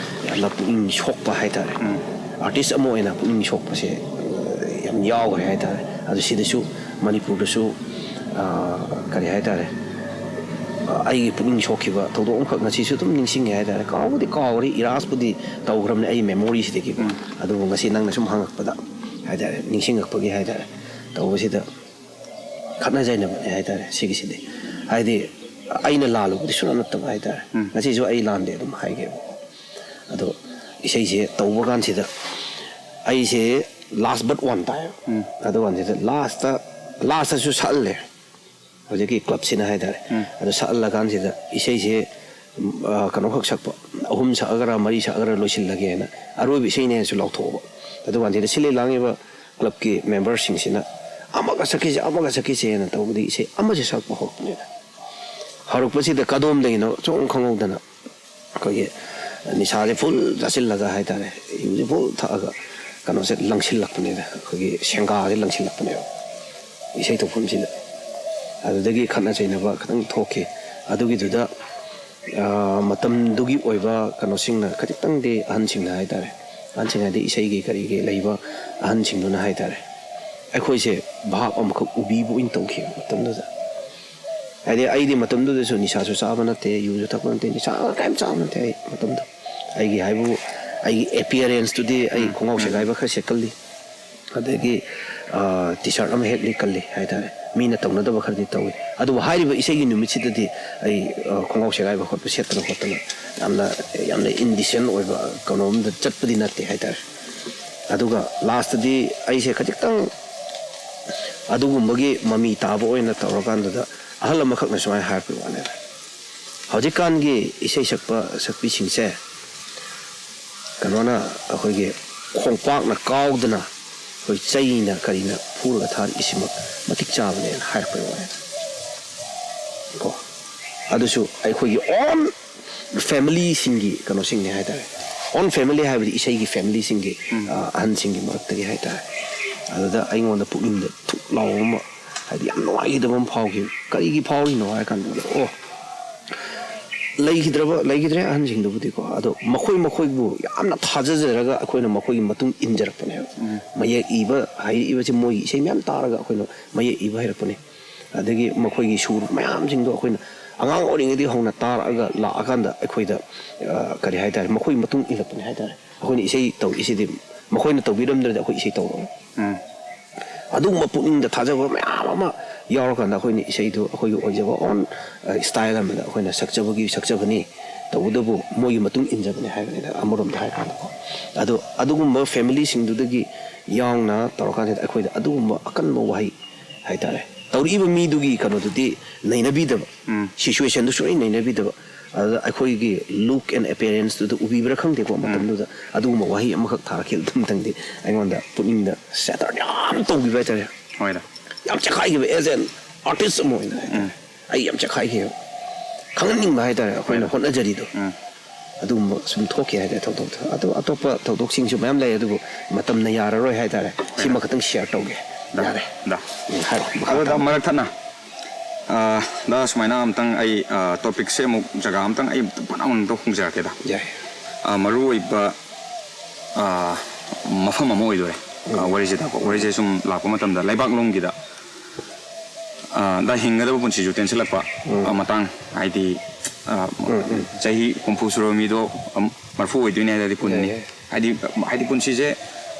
ꯌꯥꯝꯅ ꯄꯨꯛꯅꯤꯡ ꯁꯣꯛꯄ ꯍꯥꯏꯇꯥꯔꯦ꯫ ꯑꯥꯔꯇꯤꯁ ꯑꯃ ꯑꯣꯏꯅ ꯄꯨꯛꯅꯤꯡ ꯁꯣꯛꯄꯁꯦ ꯌꯥꯝ ꯌꯥꯎꯈ꯭ꯔꯦ ꯍꯥꯏꯇꯥꯔꯦ꯫ ꯑꯗꯨ ꯁꯤꯗꯁꯨ ꯃꯅꯤꯄꯨꯔꯗꯁꯨ ꯀꯔꯤ ꯍꯥꯏꯇꯥꯔꯦ, ꯑꯩꯒꯤ ꯄꯨꯛꯅꯤꯡ ꯁꯣꯛꯈꯤꯕ ꯊꯧꯗꯣꯛ ꯑꯃꯈꯛ ꯉꯁꯤꯁꯨ ꯑꯗꯨꯝ ꯅꯤꯡꯁꯤꯡꯉꯦ ꯍꯥꯏꯇꯥꯔꯦ꯫ ꯀꯥꯎꯕꯗꯤ ꯀꯥꯎꯔꯦ, ꯏꯔꯥꯁꯄꯨꯗꯤ ꯇꯧꯈ꯭ꯔꯕꯅꯦ ꯑꯩ ꯃꯦꯃꯣꯔꯤꯁꯤꯗꯒꯤ꯫ ꯑꯗꯨꯕꯨ ꯉꯁꯤ ꯅꯪꯅ ꯁꯨꯝ ꯍꯪꯉꯛꯄꯗ ꯍꯥꯏꯇꯥꯔꯦ, ꯅꯤꯡꯁꯤꯡꯉꯛꯄꯒꯤ ꯍꯥꯏꯇꯥꯔꯦ ꯇꯧꯕꯁꯤꯗ ꯈꯠꯅ ꯆꯩꯅꯕꯅꯦ ꯍꯥꯏꯇꯥꯔꯦ ꯁꯤꯒꯤꯁꯤꯗꯤ꯫ ꯍꯥꯏꯗꯤ ꯑꯩꯅ ꯂꯥꯜꯂꯨꯕꯗꯤ ꯁꯨꯡꯅꯠ ꯅꯠꯇꯕ ꯍꯥꯏꯇꯥꯔꯦ꯫ ꯉꯁꯤꯁꯨ ꯑꯩ ꯂꯥꯟꯗꯦ ꯑꯗꯨꯝ ꯍꯥꯏꯒꯦꯕ꯫ ꯑꯗꯣ ꯏꯁꯩꯁꯦ ꯇꯧꯕ ꯀꯥꯟꯁꯤꯗ ꯑꯩꯁꯦ last but one ꯇꯥꯏꯌꯦꯕ꯫ ꯑꯗꯨ ꯀꯥꯟꯁꯤꯗ ꯂꯥꯁꯇ ꯂꯥꯁꯇꯁꯨ ꯁꯛꯍꯜꯂꯦ ꯍꯧꯖꯤꯛꯀꯤ ꯀ꯭ꯂꯕꯁꯤꯅ ꯍꯥꯏꯇꯥꯔꯦ꯫ ꯑꯗꯣ ꯁꯛꯍꯜꯂꯀꯥꯟꯁꯤꯗ ꯏꯁꯩꯁꯦ ꯀꯩꯅꯣꯈꯛ ꯁꯛꯄ, ꯑꯍꯨꯝ ꯁꯛꯑꯒꯔ ꯃꯔꯤ ꯁꯛꯑꯒꯔ ꯂꯣꯏꯁꯤꯜꯂꯒꯦꯅ ꯑꯔꯣꯏꯕ ꯏꯁꯩꯅꯦꯅꯁꯨ ꯂꯥꯎꯊꯣꯛꯑꯕ꯫ ꯑꯗꯨꯀꯥꯟꯁꯤꯗ ꯁꯤꯜꯂꯤ ꯂꯥꯡꯉꯤꯕ ꯀ꯭ꯂꯕꯀꯤ ꯃꯦꯝꯕꯔꯁꯤꯡꯁꯤꯅ ꯑꯃꯒ ꯁꯛꯈꯤꯁꯦ, ꯑꯃꯒ ꯁꯛꯈꯤꯁꯦꯅ ꯇꯧꯕꯗꯒꯤ ꯏꯁꯩ ꯑꯃꯁꯦ ꯁꯛꯄ ꯍꯧꯔꯛꯄꯅꯤꯗ꯫ ꯍꯧꯔꯛꯄꯁꯤꯗ ꯀꯗꯣꯝꯗꯒꯤꯅꯣ ꯁꯨꯝ ꯈꯪꯍꯧꯗꯅ ꯑꯩꯈꯣꯏꯒꯤ ꯅꯤꯁꯥꯁꯦ ꯐꯨꯜ ꯆꯥꯁꯤꯜꯂꯒ ꯍꯥꯏꯇꯥꯔꯦ, ꯌꯨꯁꯦ ꯐꯨꯜ ꯊꯛꯑꯒ ꯀꯩꯅꯣꯁꯦ ꯂꯪꯁꯤꯜꯂꯛꯄꯅꯤꯗ, ꯑꯩꯈꯣꯏꯒꯤ ꯁꯦꯡꯒꯥꯁꯦ ꯂꯪꯁꯤꯜꯂꯛꯄꯅꯦꯕ ꯏꯁꯩ ꯇꯧꯐꯝꯁꯤꯗ꯫ ꯑꯗꯨꯗꯒꯤ ꯈꯠꯅ ꯆꯩꯅꯕ ꯈꯤꯇꯪ ꯊꯣꯛꯈꯤ꯫ ꯑꯗꯨꯒꯤꯗꯨꯗ ꯃꯇꯝꯗꯨꯒꯤ ꯑꯣꯏꯕ ꯀꯩꯅꯣꯁꯤꯡꯅ ꯈꯖꯤꯛꯇꯪꯗꯤ, ꯑꯍꯟꯁꯤꯡꯅ ꯍꯥꯏꯇꯥꯔꯦ, ꯑꯍꯟꯁꯤꯡ ꯍꯥꯏꯗꯤ ꯏꯁꯩꯒꯤ ꯀꯔꯤꯒꯤ ꯂꯩꯕ ꯑꯍꯟꯁꯤꯡꯗꯨꯅ ꯍꯥꯏꯇꯥꯔꯦ, ꯑꯩꯈꯣꯏꯁꯦ ꯚꯥꯞ ꯑꯃꯈꯛ ꯎꯕꯤꯕ ꯑꯣꯏꯅ ꯇꯧꯈꯤꯕ ꯃꯇꯝꯗꯨꯗ꯫ ꯍꯥꯏꯗꯤ ꯑꯩꯗꯤ ꯃꯇꯝꯗꯨꯗꯁꯨ ꯅꯤꯁꯥꯁꯨ ꯆꯥꯕ ꯅꯠꯇꯦ, ꯌꯨꯁꯨ ꯊꯛꯄ ꯅꯠꯇꯦ, ꯅꯤꯁꯥ ꯀꯔꯤꯝ ꯆꯥꯕ ꯅꯠꯇꯦ ꯑꯩ ꯃꯇꯝꯗꯨ꯫ ꯑꯩꯒꯤ ꯍꯥꯏꯕꯨ ꯑꯩꯒꯤ ꯑꯦꯄꯤꯌꯔꯦꯟꯁꯇꯨꯗꯤ ꯑꯩ ꯈꯣꯡꯒ꯭ꯔꯥꯎ ꯁꯦꯒꯥꯏꯕ ꯈꯔ ꯁꯦꯠꯀꯜꯂꯤ, ꯑꯗꯒꯤ ꯇꯤ ꯁꯥꯔꯠ ꯑꯃ ꯍꯦꯛ ꯂꯤꯠꯀꯜꯂꯤ ꯍꯥꯏꯇꯥꯔꯦ꯫ ꯃꯤꯅ ꯇꯧꯅꯗꯕ ꯈꯔꯗꯤ ꯇꯧꯏ꯫ ꯑꯗꯨꯕꯨ ꯍꯥꯏꯔꯤꯕ ꯏꯁꯩꯒꯤ ꯅꯨꯃꯤꯠꯁꯤꯗꯗꯤ ꯑꯩ ꯈꯣꯡꯒ꯭ꯔꯥꯎ ꯁꯦꯒꯥꯏꯕ ꯈꯣꯠꯄ ꯁꯦꯠꯇꯅ ꯈꯣꯠꯇꯅ ꯌꯥꯝꯅ, ꯌꯥꯝꯅ ꯏꯟꯗꯤꯁꯦꯟ ꯑꯣꯏꯕ ꯀꯩꯅꯣꯝꯗ ꯆꯠꯄꯗꯤ ꯅꯠꯇꯦ ꯍꯥꯏꯇꯥꯔꯦ꯫ ꯑꯗꯨꯒ ꯂꯥꯁꯇꯗꯤ ꯑꯩꯁꯦ ꯈꯖꯤꯛꯇꯪ ꯑꯗꯨꯒꯨꯝꯕꯒꯤ ꯃꯃꯤ ꯇꯥꯕ ꯑꯣꯏꯅ ꯇꯧꯔꯀꯥꯟꯗꯨꯗ ꯑꯍꯜ ꯑꯃꯈꯛꯅ ꯁꯨꯃꯥꯏꯅ ꯍꯥꯏꯔꯛꯄꯒꯤ ꯋꯥꯅꯦꯕ, "ꯍꯧꯖꯤꯛꯀꯥꯟꯒꯤ ꯏꯁꯩ ꯁꯛꯄ ꯁꯛꯄꯤꯁꯤꯡꯁꯦ ꯀꯩꯅꯣꯅ, ꯑꯩꯈꯣꯏꯒꯤ ꯈꯣꯡꯄꯥꯛꯅ ꯀꯥꯎꯗꯅ ꯑꯩꯈꯣꯏ ꯆꯩꯅ ꯀꯔꯤꯅ ꯐꯨꯔꯒ ꯊꯥꯔꯛꯏꯁꯤꯃꯛ ꯃꯇꯤꯛ ꯆꯥꯕꯅꯦꯅ" ꯍꯥꯏꯔꯛꯄꯒꯤ ꯋꯥꯅꯦꯕ ꯀꯣ꯫ ꯑꯗꯨꯁꯨ ꯑꯩꯈꯣꯏꯒꯤ ꯑꯣꯟ ꯐꯦꯃꯤꯂꯤꯁꯤꯡꯒꯤ ꯀꯩꯅꯣꯁꯤꯡꯅꯤ ꯍꯥꯏꯇꯥꯔꯦ꯫ ꯑꯣꯟ ꯐꯦꯃꯤꯂꯤ ꯍꯥꯏꯕꯗꯤ ꯏꯁꯩꯒꯤ ꯐꯦꯃꯤꯂꯤꯁꯤꯡꯒꯤ, ꯑ, ꯑꯍꯟꯁꯤꯡꯒꯤ ꯃꯔꯛꯇꯒꯤ ꯍꯥꯏꯇꯥꯔꯦ꯫ ꯑꯗꯨꯗ ꯑꯩꯉꯣꯟꯗ ꯄꯨꯛꯅꯤꯡꯗ ꯊꯨꯛ ꯂꯥꯎꯕ ꯑꯃ, ꯍꯥꯏꯗꯤ ꯌꯥꯝ ꯅꯨꯡꯉꯥꯏꯈꯤꯗꯕ ꯑꯃ ꯐꯥꯎꯈꯤ꯫ ꯀꯔꯤꯒꯤ ꯐꯥꯎꯔꯤꯅꯣ ꯍꯥꯏ ꯀꯥꯟꯗ, ꯑꯣ, ꯂꯩꯈꯤꯗ꯭ꯔꯕ, ꯂꯩꯈꯤꯗ꯭ꯔꯦ ꯑꯍꯟꯁꯤꯡꯗꯨꯕꯨꯗꯤꯀꯣ, ꯑꯗꯣ ꯃꯈꯣꯏ ꯃꯈꯣꯏꯕꯨ ꯌꯥꯝꯅ ꯊꯥꯖꯖꯔꯒ ꯑꯩꯈꯣꯏꯅ ꯃꯈꯣꯏꯒꯤ ꯃꯇꯨꯡ ꯏꯟꯖꯔꯛꯄꯅꯦꯕ꯫ ꯃꯌꯦꯛ ꯏꯕ ꯍꯩꯔꯛꯏꯕꯁꯤ ꯃꯣꯏꯒꯤ ꯏꯁꯩ ꯃꯌꯥꯝ ꯇꯥꯔꯒ ꯑꯩꯈꯣꯏꯅ ꯃꯌꯦꯛ ꯏꯕ ꯍꯩꯔꯛꯄꯅꯤ꯫ ꯑꯗꯒꯤ ꯃꯈꯣꯏꯒꯤ ꯁꯨꯔ ꯃꯌꯥꯝꯁꯤꯡꯗꯣ ꯑꯩꯈꯣꯏꯅ ꯑꯉꯥꯡ ꯑꯣꯏꯔꯤꯉꯩꯗꯒꯤ ꯍꯧꯅ ꯇꯥꯔꯛꯑꯒ ꯂꯥꯛꯑꯀꯥꯟꯗ ꯑꯩꯈꯣꯏꯗ, ꯑ, ꯀꯔꯤ ꯍꯥꯏꯇꯥꯔꯦ, ꯃꯈꯣꯏꯒꯤ ꯃꯇꯨꯡ ꯏꯜꯂꯛꯄꯅꯦ ꯍꯥꯏꯇꯥꯔꯦ꯫ ꯑꯩꯈꯣꯏꯅ ꯏꯁꯩ ꯇꯧꯔꯛꯏꯁꯤꯗꯤ ꯃꯈꯣꯏꯅ ꯇꯧꯕꯤꯔꯝꯗ꯭ꯔꯗꯤ ꯑꯩꯈꯣꯏ ꯏꯁꯩ ꯇꯧꯔꯛꯑꯣꯏ꯫ ꯑꯗꯨꯒꯨꯝꯕ ꯄꯨꯛꯅꯤꯡꯗ ꯊꯥꯖꯕ ꯃꯌꯥꯝ ꯑꯃ ꯌꯥꯎꯔꯀꯥꯟꯗ ꯑꯩꯈꯣꯏꯅ ꯏꯁꯩꯗꯨ ꯑꯩꯈꯣꯏꯒꯤ ꯑꯣꯏꯖꯕ ꯑꯣꯟ, ꯑ, ꯏꯁꯇꯥꯏꯜ ꯑꯃꯗ ꯑꯩꯈꯣꯏꯅ ꯁꯛꯆꯕꯒꯤ ꯁꯛꯆꯕꯅꯤ꯫ ꯇꯧꯕꯇꯕꯨ ꯃꯣꯏꯒꯤ ꯃꯇꯨꯡ ꯏꯟꯖꯕꯅꯦ ꯍꯥꯏꯕꯅꯤꯗ, ꯑꯃꯔꯣꯝꯗ ꯍꯥꯏꯔꯀꯥꯟꯗꯀꯣ꯫ ꯑꯗꯣ ꯑꯗꯨꯒꯨꯝꯕ ꯐꯦꯃꯤꯂꯤꯁꯤꯡꯗꯨꯗꯒꯤ ꯌꯥꯎꯅ ꯇꯧꯔꯀꯥꯟꯁꯤꯗ ꯑꯩꯈꯣꯏꯗ ꯑꯗꯨꯒꯨꯝꯕ ꯑꯀꯟꯕ ꯋꯥꯍꯩ ꯍꯥꯏꯇꯥꯔꯦ, ꯇꯧꯔꯛꯏꯕ ꯃꯤꯗꯨꯒꯤ ꯀꯩꯅꯣꯗꯨꯗꯤ ꯅꯩꯅꯕꯤꯗꯕ, ꯁꯤꯆꯨꯋꯦꯁꯟꯗꯨ ꯁꯨꯡꯅꯩ ꯅꯩꯅꯕꯤꯗꯕ꯫ ꯑꯗꯨꯗ ꯑꯩꯈꯣꯏꯒꯤ ꯂꯨꯛ ꯑꯦꯟ ꯑꯦꯄꯤꯌꯔꯦꯟꯁꯇꯨꯗ ꯎꯕꯤꯕ꯭ꯔꯥ ꯈꯪꯗꯦꯀꯣ, ꯃꯇꯝꯗꯨꯗ ꯑꯗꯨꯒꯨꯝꯕ ꯋꯥꯍꯩ ꯑꯃꯈꯛ ꯊꯥꯔꯛꯈꯤꯕꯗꯨ ꯑꯃꯇꯪꯗꯤ ꯑꯩꯉꯣꯟꯗ ꯄꯨꯛꯅꯤꯡꯗ ꯁꯦꯇꯔ ꯌꯥꯝ ꯇꯧꯈꯤꯕ ꯍꯥꯏꯇꯥꯔꯦ꯫ ꯍꯣꯏꯗ꯫ ꯌꯥꯝ ꯆꯦꯈꯥꯏꯈꯤꯕ, ꯑꯦꯖ ꯑꯦꯟ ꯑꯥꯔꯇꯤꯁ ꯑꯃ ꯑꯣꯏꯅ ꯍꯥꯏꯇꯥꯔꯦ꯫ ꯑꯩ ꯌꯥꯝ ꯆꯦꯈꯥꯏꯈꯤꯕ, ꯈꯪꯍꯟꯅꯤꯡꯕ ꯍꯥꯏꯇꯥꯔꯦ, ꯑꯩꯈꯣꯏꯅ ꯍꯣꯠꯅꯖꯔꯤꯗꯣ꯫ ꯑꯗꯨꯒꯨꯝꯕ ꯁꯨꯝ ꯊꯣꯛꯈꯤ ꯍꯥꯏꯇꯥꯔꯦ ꯊꯧꯗꯣꯛꯇꯣ꯫ ꯑꯗꯨ ꯑꯇꯣꯞꯄ ꯊꯧꯗꯣꯛꯁꯤꯡꯁꯨ ꯃꯌꯥꯝ ꯂꯩ, ꯑꯗꯨꯕꯨ ꯃꯇꯝꯅ ꯌꯥꯔꯔꯣꯏ ꯍꯥꯏꯇꯥꯔꯦ꯫ ꯁꯤꯃ ꯈꯛꯇꯪ ꯁꯤꯌꯔ ꯇꯧꯒꯦ꯫ ꯌꯥꯔꯦ꯫ ꯎꯝ, ꯍꯥꯏꯔꯣ, ꯃꯈꯥ ꯑꯗꯨꯗ ꯇꯥꯔꯣ꯫ ꯃꯔꯛ ꯊꯠꯅ, ꯑ, ꯗ ꯁꯨꯃꯥꯏꯅ ꯑꯝꯇꯪ ꯑꯩ, ꯑ, ꯇꯣꯄꯤꯛꯁꯦ ꯑꯃꯨꯛ ꯖꯒꯥ ꯑꯝꯇꯪ ꯑꯩ ꯐꯅ ꯑꯃꯨꯛꯇ ꯍꯣꯡꯖꯔꯛꯀꯦꯗ꯫ ꯌꯥꯏ꯫ ꯑ, ꯃꯔꯨ ꯑꯣꯏꯕ, ꯑ, ꯃꯐꯝ ꯑꯃ ꯑꯣꯏꯗꯣꯔꯦ꯫ ꯑ, ꯋꯥꯔꯤꯁꯦ ꯇꯥꯛꯄ꯫ ꯋꯥꯔꯤꯁꯦ ꯁꯨꯝ ꯂꯥꯛꯄ ꯃꯇꯝꯗ ꯂꯩꯕꯥꯛꯂꯣꯝꯒꯤꯗ, ꯑ, ꯗ ꯍꯤꯡꯒꯗꯕ ꯄꯨꯟꯁꯤꯁꯨ ꯇꯦꯟꯁꯤꯜꯂꯛꯄ, ꯑ, ꯃꯇꯥꯡ, ꯍꯥꯏꯗꯤ, ꯑ, ꯆꯍꯤ ꯍꯨꯝꯐꯨ ꯁꯨꯔꯕ ꯃꯤꯗꯣ, ꯑꯝ, ꯃꯔꯐꯨ ꯑꯣꯏꯗꯣꯏꯅꯦ ꯍꯥꯏꯔꯗꯤ ꯀꯨꯟꯅꯤ꯫ ꯌꯥꯏ, ꯌꯥꯏ꯫ ꯍꯥꯏꯗꯤ, ꯍꯥꯏꯗꯤ ꯄꯨꯟꯁꯤꯁꯦ,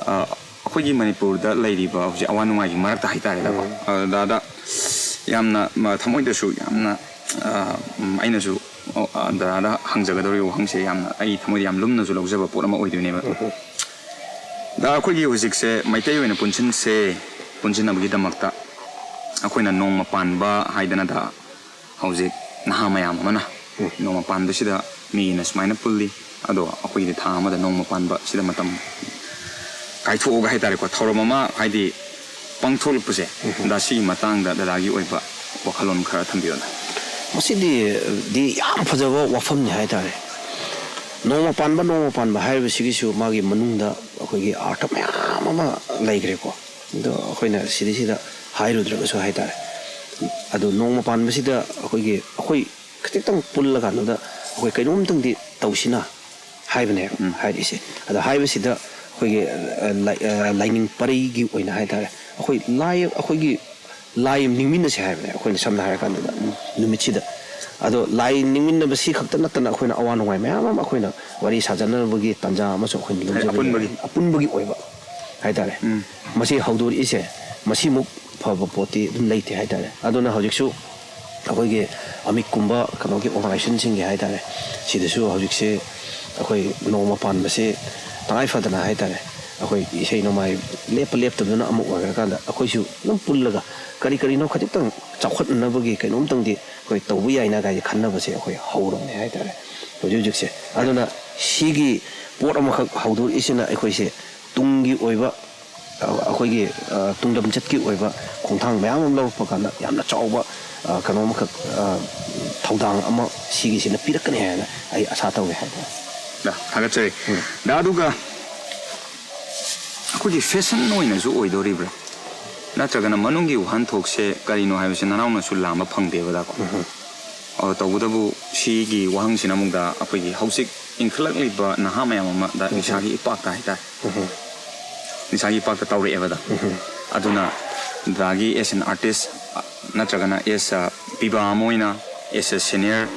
ꯑ, ꯑꯩꯈꯣꯏꯒꯤ ꯃꯅꯤꯄꯨꯔꯗ ꯂꯩꯔꯤꯕ ꯍꯧꯖꯤꯛ ꯑꯋꯥ ꯅꯨꯡꯉꯥꯏꯒꯤ ꯃꯔꯛꯇ ꯍꯥꯏꯇꯥꯔꯦꯗꯀꯣ꯫ ꯑꯗꯨꯗ ꯌꯥꯝꯅ, ꯃ-, ꯊꯃꯣꯏꯗꯁꯨ ꯌꯥꯝꯅ, ꯑ, ꯎꯝ, ꯑꯩꯅꯁꯨ, ꯑ, ꯗꯗꯥꯗ ꯍꯪꯖꯒꯗꯧꯔꯤꯕ ꯋꯥꯍꯪꯁꯦ ꯌꯥꯝꯅ ꯑꯩ ꯊꯃꯣꯏꯗ ꯌꯥꯝ ꯂꯨꯝꯅꯁꯨ ꯂꯧꯖꯕ ꯄꯣꯠ ꯑꯃ ꯑꯣꯏꯗꯣꯏꯅꯦꯕ꯫ ꯗ, ꯑꯩꯈꯣꯏꯒꯤ ꯍꯧꯖꯤꯛꯁꯦ ꯃꯩꯇꯩ ꯑꯣꯏꯅ ꯄꯨꯟꯁꯤꯟꯁꯦ, ꯄꯨꯟꯁꯤꯟꯅꯕꯒꯤꯗꯃꯛꯇ ꯑꯩꯈꯣꯏꯅ ꯅꯣꯡꯃ ꯄꯥꯟꯕ ꯍꯥꯏꯗꯅ ꯗ ꯍꯧꯖꯤꯛ ꯅꯍꯥ ꯃꯌꯥꯝ ꯑꯃꯅ ꯅꯣꯡꯃ ꯄꯥꯟꯕꯁꯤꯗ ꯃꯤꯅ ꯁꯨꯃꯥꯏꯅ ꯄꯨꯜꯂꯤ, ꯑꯗꯣ ꯑꯩꯈꯣꯏꯒꯤꯗꯤ ꯊꯥ ꯑꯃꯗ ꯅꯣꯡꯃ ꯄꯥꯟꯕ ꯁꯤꯗ ꯃꯇꯝ ꯀꯥꯏꯊꯣꯛꯑꯒ ꯍꯥꯏꯇꯥꯔꯦꯀꯣ, ꯊꯧꯔꯝ ꯑꯃ ꯍꯥꯏꯗꯤ ꯄꯥꯡꯊꯣꯛꯂꯛꯄꯁꯦ, ꯗ ꯁꯤꯒꯤ ꯃꯇꯥꯡꯗ ꯗꯗꯥꯒꯤ ꯑꯣꯏꯕ ꯋꯥꯈꯜꯂꯣꯟ ꯈꯔ ꯊꯝꯕꯤꯌꯨꯅ꯫ ꯃꯁꯤꯗꯤ ꯗꯤ ꯌꯥꯝ ꯐꯖꯕ ꯋꯥꯐꯝꯅꯤ ꯍꯥꯏꯇꯥꯔꯦ꯫ ꯅꯣꯡꯃ ꯄꯥꯟꯕ, ꯅꯣꯡꯃ ꯄꯥꯟꯕ ꯍꯥꯏꯔꯤꯕꯁꯤꯒꯤꯁꯨ ꯃꯥꯒꯤ ꯃꯅꯨꯡꯗ ꯑꯩꯈꯣꯏꯒꯤ ꯑꯥꯔꯊ ꯃꯌꯥꯝ ꯑꯃ ꯂꯩꯈ꯭ꯔꯦꯀꯣ꯫ ꯑꯗꯣ ꯑꯩꯈꯣꯏꯅ ꯁꯤꯗꯩꯁꯤꯗ ꯍꯥꯏꯔꯨꯗ꯭ꯔꯒꯁꯨ ꯍꯥꯏꯇꯥꯔꯦ꯫ ꯑꯗꯣ ꯅꯣꯡꯃ ꯄꯥꯟꯕꯁꯤꯗ ꯑꯩꯈꯣꯏꯒꯤ, ꯑꯩꯈꯣꯏ ꯈꯖꯤꯛꯇꯪ ꯄꯨꯜꯂꯀꯥꯟꯗꯨꯗ ꯑꯩꯈꯣꯏ ꯀꯩꯅꯣꯝꯇꯪꯗꯤ ꯇꯧꯁꯤꯅ ꯍꯥꯏꯕꯅꯦ ꯎꯝ꯫ ꯍꯥꯏꯔꯤꯁꯦ꯫ ꯑꯗꯣ ꯍꯥꯏꯕꯁꯤꯗ ꯑꯩꯈꯣꯏꯒꯤ, ꯑ, ꯂꯥꯏ-, ꯑ, ꯂꯥꯏꯅꯤꯡ ꯄꯔꯩꯒꯤ ꯑꯣꯏꯅ ꯍꯥꯏꯇꯥꯔꯦ, ꯑꯩꯈꯣꯏ ꯂꯥꯏ, ꯑꯩꯈꯣꯏꯒꯤ ꯂꯥꯏ ꯑꯃ ꯅꯤꯡꯃꯤꯟꯅꯁꯦ ꯍꯥꯏꯕꯅꯦ ꯑꯩꯈꯣꯏꯅ, ꯁꯝꯅ ꯍꯥꯏꯔꯀꯥꯟꯗ ꯅꯨꯃꯤꯠꯁꯤꯗ꯫ ꯑꯗꯣ ꯂꯥꯏ ꯅꯤꯡꯃꯤꯟꯅꯕꯁꯤ ꯈꯛꯇ ꯅꯠꯇꯅ ꯑꯩꯈꯣꯏꯅ ꯑꯋꯥ ꯅꯨꯡꯉꯥꯏ ꯃꯌꯥꯝ ꯑꯃ ꯑꯩꯈꯣꯏꯅ ꯋꯥꯔꯤ ꯁꯥꯖꯅꯕꯒꯤ ꯇꯥꯟꯖꯥ ꯑꯃꯁꯨ ꯑꯩꯈꯣꯏꯅ ꯂꯧꯖꯕ ꯑꯄꯨꯟꯕꯒꯤ꯫ ꯌꯥꯏ꯫ ꯑꯄꯨꯟꯕꯒꯤ ꯑꯣꯏꯕ ꯍꯥꯏꯇꯥꯔꯦ꯫ ꯎꯝ꯫ ꯃꯁꯤ ꯍꯧꯗꯣꯔꯛꯏꯁꯦ, ꯃꯁꯤꯃꯨꯛ ꯐꯕ ꯄꯣꯠꯇꯤ ꯑꯗꯨꯝ ꯂꯩꯇꯦ ꯍꯥꯏꯇꯥꯔꯦ꯫ ꯑꯗꯨꯅ ꯍꯧꯖꯤꯛꯁꯨ ꯑꯩꯈꯣꯏꯒꯤ ꯑꯃꯤꯛꯀꯨꯝꯕ ꯀꯩꯅꯣꯒꯤ ꯑꯣꯔꯒꯅꯥꯏꯖꯦꯁꯟꯁꯤꯡꯒꯤ ꯍꯥꯏꯇꯥꯔꯦ, ꯁꯤꯗꯁꯨ ꯍꯧꯖꯤꯛꯁꯦ ꯑꯩꯈꯣꯏ ꯅꯣꯡꯃ ꯄꯥꯟꯕꯁꯦ ꯇꯉꯥꯏ ꯐꯗꯅ ꯍꯥꯏꯇꯥꯔꯦ, ꯑꯩꯈꯣꯏ ꯏꯁꯩ ꯅꯣꯡꯃꯥꯏ ꯂꯦꯞꯄ ꯂꯦꯞꯇꯕꯗꯨꯅ ꯑꯃ ꯑꯣꯏꯈ꯭ꯔꯀꯥꯟꯗ ꯑꯩꯈꯣꯏꯁꯨ ꯑꯗꯨꯝ ꯄꯨꯜꯂꯒ ꯀꯔꯤ ꯀꯔꯤꯅꯣ ꯈꯖꯤꯛꯇꯪ ꯆꯥꯎꯈꯠꯅꯅꯕꯒꯤ ꯀꯩꯅꯣꯝꯇꯪꯗꯤ ꯑꯩꯈꯣꯏ ꯇꯧꯕ ꯌꯥꯏꯅ ꯀꯥꯏꯁꯦ ꯈꯟꯅꯕꯁꯦ ꯑꯩꯈꯣꯏ ꯍꯧꯔꯕꯅꯦ ꯍꯥꯏꯇꯥꯔꯦ ꯍꯧꯖꯤꯛ ꯍꯧꯖꯤꯛꯁꯦ꯫ ꯑꯗꯨꯅ ꯁꯤꯒꯤ ꯄꯣꯠ ꯑꯃꯈꯛ ꯍꯧꯗꯣꯔꯛꯏꯁꯤꯅ ꯑꯩꯈꯣꯏꯁꯦ ꯇꯨꯡꯒꯤ ꯑꯣꯏꯕ, ꯑ, ꯑꯩꯈꯣꯏꯒꯤ, ꯑ, ꯇꯨꯡꯂꯝꯆꯠꯀꯤ ꯑꯣꯏꯕ ꯈꯣꯡꯊꯥꯡ ꯃꯌꯥꯝ ꯑꯃ ꯂꯧꯔꯛꯄ ꯀꯥꯟꯗ ꯌꯥꯝꯅ ꯆꯥꯎꯕ, ꯑ, ꯀꯩꯅꯣ ꯑꯃꯈꯛ, ꯑ, ꯊꯧꯗꯥꯡ ꯑꯃ ꯁꯤꯒꯤꯁꯤꯅ ꯄꯤꯔꯛꯀꯅꯤ ꯍꯥꯏꯅ ꯑꯩ ꯑꯁꯥ ꯇꯧꯋꯦ ꯍꯥꯏꯇꯥꯔꯦ꯫ ꯗꯥ, ꯊꯥꯒꯠꯆꯔꯤ꯫ ꯎꯝ꯫ ꯗꯥ, ꯑꯗꯨꯒ ꯑꯩꯈꯣꯏꯒꯤ ꯐꯦꯁꯟ ꯑꯣꯏꯅꯁꯨ ꯑꯣꯏꯗꯣꯔꯤꯕ꯭ꯔꯥ? ꯅꯠꯇ꯭ꯔꯒꯅ ꯃꯅꯨꯡꯒꯤ ꯋꯥꯍꯟꯊꯣꯛꯁꯦ ꯀꯔꯤꯅꯣ ꯍꯥꯏꯕꯁꯦ ꯅꯅꯥꯎꯅꯁꯨ ꯂꯥꯝꯕ ꯐꯪꯗꯦꯕꯗꯀꯣ꯫ ꯎꯝ꯫ ꯑ, ꯇꯧꯕꯇꯕꯨ ꯁꯤꯒꯤ ꯋꯥꯍꯪꯁꯤꯅ ꯑꯃꯨꯛꯇ ꯑꯩꯈꯣꯏꯒꯤ ꯍꯧꯖꯤꯛ ꯏꯟꯈꯠꯂꯛꯂꯤꯕ ꯅꯍꯥ ꯃꯌꯥꯝ ꯑꯃꯗ ꯎꯝ꯫ ꯅꯤꯁꯥꯒꯤ ꯏꯄꯥꯛꯇ ꯍꯥꯏꯇꯥꯔꯦ꯫ ꯎꯝ꯫ ꯅꯤꯁꯥꯒꯤ ꯏꯄꯥꯛꯇ ꯇꯧꯔꯛꯑꯦꯕꯗ꯫ ꯎꯝ꯫ ꯑꯗꯨꯅ ꯗꯥꯒꯤ as an artist, ꯑ, ꯅꯠꯇ꯭ꯔꯒꯅ as a ꯄꯤꯕꯥ ꯑꯃ ꯑꯣꯏꯅ, as a senior,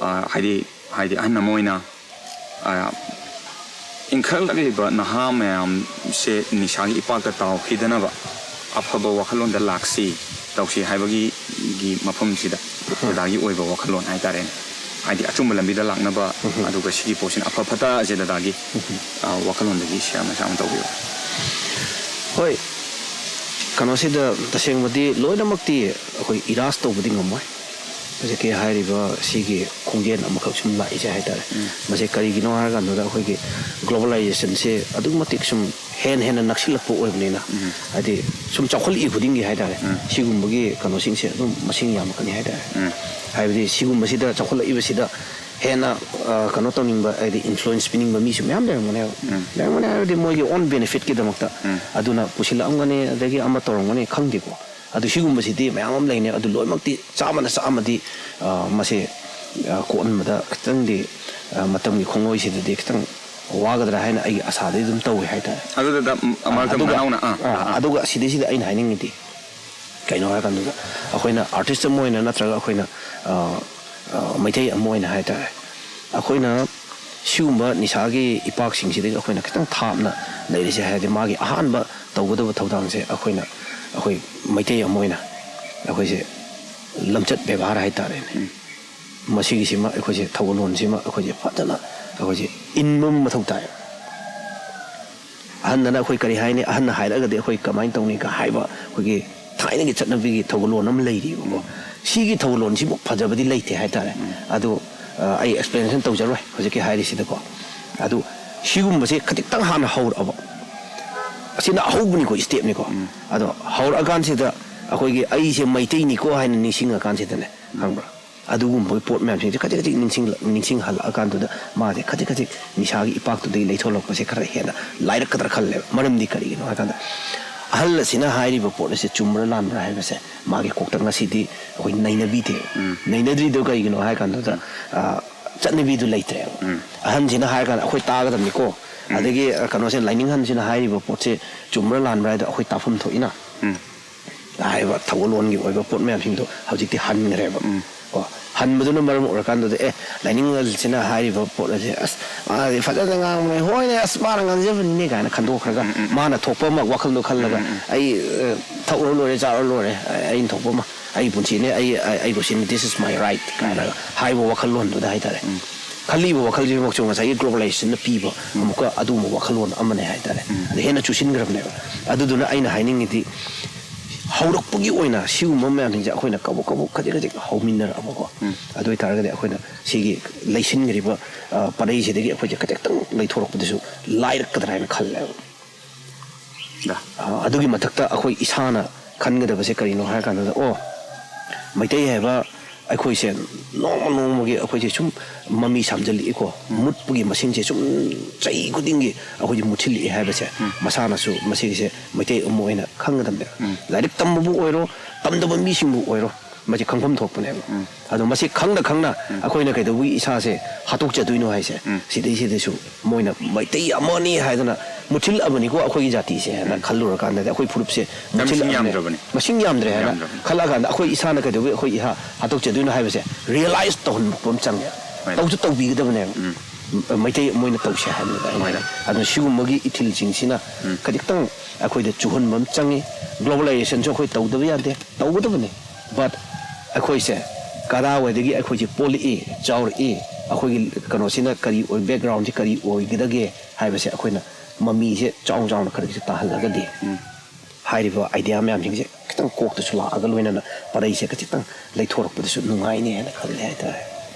ꯑ, ꯍꯥꯏꯗꯤ, ꯍꯥꯏꯗꯤ ꯑꯍꯟ ꯑꯃ ꯑꯣꯏꯅ, ꯑ, ꯏꯟꯈꯠꯂꯛꯂꯤꯕ ꯅꯍꯥ ꯃꯌꯥꯝꯁꯦ ꯅꯤꯁꯥꯒꯤ ꯏꯄꯥꯛꯇ ꯇꯥꯎꯈꯤꯗꯅꯕ ꯑꯐꯕ ꯋꯥꯈꯜꯂꯣꯟꯗ ꯂꯥꯛꯁꯤ, ꯇꯧꯁꯤ ꯍꯥꯏꯕꯒꯤ, ꯒꯤ ꯃꯐꯝꯁꯤꯗ ꯗꯗꯥꯒꯤ ꯑꯣꯏꯕ ꯋꯥꯈꯜꯂꯣꯟ ꯍꯥꯏꯇꯥꯔꯦꯅꯦ꯫ ꯍꯥꯏꯗꯤ ꯑꯆꯨꯝꯕ ꯂꯝꯕꯤꯗ ꯂꯥꯛꯅꯕ, ꯎꯝ꯫ ꯑꯗꯨꯒ ꯁꯤꯒꯤ ꯄꯣꯠꯁꯤꯅ ꯑꯐ ꯐꯠꯇ ꯑꯁꯦ ꯗꯗꯥꯒꯤ, ꯎꯝ꯫ ꯑ, ꯋꯥꯈꯜꯂꯣꯟꯗꯒꯤ ꯁꯤꯌꯥꯔ ꯃꯆꯥ ꯑꯃ ꯇꯧꯕꯤꯌꯨ꯫ ꯍꯣꯏ, ꯀꯩꯅꯣꯁꯤꯗ ꯇꯁꯦꯡꯕꯗꯤ ꯂꯣꯏꯅꯃꯛꯇꯤ ꯑꯩꯈꯣꯏ ꯏꯔꯥꯖ ꯇꯧꯕꯗꯤ ꯉꯝꯃꯣꯏ꯫ ꯍꯧꯖꯤꯛꯀꯤ ꯍꯥꯏꯔꯤꯕ ꯁꯤꯒꯤ ꯈꯣꯡꯖꯦꯜ ꯑꯃꯈꯛ ꯁꯨꯝ ꯂꯥꯛꯏꯁꯦ ꯍꯥꯏꯇꯥꯔꯦ꯫ ꯃꯁꯤ ꯀꯔꯤꯒꯤꯅꯣ ꯍꯥꯏꯔꯀꯥꯟꯗꯨꯗ ꯑꯩꯈꯣꯏꯒꯤ globalizationꯁꯦ ꯑꯗꯨꯛ ꯃꯇꯤꯛ ꯁꯨꯝ ꯍꯦꯟꯅ ꯍꯦꯟꯅ ꯅꯛꯁꯤꯜꯂꯛꯄ ꯑꯣꯏꯕꯅꯤꯅ, ꯍꯥꯏꯗꯤ ꯁꯨꯝ ꯆꯥꯎꯈꯠꯂꯛꯏ ꯈꯨꯗꯤꯡꯒꯤ ꯍꯥꯏꯇꯥꯔꯦ, ꯁꯤꯒꯨꯝꯕꯒꯤ ꯀꯩꯅꯣꯁꯤꯡꯁꯦ ꯑꯗꯨꯝ ꯃꯁꯤꯡ ꯌꯥꯝꯃꯛꯀꯅꯤ ꯍꯥꯏꯇꯥꯔꯦ꯫ ꯍꯥꯏꯕꯗꯤ ꯁꯤꯒꯨꯝꯕꯁꯤꯗ, ꯆꯥꯎꯈꯠꯂꯛꯏꯕꯁꯤꯗ ꯍꯦꯟꯅ ꯑ, ꯀꯩꯅꯣ ꯇꯧꯅꯤꯡꯕ, ꯍꯥꯏꯗꯤ influence ꯄꯤꯅꯤꯡꯕ ꯃꯤꯁꯨ ꯃꯌꯥꯝ ꯂꯩꯔꯝꯒꯅꯦꯕ꯫ ꯂꯩꯔꯝꯒꯅꯤ ꯍꯥꯏꯕꯗꯤ ꯃꯣꯏꯒꯤ own benefitꯀꯤꯗꯃꯛꯇ ꯑꯗꯨꯅ ꯄꯨꯁꯤꯜꯂꯛꯑꯝꯒꯅꯤ, ꯑꯗꯒꯤ ꯑꯃ ꯇꯧꯔꯝꯒꯅꯤ, ꯈꯪꯗꯦꯀꯣ꯫ ꯑꯗꯨ ꯁꯤꯒꯨꯝꯕꯁꯤꯗꯤ ꯃꯌꯥꯝ ꯑꯃ ꯂꯩꯅꯦ꯫ ꯑꯗꯨ ꯂꯣꯏꯅꯃꯛꯇꯤ ꯆꯥꯝꯃꯗ ꯆꯥꯝꯃꯗꯤ, ꯑ, ꯃꯁꯤ, ꯑ, ꯀꯣꯛꯍꯟꯕꯗ ꯈꯤꯇꯪꯗꯤ, ꯑ, ꯃꯇꯝꯒꯤ ꯈꯣꯡꯂꯣꯏꯁꯤꯗꯗꯤ ꯈꯤꯇꯪ ꯋꯥꯒꯗ꯭ꯔꯥ ꯍꯥꯏꯅ ꯑꯩꯒꯤ ꯑꯁꯥꯗꯤ ꯑꯗꯨꯝ ꯇꯧꯏ ꯍꯥꯏꯇꯥꯔꯦ꯫ ꯑꯗꯨꯗ ꯃꯔꯛꯇ ꯑꯗꯨꯒ, ꯃꯅꯥꯎꯅ, ꯑꯥ, ꯑꯥ, ꯑꯥ꯫ ꯑꯗꯨꯒ ꯁꯤꯗꯩꯁꯤꯗ ꯑꯩꯅ ꯍꯥꯏꯅꯤꯡꯉꯤꯗꯤ ꯀꯩꯅꯣ ꯍꯥꯏꯔꯀꯥꯟꯗꯨꯗ, ꯑꯩꯈꯣꯏꯅ artist ꯑꯃ ꯑꯣꯏꯅ ꯅꯠꯇ꯭ꯔꯒ ꯑꯩꯈꯣꯏꯅ, ꯑ, ꯑ, ꯃꯩꯇꯩ ꯑꯃ ꯑꯣꯏꯅ ꯍꯥꯏꯇꯥꯔꯦ, ꯑꯩꯈꯣꯏꯅ ꯁꯤꯒꯨꯝꯕ ꯅꯤꯁꯥꯒꯤ ꯏꯄꯥꯛꯁꯤꯡꯁꯤꯗꯒꯤ ꯑꯩꯈꯣꯏꯅ ꯈꯤꯇꯪ ꯊꯥꯞꯅ ꯂꯩꯔꯤꯁꯦ ꯍꯥꯏꯔꯗꯤ, ꯃꯥꯒꯤ ꯑꯍꯥꯟꯕ ꯇꯧꯒꯗꯕ ꯊꯧꯗꯥꯡꯁꯦ ꯑꯩꯈꯣꯏꯅ, ꯑꯩꯈꯣꯏ ꯃꯩꯇꯩ ꯑꯃ ꯑꯣꯏꯅ ꯑꯩꯈꯣꯏꯁꯦ ꯂꯝꯆꯠ ꯕꯦꯕꯥꯔ ꯍꯥꯏꯇꯥꯔꯦꯅꯦ, ꯃꯁꯤꯒꯤꯁꯤꯃ ꯑꯩꯈꯣꯏꯁꯦ, ꯊꯧꯒꯜꯂꯣꯟꯁꯤꯃ ꯑꯩꯈꯣꯏꯁꯦ ꯐꯖꯅ ꯑꯩꯈꯣꯏꯁꯦ ꯏꯟꯕ ꯑꯃ ꯃꯊꯧ ꯇꯥꯏ꯫ ꯑꯍꯟꯗꯅ ꯑꯩꯈꯣꯏ ꯀꯔꯤ ꯍꯥꯏꯅꯤ, ꯑꯍꯟꯅ ꯍꯥꯏꯔꯛꯑꯒꯗꯤ ꯑꯩꯈꯣꯏ ꯀꯃꯥꯏꯅ ꯇꯧꯅꯤꯒ ꯍꯥꯏꯕ ꯑꯩꯈꯣꯏꯒꯤ ꯊꯥꯏꯅꯒꯤ ꯆꯠꯅꯕꯤꯒꯤ ꯊꯧꯒꯜꯂꯣꯟ ꯑꯃ ꯂꯩꯔꯤꯕꯀꯣ꯫ ꯁꯤꯒꯤ ꯊꯧꯒꯜꯂꯣꯟꯁꯤꯕꯨ ꯐꯖꯕꯗꯤ ꯂꯩꯇꯦ ꯍꯥꯏꯇꯥꯔꯦ꯫ ꯑꯗꯨ, ꯑ, ꯑꯩ explanation ꯇꯧꯖꯔꯣꯏ ꯍꯧꯖꯤꯛꯀꯤ ꯍꯥꯏꯔꯤꯁꯤꯗꯀꯣ꯫ ꯑꯗꯨ ꯁꯤꯒꯨꯝꯕꯁꯦ ꯈꯖꯤꯛꯇꯪ ꯍꯥꯟꯅ ꯍꯧꯔꯛꯑꯕ, ꯑꯁꯤꯅ ꯑꯍꯧꯕꯅꯤꯀꯣ, stepꯅꯤꯀꯣ꯫ ꯑꯗꯣ ꯍꯧꯔꯛꯑꯀꯥꯟꯁꯤꯗ ꯑꯩꯈꯣꯏꯒꯤ ꯑꯩꯁꯦ ꯃꯩꯇꯩꯅꯤꯀꯣ ꯍꯥꯏꯅ ꯅꯤꯡꯁꯤꯡꯉꯀꯥꯟꯁꯤꯗꯅꯦ, ꯈꯪꯕ꯭ꯔꯥ? ꯑꯗꯨꯒꯨꯝꯕꯒꯤ ꯄꯣꯠ ꯃꯌꯥꯝꯁꯤꯡꯁꯦ ꯈꯖꯤꯛ ꯈꯖꯤꯛ ꯅꯤꯡꯁꯤꯡꯂꯛ-, ꯅꯤꯡꯁꯤꯡꯍꯜꯂꯛꯑꯀꯥꯟꯗꯨꯗ ꯃꯥꯁꯦ ꯈꯖꯤꯛ ꯈꯖꯤꯛ ꯅꯤꯁꯥꯒꯤ ꯏꯄꯥꯛꯇꯨꯗꯒꯤ ꯂꯩꯊꯣꯛꯂꯛꯄꯁꯦ ꯈꯔ ꯍꯦꯟꯅ ꯂꯥꯏꯔꯛꯀꯗ꯭ꯔꯥ ꯈꯜꯂꯦꯕ꯫ ꯃꯔꯝꯗꯤ ꯀꯔꯤꯒꯤꯅꯣ ꯍꯥꯏꯀꯥꯟꯗ, ꯑꯍꯜ ꯑꯁꯤꯅ ꯍꯥꯏꯔꯤꯕ ꯄꯣꯠ ꯑꯁꯦ ꯆꯨꯝꯕ꯭ꯔꯥ ꯂꯥꯟꯕ꯭ꯔꯥ ꯍꯥꯏꯕꯁꯦ ꯃꯥꯒꯤ ꯀꯣꯛꯇ ꯉꯁꯤꯗꯤ ꯑꯩꯈꯣꯏ ꯅꯩꯅꯕꯤꯗꯦꯕ꯫ ꯅꯩꯅꯗ꯭ꯔꯤꯗꯣ ꯀꯩꯒꯤꯅꯣ ꯍꯥꯏꯀꯥꯟꯗꯨꯗ, ꯑ, ꯆꯠꯅꯕꯤꯗꯨ ꯂꯩꯇ꯭ꯔꯦꯕ꯫ ꯑꯍꯟꯁꯤꯅ ꯍꯥꯏꯔꯀꯥꯟꯗ ꯑꯩꯈꯣꯏ ꯇꯥꯒꯗꯕꯅꯤꯀꯣ꯫ ꯑꯗꯒꯤ, ꯑ, ꯀꯩꯅꯣꯁꯦ, ꯂꯥꯏꯅꯤꯡꯍꯟꯁꯤꯅ ꯍꯥꯏꯔꯤꯕ ꯄꯣꯠꯁꯦ ꯆꯨꯝꯕ꯭ꯔꯥ ꯂꯥꯟꯕ꯭ꯔꯥ ꯍꯥꯏꯗꯣ ꯑꯩꯈꯣꯏ ꯇꯥꯐꯝ ꯊꯣꯛꯏꯅ꯫ ꯍꯥꯏꯔꯤꯕ ꯊꯧꯒꯜꯂꯣꯟꯒꯤ ꯑꯣꯏꯕ ꯄꯣꯠ ꯃꯌꯥꯝꯁꯤꯡꯗꯣ ꯍꯧꯖꯤꯛꯇꯤ ꯍꯟꯈ꯭ꯔꯦꯕ꯫ ꯀꯣ, ꯍꯟꯕꯗꯨꯅ ꯃꯔꯝ ꯑꯣꯏꯔꯀꯥꯟꯗꯨꯗ, "ꯑꯦ, ꯂꯥꯏꯅꯤꯡ ꯑꯁꯤꯅ ꯍꯥꯏꯔꯤꯕ ꯄꯣꯠ ꯑꯁꯦ, ꯑꯁ, ꯃꯥꯗꯤ ꯐꯖꯅ ꯉꯥꯡꯕꯅꯦ, ꯍꯣꯏꯅꯦ, ꯑꯁ, ꯃꯥꯅ ꯉꯥꯡꯖꯕꯅꯤꯅꯦ" ꯀꯥꯏꯅ ꯈꯟꯗꯣꯛꯈ꯭ꯔꯒ, ꯃꯥꯅ ꯊꯣꯛꯄ ꯑꯃ ꯋꯥꯈꯜꯗꯣ ꯈꯜꯂꯒ, "ꯑꯩ, ꯑ, ꯊꯛꯎꯔ ꯂꯣꯏꯔꯦ, ꯆꯥꯔꯨꯔ ꯂꯣꯏꯔꯦ, ꯑ-, ꯑꯩꯅ ꯊꯣꯛꯄ ꯑꯃ, ꯑꯩꯒꯤ ꯄꯨꯟꯁꯤꯅꯦ, ꯑꯩ, ꯑ-, ꯑꯩ ꯀꯨꯁꯤꯅꯤ, this is my right" ꯀꯥꯏꯅ ꯍꯥꯏꯕ ꯋꯥꯈꯜꯂꯣꯟꯗꯨꯗ ꯍꯥꯏꯇꯥꯔꯦ꯫ ꯈꯜꯂꯤꯕ ꯋꯥꯈꯜꯁꯤꯃꯛꯁꯨ ꯉꯁꯥꯏꯒꯤ globalizationꯅ ꯄꯤꯕ ꯑꯃꯨꯛꯀ ꯑꯗꯨꯒꯨꯝꯕ ꯋꯥꯈꯜꯂꯣꯟ ꯑꯃꯅꯦ ꯍꯥꯏꯇꯥꯔꯦ꯫ ꯑꯗ ꯍꯦꯟꯅ ꯆꯨꯁꯤꯟꯈ꯭ꯔꯕꯅꯦꯕ꯫ ꯑꯗꯨꯗꯨꯅ ꯑꯩꯅ ꯍꯥꯏꯅꯤꯡꯉꯤꯗꯤ, ꯍꯧꯔꯛꯄꯒꯤ ꯑꯣꯏꯅ ꯁꯤꯒꯨꯝꯕ ꯃꯌꯥꯝꯁꯤꯡꯁꯦ ꯑꯩꯈꯣꯏꯅ ꯀꯕꯣꯛ ꯀꯕꯣꯛ, ꯈꯖꯤꯛ ꯈꯖꯤꯛ ꯍꯧꯃꯤꯟꯅꯔꯛꯑꯕꯀꯣ꯫ ꯑꯗꯨ ꯑꯣꯏꯇꯥꯔꯒꯗꯤ ꯑꯩꯈꯣꯏꯅ ꯁꯤꯒꯤ ꯂꯩꯁꯤꯟꯈ꯭ꯔꯤꯕ, ꯑ, ꯄꯔꯩꯁꯤꯗꯒꯤ ꯑꯩꯈꯣꯏꯁꯦ ꯈꯖꯤꯛꯇꯪ ꯂꯩꯊꯣꯔꯛꯄꯗꯁꯨ ꯂꯥꯏꯔꯛꯀꯗ꯭ꯔꯥ ꯍꯥꯏꯅ ꯈꯜꯂꯦꯕ꯫ ꯑ, ꯑꯗꯨꯒꯤ ꯃꯊꯛꯇ ꯑꯩꯈꯣꯏ ꯏꯁꯥꯅ ꯈꯟꯒꯗꯕꯁꯦ ꯀꯔꯤꯅꯣ ꯍꯥꯏꯔ ꯀꯥꯟꯗ, ꯑꯣ, ꯃꯩꯇꯩ ꯍꯥꯏꯕ ꯑꯩꯈꯣꯏꯁꯦ ꯅꯣꯡꯃ ꯅꯣꯡꯃꯒꯤ ꯑꯩꯈꯣꯏꯁꯦ ꯁꯨꯝ ꯃꯃꯤ ꯁꯥꯝꯖꯜꯂꯛꯏꯀꯣ꯫ ꯃꯨꯠꯄꯒꯤ ꯃꯁꯤꯡꯁꯦ ꯁꯨꯝ ꯆꯍꯤ ꯈꯨꯗꯤꯡꯒꯤ ꯑꯩꯈꯣꯏꯁꯦ ꯃꯨꯠꯁꯤꯜꯂꯛꯑꯦ ꯍꯥꯏꯕꯁꯦ ꯃꯁꯥꯅꯁꯨ ꯃꯁꯤꯒꯤꯁꯦ ꯃꯩꯇꯩ ꯑꯃ ꯑꯣꯏꯅ ꯈꯪꯒꯗꯕꯅꯦꯕ꯫ ꯂꯥꯏꯔꯤꯛ ꯇꯝꯕꯕꯨ ꯑꯣꯏꯔꯣ, ꯇꯝꯗꯕ ꯃꯤꯁꯤꯡꯕꯨ ꯑꯣꯏꯔꯣ, ꯃꯁꯤ ꯈꯪꯐꯝ ꯊꯣꯛꯄꯅꯦꯕ꯫ ꯑꯗꯣ ꯃꯁꯤ ꯈꯪꯅ ꯈꯪꯅ ꯑꯩꯈꯣꯏꯅ ꯀꯩꯗꯧꯕꯒꯤ ꯏꯁꯥꯁꯦ ꯍꯥꯠꯇꯣꯛꯆꯗꯣꯏꯅꯣ ꯍꯥꯏꯁꯦ, ꯁꯤꯗꯩꯁꯤꯗꯁꯨ ꯃꯣꯏꯅ ꯃꯩꯇꯩ ꯑꯃꯅꯤ ꯍꯥꯏꯗꯅ ꯃꯨꯠꯁꯤꯜꯂꯛꯑꯕꯅꯤꯀꯣ ꯑꯩꯈꯣꯏꯒꯤ ꯖꯥꯇꯤꯁꯦ ꯍꯥꯏꯅ ꯈꯜꯂꯨꯔꯀꯥꯟꯗꯗꯤ, ꯑꯩꯈꯣꯏ ꯐꯨꯔꯨꯞꯁꯦ ꯃꯁꯤꯡ ꯃꯨꯠꯁꯤꯜꯂꯛꯑꯕꯅꯤ, ꯌꯥꯝꯗ꯭ꯔꯕꯅꯤ꯫ ꯃꯁꯤꯡ ꯌꯥꯝꯗ꯭ꯔꯦ ꯍꯥꯏꯅ ꯌꯥꯝꯗ꯭ꯔꯕꯅꯤ꯫ ꯈꯜꯂꯛꯑꯀꯥꯟꯗ ꯑꯩꯈꯣꯏ ꯏꯁꯥꯅ ꯀꯩꯗꯧꯕꯒꯤ ꯑꯩꯈꯣꯏ ꯏꯁꯥ ꯍꯥꯠꯇꯣꯛꯆꯗꯣꯏꯅꯣ ꯍꯥꯏꯕꯁꯦ ꯔꯤꯌꯦꯂꯥꯏꯁ ꯇꯧꯍꯟꯕ ꯑꯃ ꯆꯪꯉꯦ꯫ ꯍꯣꯏ꯫ ꯇꯧꯁꯨ ꯇꯧꯕꯤꯒꯗꯕꯅꯦꯕ꯫ ꯃꯩꯇꯩ ꯑꯃ ꯑꯣꯏꯅ ꯇꯧꯁꯦ ꯍꯥꯏꯕꯅꯤꯗ ꯑꯩꯅ ꯍꯣꯏ꯫ ꯍꯥꯏ꯫ ꯑꯗꯨꯅ ꯁꯤꯒꯨꯝꯕꯒꯤ ꯏꯊꯤꯜꯁꯤꯡꯁꯤꯅ ꯈꯖꯤꯛꯇꯪ ꯑꯩꯈꯣꯏꯗ ꯆꯨꯍꯟꯕ ꯑꯃ ꯆꯪꯉꯤ꯫ ꯒ꯭ꯂꯣꯕꯦꯂꯥꯏꯖꯦꯁꯟꯁꯨ ꯑꯩꯈꯣꯏ ꯇꯧꯗꯕ ꯌꯥꯗꯦ, ꯇꯧꯒꯗꯕꯅꯤ꯫ ꯕꯠ ꯑꯩꯈꯣꯏꯁꯦ ꯀꯗꯥꯏꯋꯥꯏꯗꯒꯤ ꯑꯩꯈꯣꯏꯁꯦ ꯄꯣꯛꯂꯛꯏ, ꯆꯥꯎꯔꯛꯏ, ꯑꯩꯈꯣꯏꯒꯤ ꯀꯩꯅꯣꯁꯤꯅ ꯀꯔꯤ ꯑꯣꯏ, ꯕꯦꯛꯒ꯭ꯔꯥꯎꯟꯁꯤ ꯀꯔꯤ ꯑꯣꯏꯒꯗꯒꯦ ꯍꯥꯏꯕꯁꯦ ꯑꯩꯈꯣꯏꯅ ꯃꯃꯤꯁꯦ ꯆꯥꯎ ꯆꯥꯎꯅ ꯈꯔ ꯈꯔ ꯇꯥꯍꯜꯂꯒꯗꯤ ꯍꯥꯏꯔꯤꯕ ꯑꯥꯏꯗꯤꯌꯥ ꯃꯌꯥꯝꯁꯤꯡꯁꯦ ꯈꯤꯇꯪ ꯀꯣꯛꯇꯁꯨ ꯂꯥꯛꯑꯒ ꯂꯣꯏꯅꯅ ꯄꯔꯩꯁꯦ ꯈꯖꯤꯛꯇꯪ ꯂꯩꯊꯣꯔꯛꯄꯗꯁꯨ ꯅꯨꯡꯉꯥꯏꯅꯤ ꯍꯥꯏꯅ ꯈꯜꯂꯦ ꯍꯥꯏꯇꯥꯔꯦ꯫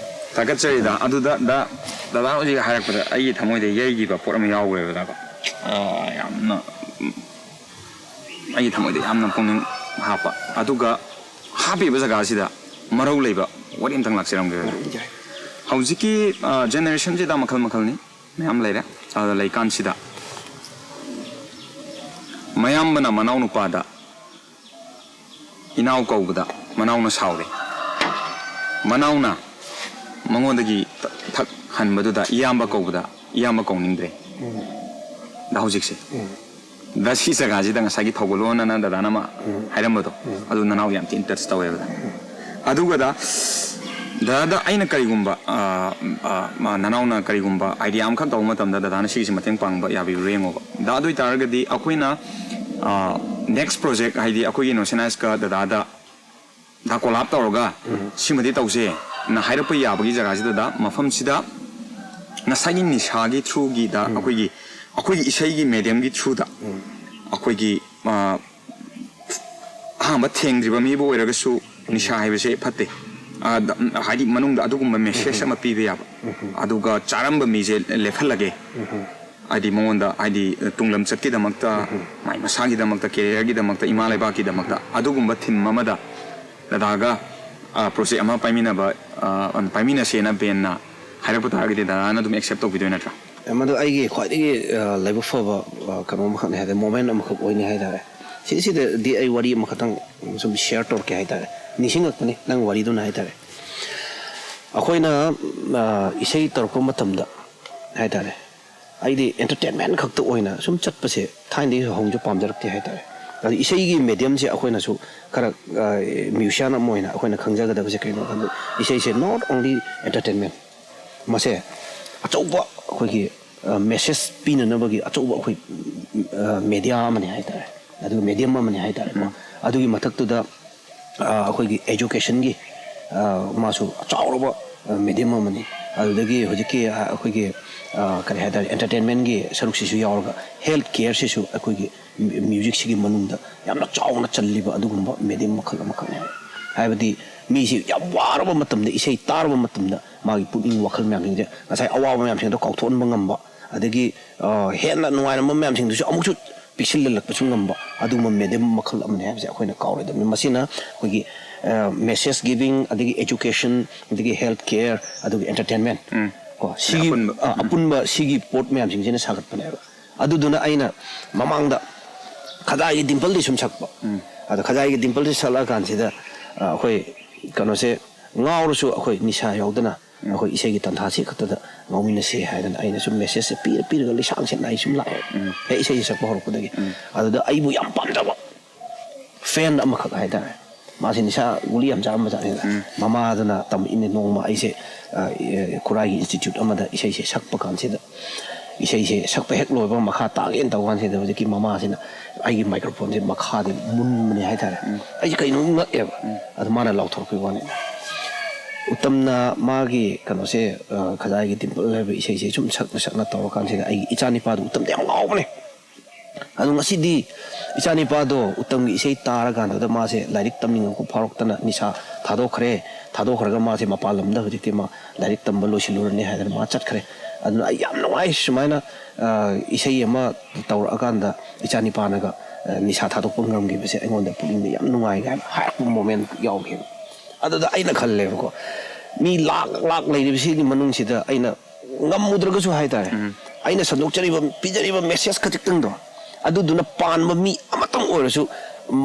ꯊꯥꯒꯠꯆꯔꯤꯗ꯫ ꯑꯗꯨꯗ ꯗ-, ꯗꯗꯥ ꯍꯧꯖꯤꯛ ꯍꯥꯏꯔꯛꯄꯗ ꯑꯩꯒꯤ ꯊꯃꯣꯏꯗ ꯌꯩꯈꯤꯕ ꯄꯣꯠ ꯑꯃ ꯌꯥꯎꯈ꯭ꯔꯦꯕ, ꯗꯀꯣ꯫ ꯑꯥ, ꯌꯥꯝꯅ, ꯎꯝ, ꯑꯩꯒꯤ ꯊꯃꯣꯏꯗ ꯌꯥꯝꯅ ꯄꯨꯛꯅꯤꯡ ꯍꯥꯞꯄ, ꯑꯗꯨꯒ ꯍꯥꯞꯄꯤꯕ ꯖꯒꯥꯁꯤꯗ ꯃꯔꯧ ꯂꯩꯕ ꯋꯥꯔꯤ ꯑꯝꯇꯪ ꯂꯥꯛꯆꯔꯝꯒꯦ꯫ ꯌꯥꯏ꯫ ꯍꯧꯖꯤꯛꯀꯤ, ꯑꯥ, ꯖꯦꯅꯦꯔꯦꯁꯟꯁꯤꯗ ꯃꯈꯜ ꯃꯈꯜꯅꯤ, ꯃꯌꯥꯝ ꯂꯩꯔꯦ꯫ ꯑꯗꯨꯗ ꯂꯩꯀꯥꯟꯁꯤꯗ ꯃꯌꯥꯝꯕꯅ ꯃꯅꯥꯎ ꯅꯨꯄꯥꯗ ꯏꯅꯥꯎ ꯀꯧꯕꯗ ꯃꯅꯥꯎꯅ ꯁꯥꯎꯔꯦ꯫ ꯃꯅꯥꯎꯅ ꯃꯉꯣꯟꯗꯒꯤ ꯊꯛ ꯍꯟꯕꯗꯨꯗ ꯏꯌꯥꯝꯕ ꯀꯧꯕꯗ ꯏꯌꯥꯝꯕ ꯀꯧꯅꯤꯡꯗ꯭ꯔꯦ꯫ ꯗ ꯍꯧꯖꯤꯛꯁꯦ꯫ ꯗ ꯁꯤ ꯖꯒꯥꯁꯤꯗ ꯉꯁꯥꯏꯒꯤ ꯊꯧꯒꯜꯂꯣꯟ ꯑꯅ ꯗꯗꯥꯅ ꯑꯃ ꯍꯥꯏꯔꯝꯕꯗꯣ, ꯑꯗꯨ ꯅꯅꯥꯎ ꯌꯥꯝ ꯊꯤꯅ ꯇꯆ ꯇꯧꯋꯦꯕ꯫ ꯑꯗꯨꯒ ꯗ, ꯗꯗꯥꯗ ꯑꯩꯅ ꯀꯔꯤꯒꯨꯝꯕ, ꯑ, ꯑ, ꯃꯥ, ꯅꯅꯥꯎꯅ ꯀꯔꯤꯒꯨꯝꯕ ꯑꯥꯏꯗꯤꯌꯥ ꯑꯃꯈꯛ ꯇꯧꯕ ꯃꯇꯝꯗ ꯗꯗꯥꯅ ꯁꯤꯒꯤꯁꯤ ꯃꯇꯦꯡ ꯄꯥꯡꯕ ꯌꯥꯕꯤꯕ꯭ꯔꯥ ꯌꯦꯡꯉꯣꯕ꯫ ꯗ ꯑꯗꯨ ꯑꯣꯏꯇꯥꯔꯒꯗꯤ ꯑꯩꯈꯣꯏꯅ, ꯑ, ꯅꯦꯛꯁ ꯄ꯭ꯔꯣꯖꯦꯛ ꯍꯥꯏꯗꯤ ꯑꯩꯈꯣꯏꯒꯤ ꯅꯣꯁꯦꯅꯥꯏꯁꯀ ꯗꯗꯥꯗ ꯗ ꯀꯣꯂꯥꯞ ꯇꯧꯔꯒ ꯁꯤꯃꯗꯤ ꯇꯧꯁꯦ ꯅ ꯍꯥꯏꯔꯛꯄ ꯌꯥꯕꯒꯤ ꯖꯒꯥꯁꯤꯗ ꯗ ꯃꯐꯝꯁꯤꯗ ꯉꯁꯥꯏꯒꯤ ꯅꯤꯁꯥꯒꯤ ꯊ꯭ꯔꯨꯒꯤꯗ ꯑꯩꯈꯣꯏꯒꯤ, ꯑꯩꯈꯣꯏꯒꯤ ꯏꯁꯩꯒꯤ ꯃꯦꯗꯤꯌꯝꯒꯤ ꯊ꯭ꯔꯨꯗ ꯑꯩꯈꯣꯏꯒꯤ, ꯑ, ꯑꯍꯥꯟꯕ ꯊꯦꯡꯗ꯭ꯔꯤꯕ ꯃꯤꯕꯨ ꯑꯣꯏꯔꯒꯁꯨ ꯅꯤꯁꯥ ꯍꯥꯏꯕꯁꯦ ꯐꯠꯇꯦ꯫ ꯑ, ꯗ-, ꯍꯥꯏꯗꯤ ꯃꯅꯨꯡꯗ ꯑꯗꯨꯒꯨꯝꯕ ꯃꯦꯁꯦꯖ ꯑꯃ ꯄꯤꯕ ꯌꯥꯕ꯫ ꯑꯗꯨꯒ ꯆꯥꯔꯝꯕ ꯃꯤꯁꯦ ꯂꯦꯞꯍꯜꯂꯒꯦ꯫ ꯍꯥꯏꯗꯤ ꯃꯉꯣꯟꯗ, ꯍꯥꯏꯗꯤ ꯇꯨꯡ ꯂꯝꯆꯠꯀꯤꯗꯃꯛꯇ, ꯃꯥꯏ ꯃꯁꯥꯒꯤꯗꯃꯛꯇ, ꯀꯦꯔꯤꯌꯔꯒꯤꯗꯃꯛꯇ, ꯏꯃꯥ ꯂꯩꯕꯥꯛꯀꯤꯗꯃꯛꯇ ꯑꯗꯨꯒꯨꯝꯕ ꯊꯤꯝ ꯑꯃꯗ ꯗꯗꯥꯒ, ꯑ, ꯄ꯭ꯔꯣꯖꯦꯛ ꯑꯃ ꯄꯥꯏꯃꯤꯟꯅꯕ, ꯑ, ꯄꯥꯏꯃꯤꯟꯅꯁꯦꯅ ꯕꯦꯟꯅ ꯍꯥꯏꯔꯛꯄ ꯇꯥꯔꯒꯗꯤ ꯗꯗꯥꯅ ꯑꯗꯨꯝ ꯑꯦꯛꯁꯦꯞ ꯇꯧꯕꯤꯗꯣꯏ ꯅꯠꯇ꯭ꯔꯥ? ꯃꯗꯨ ꯑꯩꯒꯤ ꯈ꯭ꯋꯥꯏꯗꯒꯤ, ꯑ, ꯂꯥꯏꯕꯛ ꯐꯕ, ꯑ, ꯀꯩꯅꯣ ꯑꯃꯈꯛꯅꯤ ꯍꯥꯏꯇꯥꯔꯦ, ꯃꯣꯃꯦꯟ ꯑꯃꯈꯛ ꯑꯣꯏꯅꯤ ꯍꯥꯏꯇꯥꯔꯦ꯫ ꯁꯤꯁꯤꯗꯗꯤ ꯑꯩ ꯋꯥꯔꯤ ꯑꯃꯈꯛꯇꯪ ꯁꯨꯝ ꯁꯤꯌꯔ ꯇꯧꯔꯛꯀꯦ ꯍꯥꯏꯇꯥꯔꯦ꯫ ꯅꯤꯡꯁꯤꯡꯉꯛꯄꯅꯤ ꯅꯪ ꯋꯥꯔꯤꯗꯨꯅ ꯍꯥꯏꯇꯥꯔꯦ꯫ ꯑꯩꯈꯣꯏꯅ, ꯑ, ꯏꯁꯩ ꯇꯧꯔꯛꯄ ꯃꯇꯝꯗ ꯍꯥꯏꯇꯥꯔꯦ, ꯑꯩꯗꯤ ꯑꯦꯟꯇꯔꯇꯦꯟꯃꯦꯟ ꯈꯛꯇ ꯑꯣꯏꯅ ꯁꯨꯝ ꯆꯠꯄꯁꯦ ꯊꯥꯏꯅꯗꯒꯤ ꯍꯧꯅꯁꯨ ꯄꯥꯝꯖꯔꯛꯇꯦ ꯍꯥꯏꯇꯥꯔꯦ꯫ ꯑꯗꯨ ꯏꯁꯩꯒꯤ ꯃꯦꯗꯤꯌꯝꯁꯦ ꯑꯩꯈꯣꯏꯅꯁꯨ ꯈꯔ, ꯑ, ꯃ꯭ꯌꯨꯖꯤꯁꯤꯌꯥꯟ ꯑꯃ ꯑꯣꯏꯅ ꯑꯩꯈꯣꯏꯅ ꯈꯪꯖꯒꯗꯕꯁꯦ ꯀꯩꯅꯣ ꯍꯥꯏꯕꯗ, ꯏꯁꯩꯁꯦ not only entertainment, ꯃꯁꯦ ꯑꯆꯧꯕ ꯑꯩꯈꯣꯏꯒꯤ, ꯑ, ꯃꯦꯁꯦꯖ ꯄꯤꯅꯅꯕꯒꯤ ꯑꯆꯧꯕ ꯑꯩꯈꯣꯏ, ꯑ, ꯃꯦꯗꯤꯌꯥ ꯑꯃꯅꯤ ꯍꯥꯏꯇꯥꯔꯦ, ꯑꯗꯨꯒ ꯃꯦꯗꯤꯌꯝ ꯑꯃꯅꯤ ꯍꯥꯏꯇꯥꯔꯦꯀꯣ꯫ ꯑꯗꯨꯒꯤ ꯃꯊꯛꯇꯨꯗ, ꯑ, ꯑꯩꯈꯣꯏꯒꯤ ꯑꯦꯖꯨꯀꯦꯁꯟꯒꯤ, ꯑ, ꯃꯥꯁꯨ ꯆꯥꯎꯔꯕ, ꯑ, ꯃꯦꯗꯤꯌꯝ ꯑꯃꯅꯤ꯫ ꯑꯗꯨꯗꯒꯤ ꯍꯧꯖꯤꯛꯀꯤ, ꯑ, ꯑꯩꯈꯣꯏꯒꯤ, ꯑ, ꯀꯔꯤ ꯍꯥꯏꯇꯥꯔꯦ, ꯑꯦꯟꯇꯔꯇꯦꯟꯃꯦꯟꯒꯤ ꯁꯔꯨꯛꯁꯤꯁꯨ ꯌꯥꯎꯔꯒ ꯍꯦꯜꯊ ꯀꯦꯌꯔꯁꯤꯁꯨ ꯑꯩꯈꯣꯏꯒꯤ ꯃ꯭ꯌꯨ-, ꯃ꯭ꯌꯨꯖꯤꯛꯁꯤꯒꯤ ꯃꯅꯨꯡꯗ ꯌꯥꯝꯅ ꯆꯥꯎꯅ ꯆꯜꯂꯤꯕ ꯑꯗꯨꯒꯨꯝꯕ ꯃꯦꯗꯤꯌꯝ ꯃꯈꯜ ꯑꯃꯈꯛꯅꯦꯕ꯫ ꯍꯥꯏꯕꯗꯤ ꯃꯤꯁꯤ ꯌꯥꯝ ꯋꯥꯔꯕ ꯃꯇꯝꯗ, ꯏꯁꯩ ꯇꯥꯔꯕ ꯃꯇꯝꯗ ꯃꯥꯒꯤ ꯄꯨꯛꯅꯤꯡ ꯋꯥꯈꯜ ꯃꯌꯥꯝꯁꯤꯡꯁꯦ, ꯉꯁꯥꯏ ꯑꯋꯥꯕ ꯃꯌꯥꯝꯁꯤꯡꯗꯣ ꯀꯥꯎꯊꯣꯛꯍꯟꯕ ꯉꯝꯕ, ꯑꯗꯒꯤ, ꯑ, ꯍꯦꯟꯅ ꯅꯨꯡꯉꯥꯏꯔꯝꯕ ꯃꯌꯥꯝꯁꯤꯡꯗꯨꯁꯨ ꯑꯃꯨꯛꯁꯨ ꯄꯤꯛꯁꯤꯜꯍꯜꯂꯛꯄꯁꯨ ꯉꯝꯕ ꯑꯗꯨꯒꯨꯝꯕ ꯃꯦꯗꯤꯌꯝ ꯃꯈꯜ ꯑꯃꯅꯤ ꯍꯥꯏꯕꯁꯦ ꯑꯩꯈꯣꯏꯅ ꯀꯥꯎꯔꯣꯏꯗꯕꯅꯤ꯫ ꯃꯁꯤꯅ ꯑꯩꯈꯣꯏꯒꯤ, ꯑ, ꯃꯦꯁꯦꯖ ꯒꯤꯚꯤꯡ, ꯑꯗꯒꯤ ꯑꯦꯖꯨꯀꯦꯁꯟ, ꯑꯗꯒꯤ ꯍꯦꯜꯊ ꯀꯦꯌꯔ, ꯑꯗꯨꯒ ꯑꯦꯟꯇꯔꯇꯦꯟꯃꯦꯟ, ꯎꯝ꯫ ꯀꯣ, ꯁꯤꯒꯤ, ꯑꯄꯨꯟꯕ꯫ ꯑ, ꯑꯄꯨꯟꯕ ꯁꯤꯒꯤ ꯄꯣꯠ ꯃꯌꯥꯝꯁꯤꯡꯁꯤꯅ ꯁꯥꯒꯠꯄꯅꯦꯕ꯫ ꯑꯗꯨꯗꯨꯅ ꯑꯩꯅ ꯃꯃꯥꯡꯗ ꯈꯖꯥꯏꯒꯤ ꯗꯤꯝꯄꯜꯗꯤ ꯁꯨꯝ ꯁꯛꯄ꯫ ꯎꯝ꯫ ꯑꯗꯣ ꯈꯖꯥꯏꯒꯤ ꯗꯤꯝꯄꯜꯁꯤ ꯁꯛꯂꯛꯑꯀꯥꯟꯁꯤꯗ, ꯑ, ꯑꯩꯈꯣꯏ ꯀꯩꯅꯣꯁꯦ, ꯉꯥꯎꯔꯁꯨ ꯑꯩꯈꯣꯏ ꯅꯤꯁꯥ ꯌꯥꯎꯗꯅ ꯑꯩꯈꯣꯏ ꯏꯁꯩꯒꯤ ꯇꯥꯟꯊꯥꯁꯤ ꯈꯛꯇꯗ ꯉꯥꯎꯃꯤꯟꯅꯁꯤ ꯍꯥꯏꯗꯅ ꯑꯩꯅ ꯁꯨꯝ ꯃꯦꯁꯦꯖꯁꯦ ꯄꯤꯔ ꯄꯤꯔꯒ ꯂꯤꯁꯥꯡ ꯁꯤꯠꯅ ꯑꯩ ꯁꯨꯝ ꯂꯥꯛꯑꯦ꯫ ꯎꯝ꯫ ꯍꯦꯛ ꯏꯁꯩꯁꯦ ꯁꯛꯄ ꯍꯧꯔꯛꯄꯗꯒꯤ꯫ ꯎꯝ꯫ ꯑꯗꯨꯗ ꯑꯩꯕꯨ ꯌꯥꯝ ꯄꯥꯝꯖꯕ ꯐꯦꯟ ꯑꯃꯈꯛ ꯍꯥꯏꯇꯥꯔꯦ꯫ ꯃꯥꯁꯦ ꯅꯤꯁꯥ ꯒꯨꯂꯤ ꯌꯥꯝ ꯆꯥꯔꯝꯕ ꯖꯥꯠꯅꯤꯗ꯫ ꯎꯝ꯫ ꯃꯃꯥꯗꯨꯅ ꯇꯝꯃꯛꯏꯅꯦ, ꯅꯣꯡꯃ ꯑꯩꯁꯦ, ꯑ, ꯑ, ꯈꯨꯔꯥꯏꯒꯤ ꯏꯟꯁꯇꯤꯇ꯭ꯌꯨꯠ ꯑꯃꯗ ꯏꯁꯩꯁꯦ ꯁꯛꯄ ꯀꯥꯟꯁꯤꯗ, ꯏꯁꯩꯁꯦ ꯁꯛꯄ ꯍꯦꯛ ꯂꯣꯏꯕ ꯃꯈꯥ ꯇꯥꯒꯦꯅ ꯇꯧꯕ ꯀꯥꯟꯁꯤꯗ ꯍꯧꯖꯤꯛꯀꯤ ꯃꯃꯥꯁꯤꯅ ꯑꯩꯒꯤ ꯃꯥꯏꯀ꯭ꯔꯣꯐꯣꯟꯁꯦ ꯃꯈꯥꯗꯤ ꯃꯨꯟꯕꯅꯦ ꯍꯥꯏꯇꯥꯔꯦ꯫ ꯎꯝ꯫ ꯑꯩꯁꯦ ꯀꯩꯅꯣꯝ ꯉꯛꯑꯦꯕ꯫ ꯎꯝ꯫ ꯑꯗꯨ ꯃꯥꯅ ꯂꯥꯎꯊꯣꯔꯛꯄꯒꯤ ꯋꯥꯅꯤ꯫ ꯎꯇꯝꯅ ꯃꯥꯒꯤ ꯀꯩꯅꯣꯁꯦ, ꯑ, ꯈꯖꯥꯏꯒꯤ ꯗꯤꯝꯄꯜ ꯍꯥꯏꯕ ꯏꯁꯩꯁꯦ ꯁꯨꯝ ꯁꯛꯅ ꯁꯛꯅ ꯇꯧꯔꯀꯥꯟꯁꯤꯗ ꯑꯩꯒꯤ ꯏꯆꯥ ꯅꯤꯄꯥꯗꯣ ꯎꯇꯝꯗ ꯌꯥꯝ ꯉꯥꯎꯕꯅꯦ꯫ ꯑꯗꯣ ꯉꯁꯤꯗꯤ ꯏꯆꯥꯅꯤꯄꯥꯗꯣ ꯎꯇꯝꯒꯤ ꯏꯁꯩ ꯇꯥꯔꯀꯥꯟꯗꯨꯗ ꯃꯥꯁꯦ ꯂꯥꯏꯔꯤꯛ ꯇꯝꯅꯤꯡꯉꯛꯄ ꯐꯥꯎꯔꯛꯇꯅ ꯅꯤꯁꯥ ꯊꯥꯗꯣꯛꯈ꯭ꯔꯦ꯫ ꯊꯥꯗꯣꯛꯈ꯭ꯔꯒ ꯃꯥꯁꯦ ꯃꯄꯥꯟ ꯂꯝꯗ ꯍꯧꯖꯤꯛꯇꯤ ꯃꯥ ꯂꯥꯏꯔꯤꯛ ꯇꯝꯕ ꯂꯣꯏꯁꯤꯜꯂꯨꯔꯅꯤ ꯍꯥꯏꯗꯅ ꯃꯥ ꯆꯠꯈ꯭ꯔꯦ꯫ ꯑꯗꯨꯅ ꯑꯩ ꯌꯥꯝ ꯅꯨꯡꯉꯥꯏ ꯁꯨꯃꯥꯏꯅ, ꯑ, ꯏꯁꯩ ꯑꯃ ꯇꯧꯔꯛꯑꯀꯥꯟꯗ ꯏꯆꯥꯅꯤꯄꯥꯅꯒ, ꯑ, ꯅꯤꯁꯥ ꯊꯥꯗꯣꯛꯄ ꯉꯝꯈꯤꯕꯁꯦ ꯑꯩꯉꯣꯟꯗ ꯄꯨꯛꯅꯤꯡꯗ ꯌꯥꯝ ꯅꯨꯡꯉꯥꯏ ꯀꯥꯏꯅ ꯍꯥꯏꯔꯛꯄ ꯃꯣꯃꯦꯟ ꯌꯥꯎꯈꯤꯕ꯫ ꯑꯗꯨꯗ ꯑꯩꯅ ꯈꯜꯂꯦꯕꯀꯣ, ꯃꯤ ꯂꯥꯛ ꯂꯥꯛ ꯂꯩꯔꯤꯕꯁꯤꯒꯤ ꯃꯅꯨꯡꯁꯤꯗ ꯑꯩꯅ ꯉꯝꯃꯨꯗ꯭ꯔꯒꯁꯨ ꯍꯥꯏꯇꯥꯔꯦ, ꯑꯩꯅ ꯁꯟꯗꯣꯛꯆꯔꯤꯕ, ꯄꯤꯖꯔꯤꯕ ꯃꯦꯁꯦꯖ ꯈꯖꯤꯛꯇꯪꯗꯣ, ꯑꯗꯨꯗꯨꯅ ꯄꯥꯟꯕ ꯃꯤ ꯑꯃꯇꯪ ꯑꯣꯏꯔꯁꯨ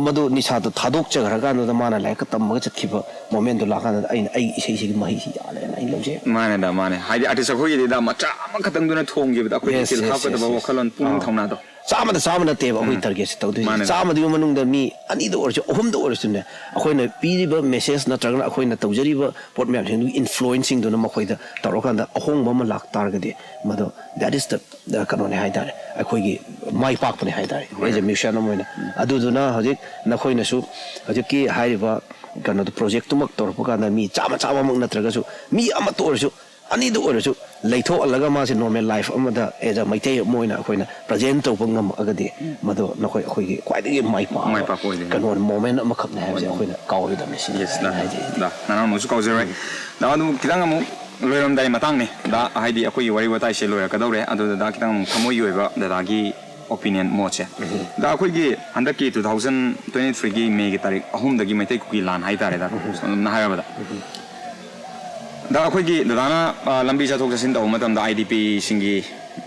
ꯃꯗꯨ ꯅꯤꯁꯥꯗꯣ ꯊꯥꯗꯣꯛꯆꯈ꯭ꯔꯀꯥꯟꯗꯨꯗ ꯃꯥꯅ ꯂꯥꯏꯔꯤꯛꯀ ꯇꯝꯕꯒ ꯆꯠꯈꯤꯕ ꯃꯣꯃꯦꯟꯗꯣ ꯂꯥꯛꯀꯥꯟꯗ ꯑꯩꯅ ꯑꯩꯒꯤ ꯏꯁꯩꯁꯤꯒꯤ ꯃꯍꯩꯁꯤ ꯌꯥꯜꯂꯦꯅ ꯑꯩ ꯂꯧꯖꯩ꯫ ꯃꯥꯅꯦꯗ, ꯃꯥꯅꯦ꯫ ꯍꯥꯏꯗꯤ ꯑꯥꯔꯇꯤꯁ ꯑꯩꯈꯣꯏꯒꯤꯗꯤ ꯗ ꯃꯆꯥ ꯑꯃꯈꯛꯇꯪꯗꯨꯅ ꯊꯣꯡꯈꯤꯕꯗ ꯑꯩꯈꯣꯏꯒꯤ Yes, ꯏꯊꯤꯜ yes, ꯍꯥꯞꯀꯗꯕ yes, yes. ꯋꯥꯈꯜꯂꯣꯟ, ꯄꯨꯛꯅꯤꯡ ꯑꯥ꯫ ꯊꯧꯅꯥꯗꯣ꯫ ꯆꯥꯝꯃꯗ ꯆꯥꯝꯃ ꯅꯠꯇꯦꯕ ꯑꯩꯈꯣꯏ ꯎꯝ꯫ ꯇꯥꯔꯒꯦꯠꯁꯦ ꯇꯧꯗꯣꯏꯁꯦ꯫ ꯃꯥꯅꯦ꯫ ꯆꯥꯝꯃꯗꯨꯒꯤ ꯃꯅꯨꯡꯗ ꯃꯤ ꯑꯅꯤꯗ ꯑꯣꯏꯔꯁꯨ, ꯑꯍꯨꯝꯗ ꯑꯣꯏꯔꯁꯨꯅꯦ, ꯑꯩꯈꯣꯏꯅ ꯄꯤꯔꯤꯕ ꯃꯦꯁꯦꯖ ꯅꯠꯇ꯭ꯔꯒꯅ ꯑꯩꯈꯣꯏꯅ ꯇꯧꯖꯔꯤꯕ ꯄꯣꯠ ꯃꯌꯥꯝꯁꯤꯡꯗꯨꯒꯤ ꯏꯟꯐ꯭ꯂꯨꯋꯦꯟꯁꯁꯤꯡꯗꯨꯅ ꯃꯈꯣꯏꯗ ꯇꯧꯔꯀꯥꯟꯗ ꯑꯍꯣꯡꯕ ꯑꯃ ꯂꯥꯛ ꯇꯥꯔꯒꯗꯤ, ꯃꯗꯨ that is the, uh, ꯀꯩꯅꯣꯅꯦ ꯍꯥꯏꯇꯥꯔꯦ, ꯑꯩꯈꯣꯏꯒꯤ ꯃꯥꯏ ꯄꯥꯛꯄꯅꯦ ꯍꯥꯏꯇꯥꯔꯦ꯫ ꯍꯣꯏ꯫ As a musician ꯑꯃ ꯑꯣꯏꯅ꯫ ꯎꯝ꯫ ꯑꯗꯨꯗꯨꯅ ꯍꯧꯖꯤꯛ ꯅꯈꯣꯏꯅꯁꯨ ꯍꯧꯖꯤꯛꯀꯤ ꯍꯥꯏꯔꯤꯕ ꯀꯩꯅꯣꯗꯣ, ꯄ꯭ꯔꯣꯖꯦꯛꯇꯨꯃꯛ ꯇꯧꯔꯛꯄ ꯀꯥꯟꯗ ꯃꯤ ꯆꯥꯝꯃ, ꯆꯥꯝꯃꯃꯛ ꯅꯠꯇ꯭ꯔꯒꯁꯨ ꯃꯤ ꯑꯃꯠꯇ ꯑꯣꯏꯔꯁꯨ, ꯑꯅꯤꯗ ꯑꯣꯏꯔꯁꯨ ꯂꯩꯊꯣꯛꯍꯜꯂꯒ ꯃꯥꯁꯦ ꯅꯣꯔꯃꯦꯜ ꯂꯥꯏꯐ ꯑꯃꯗ as a ꯃꯩꯇꯩ ꯑꯃ ꯑꯣꯏꯅ ꯑꯩꯈꯣꯏꯅ ꯄ꯭ꯔꯖꯦꯟ ꯇꯧꯕ ꯉꯝꯃꯛꯑꯒꯗꯤ, ꯎꯝ꯫ ꯃꯗꯨ ꯅꯈꯣꯏ ꯑꯩꯈꯣꯏꯒꯤ ꯈ꯭ꯋꯥꯏꯗꯒꯤ ꯃꯥꯏ ꯄꯥꯛꯄ ꯃꯥꯏ ꯄꯥꯛꯄ ꯑꯣꯏꯗꯣꯏꯅꯤ꯫ ꯀꯩꯅꯣ ꯃꯣꯃꯦꯟ ꯑꯃꯈꯛꯅꯦ ꯍꯥꯏꯕꯁꯦ ꯍꯣꯏ꯫ ꯑꯩꯈꯣꯏꯅ ꯀꯥꯎꯔꯣꯏꯗꯕꯅꯤ ꯁꯤꯅꯤ Yes, ꯑꯩꯅ ꯗꯥ꯫ ꯍꯥꯏꯖꯩ꯫ ꯗꯥ, ꯅꯅꯥꯎꯅꯁꯨ ꯀꯥꯎꯖꯔꯣꯏ꯫ ꯎꯝ꯫ ꯗꯥ, ꯑꯗꯨ ꯈꯤꯇꯪ ꯑꯃꯨꯛ ꯂꯣꯏꯔꯝꯗꯥꯏ ꯃꯇꯥꯡꯅꯦ꯫ ꯗꯥ, ꯍꯥꯏꯗꯤ ꯑꯩꯈꯣꯏꯒꯤ ꯋꯥꯔꯤ ꯋꯥꯇꯥꯏꯁꯦ ꯂꯣꯏꯔꯛꯀꯗꯧꯔꯦ꯫ ꯑꯗꯨꯗ ꯗꯥ, ꯈꯤꯇꯪ ꯑꯃꯨꯛ ꯊꯃꯣꯏꯒꯤ ꯑꯣꯏꯕ ꯗꯗꯥꯒꯤ ꯑꯣꯄꯤꯅꯤꯌꯟ, ꯃꯣꯠꯁꯦ꯫ ꯎꯝ꯫ ꯗꯥ, ꯑꯩꯈꯣꯏꯒꯤ ꯍꯟꯗꯛꯀꯤ two thousand twenty threeꯒꯤ ꯃꯦꯒꯤ ꯇꯥꯔꯤꯛ ꯑꯍꯨꯝꯗꯒꯤ ꯃꯩꯇꯩ ꯀꯨꯀꯤ ꯂꯥꯟ ꯍꯥꯏꯇꯥꯔꯦ, ꯗꯥ, ꯎꯝ꯫ ꯁꯝꯂꯞꯅ ꯍꯥꯏꯔꯕꯗ꯫ ꯎꯝ꯫ ꯗꯥ, ꯑꯩꯈꯣꯏꯒꯤ ꯗꯗꯥꯅ, ꯑ, ꯂꯝꯕꯤ ꯆꯠꯊꯣꯛ ꯆꯠꯁꯤꯟ ꯇꯧꯕ ꯃꯇꯝꯗ IDPꯁꯤꯡꯒꯤ,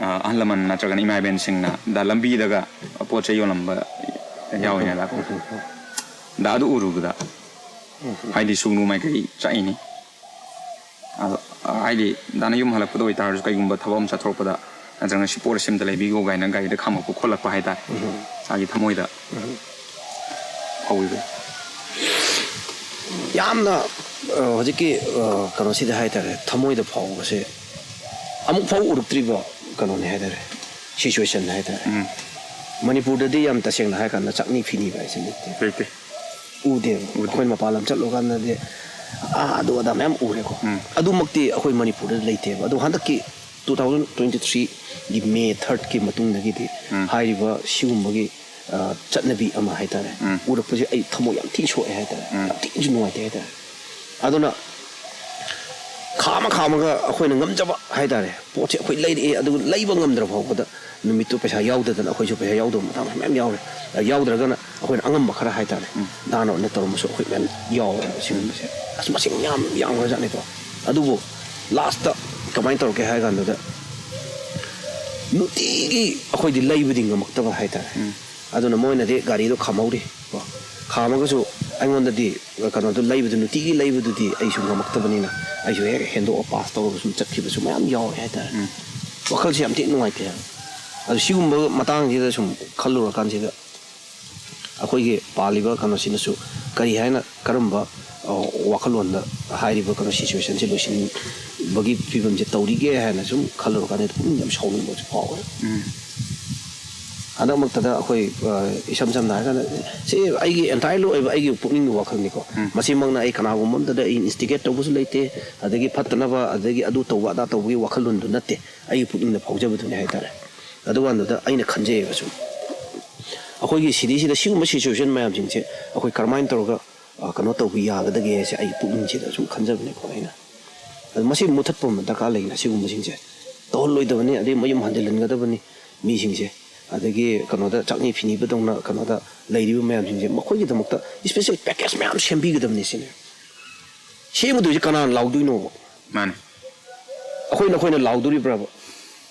ꯑ, ꯑꯍꯜ ꯂꯃꯟ ꯅꯠꯇ꯭ꯔꯒꯅ ꯏꯃꯥ ꯏꯕꯦꯟꯁꯤꯡꯅ, ꯗꯥ, ꯂꯝꯕꯤꯗꯒ ꯄꯣꯠ ꯆꯩ ꯌꯣꯜꯂꯝꯕ ꯌꯥꯎꯋꯤꯅ, ꯗꯥ꯫ ꯎꯝ꯫ ꯗꯥ, ꯑꯗꯨ ꯎꯔꯨꯕꯗ, ꯎꯝ꯫ ꯍꯥꯏꯗꯤ ꯁꯨꯒꯅꯨ ꯃꯥꯏꯀꯩ ꯆꯥꯛꯏꯅꯤ꯫ ꯑꯗꯣ, ꯑ, ꯍꯥꯏꯗꯤ, ꯗꯥꯅ ꯌꯨꯝ ꯍꯜꯂꯛꯄꯗ ꯑꯣꯏꯇꯥꯔꯁꯨ, ꯀꯩꯒꯨꯝꯕ ꯊꯕꯛ ꯑꯃ ꯆꯠꯊꯣꯔꯛꯄꯗ, ꯅꯠꯇ꯭ꯔꯒꯅ "ꯁꯤ ꯄꯣꯠ ꯑꯁꯤ ꯑꯝꯇ ꯂꯩꯕꯤꯈꯣ" ꯀꯥꯏꯅ ꯒꯥꯔꯤꯗ ꯈꯥꯝꯃꯛꯄ ꯈꯣꯠꯂꯛꯄ ꯍꯥꯏꯇꯥꯔꯦ, ꯎꯝ꯫ ꯏꯁꯥꯒꯤ ꯊꯃꯣꯏꯗ ꯎꯝ꯫ ꯐꯥꯎꯕꯤꯕ꯫ ꯌꯥꯝꯅ, ꯑ, ꯍꯧꯖꯤꯛꯀꯤ, ꯑ, ꯀꯩꯅꯣꯁꯤꯗ ꯍꯥꯏꯇꯥꯔꯦ, ꯊꯃꯣꯏꯗ ꯐꯥꯎꯕꯁꯦ ꯑꯃꯨꯛ ꯐꯥꯎ ꯎꯔꯛꯇ꯭ꯔꯤꯕ ꯀꯩꯅꯣꯅꯦ ꯍꯥꯏꯇꯥꯔꯦ, ꯁꯤꯆꯨꯋꯦꯁꯟ ꯍꯥꯏꯇꯥꯔꯦ꯫ ꯎꯝ꯫ ꯃꯅꯤꯄꯨꯔꯗꯗꯤ ꯌꯥꯝ ꯇꯁꯦꯡꯅ ꯍꯥꯏꯔꯀꯥꯟꯗ ꯆꯥꯛꯅꯤ ꯐꯤꯅꯤ ꯍꯥꯏꯁꯦ ꯂꯩꯇꯦ꯫ ꯂꯩꯇꯦ꯫ ꯎꯗꯦꯕ꯫ ꯎꯗꯦ꯫ ꯑꯩꯈꯣꯏꯅ ꯃꯄꯥꯟ ꯂꯝ ꯆꯠꯂꯨꯀꯥꯟꯗꯗꯤ, ꯑꯥ, ꯑꯗꯨ ꯑꯗꯥ ꯃꯌꯥꯝ ꯎꯔꯦꯀꯣ꯫ ꯎꯝ꯫ ꯑꯗꯨꯃꯛꯇꯤ ꯑꯩꯈꯣꯏ ꯃꯅꯤꯄꯨꯔꯗ ꯂꯩꯇꯦꯕ꯫ ꯑꯗꯣ ꯍꯟꯗꯛꯀꯤ two thousand twenty threeꯒꯤ May thirdꯀꯤ ꯃꯇꯨꯡꯗꯒꯤꯗꯤ ꯎꯝ꯫ ꯍꯥꯏꯔꯤꯕ ꯁꯤꯒꯨꯝꯕꯒꯤ, ꯑ, ꯆꯠꯅꯕꯤ ꯑꯃ ꯍꯥꯏꯇꯥꯔꯦ꯫ ꯎꯔꯛꯄꯁꯦ ꯑꯩ ꯊꯃꯣꯏ ꯌꯥꯝ ꯊꯤꯅ ꯁꯣꯛꯑꯦ ꯍꯥꯏꯇꯥꯔꯦ꯫ ꯌꯥꯝ ꯊꯤꯅꯁꯨ ꯅꯨꯡꯉꯥꯏꯇꯦ ꯍꯥꯏꯇꯥꯔꯦ꯫ ꯑꯗꯨꯅ ꯈꯥꯝꯃ ꯈꯥꯝꯃꯒ ꯑꯩꯈꯣꯏꯅ ꯉꯝꯖꯕ ꯍꯥꯏꯇꯥꯔꯦ, ꯄꯣꯠꯁꯦ ꯑꯩꯈꯣꯏ ꯂꯩꯔꯛꯑꯦ, ꯑꯗꯨꯒ ꯂꯩꯕ ꯉꯝꯗ꯭ꯔ ꯐꯥꯎꯕꯗ ꯅꯨꯃꯤꯠꯇꯨ ꯄꯩꯁꯥ ꯌꯥꯎꯗꯗꯅ, ꯑꯩꯈꯣꯏꯁꯨ ꯄꯩꯁꯥ ꯌꯥꯎꯗꯕ ꯃꯇꯥꯡꯁꯨ ꯃꯌꯥꯝ ꯌꯥꯎꯔꯦ꯫ ꯑ, ꯌꯥꯎꯗ꯭ꯔꯒꯅ ꯑꯩꯈꯣꯏꯅ ꯑꯉꯝꯕ ꯈꯔ ꯍꯥꯏꯇꯥꯔꯦ, ꯗꯥꯅ ꯑꯣꯏꯅ ꯇꯧꯔꯝꯕꯁꯨ ꯑꯩꯈꯣꯏ ꯃꯌꯥꯝ ꯌꯥꯎꯔꯦꯕ ꯁꯤꯒꯨꯝꯕꯁꯦ꯫ ꯑꯁ, ꯃꯁꯤꯡ ꯌꯥꯝ ꯌꯥꯝꯈ꯭ꯔꯖꯥꯠꯅꯤꯀꯣ꯫ ꯑꯗꯨꯕꯨ ꯂꯥꯁꯇ ꯀꯃꯥꯏꯅ ꯇꯧꯔꯛꯀꯦ ꯍꯥꯏ ꯀꯥꯟꯗꯨꯗ, ꯅꯨꯡꯇꯤꯒꯤ ꯑꯩꯈꯣꯏꯗꯤ ꯂꯩꯕꯗꯤ ꯉꯝꯃꯛꯇꯕ ꯍꯥꯏꯇꯥꯔꯦ꯫ ꯑꯗꯨꯅ ꯃꯣꯏꯅꯗꯤ ꯒꯥꯔꯤꯗꯣ ꯈꯥꯝꯍꯧꯔꯤ ꯀꯣ꯫ ꯈꯥꯝꯃꯒꯁꯨ ꯑꯩꯉꯣꯟꯗꯗꯤ ꯀꯩꯅꯣꯗꯣ ꯂꯩꯕꯗꯨ, ꯅꯨꯡꯇꯤꯒꯤ ꯂꯩꯕꯗꯨꯗꯤ ꯑꯩꯁꯨ ꯉꯝꯃꯛꯇꯕꯅꯤꯅ, ꯑꯩꯁꯨ ꯍꯦꯛ ꯍꯦꯟꯗꯣꯛꯑ ꯄꯥꯁ ꯇꯧꯔꯒ ꯁꯨꯝ ꯆꯠꯈꯤꯕꯁꯨ ꯃꯌꯥꯝ ꯌꯥꯎꯔꯦ ꯍꯥꯏꯇꯥꯔꯦ꯫ ꯋꯥꯈꯜꯁꯦ ꯌꯥꯝ ꯊꯤꯅ ꯅꯨꯡꯉꯥꯏꯇꯦ ꯍꯥꯏꯕ꯫ ꯑꯗꯨ ꯁꯤꯒꯨꯝꯕ ꯃꯇꯥꯡꯁꯤꯗ ꯁꯨꯝ ꯈꯜꯂꯨꯔꯀꯥꯟꯁꯤꯗ, ꯑꯩꯈꯣꯏꯒꯤ ꯄꯥꯜꯂꯤꯕ ꯀꯩꯅꯣꯁꯤꯅꯁꯨ ꯀꯔꯤ ꯍꯥꯏꯅ, ꯀꯔꯝꯕ, ꯑ, ꯋꯥꯈꯜꯂꯣꯟꯗ ꯍꯥꯏꯔꯤꯕ ꯀꯩꯅꯣ ꯁꯤꯆꯨꯋꯦꯁꯟꯁꯦ ꯂꯣꯏꯁꯤꯟꯕꯒꯤ ꯐꯤꯕꯝꯁꯦ ꯇꯧꯔꯤꯒꯦ ꯍꯥꯏꯅ ꯁꯨꯝ ꯈꯜꯂꯨꯔꯀꯥꯟꯗ ꯄꯨꯛꯅꯤꯡ ꯌꯥꯝ ꯁꯥꯎꯅꯤꯡꯕꯁꯨ ꯐꯥꯎꯋꯦ꯫ ꯍꯟꯗꯛꯃꯛꯇꯗ ꯑꯩꯈꯣꯏ, ꯑ, ꯏꯁꯝ ꯁꯝꯅ ꯍꯥꯏꯔꯀꯥꯟꯗ, ꯁꯤ ꯑꯩꯒꯤ ꯑꯦꯟꯇꯥꯏꯔꯂꯤ ꯑꯣꯏꯕ ꯑꯩꯒꯤ ꯄꯨꯛꯅꯤꯡꯒꯤ ꯋꯥꯈꯜꯅꯤꯀꯣ꯫ ꯃꯁꯤꯃꯛꯅ ꯑꯩ ꯀꯅꯥꯒꯨꯝꯕ ꯑꯝꯇꯗ ꯑꯩ ꯏꯟꯁꯇꯤꯒꯦꯠ ꯇꯧꯕꯁꯨ ꯂꯩꯇꯦ, ꯑꯗꯒꯤ ꯐꯠꯇꯅꯕ, ꯑꯗꯒꯤ ꯑꯗꯨ ꯇꯧꯕ ꯑꯗꯥ ꯇꯧꯕꯒꯤ ꯋꯥꯈꯜꯂꯣꯟꯗꯨ ꯅꯠꯇꯦ, ꯑꯩꯒꯤ ꯄꯨꯛꯅꯤꯡꯗ ꯐꯥꯎꯖꯕꯗꯨꯅꯤ ꯍꯥꯏꯇꯥꯔꯦ꯫ ꯑꯗꯨꯀꯥꯟꯗꯨꯗ ꯑꯩꯅ ꯈꯟꯖꯩꯌꯦꯕ ꯁꯨꯝ, ꯑꯩꯈꯣꯏꯒꯤ ꯁꯤꯇꯤꯁꯤꯗ ꯁꯤꯒꯨꯝꯕ ꯁꯤꯆꯨꯋꯦꯁꯟ ꯃꯌꯥꯝꯁꯤꯡꯁꯦ ꯑꯩꯈꯣꯏ ꯀꯔꯝꯍꯥꯏꯅ ꯇꯧꯔꯒ, ꯑ, ꯀꯩꯅꯣ ꯇꯧꯕ ꯌꯥꯒꯗꯒꯦ ꯍꯥꯏꯁꯦ ꯑꯩꯒꯤ ꯄꯨꯛꯅꯤꯡꯁꯤꯗ ꯁꯨꯝ ꯈꯟꯖꯕꯅꯤꯀꯣ ꯑꯩꯅ꯫ ꯑꯗꯨ ꯃꯁꯤ ꯃꯨꯊꯠꯄ ꯑꯃ ꯗꯔꯀꯥꯔ ꯂꯩꯅ, ꯁꯤꯒꯨꯝꯕꯁꯤꯡꯁꯦ ꯇꯧꯍꯜꯂꯣꯏꯗꯕꯅꯤ, ꯑꯗꯩ ꯃꯌꯨꯝ ꯍꯟꯖꯤꯜꯍꯟꯒꯗꯕꯅꯤ ꯃꯤꯁꯤꯡꯁꯦ꯫ ꯑꯗꯒꯤ ꯀꯩꯅꯣꯗ ꯆꯥꯛꯅꯤ ꯐꯤꯅꯤꯕꯗꯧꯅ ꯀꯩꯅꯣꯗ ꯂꯩꯔꯤꯕ ꯃꯌꯥꯝꯁꯤꯡꯁꯦ, ꯃꯈꯣꯏꯒꯤꯗꯃꯛꯇ ꯏꯁꯄꯦꯁꯦꯜ ꯄꯦꯀꯦꯖ ꯃꯌꯥꯝ ꯁꯦꯝꯕꯤꯒꯗꯕꯅꯤ ꯁꯤꯅꯦ꯫ ꯁꯦꯝꯒꯗꯣꯏꯁꯦ ꯀꯅꯥꯅ ꯂꯥꯎꯗꯣꯏꯅꯣꯕ? ꯃꯥꯅꯦ꯫ ꯑꯩꯈꯣꯏꯅ, ꯑꯩꯈꯣꯏꯅ ꯂꯥꯎꯗꯣꯔꯤꯕ꯭ꯔꯕ?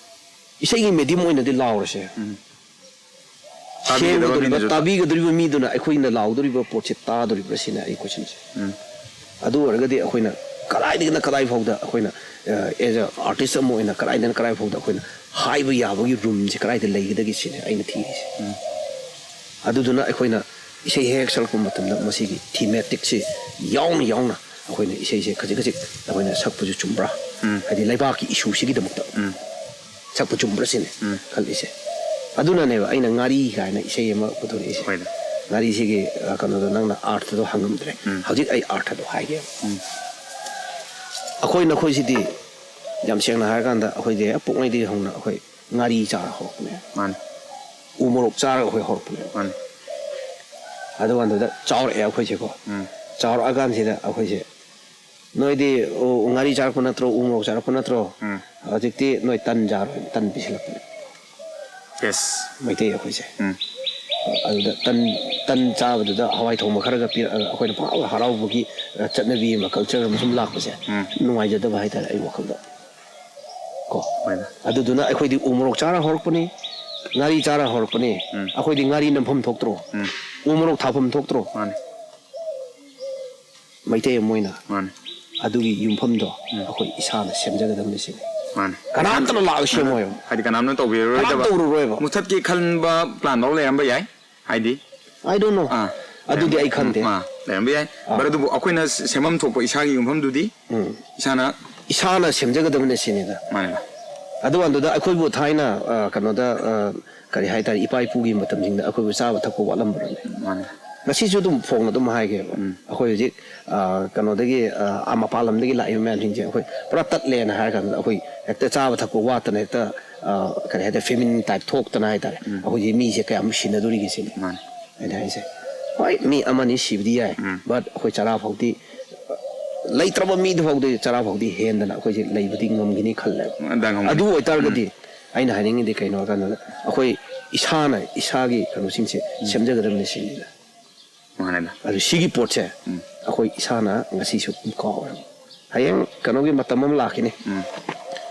ꯏꯁꯩꯒꯤ ꯃꯦꯗꯤꯌꯝ ꯑꯣꯏꯅꯗꯤ ꯂꯥꯎꯔꯁꯦ꯫ ꯇꯥꯕꯤꯒꯗꯕ ꯁꯦꯝꯒꯗꯧꯔꯤꯕ, ꯃꯤꯅꯁꯨ ꯇꯥ- ꯇꯥꯕꯤꯒꯗꯧꯔꯤꯕ ꯃꯤꯗꯨꯅ ꯑꯩꯈꯣꯏꯅ ꯂꯥꯎꯗꯧꯔꯤꯕ ꯄꯣꯠꯁꯦ ꯇꯥꯗꯧꯔꯤꯕ꯭ꯔꯥ ꯁꯤꯅ ꯑꯩ ꯀꯣꯏꯁꯟꯁꯦ꯫ ꯑꯗꯨ ꯑꯣꯏꯔꯒꯗꯤ ꯑꯩꯈꯣꯏꯅ ꯀꯗꯥꯏꯗꯒꯤꯅ ꯀꯗꯥꯏ ꯐꯥꯎꯗ ꯑꯩꯈꯣꯏꯅ, ꯑꯦꯖ ꯑ ꯑꯥꯔꯇꯤꯁ ꯑꯃ ꯑꯣꯏꯅ ꯀꯗꯥꯏꯗꯅ ꯀꯗꯥꯏ ꯐꯥꯎꯗ ꯑꯩꯈꯣꯏꯅ ꯍꯥꯏꯕ ꯌꯥꯕꯒꯤ ꯔꯨꯝꯁꯦ ꯀꯗꯥꯏꯗ ꯂꯩꯒꯗꯒꯦ ꯁꯤꯅꯦ ꯑꯩꯅ ꯊꯤꯔꯤꯁꯦ꯫ ꯑꯗꯨꯗꯨꯅ ꯑꯩꯈꯣꯏꯅ ꯏꯁꯩ ꯍꯦꯛ ꯍꯦꯛ ꯁꯛꯂꯛꯄ ꯃꯇꯝꯗ ꯃꯁꯤꯒꯤ ꯊꯤꯃꯦꯇꯤꯛꯁꯤ ꯌꯥꯎꯅ ꯌꯥꯎꯅ ꯑꯩꯈꯣꯏꯅ ꯏꯁꯩꯁꯦ ꯈꯖꯤꯛ ꯈꯖꯤꯛ ꯑꯩꯈꯣꯏꯅ ꯁꯛꯄꯁꯨ ꯆꯨꯝꯕ꯭ꯔꯥ, ꯍꯥꯏꯗꯤ ꯂꯩꯕꯥꯛꯀꯤ ꯏꯁꯨꯁꯤꯒꯤꯗꯃꯛꯇ ꯁꯛꯄ ꯆꯨꯝꯕ꯭ꯔꯥ ꯁꯤꯅꯤ ꯈꯜꯂꯤꯁꯦ꯫ ꯑꯗꯨꯅꯅꯦꯕ ꯑꯩꯅ ꯉꯥꯔꯤ ꯀꯥꯏꯅ ꯏꯁꯩ ꯑꯃ ꯄꯨꯊꯣꯔꯛꯏꯁꯦ꯫ ꯍꯣꯏꯅꯦ꯫ ꯉꯥꯔꯤꯁꯤꯒꯤ, ꯑ, ꯀꯩꯅꯣꯗꯣ ꯅꯪꯅ ꯑꯥꯔꯊꯗꯣ ꯍꯪꯉꯝꯗ꯭ꯔꯦ꯫ ꯍꯧꯖꯤꯛ ꯑꯩ ꯑꯥꯔꯊꯗꯣ ꯍꯥꯏꯒꯦꯕ꯫ ꯑꯩꯈꯣꯏ ꯅꯈꯣꯏꯁꯤꯗꯤ ꯌꯥꯝ ꯁꯦꯡꯅ ꯍꯥꯏꯔꯀꯥꯟꯗ ꯑꯩꯈꯣꯏꯗꯤ ꯍꯦꯛ ꯄꯣꯛꯉꯩꯗꯒꯤ ꯍꯧꯅ ꯑꯩꯈꯣꯏ ꯉꯥꯔꯤ ꯆꯥꯔ ꯍꯧꯔꯛꯄꯅꯦ꯫ ꯃꯥꯅꯦ꯫ ꯎ ꯃꯣꯔꯣꯛ ꯆꯥꯔꯒ ꯑꯩꯈꯣꯏ ꯍꯧꯔꯛꯄꯅꯦ꯫ ꯃꯥꯅꯤ꯫ ꯑꯗꯨꯀꯥꯟꯗꯨꯗ ꯆꯥꯎꯔꯛꯑꯦ ꯑꯩꯈꯣꯏꯁꯦꯀꯣ꯫ ꯎꯝ꯫ ꯆꯥꯎꯔꯛꯑꯀꯥꯟꯁꯤꯗ ꯑꯩꯈꯣꯏꯁꯦ, "ꯅꯣꯏꯗꯤ ꯎ, ꯉꯥꯔꯤ ꯆꯥꯔꯛꯄ ꯅꯠꯇ꯭ꯔꯣ, ꯎ ꯃꯣꯔꯣꯛ ꯆꯥꯔꯛꯄ ꯅꯠꯇ꯭ꯔꯣ? ꯎꯝ꯫ ꯍꯧꯖꯤꯛꯇꯤ ꯅꯣꯏ ꯇꯟ ꯆꯥꯔꯣꯏ", ꯇꯟ ꯄꯤꯁꯤꯜꯂꯛꯄꯅꯦ꯫ ꯌꯦꯁ꯫ ꯃꯩꯇꯩ ꯑꯩꯈꯣꯏꯁꯦ꯫ ꯎꯝ꯫ ꯑꯗꯨꯗ ꯇꯟ, ꯇꯟ ꯆꯥꯕꯗꯨꯗ ꯍꯋꯥꯏ ꯊꯣꯡꯕ ꯈꯔꯒ ꯄꯤꯔꯛꯑꯒ ꯑꯩꯈꯣꯏꯅ ꯄꯨꯡꯍꯥꯎ ꯍꯔꯥꯎꯕꯒꯤ, ꯑ, ꯆꯠꯅꯕꯤ ꯑꯃ, ꯀꯜꯆꯔ ꯑꯃ ꯁꯨꯝ ꯂꯥꯛꯄꯁꯦ꯫ ꯎꯝ꯫ ꯅꯨꯡꯉꯥꯏꯖꯗꯕ ꯍꯥꯏꯇꯥꯔꯦ ꯑꯩ ꯋꯥꯈꯜꯗ꯫ ꯀꯣ꯫ ꯍꯣꯏꯅꯦ꯫ ꯑꯗꯨꯗꯨꯅ ꯑꯩꯈꯣꯏꯗꯤ ꯎ ꯃꯣꯔꯣꯛ ꯆꯥꯔ ꯍꯧꯔꯛꯄꯅꯤ, ꯉꯥꯔꯤ ꯆꯥꯔ ꯍꯧꯔꯛꯄꯅꯤ꯫ ꯎꯝ꯫ ꯑꯩꯈꯣꯏꯗꯤ ꯉꯥꯔꯤ ꯅꯝꯐꯝ ꯊꯣꯛꯇ꯭ꯔꯣ? ꯎꯝ꯫ ꯎ ꯃꯣꯔꯣꯛ ꯊꯥꯐꯝ ꯊꯣꯛꯇ꯭ꯔꯣ? ꯃꯥꯅꯤ꯫ ꯃꯩꯇꯩ ꯑꯃ ꯑꯣꯏꯅ꯫ ꯃꯥꯅꯤ꯫ ꯑꯗꯨꯒꯤ ꯌꯨꯝꯐꯝꯗꯣ ꯎꯝ꯫ ꯑꯩꯈꯣꯏ ꯏꯁꯥꯅ ꯁꯦꯝꯖꯒꯗꯕꯅꯤ ꯁꯤꯅꯤ꯫ ꯃꯥꯅꯤ꯫ ꯀꯅꯥꯝꯇꯅ ꯂꯥꯛꯑꯒ ꯁꯦꯝꯃꯣꯏꯕ꯫ ꯍꯥꯏꯗꯤ ꯀꯅꯥꯝꯅ ꯀꯅꯥꯝ ꯇꯧꯕꯤꯔꯔꯣꯏꯗꯕ꯫ ꯇꯧꯔꯨꯔꯣꯏꯕ꯫ ꯃꯨꯊꯠꯀꯦ ꯈꯟꯕ ꯄ꯭ꯂꯥꯟ ꯐꯥꯎ ꯂꯩꯔꯝꯕ ꯌꯥꯏ꯫ ꯍꯥꯏꯗꯤ꯫ I don't know. ꯑꯥ꯫ ꯑꯗꯨꯗꯤ ꯑꯩ ꯈꯪꯗꯦ꯫ ꯑꯥ, ꯂꯩꯔꯝꯕ ꯌꯥꯏ꯫ ꯑꯥ꯫ But ꯑꯗꯨꯕꯨ ꯑꯩꯈꯣꯏꯅ ꯁꯦꯝꯐꯝ ꯊꯣꯛꯄ ꯏꯁꯥꯒꯤ ꯌꯨꯝꯐꯝꯗꯨꯗꯤ ꯎꯝ꯫ ꯏꯁꯥꯅ꯫ ꯏꯁꯥꯅ ꯁꯦꯝꯖꯒꯗꯕꯅꯤ ꯁꯤꯅꯤꯗ꯫ ꯃꯥꯅꯦ꯫ ꯑꯗꯨꯀꯥꯟꯗꯨꯗ ꯑꯩꯈꯣꯏꯕꯨ ꯊꯥꯏꯅ, ꯑ, ꯀꯩꯅꯣꯗ, ꯑ, ꯀꯔꯤ ꯍꯥꯏꯇꯥꯔꯦ, ꯏꯄꯥ ꯏꯄꯨꯒꯤ ꯃꯇꯝꯁꯤꯡꯗ ꯑꯩꯈꯣꯏꯕꯨ ꯆꯥꯕ ꯊꯛꯄ ꯋꯥꯠꯂꯝꯕ꯭ꯔꯅꯦ? ꯃꯥꯅꯦ꯫ ꯉꯁꯤꯁꯨ ꯑꯗꯨꯝ ꯐꯣꯡꯅ ꯑꯗꯨꯝ ꯍꯥꯏꯒꯦꯕ꯫ ꯎꯝ꯫ ꯑꯩꯈꯣꯏ ꯍꯧꯖꯤꯛ, ꯑ, ꯀꯩꯅꯣꯗꯒꯤ, ꯑ, ꯑꯥ ꯃꯄꯥꯟ ꯂꯝꯗꯒꯤ ꯂꯥꯛꯏꯕ ꯃꯌꯥꯝꯁꯤꯡꯁꯦ ꯑꯩꯈꯣꯏ ꯄꯨꯔꯥ ꯇꯠꯂꯦꯅ ꯍꯥꯏꯔ ꯀꯥꯟꯗ ꯑꯩꯈꯣꯏ ꯍꯦꯛꯇ ꯆꯥꯕ ꯊꯛꯄ ꯋꯥꯠꯇꯅ ꯍꯦꯛꯇ, ꯑ, ꯀꯔꯤ ꯍꯥꯏꯇꯥꯔꯦ, ꯐꯦꯃꯤꯟ ꯇꯥꯏꯞ ꯊꯣꯛꯇꯅ ꯍꯥꯏꯇꯥꯔꯦ꯫ ꯎꯝ꯫ ꯑꯩꯈꯣꯏꯁꯦ ꯃꯤꯁꯦ ꯀꯌꯥꯃꯨꯛ ꯁꯤꯟꯅꯗꯣꯔꯤꯒꯦ ꯁꯤꯅꯤ꯫ ꯃꯥꯅꯦ꯫ ꯑꯩꯅ ꯍꯥꯏꯁꯦ꯫ ꯍꯣꯏ, ꯃꯤ ꯑꯃꯅꯤ ꯁꯤꯕꯗꯤ ꯌꯥꯏ, ꯎꯝ꯫ but ꯑꯩꯈꯣꯏ ꯆꯔꯥ ꯐꯥꯎꯗꯤ, ꯂꯩꯇ꯭ꯔꯕ ꯃꯤꯗꯨ ꯐꯥꯎꯗꯤ ꯆꯔꯥ ꯐꯥꯎꯗꯤ ꯍꯦꯟꯗꯅ ꯑꯩꯈꯣꯏꯁꯦ ꯂꯩꯕꯗꯤ ꯉꯝꯒꯅꯤ ꯈꯜꯂꯦꯕ꯫ ꯑꯗ ꯉꯝꯒꯅꯤ꯫ ꯑꯗꯨ ꯑꯣꯏꯇꯥꯔꯒꯗꯤ ꯑꯩꯅ ꯍꯥꯏꯅꯤꯡꯉꯤꯗꯤ ꯀꯩꯅꯣ ꯍꯥꯏ ꯀꯥꯟꯗ ꯑꯩꯈꯣꯏ ꯏꯁꯥꯅ ꯏꯁꯥꯒꯤ ꯀꯩꯅꯣꯁꯤꯡꯁꯦ ꯁꯦꯝꯖꯒꯗꯕꯅꯤ ꯁꯤꯅꯤꯗ꯫ ꯃꯥꯅꯦꯗ꯫ ꯑꯗꯨ ꯁꯤꯒꯤ ꯄꯣꯠꯁꯦ ꯎꯝ꯫ ꯑꯩꯈꯣꯏ ꯏꯁꯥꯅ ꯉꯁꯤꯁꯨ ꯑꯗꯨꯝ ꯀꯥꯎꯔꯦꯕ꯫ ꯍꯌꯦꯡ ꯀꯩꯅꯣꯒꯤ ꯃꯇꯝ ꯑꯃ ꯂꯥꯛꯈꯤꯅꯤ꯫ ꯎꯝ꯫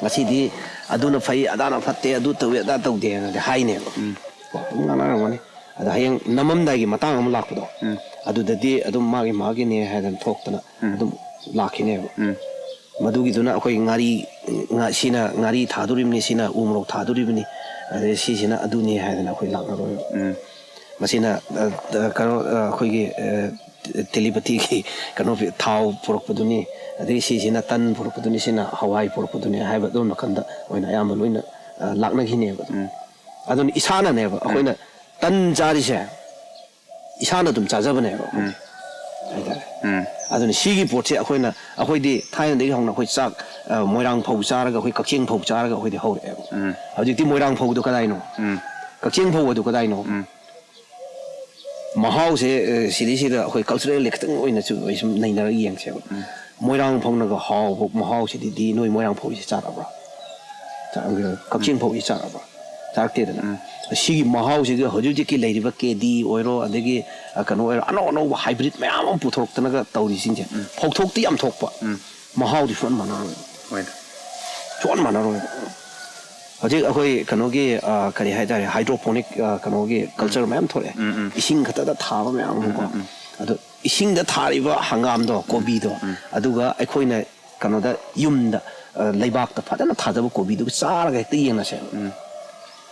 ꯉꯁꯤꯗꯤ ꯑꯗꯨꯅ ꯐꯩ, ꯑꯗꯥꯅ ꯐꯠꯇꯦ, ꯑꯗꯨ ꯇꯧꯏ, ꯑꯗꯥ ꯇꯧꯗꯦꯅꯗꯤ ꯍꯥꯏꯅꯦꯕ꯫ ꯎꯝ꯫ ꯀꯣ, ꯑꯗꯨꯝ ꯉꯥꯡꯅꯔꯝꯒꯅꯤ꯫ ꯑꯗ ꯍꯌꯦꯡ ꯅꯝꯃꯝꯗꯥꯏꯒꯤ ꯃꯇꯥꯡ ꯑꯃ ꯂꯥꯛꯄꯗꯣ, ꯎꯝ꯫ ꯑꯗꯨꯗꯗꯤ ꯑꯗꯨꯝ ꯃꯥꯒꯤ ꯃꯥꯒꯤꯅꯦ ꯍꯥꯏꯗꯅ ꯊꯣꯛꯇꯅ ꯎꯝ꯫ ꯑꯗꯨꯝ ꯂꯥꯛꯈꯤꯅꯦꯕ꯫ ꯎꯝ꯫ ꯃꯗꯨꯒꯤꯗꯨꯅ ꯑꯩꯈꯣꯏ ꯉꯥꯔꯤ, ꯉꯥ-, ꯁꯤꯅ ꯉꯥꯔꯤ ꯊꯥꯗꯣꯔꯤꯕꯅꯤ, ꯁꯤꯅ ꯎ ꯃꯣꯔꯣꯛ ꯊꯥꯗꯣꯔꯤꯕꯅꯤ, ꯑꯗꯩ ꯁꯤꯁꯤꯅ ꯑꯗꯨꯅꯤ ꯍꯥꯏꯗꯅ ꯑꯩꯈꯣꯏ ꯂꯥꯛꯅꯔꯣꯏꯕ꯫ ꯎꯝ꯫ ꯃꯁꯤꯅ, ꯑ, ꯑ, ꯀꯩꯅꯣ, ꯑ, ꯑꯩꯈꯣꯏꯒꯤ, ꯑ, ꯇꯦꯂꯤꯄꯦꯊꯤꯒꯤ ꯀꯩꯅꯣ, ꯊꯥꯎ ꯄꯨꯔꯛꯄꯗꯨꯅꯤ, ꯑꯗꯒꯤ ꯁꯤꯁꯤꯅ ꯇꯟ ꯄꯨꯔꯛꯄꯗꯨꯅꯤ, ꯁꯤꯅ ꯍꯋꯥꯏ ꯄꯨꯔꯛꯄꯗꯨꯅꯤ ꯍꯥꯏꯕ ꯑꯗꯨꯝ ꯅꯥꯀꯟꯗ ꯑꯣꯏꯅ ꯑꯌꯥꯝꯕ ꯂꯣꯏꯅ, ꯑ, ꯂꯥꯛꯅꯈꯤꯅꯦꯕ꯫ ꯎꯝ꯫ ꯑꯗꯨꯅ ꯏꯁꯥꯅꯅꯦꯕ ꯑꯩꯈꯣꯏꯅ ꯇꯟ ꯆꯥꯔꯤꯁꯦ, ꯏꯁꯥꯅ ꯑꯗꯨꯝ ꯆꯥꯖꯕꯅꯦꯕ ꯎꯝ꯫ ꯍꯥꯏꯇꯥꯔꯦ꯫ ꯎꯝ꯫ ꯑꯗꯨꯅ ꯁꯤꯒꯤ ꯄꯣꯠꯁꯦ ꯑꯩꯈꯣꯏꯅ, ꯑꯩꯈꯣꯏꯗꯤ ꯊꯥꯏꯅꯗꯒꯤ ꯍꯧꯅ ꯑꯩꯈꯣꯏ ꯆꯥꯛ, ꯑ, ꯃꯣꯏꯔꯥꯡ ꯐꯧ ꯆꯥꯔꯒ, ꯑꯩꯈꯣꯏ ꯀꯛꯆꯦꯡ ꯐꯧ ꯆꯥꯔꯒ ꯑꯩꯈꯣꯏꯗꯤ ꯍꯧꯔꯛꯑꯦꯕ꯫ ꯎꯝ꯫ ꯍꯧꯖꯤꯛꯇꯤ ꯃꯣꯏꯔꯥꯡ ꯐꯧꯗꯣ ꯀꯗꯥꯏꯅꯣ? ꯎꯝ꯫ ꯀꯛꯆꯦꯡ ꯐꯧꯕꯗꯨ ꯀꯗꯥꯏꯅꯣ? ꯎꯝ꯫ ꯃꯍꯥꯎꯁꯦ, ꯑ, ꯁꯤꯗꯩꯁꯤꯗ ꯑꯩꯈꯣꯏ ꯀꯜꯆꯔꯦꯜꯂꯤ ꯈꯤꯇꯪ ꯑꯣꯏꯅꯁꯨ ꯑꯩ ꯁꯨꯝ ꯅꯩꯅꯔꯒ ꯌꯦꯡꯁꯦꯕ꯫ ꯎꯝ꯫ ꯃꯣꯏꯔꯥꯡ ꯐꯧꯅꯒ ꯍꯥꯎꯕ ꯃꯍꯥꯎꯁꯤꯗꯤ ꯅꯣꯏ ꯃꯣꯏꯔꯥꯡ ꯐꯧꯁꯤ ꯆꯥꯔꯛꯑꯕ꯭ꯔꯥ? ꯆꯥꯔꯛꯑꯝꯈꯤꯔꯣꯏ꯫ ꯀꯛꯆꯦꯡ ꯎꯝ꯫ ꯐꯧꯁꯤ ꯆꯥꯔꯛꯑꯕ꯭ꯔꯥ? ꯆꯥꯔꯛꯇꯦꯗꯅ꯫ ꯎꯝ꯫ ꯁꯤꯒꯤ ꯃꯍꯥꯎꯁꯤꯒ ꯍꯧꯖꯤꯛ ꯍꯧꯖꯤꯛꯀꯤ ꯂꯩꯔꯤꯕ ꯀꯦ ꯗꯤ ꯑꯣꯏꯔꯣ, ꯑꯗꯒꯤ, ꯑ, ꯀꯩꯅꯣ ꯑꯣꯏꯔꯣ, ꯑꯅꯧ ꯑꯅꯧꯕ ꯍꯥꯏꯕ꯭ꯔꯤꯠ ꯃꯌꯥꯝ ꯑꯃ ꯄꯨꯊꯣꯔꯛꯇꯅꯒ ꯇꯧꯔꯤꯁꯤꯡꯁꯦ, ꯎꯝ꯫ ꯐꯧꯊꯣꯛꯇꯤ ꯌꯥꯝ ꯊꯣꯛꯄ, ꯎꯝ꯫ ꯃꯍꯥꯎꯗꯤ ꯁꯨꯡꯍꯟ ꯃꯥꯟꯅꯔꯣꯏꯕ꯫ ꯍꯣꯏꯅꯦ꯫ ꯁꯨꯡꯍꯟ ꯃꯥꯟꯅꯔꯣꯏꯕ꯫ ꯍꯧꯖꯤꯛ ꯑꯩꯈꯣꯏ ꯀꯩꯅꯣꯒꯤ, ꯑ, ꯀꯔꯤ ꯍꯥꯏꯇꯥꯔꯦ, ꯍꯥꯏꯗ꯭ꯔꯣꯄꯣꯅꯤꯛ, ꯑ, ꯀꯩꯅꯣꯒꯤ ꯀꯜꯆꯔ ꯃꯌꯥꯝ ꯊꯣꯛꯑꯦ꯫ ꯎꯝ, ꯎꯝ꯫ ꯏꯁꯤꯡ ꯈꯛꯇꯗ ꯊꯥꯕ ꯃꯌꯥꯝ ꯑꯃꯀꯣ꯫ ꯎꯝ, ꯎꯝ, ꯎꯝ꯫ ꯑꯗꯣ ꯏꯁꯤꯡꯗ ꯊꯥꯔꯤꯕ ꯍꯪꯒꯥꯝꯗꯣ, ꯀꯣꯕꯤꯗꯣ, ꯎꯝ꯫ ꯑꯗꯨꯒ ꯑꯩꯈꯣꯏꯅ ꯀꯩꯅꯣꯗ, ꯌꯨꯝꯗ, ꯑ, ꯂꯩꯕꯥꯛꯇ ꯐꯖꯅ ꯊꯥꯖꯕ ꯀꯣꯕꯤꯗꯨꯒ ꯆꯥꯔꯒ ꯍꯦꯛꯇ ꯌꯦꯡꯅꯁꯦꯕ꯫ ꯎꯝ꯫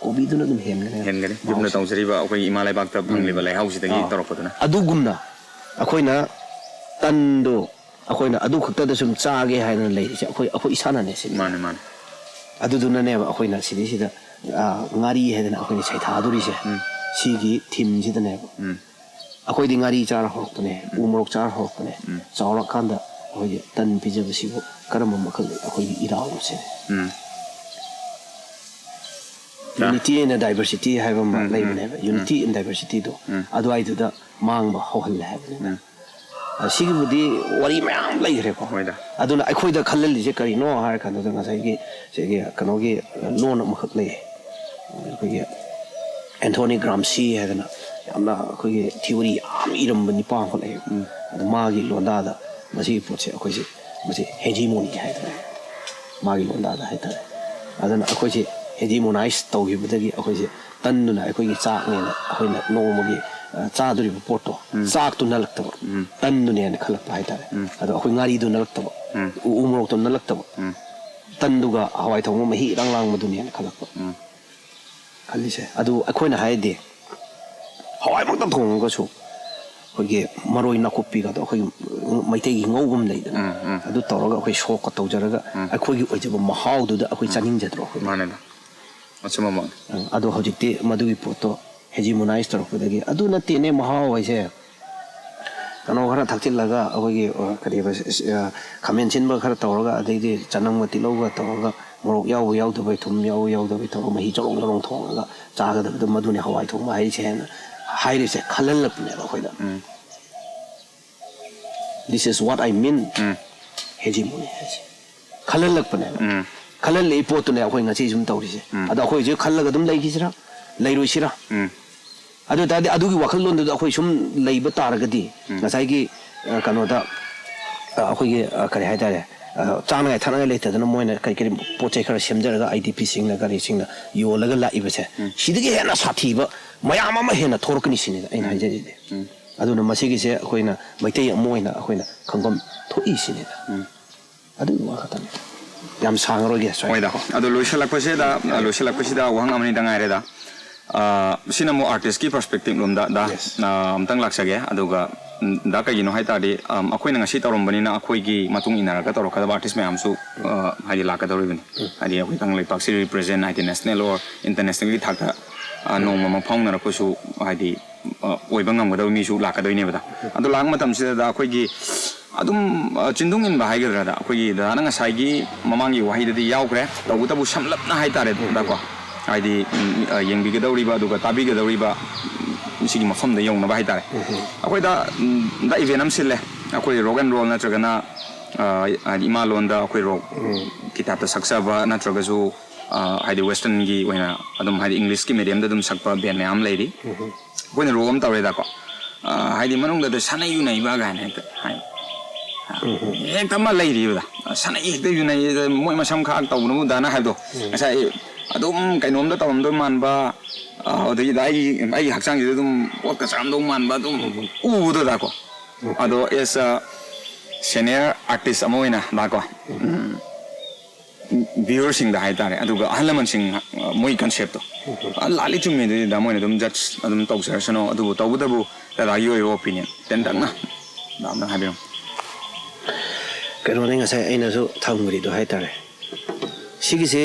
ꯀꯣꯕꯤꯗꯨꯅ ꯑꯗꯨꯝ ꯍꯦꯟꯒꯅꯤ ꯍꯦꯟꯒꯅꯤ꯫ ꯌꯨꯝꯗ ꯃꯍꯥꯎꯁꯦ꯫ ꯇꯧꯖꯔꯤꯕ ꯑꯩꯈꯣꯏꯒꯤ ꯏꯃꯥ ꯂꯩꯕꯥꯛꯇ ꯎꯝ꯫ ꯐꯪꯂꯤꯕ ꯂꯩꯍꯥꯎꯁꯤꯗꯒꯤ ꯑꯥ꯫ ꯇꯧꯔꯛꯄꯗꯨꯅ꯫ ꯑꯗꯨꯒꯨꯝꯅ ꯑꯩꯈꯣꯏꯅ ꯇꯟꯗꯣ, ꯑꯩꯈꯣꯏꯅ ꯑꯗꯨ ꯈꯛꯇꯗ ꯁꯨꯝ ꯆꯥꯒꯦ ꯍꯥꯏꯗꯅ ꯂꯩꯔꯤꯁꯦ ꯑꯩꯈꯣꯏ, ꯑꯩꯈꯣꯏ ꯏꯁꯥꯅꯅꯦ ꯁꯤꯅꯤ꯫ ꯃꯥꯅꯦ, ꯃꯥꯅꯦ꯫ ꯑꯗꯨꯗꯨꯅꯅꯦꯕ ꯑꯩꯈꯣꯏꯅ ꯁꯤꯗꯩꯁꯤꯗ, ꯑ, ꯉꯥꯔꯤ ꯍꯥꯏꯗꯅ ꯑꯩꯈꯣꯏꯅ ꯁꯩꯊꯥꯗꯣꯔꯤꯁꯦ꯫ ꯎꯝ꯫ ꯁꯤꯒꯤ ꯊꯤꯝꯁꯤꯗꯅꯦꯕ꯫ ꯎꯝ꯫ ꯑꯩꯈꯣꯏꯗꯤ ꯉꯥꯔꯤ ꯆꯥꯔ ꯍꯧꯔꯛꯄꯅꯦ, ꯎ ꯎꯝ꯫ ꯃꯣꯔꯣꯛ ꯆꯥꯔ ꯍꯧꯔꯛꯄꯅꯦ꯫ ꯎꯝ꯫ ꯆꯥꯎꯔꯀꯥꯟꯗ ꯑꯩꯈꯣꯏꯒꯤ ꯇꯟ ꯄꯤꯖꯕꯁꯤꯕꯨ ꯀꯔꯝꯕ ꯃꯈꯜ ꯑꯩꯈꯣꯏꯒꯤ ꯏꯔꯥꯡꯁꯦ? ꯎꯝ꯫ ꯌꯨꯅꯤꯇꯤ ꯑꯦꯟ ꯗꯥꯏꯕꯔꯁꯤꯇꯤ ꯍꯥꯏꯕ ꯑꯃ ꯎꯝ, ꯎꯝ, ꯂꯩꯕꯅꯦꯕ꯫ ꯎꯝ꯫ ꯌꯨꯅꯤꯇꯤ ꯑꯦꯟ ꯗꯥꯏꯕꯔꯁꯤꯇꯤꯗꯣ ꯎꯝ꯫ ꯑꯗꯨꯋꯥꯏꯗꯨꯗ ꯃꯥꯡꯕ ꯍꯧꯍꯜꯂꯦ ꯍꯥꯏꯕꯅꯤꯅ꯫ ꯎꯝ꯫ ꯑ, ꯁꯤꯒꯤꯕꯨꯗꯤ ꯋꯥꯔꯤ ꯃꯌꯥꯝ ꯂꯩꯈ꯭ꯔꯦꯀꯣ꯫ ꯍꯣꯏꯗ꯫ ꯑꯗꯨꯅ ꯑꯩꯈꯣꯏꯗ ꯈꯜꯍꯜꯂꯤꯁꯦ ꯀꯔꯤꯅꯣ ꯍꯥꯏꯔ ꯀꯥꯟꯗꯨꯗ ꯉꯁꯥꯏꯒꯤ ꯁꯤꯒꯤ ꯀꯩꯅꯣꯒꯤ ꯂꯣꯟ ꯑꯃꯈꯛ ꯂꯩꯌꯦ꯫ ꯑꯩꯈꯣꯏꯒꯤ ꯑꯦꯟꯊꯣꯅꯤ ꯒ꯭ꯔꯥꯝꯁꯤ ꯍꯥꯏꯗꯅ ꯌꯥꯝꯅ ꯑꯩꯈꯣꯏꯒꯤ ꯊꯤꯑꯣꯔꯤ ꯌꯥꯝ ꯏꯔꯝꯕ ꯅꯤꯄꯥ ꯑꯃꯈꯛ ꯂꯩꯌꯦ꯫ ꯎꯝ꯫ ꯑꯗꯣ ꯃꯥꯒꯤ ꯂꯣꯟꯗꯥꯗ ꯃꯁꯤꯒꯤ ꯄꯣꯠꯁꯦ ꯑꯩꯈꯣꯏꯁꯦ, ꯃꯁꯤ ꯍꯦꯖꯤꯃꯣꯅꯤ ꯍꯥꯏꯗꯅ ꯃꯥꯒꯤ ꯂꯣꯟꯗꯥꯗ ꯍꯥꯏꯇꯥꯔꯦ꯫ ꯑꯗꯨꯅ ꯑꯩꯈꯣꯏꯁꯦ ꯍꯦꯖꯤꯃꯣꯅꯥꯏꯁ ꯇꯧꯈꯤꯕꯗꯒꯤ ꯑꯩꯈꯣꯏꯁꯦ ꯇꯟꯗꯨꯅ ꯑꯩꯈꯣꯏꯒꯤ ꯆꯥꯛꯅꯦꯅ ꯑꯩꯈꯣꯏꯅ ꯅꯣꯡꯃꯒꯤ, ꯑ, ꯆꯥꯗꯣꯔꯤꯕ ꯄꯣꯠꯇꯣ, ꯎꯝ꯫ ꯆꯥꯛꯇꯨ ꯅꯜꯂꯛꯇꯕ, ꯎꯝ꯫ ꯇꯟꯗꯨꯅꯦꯅ ꯈꯜꯂꯛꯄ ꯍꯥꯏꯇꯥꯔꯦ꯫ ꯎꯝ꯫ ꯑꯗꯣ ꯑꯩꯈꯣꯏ ꯉꯥꯔꯤꯗꯨ ꯅꯜꯂꯛꯇꯕ, ꯎꯝ꯫ ꯎ, ꯎ ꯃꯣꯔꯣꯛꯇꯣ ꯅꯜꯂꯛꯇꯕ, ꯎꯝ꯫ ꯇꯟꯗꯨꯒ ꯍꯋꯥꯏ ꯊꯣꯡꯕ ꯃꯍꯤ ꯏꯔꯥꯡ ꯂꯥꯡꯕꯗꯨꯅꯦꯅ ꯈꯜꯂꯛꯄ꯫ ꯎꯝ꯫ ꯈꯜꯂꯤꯁꯦ꯫ ꯑꯗꯨ ꯑꯩꯈꯣꯏꯅ ꯍꯥꯏꯗꯤ ꯍꯋꯥꯏꯃꯛꯇ ꯊꯣꯡꯉꯒꯁꯨ ꯑꯩꯈꯣꯏꯒꯤ ꯃꯔꯣꯏ ꯅꯥꯀꯨꯞꯄꯤꯒꯗꯣ ꯑꯩꯈꯣꯏꯒꯤ ꯃꯩꯇꯩꯒꯤ ꯉꯧꯕ ꯑꯃ ꯂꯩꯗꯅ, ꯎꯝ, ꯎꯝ꯫ ꯑꯗꯨ ꯇꯧꯔꯒ ꯑꯩꯈꯣꯏ ꯁꯣꯛꯀ ꯇꯧꯖꯔꯒ ꯎꯝ꯫ ꯑꯩꯈꯣꯏꯒꯤ ꯑꯣꯏꯖꯕ ꯃꯍꯥꯎꯗꯨꯗ ꯑꯩꯈꯣꯏ ꯎꯝ꯫ ꯆꯥꯅꯤꯡꯖꯗ꯭ꯔꯣ ꯑꯩꯈꯣꯏ? ꯃꯥꯅꯦꯗ꯫ ꯑꯆꯨꯝꯕꯃꯛꯅꯤ꯫ ꯎꯝ, ꯑꯗꯣ ꯍꯧꯖꯤꯛꯇꯤ ꯃꯗꯨꯒꯤ ꯄꯣꯠꯇꯣ ꯍꯦꯖꯤꯃꯣꯅꯥꯏꯁ ꯇꯧꯔꯛꯄꯗꯒꯤ ꯑꯗꯨ ꯅꯠꯇꯦꯅꯦ ꯃꯍꯥꯎ ꯍꯥꯏꯁꯦ꯫ ꯀꯩꯅꯣ ꯈꯔ ꯊꯥꯛꯆꯤꯜꯂꯒ ꯑꯩꯈꯣꯏꯒꯤ, ꯑ, ꯀꯔꯤꯕ, ꯑ, ꯈꯥꯃꯦꯟ ꯁꯤꯟꯕ ꯈꯔ ꯇꯧꯔꯒ, ꯑꯗꯩꯗꯤ ꯆꯅꯝꯒ ꯇꯤꯜꯍꯧꯒ ꯇꯧꯔꯒ ꯃꯣꯔꯣꯛ ꯌꯥꯎꯕ ꯌꯥꯎꯗꯕꯩ, ꯊꯨꯝ ꯌꯥꯎꯕ ꯌꯥꯎꯗꯕꯩ ꯇꯧꯔꯒ ꯃꯍꯤ ꯆꯔꯣꯡ ꯆꯔꯣꯡ ꯊꯣꯡꯉꯒ ꯆꯥꯒꯗꯕꯗꯣ, ꯃꯗꯨꯅꯦ ꯍꯋꯥꯏ ꯊꯣꯡꯕ ꯍꯥꯏꯔꯤꯁꯦ ꯍꯥꯏꯅ ꯍꯥꯏꯔꯤꯁꯦ, ꯈꯜꯍꯜꯂꯛꯄꯅꯦꯕ ꯑꯩꯈꯣꯏꯗ꯫ ꯎꯝ. This is what I mean, um. hegemony ꯍꯥꯏꯁꯦ ꯈꯜꯍꯜꯂꯛꯄꯅꯦꯕ꯫ ꯎꯝ. ꯈꯜꯍꯜꯂꯛꯏ ꯄꯣꯠꯇꯨꯅꯦ ꯑꯩꯈꯣꯏ ꯉꯁꯤ ꯁꯨꯝ ꯇꯧꯔꯤꯁꯦ꯫ ꯎꯝ. ꯑꯗꯣ ꯑꯩꯈꯣꯏ ꯍꯧꯖꯤꯛ ꯈꯜꯂꯒ ꯑꯗꯨꯝ ꯂꯩꯈꯤꯁꯤꯔꯥ, ꯂꯩꯔꯣꯏꯁꯤꯔꯥ? ꯎꯝ. ꯑꯗꯨ ꯑꯣꯏ ꯇꯥꯔꯗꯤ ꯑꯗꯨꯒꯤ ꯋꯥꯈꯜꯂꯣꯟꯗꯨꯗ ꯑꯩꯈꯣꯏ ꯁꯨꯝ ꯂꯩꯕ ꯇꯥꯔꯒꯗꯤ, ꯎꯝ. ꯉꯁꯥꯏꯒꯤ, ꯑ, ꯀꯩꯅꯣꯗ, ꯑ, ꯑꯩꯈꯣꯏꯒꯤ, ꯑ, ꯀꯔꯤ ꯍꯥꯏꯇꯥꯔꯦ, ꯑ, ꯆꯥꯅꯉꯥꯏ ꯊꯛꯅꯉꯥꯏ ꯂꯩꯇꯗꯅ ꯃꯣꯏꯅ ꯀꯔꯤ ꯀꯔꯤ ꯄꯣꯠ ꯆꯩ ꯈꯔ ꯁꯦꯝꯖꯔꯒ, ꯑꯥꯏ ꯗꯤ ꯄꯤꯁꯤꯡꯅ ꯀꯔꯤꯁꯤꯡꯅ ꯌꯣꯜꯂꯒ ꯂꯥꯛꯏꯕꯁꯦ, ꯎꯝ. ꯁꯤꯗꯒꯤ ꯍꯦꯟꯅ ꯁꯥꯊꯤꯕ ꯃꯌꯥꯝ ꯑꯃ ꯍꯦꯟꯅ ꯊꯣꯛꯂꯛꯀꯅꯤ ꯁꯤꯅꯤꯗ ꯑꯩꯅ ꯍꯥꯏꯖꯔꯤꯁꯦ꯫ ꯎꯝ. ꯑꯗꯨꯅ ꯃꯁꯤꯒꯤꯁꯦ ꯑꯩꯈꯣꯏꯅ ꯃꯩꯇꯩ ꯑꯃ ꯑꯣꯏꯅ ꯑꯩꯈꯣꯏꯅ ꯈꯪꯐꯝ ꯊꯣꯛꯏ ꯁꯤꯅꯤꯗ꯫ ꯎꯝ. ꯑꯗꯨꯒꯤ ꯋꯥ ꯈꯛꯇꯅꯤ꯫ ꯌꯥꯝ ꯁꯥꯡꯉꯔꯣꯏꯒꯦ, ꯁ꯭ꯋꯥꯏ꯫ ꯍꯣꯏꯗ, ꯑꯗꯣ ꯂꯣꯏꯁꯤꯜꯂꯛꯄꯁꯤꯗ, ꯂꯣꯏꯁꯤꯜꯂꯛꯄꯁꯤꯗ ꯋꯥꯍꯪ ꯑꯃꯅꯤꯗ ꯉꯥꯏꯔꯦꯗ꯫ ꯑ, ꯁꯤꯅ ꯑꯃꯨꯛ ꯑꯥꯔꯇꯤꯁꯀꯤ ꯄꯔꯁꯄꯦꯛꯇꯤꯞ ꯂꯣꯝꯗ ꯗ, Yes. ꯑ, ꯑꯝꯇꯪ ꯂꯥꯛꯆꯒꯦ꯫ ꯑꯗꯨꯒ, ꯎꯝ, ꯗ, ꯀꯩꯒꯤꯅꯣ ꯍꯥꯏ ꯇꯥꯔꯗꯤ, ꯑꯝ, ꯑꯩꯈꯣꯏꯅ ꯉꯁꯤ ꯇꯧꯔꯝꯕꯅꯤꯅ ꯑꯩꯈꯣꯏꯒꯤ ꯃꯇꯨꯡ ꯏꯟꯅꯔꯒ ꯇꯧꯔꯛꯀꯗꯕ ꯑꯥꯔꯇꯤꯁ ꯃꯌꯥꯝꯁꯨ, ꯑ, ꯍꯥꯏꯗꯤ ꯂꯥꯛꯀꯗꯧꯔꯤꯕꯅꯤ꯫ ꯍꯥꯏꯗꯤ ꯑꯩꯈꯣꯏ ꯀꯪꯂꯩꯄꯥꯛꯁꯤ ꯔꯤꯄ꯭ꯔꯖꯦꯟ, ꯍꯥꯏꯗꯤ ꯅꯦꯁꯅꯦꯜ ꯑꯣꯔ ꯏꯟꯇꯔꯅꯦꯁꯅꯦꯜꯒꯤ ꯊꯥꯛꯇ, ꯑ, ꯅꯣꯡꯃ ꯑꯃ ꯐꯥꯎꯅꯔꯛꯄꯁꯨ, ꯍꯥꯏꯗꯤ, ꯑ, ꯑꯣꯏꯕ ꯉꯝꯒꯗꯕ ꯃꯤꯁꯨ ꯂꯥꯛꯀꯗꯣꯏꯅꯦꯕꯗ꯫ ꯑꯗꯣ ꯂꯥꯛꯄ ꯃꯇꯝꯁꯤꯗ ꯑꯩꯈꯣꯏꯒꯤ ꯑꯗꯨꯝ, ꯑ, ꯆꯤꯟꯗꯨꯡ ꯏꯟꯕ ꯍꯥꯏꯒꯗ꯭ꯔꯥꯗ, ꯑꯩꯈꯣꯏꯒꯤ ꯗꯗꯥꯅ ꯉꯁꯥꯏꯒꯤ ꯃꯃꯥꯡꯒꯤ ꯋꯥꯍꯩꯗꯗꯤ ꯌꯥꯎꯈ꯭ꯔꯦ, ꯇꯧꯕꯇꯕꯨ ꯁꯝꯂꯞꯅ ꯍꯥꯏꯇꯥꯔꯦ ꯗꯀꯣ, ꯍꯥꯏꯗꯤ, ꯎꯝ, ꯑ, ꯌꯦꯡꯕꯤꯒꯗꯧꯔꯤꯕ ꯑꯗꯨꯒ ꯇꯥꯕꯤꯒꯗꯧꯔꯤꯕ, ꯎꯝ, ꯁꯤꯒꯤ ꯃꯐꯝꯗ ꯌꯧꯅꯕ ꯍꯥꯏꯇꯥꯔꯦ꯫ ꯑꯩꯈꯣꯏꯗ, ꯎꯝ, ꯗ ꯏꯚꯦꯟ ꯑꯃ ꯁꯤꯜꯂꯦ, ꯑꯩꯈꯣꯏ ꯔꯣꯛ ꯑꯦꯟ ꯔꯣꯜ ꯅꯠꯇ꯭ꯔꯒꯅ, ꯑ, ꯍꯥꯏꯗꯤ ꯏꯃꯥ ꯂꯣꯟꯗ ꯑꯩꯈꯣꯏ ꯔꯣꯛ ꯀꯤ ꯇꯥꯏꯞꯇ ꯁꯛꯆꯕ ꯅꯠꯇ꯭ꯔꯒꯁꯨ, ꯑ, ꯍꯥꯏꯗꯤ ꯋꯦꯁꯇꯔꯟꯒꯤ ꯑꯣꯏꯅ ꯑꯗꯨꯝ, ꯍꯥꯏꯗꯤ ꯏꯪꯂꯤꯁꯀꯤ ꯃꯦꯗꯤꯌꯝꯗ ꯑꯗꯨꯝ ꯁꯛꯄ ꯕꯦꯟ ꯃꯌꯥꯝ ꯂꯩꯔꯤ꯫ ꯑꯩꯈꯣꯏꯅ ꯔꯣꯜ ꯑꯃ ꯇꯧꯔꯦꯗꯀꯣ, ꯑ, ꯍꯥꯏꯗꯤ ꯃꯅꯨꯡꯗ ꯁꯥꯟꯅꯩ ꯌꯨꯅꯩꯕ ꯀꯥꯏꯅ ꯍꯦꯛꯇ ꯍꯥꯏ꯫ ꯍꯦꯛꯇ ꯑꯃ ꯂꯩꯔꯤꯕꯗ, ꯁꯥꯟꯅꯩ ꯍꯦꯛꯇ ꯌꯨꯅꯩ, ꯃꯣꯏ ꯃꯁꯝ ꯈꯥꯛ ꯇꯧꯕꯅꯕꯨ ꯗꯥꯅ ꯍꯥꯏꯕꯗꯣ, ꯉꯁꯥꯏ ꯑꯗꯨꯝ ꯀꯩꯅꯣꯝꯗ ꯇꯧꯔꯝꯗꯣꯏ ꯃꯥꯟꯕ, ꯑ, ꯑꯗꯒꯤꯗ ꯑꯩꯒꯤ, ꯑꯩꯒꯤ ꯍꯛꯆꯥꯡꯁꯤꯗ ꯑꯗꯨꯝ ꯄꯣꯠꯀ ꯆꯥꯔꯝꯗꯧ ꯃꯥꯟꯕ ꯑꯗꯨꯝ ꯎꯕꯗꯣ ꯗꯀꯣ꯫ ꯑꯗꯣ ꯑꯦꯁ ꯑ ꯁꯦꯅꯤꯌꯔ ꯑꯥꯔꯇꯤꯁ ꯑꯃ ꯑꯣꯏꯅ ꯗꯀꯣ, ꯎꯝ, ꯚ꯭ꯌꯨꯋꯔꯁꯤꯡꯗ ꯍꯥꯏꯇꯥꯔꯦ, ꯑꯗꯨꯒ ꯑꯍꯜ ꯂꯃꯟꯁꯤꯡ, ꯑ, ꯃꯣꯏ ꯀꯟꯁꯦꯞꯇꯣ, ꯑ, ꯂꯥꯜꯂꯤ ꯆꯨꯝꯃꯤ ꯑꯗꯨꯗꯤ ꯗꯥ ꯃꯣꯏꯅ ꯑꯗꯨꯝ ꯖꯁ ꯑꯗꯨꯝ ꯇꯧꯖꯔꯁꯅꯣ, ꯑꯗꯨꯕꯨ ꯇꯧꯕꯇꯕꯨ ꯗꯗꯥꯒꯤ ꯑꯣꯏꯕ ꯑꯣꯄꯤꯅꯤꯌꯟ ꯇꯦꯟꯇꯛꯅ ꯗꯥ ꯑꯝꯇꯪ ꯍꯥꯏꯕꯤꯔꯝꯃꯨ꯫ ꯀꯩꯅꯣꯅꯤ, ꯉꯁꯥꯏ ꯑꯩꯅꯁꯨ ꯊꯝꯈ꯭ꯔꯤꯗꯣ ꯍꯥꯏꯇꯥꯔꯦ, ꯁꯤꯒꯤꯁꯦ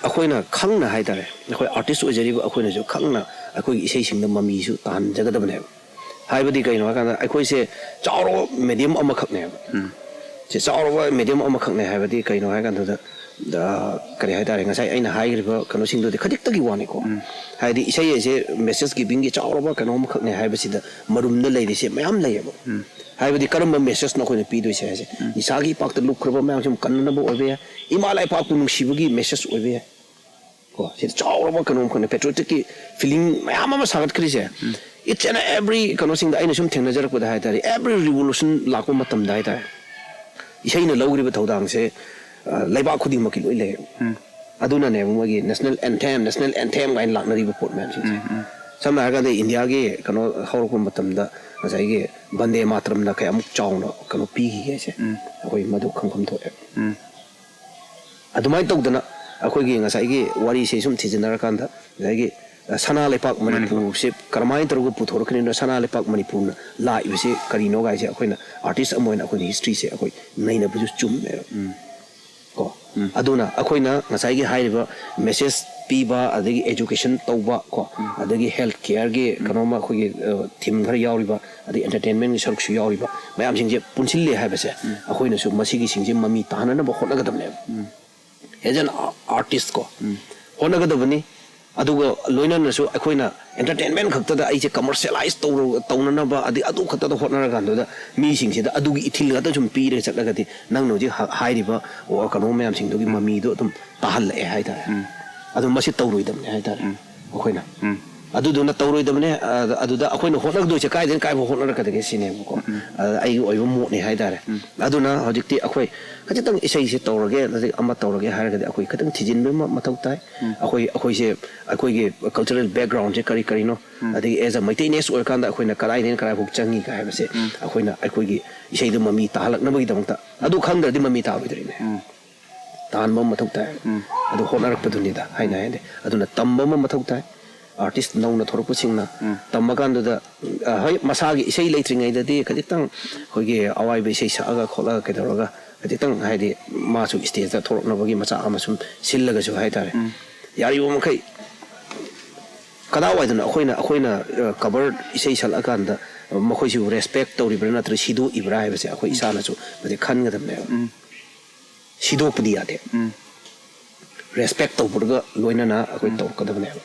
ꯑꯩꯈꯣꯏꯅ ꯈꯪꯅ ꯍꯥꯏꯇꯥꯔꯦ, ꯑꯩꯈꯣꯏ ꯑꯥꯔꯇꯤꯁ ꯑꯣꯏꯖꯔꯤꯕ ꯑꯩꯈꯣꯏꯅꯁꯨ ꯈꯪꯅ ꯑꯩꯈꯣꯏꯒꯤ ꯏꯁꯩꯁꯤꯡꯗ ꯃꯃꯤꯁꯨ ꯇꯥꯍꯟꯖꯒꯗꯕꯅꯦꯕ꯫ ꯍꯥꯏꯕꯗꯤ ꯀꯩꯅꯣ ꯍꯥꯏꯀꯥꯟꯗ ꯑꯩꯈꯣꯏꯁꯦ ꯆꯥꯎꯔꯕ ꯃꯦꯗꯤꯌꯝ ꯑꯃꯈꯛꯅꯦꯕ꯫ ꯁꯦ ꯆꯥꯎꯔꯕ ꯃꯦꯗꯤꯌꯝ ꯑꯃꯈꯛꯅꯦ ꯍꯥꯏꯕꯗꯤ ꯀꯩꯅꯣ ꯍꯥꯏꯀꯥꯟꯗꯨꯗ ꯀꯔꯤ ꯍꯥꯏꯇꯥꯔꯦ, ꯉꯁꯥꯏ ꯑꯩꯅ ꯍꯥꯏꯈ꯭ꯔꯤꯕ ꯀꯩꯅꯣꯁꯤꯡꯗꯨꯗꯤ ꯈꯖꯤꯛꯇꯒꯤ ꯋꯥꯅꯤꯀꯣ꯫ ꯍꯥꯏꯗꯤ ꯏꯁꯩ ꯍꯥꯏꯁꯦ message givingꯒꯤ ꯆꯥꯎꯔꯕ ꯀꯩꯅꯣ ꯑꯃꯈꯛꯅꯦ ꯍꯥꯏꯕꯁꯤꯗ ꯃꯔꯨꯝꯗ ꯂꯩꯔꯤꯁꯦ ꯃꯌꯥꯝ ꯂꯩꯌꯦꯕ꯫ ꯍꯥꯏꯕꯗꯤ ꯀꯔꯝꯕ messageꯅꯣ ꯑꯩꯈꯣꯏꯅ ꯄꯤꯗꯣꯏꯁꯦ ꯍꯥꯏꯁꯦ, ꯅꯤꯁꯥꯒꯤ ꯏꯄꯥꯛꯇ ꯂꯨꯞꯈ꯭ꯔꯕ ꯃꯌꯥꯝꯁꯦ ꯑꯃꯨꯛ ꯀꯟꯅꯅꯕ ꯑꯣꯏꯕ ꯌꯥꯏ, ꯏꯃꯥ ꯂꯩꯄꯥꯛꯄꯨ ꯅꯨꯡꯁꯤꯕꯒꯤ message ꯑꯣꯏꯕ ꯌꯥꯏ꯫ ꯀꯣ, ꯁꯤ ꯆꯥꯎꯔꯕ ꯀꯩꯅꯣ ꯑꯃꯈꯛꯅꯦ, patrioticꯀꯤ feeling ꯃꯌꯥꯝ ꯑꯃ ꯁꯥꯒꯠꯈ꯭ꯔꯤꯁꯦ꯫ Each and every ꯀꯩꯅꯣꯁꯤꯡꯗ ꯑꯩꯅ ꯁꯨꯝ ꯊꯦꯡꯅꯖꯔꯛꯄꯗ ꯍꯥꯏꯇꯥꯔꯦ, every revolution ꯂꯥꯛꯄ ꯃꯇꯝꯗ ꯍꯥꯏꯇꯥꯔꯦ, ꯏꯁꯩꯅ ꯂꯧꯈ꯭ꯔꯤꯕ ꯊꯧꯗꯥꯡꯁꯦ, ꯑ, ꯂꯩꯕꯥꯛ ꯈꯨꯗꯤꯡꯃꯛꯀꯤ ꯂꯣꯏ ꯂꯩꯌꯦꯕ꯫ ꯑꯗꯨꯅꯅꯦꯕ ꯃꯣꯏꯒꯤ national anthem, national anthem ꯀꯥꯏꯅ ꯂꯥꯛꯅꯔꯤꯕ ꯄꯣꯠ ꯃꯌꯥꯝꯁꯤꯡꯁꯦ꯫ ꯁꯝꯅ ꯍꯥꯏꯔꯀꯥꯟꯗ ꯏꯟꯗꯤꯌꯥꯒꯤ ꯀꯩꯅꯣ ꯍꯧꯔꯛꯄ ꯃꯇꯝꯗ ꯉꯁꯥꯏꯒꯤ ꯕꯟꯗꯦ ꯃꯥꯇꯔꯝꯅ ꯀꯌꯥꯃꯨꯛ ꯆꯥꯎꯅ ꯀꯩꯅꯣ ꯄꯤꯈꯤꯒꯦ ꯍꯥꯏꯁꯦ, ꯑꯩꯈꯣꯏ ꯃꯗꯨ ꯈꯪꯐꯝ ꯊꯣꯛꯑꯦ꯫ ꯑꯗꯨꯃꯥꯏꯅ ꯇꯧꯗꯅ ꯑꯩꯈꯣꯏꯒꯤ ꯉꯁꯥꯏꯒꯤ ꯋꯥꯔꯤꯁꯦ ꯁꯨꯝ ꯊꯤꯖꯤꯟꯅꯔꯀꯥꯟꯗ ꯉꯁꯥꯏꯒꯤ, ꯑ, ꯁꯅꯥ ꯂꯩꯄꯥꯛ ꯃꯅꯤꯄꯨꯔꯁꯦ ꯀꯔꯝꯍꯥꯏꯅ ꯇꯧꯔꯒ ꯄꯨꯊꯣꯔꯛꯀꯅꯤꯅꯣ, ꯁꯅꯥ ꯂꯩꯄꯥꯛ ꯃꯅꯤꯄꯨꯔꯅ ꯂꯥꯛꯏꯕꯁꯦ ꯀꯔꯤꯅꯣ ꯀꯥꯏꯁꯦ ꯑꯩꯈꯣꯏꯅ artist ꯑꯃ ꯑꯣꯏꯅ ꯑꯩꯈꯣꯏꯅ historyꯁꯦ ꯑꯩꯈꯣꯏ ꯅꯩꯅꯕꯁꯨ ꯆꯨꯝꯃꯦꯕ꯫ ꯀꯣ, ꯑꯗꯨꯅ ꯑꯩꯈꯣꯏꯅ ꯉꯁꯥꯏꯒꯤ ꯍꯥꯏꯔꯤꯕ message ꯄꯤꯕ, ꯑꯗꯒꯤ education ꯇꯧꯕ ꯀꯣ, ꯑꯗꯒꯤ health careꯒꯤ ꯀꯩꯅꯣꯝꯃ ꯑꯩꯈꯣꯏꯒꯤ, ꯑ, theme ꯈꯔ ꯌꯥꯎꯔꯤꯕ, ꯑꯗꯩ entertainmentꯀꯤ ꯁꯔꯨꯛꯁꯨ ꯌꯥꯎꯔꯤꯕ ꯃꯌꯥꯝꯁꯤꯡꯁꯦ ꯄꯨꯟꯁꯤꯜꯂꯦ ꯍꯥꯏꯕꯁꯦ, ꯑꯩꯈꯣꯏꯅꯁꯨ ꯃꯁꯤꯒꯤꯁꯤꯡꯁꯦ ꯃꯃꯤ ꯇꯥꯍꯟꯅꯅꯕ ꯍꯣꯠꯅꯒꯗꯕꯅꯦꯕ꯫ As an artist ꯀꯣ, ꯍꯣꯠꯅꯒꯗꯕꯅꯤ꯫ ꯑꯗꯨꯒ ꯂꯣꯏꯅꯅꯁꯨ ꯑꯩꯈꯣꯏꯅ entertainment ꯈꯛꯇꯗ ꯑꯩꯁꯦ commercialize ꯇꯧꯔ-, ꯇꯧꯅꯅꯕ, ꯑꯗꯩ ꯑꯗꯨ ꯈꯛꯇꯗ ꯍꯣꯠꯅꯔꯀꯥꯟꯗꯨꯗ ꯃꯤꯁꯤꯡꯁꯤꯗ ꯑꯗꯨꯒꯤ ꯏꯊꯤꯜ ꯈꯛꯇ ꯁꯨꯝ ꯄꯤꯔꯒ ꯆꯠꯂꯒꯗꯤ ꯅꯪꯅ ꯍꯧꯖꯤꯛ ꯍ-, ꯍꯥꯏꯔꯤꯕ ꯋꯥ-, ꯀꯩꯅꯣ ꯃꯌꯥꯝꯁꯤꯡꯗꯨꯒꯤ ꯃꯃꯤꯗꯣ ꯑꯗꯨꯝ ꯇꯥꯍꯜꯂꯛꯑꯦ ꯍꯥꯏꯇꯥꯔꯦ꯫ ꯑꯗꯣ ꯃꯁꯤ ꯇꯧꯔꯣꯏꯗꯕꯅꯦ ꯍꯥꯏꯇꯥꯔꯦ ꯑꯩꯈꯣꯏꯅ꯫ ꯑꯗꯨꯗꯨꯅ ꯇꯧꯔꯣꯏꯗꯕꯅꯦ꯫ ꯑ-, ꯑꯗꯨꯗ ꯑꯩꯈꯣꯏꯅ ꯍꯣꯠꯅꯒꯗꯣꯏꯁꯦ ꯀꯥꯏꯗꯩꯅ ꯀꯥꯏꯐꯥꯎ ꯍꯣꯠꯅꯔꯛꯀꯗꯒꯦ ꯁꯤꯅꯦꯕꯀꯣ꯫ ꯑ, ꯑꯩꯒꯤ ꯑꯣꯏꯕ ꯃꯣꯠꯅꯤ ꯍꯥꯏꯇꯥꯔꯦ꯫ ꯑꯗꯨꯅ ꯍꯧꯖꯤꯛꯇꯤ ꯑꯩꯈꯣꯏ ꯈꯖꯤꯛꯇꯪ ꯏꯁꯩꯁꯦ ꯇꯧꯔꯒꯦ, ꯅꯠꯇ꯭ꯔꯒ ꯑꯃ ꯇꯧꯔꯒꯦ ꯍꯥꯏꯔꯒꯗꯤ ꯑꯩꯈꯣꯏ ꯈꯤꯇꯪ ꯊꯤꯖꯤꯟꯕ ꯑꯃ ꯃꯊꯧ ꯇꯥꯏ꯫ ꯑꯩꯈꯣꯏ, ꯑꯩꯈꯣꯏꯁꯦ, ꯑꯩꯈꯣꯏꯒꯤ cultural backgroundꯁꯦ ꯀꯔꯤ ꯀꯔꯤꯅꯣ, ꯑꯗꯒꯤ as a ꯃꯩꯇꯩꯅꯦꯁ ꯑꯣꯏꯔꯀꯥꯟꯗ ꯑꯩꯈꯣꯏꯅ ꯀꯗꯥꯏꯗꯒꯤ ꯀꯗꯥꯏꯐꯥꯎ ꯆꯪꯉꯤꯒ ꯍꯥꯏꯕꯁꯦ ꯑꯩꯈꯣꯏꯅ ꯑꯩꯈꯣꯏꯒꯤ ꯏꯁꯩꯗ ꯃꯃꯤ ꯇꯥꯍꯜꯂꯛꯅꯕꯒꯤꯗꯃꯛꯇ, ꯑꯗꯨ ꯈꯪꯗ꯭ꯔꯗꯤ ꯃꯃꯤ ꯇꯥꯔꯣꯏꯗꯣꯔꯤꯅꯦ꯫ ꯇꯥꯍꯟꯕ ꯑꯃ ꯃꯊꯧ ꯇꯥꯏ꯫ ꯑꯗꯨ ꯍꯣꯠꯅꯔꯛꯄꯗꯨꯅꯤꯗ ꯍꯥꯏꯅ ꯍꯥꯏꯗꯤ꯫ ꯑꯗꯨꯅ ꯇꯝꯕ ꯑꯃ ꯃꯊꯧ ꯇꯥꯏ꯫ Artist ꯅꯧꯅ ꯊꯣꯔꯛꯄꯁꯤꯡꯅ ꯇꯝꯃꯀꯥꯟꯗꯨꯗ, ꯑ, ꯍꯣꯏ, ꯃꯁꯥꯒꯤ ꯏꯁꯩ ꯂꯩꯇ꯭ꯔꯤꯉꯩꯗꯗꯤ ꯈꯖꯤꯛꯇꯪ ꯑꯩꯈꯣꯏꯒꯤ ꯑꯋꯥꯏꯕ ꯏꯁꯩ ꯁꯛꯑꯒ ꯈꯣꯠꯂꯒ ꯀꯩꯗꯧꯔꯒ ꯈꯖꯤꯛꯇꯪ ꯍꯥꯏꯗꯤ ꯃꯥꯁꯨ stageꯇ ꯊꯣꯔꯛꯅꯕꯒꯤ ꯃꯆꯥꯛ ꯑꯃ ꯁꯨꯝ ꯁꯤꯜꯂꯒꯁꯨ ꯍꯥꯏꯇꯥꯔꯦ꯫ ꯌꯥꯔꯤꯕ ꯃꯈꯩ ꯀꯗꯥꯏꯋꯥꯏꯗꯅꯣ ꯑꯩꯈꯣꯏꯅ, ꯑꯩꯈꯣꯏꯅ, ꯑ, cover ꯏꯁꯩ ꯁꯛꯂꯛꯑꯀꯥꯟꯗ ꯃꯈꯣꯏꯁꯤꯕꯨ respect ꯇꯧꯔꯤꯕ꯭ꯔꯥ ꯅꯠꯇ꯭ꯔꯒ ꯁꯤꯗꯣꯛꯏꯕ꯭ꯔꯥ ꯍꯥꯏꯕꯁꯦ ꯑꯩꯈꯣꯏ ꯏꯁꯥꯅꯁꯨ ꯃꯁꯤ ꯈꯟꯒꯗꯕꯅꯦꯕ꯫ ꯁꯤꯗꯣꯛꯄꯗꯤ ꯌꯥꯗꯦ꯫ ꯔꯦꯁꯄꯦꯛ ꯇꯧꯕꯒ ꯂꯣꯏꯅꯅ ꯑꯩꯈꯣꯏ ꯇꯧꯔꯛꯀꯗꯕꯅꯦꯕ꯫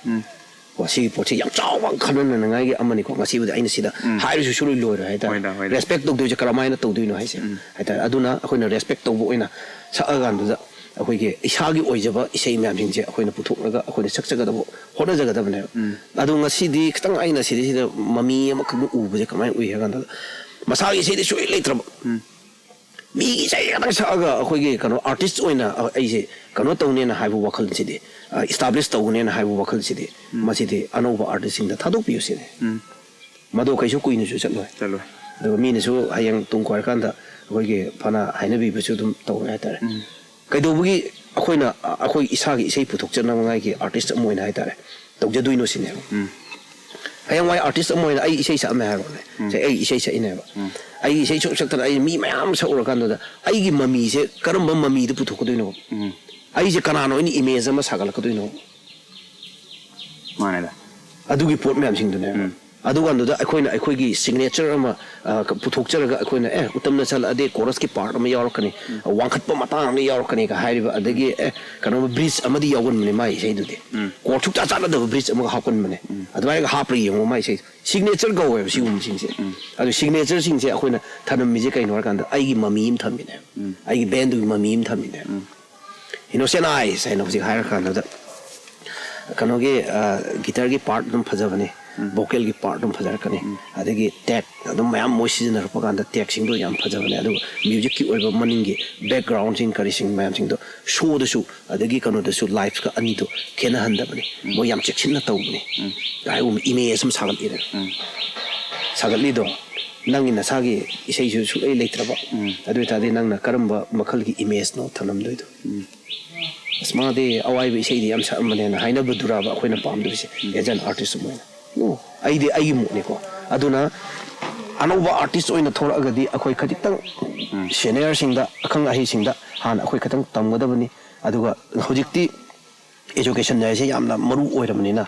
ꯀꯣ, ꯁꯤꯒꯤ ꯄꯣꯠꯁꯤ ꯌꯥꯝ ꯆꯥꯎꯕ ꯈꯟꯅꯅꯉꯥꯏꯒꯤ ꯑꯃꯅꯤꯀꯣ꯫ ꯉꯁꯤꯕꯨꯗꯤ ꯑꯩꯅ ꯁꯤꯗ ꯍꯥꯏꯔꯁꯨ ꯁꯨꯔꯣꯏ ꯂꯣꯏꯔꯣꯏ ꯍꯥꯏꯇꯥꯔꯦ꯫ ꯍꯣꯏꯗ, ꯍꯣꯏꯗ꯫ ꯔꯦꯁꯄꯦꯛ ꯇꯧꯗꯣꯏꯁꯦ ꯀꯔꯝꯍꯥꯏꯅ ꯇꯧꯗꯣꯏꯅꯣ ꯍꯥꯏꯁꯦ ꯍꯥꯏꯇꯥꯔꯦ꯫ ꯑꯗꯨꯅ ꯑꯩꯈꯣꯏꯅ ꯔꯦꯁꯄꯦꯛ ꯇꯧꯕ ꯑꯣꯏꯅ ꯁꯛꯑꯀꯥꯟꯗꯨꯗ ꯑꯩꯈꯣꯏꯒꯤ ꯏꯁꯥꯒꯤ ꯑꯣꯏꯖꯕ ꯏꯁꯩ ꯃꯌꯥꯝꯁꯤꯡꯁꯦ ꯑꯩꯈꯣꯏꯅ ꯄꯨꯊꯣꯛꯂꯒ ꯑꯩꯈꯣꯏꯅ ꯁꯛꯆꯒꯗꯕ ꯍꯣꯠꯅꯖꯒꯗꯕꯅꯦꯕ꯫ ꯑꯗꯣ ꯉꯁꯤꯗꯤ ꯈꯤꯇꯪ ꯑꯩꯅ ꯁꯤꯗꯩꯁꯤꯗ ꯃꯃꯤ ꯑꯃꯈꯛ ꯎꯕꯁꯦ ꯀꯃꯥꯏꯅ ꯎꯏ ꯍꯥꯏ ꯀꯥꯟꯗ, ꯃꯁꯥꯒꯤ ꯏꯁꯩꯗꯤ ꯁꯨꯡꯂꯩ ꯂꯩꯇ꯭ꯔꯕ, ꯃꯤꯒꯤ ꯏꯁꯩ ꯈꯛꯇꯪ ꯁꯛꯑꯒ ꯑꯩꯈꯣꯏꯒꯤ ꯀꯩꯅꯣ ꯑꯥꯔꯇꯤꯁ ꯑꯣꯏꯅ ꯑꯩꯁꯦ ꯀꯩꯅꯣ ꯇꯧꯅꯦꯅ ꯍꯥꯏꯕ ꯋꯥꯈꯜꯁꯤꯗꯤ, ꯏꯁꯇꯥꯕ꯭ꯂꯤꯁ ꯇꯧꯒꯅꯦꯅ ꯍꯥꯏꯕ ꯋꯥꯈꯜꯁꯤꯗꯤ, ꯃꯁꯤꯗꯤ ꯑꯅꯧꯕ ꯑꯥꯔꯇꯤꯁꯁꯤꯡꯗ ꯊꯥꯗꯣꯛꯄꯤꯌꯨ ꯁꯤꯅꯤ꯫ ꯃꯗꯣ ꯀꯩꯁꯨ ꯀꯨꯏꯅꯁꯨ ꯆꯠꯂꯣꯏ꯫ ꯆꯠꯂꯣꯏ꯫ ꯑꯗꯨꯒ ꯃꯤꯅꯁꯨ ꯍꯌꯦꯡ ꯇꯨꯡ ꯀꯣꯏꯔꯀꯥꯟꯗ ꯑꯩꯈꯣꯏꯒꯤ ꯐꯅ ꯍꯥꯏꯅꯕꯤꯕꯁꯨ ꯑꯗꯨꯝ ꯇꯧꯔꯣꯏ ꯍꯥꯏꯇꯥꯔꯦ꯫ ꯀꯩꯗꯧꯕꯒꯤ ꯑꯩꯈꯣꯏꯅ ꯑꯩꯈꯣꯏ ꯏꯁꯥꯒꯤ ꯏꯁꯩ ꯄꯨꯊꯣꯛꯆꯅꯕꯉꯥꯏꯒꯤ ꯑꯥꯔꯇꯤꯁ ꯑꯃ ꯑꯣꯏꯅ ꯍꯥꯏꯇꯥꯔꯦ ꯇꯧꯖꯗꯣꯏꯅꯣ ꯁꯤꯅꯦꯕ꯫ ꯍꯌꯦꯡꯋꯥꯏ ꯑꯥꯔꯇꯤꯁ ꯑꯃ ꯑꯣꯏꯅ ꯑꯩ ꯏꯁꯩ ꯁꯛꯑꯝꯃꯦ ꯍꯥꯏꯔꯣꯅꯦ꯫ ꯁꯦ, ꯑꯩ ꯏꯁꯩ ꯁꯛꯏꯅꯦꯕ꯫ ꯑꯩꯒꯤ ꯏꯁꯩ ꯁꯨꯝ ꯁꯛꯇꯅ ꯑꯩ ꯃꯤ ꯃꯌꯥꯝ ꯁꯛꯎꯔꯀꯥꯟꯗꯨꯗ ꯑꯩꯒꯤ ꯃꯃꯤꯁꯦ ꯀꯔꯝꯕ ꯃꯃꯤꯗ ꯄꯨꯊꯣꯛꯀꯗꯣꯏꯅꯣ? ꯑꯩꯁꯦ ꯀꯅꯥꯅꯣ ꯑꯩꯅ ꯏꯃꯦꯖ ꯑꯃ ꯁꯥꯒꯠꯂꯛꯀꯗꯣꯏꯅꯣ? ꯃꯥꯅꯦꯗ꯫ ꯑꯗꯨꯒꯤ ꯄꯣꯠ ꯃꯌꯥꯝꯁꯤꯡꯗꯨꯅꯦꯕ꯫ ꯑꯗꯨꯀꯥꯟꯗꯨꯗ ꯑꯩꯈꯣꯏꯅ ꯑꯩꯈꯣꯏꯒꯤ ꯁꯤꯒꯅꯦꯆꯔ ꯑꯃ, ꯑ, ꯄꯨꯊꯣꯛꯆꯔꯒ ꯑꯩꯈꯣꯏꯅ, "ꯑꯦ, ꯎꯇꯝꯅ ꯆꯠꯂꯛꯑꯗꯤ ꯀꯣꯔꯁꯀꯤ ꯄꯥꯔꯠ ꯑꯃ ꯌꯥꯎꯔꯛꯀꯅꯤ, ꯋꯥꯡꯈꯠꯄ ꯃꯇꯥꯡ ꯑꯃ ꯌꯥꯎꯔꯛꯀꯅꯤ" ꯀ ꯍꯥꯏꯔꯤꯕ, ꯑꯗꯒꯤ, "ꯑꯦ, ꯀꯩꯅꯣ, ꯕ꯭ꯔꯤꯖ ꯑꯃꯗꯤ ꯌꯥꯎꯒꯟꯕꯅꯦ ꯃꯥꯏ ꯏꯁꯩꯗꯨꯗꯤ, ꯀꯣꯔꯠ ꯁꯨꯛꯆꯥ ꯆꯥꯟꯅꯗꯕ ꯕ꯭ꯔꯤꯖ ꯑꯃꯒ ꯍꯥꯞꯀꯟꯕꯅꯦ, ꯑꯗꯨꯃꯥꯏꯅꯒ ꯍꯥꯞꯄ꯭ꯔꯥ ꯌꯦꯡꯉꯣ ꯃꯥꯏ ꯏꯁꯩ"꯫ ꯁꯤꯒꯅꯦꯆꯔ ꯀꯧꯋꯦꯕ ꯁꯤꯒꯨꯝꯕꯁꯤꯡꯁꯦ꯫ ꯑꯗꯣ ꯁꯤꯒꯅꯦꯆꯔꯁꯤꯡꯁꯦ ꯑꯩꯈꯣꯏꯅ ꯊꯅꯝꯃꯤꯁꯦ ꯀꯩꯅꯣ ꯍꯥꯏꯔꯀꯥꯟꯗ ꯑꯩꯒꯤ ꯃꯃꯤ ꯑꯃ ꯊꯝꯃꯤꯅꯦꯕ, ꯑꯩꯒꯤ ꯕꯦꯟꯗꯨꯒꯤ ꯃꯃꯤ ꯑꯃ ꯊꯝꯃꯤꯅꯦꯕ꯫ ꯏꯅꯣꯁꯦꯟ ꯑꯥꯏꯁ ꯍꯥꯏꯅ ꯍꯧꯖꯤꯛ ꯍꯥꯏꯔꯀꯥꯟꯗꯨꯗ ꯀꯩꯅꯣꯒꯤ, ꯑ, ꯒꯤꯇꯔꯒꯤ ꯄꯥꯔꯠ ꯑꯗꯨꯝ ꯐꯖꯕꯅꯤ, ꯚꯣꯀꯦꯜꯒꯤ ꯄꯥꯔꯠ ꯑꯗꯨꯝ ꯐꯖꯔꯛꯀꯅꯤ, ꯑꯗꯒꯤ ꯇꯦꯛ ꯑꯗꯨꯝ ꯃꯌꯥꯝ ꯃꯣꯏ ꯁꯤꯖꯤꯟꯅꯔꯛꯄ ꯀꯥꯟꯗ ꯇꯦꯛꯁꯤꯡꯗꯣ ꯌꯥꯝ ꯐꯖꯕꯅꯦ꯫ ꯑꯗꯨꯒ ꯃ꯭ꯌꯨꯖꯤꯛꯀꯤ ꯑꯣꯏꯕ ꯃꯅꯤꯡꯒꯤ ꯕꯦꯛꯒ꯭ꯔꯥꯎꯟꯁꯤꯡ ꯀꯔꯤꯁꯤꯡ ꯃꯌꯥꯝꯁꯤꯡꯗꯣ ꯁꯣꯗꯁꯨ ꯑꯗꯒꯤ ꯀꯩꯅꯣꯗꯁꯨ ꯂꯥꯏꯐꯀ ꯑꯅꯤꯗꯣ ꯈꯦꯠꯅꯍꯟꯗꯕꯅꯤ꯫ ꯃꯣꯏ ꯌꯥꯝ ꯆꯦꯛꯁꯤꯟꯅ ꯇꯧꯕꯅꯤ꯫ ꯍꯥꯏꯒꯨꯝꯕ ꯏꯃꯦꯖ ꯑꯃ ꯁꯥꯒꯠꯂꯤꯗꯅ꯫ ꯁꯥꯒꯠꯂꯤꯗꯣ ꯅꯪꯒꯤ ꯅꯁꯥꯒꯤ ꯏꯁꯩꯁꯨ ꯁꯨꯡꯂꯩ ꯂꯩꯇ꯭ꯔꯕ꯫ ꯑꯗꯨ ꯑꯣꯏꯇꯥꯔꯗꯤ ꯅꯪꯅ ꯀꯔꯝꯕ ꯃꯈꯜꯒꯤ ꯏꯃꯦꯖꯅꯣ ꯊꯝꯂꯝꯗꯣꯏꯗꯣ? ꯑꯁ, ꯃꯥꯗꯤ ꯑꯋꯥꯏꯕ ꯏꯁꯩꯗꯤ ꯌꯥꯝ ꯁꯛꯑꯝꯕꯅꯦꯅ ꯍꯥꯏꯅꯕꯗꯨꯔꯕ ꯑꯩꯈꯣꯏꯅ ꯄꯥꯝꯗꯣꯏꯁꯦ, as an artist ꯑꯃ ꯑꯣꯏꯅ? No, ꯑꯩꯗꯤ ꯑꯩꯒꯤ ꯃꯣꯠꯅꯤꯀꯣ꯫ ꯑꯗꯨꯅ ꯑꯅꯧꯕ ꯑꯥꯔꯇꯤꯁ ꯑꯣꯏꯅ ꯊꯣꯛꯂꯛꯑꯒꯗꯤ ꯑꯩꯈꯣꯏ ꯈꯖꯤꯛꯇꯪ ꯁꯦꯅꯤꯌꯔꯁꯤꯡꯗ, ꯑꯈꯪ ꯑꯍꯩꯁꯤꯡꯗ ꯍꯥꯟꯅ ꯑꯩꯈꯣꯏ ꯈꯤꯇꯪ ꯇꯝꯒꯗꯕꯅꯤ꯫ ꯑꯗꯨꯒ ꯍꯧꯖꯤꯛꯇꯤ ꯑꯦꯖꯨꯀꯦꯁꯟ ꯍꯥꯏꯁꯦ ꯌꯥꯝꯅ ꯃꯔꯨ ꯑꯣꯏꯔꯕꯅꯤꯅ,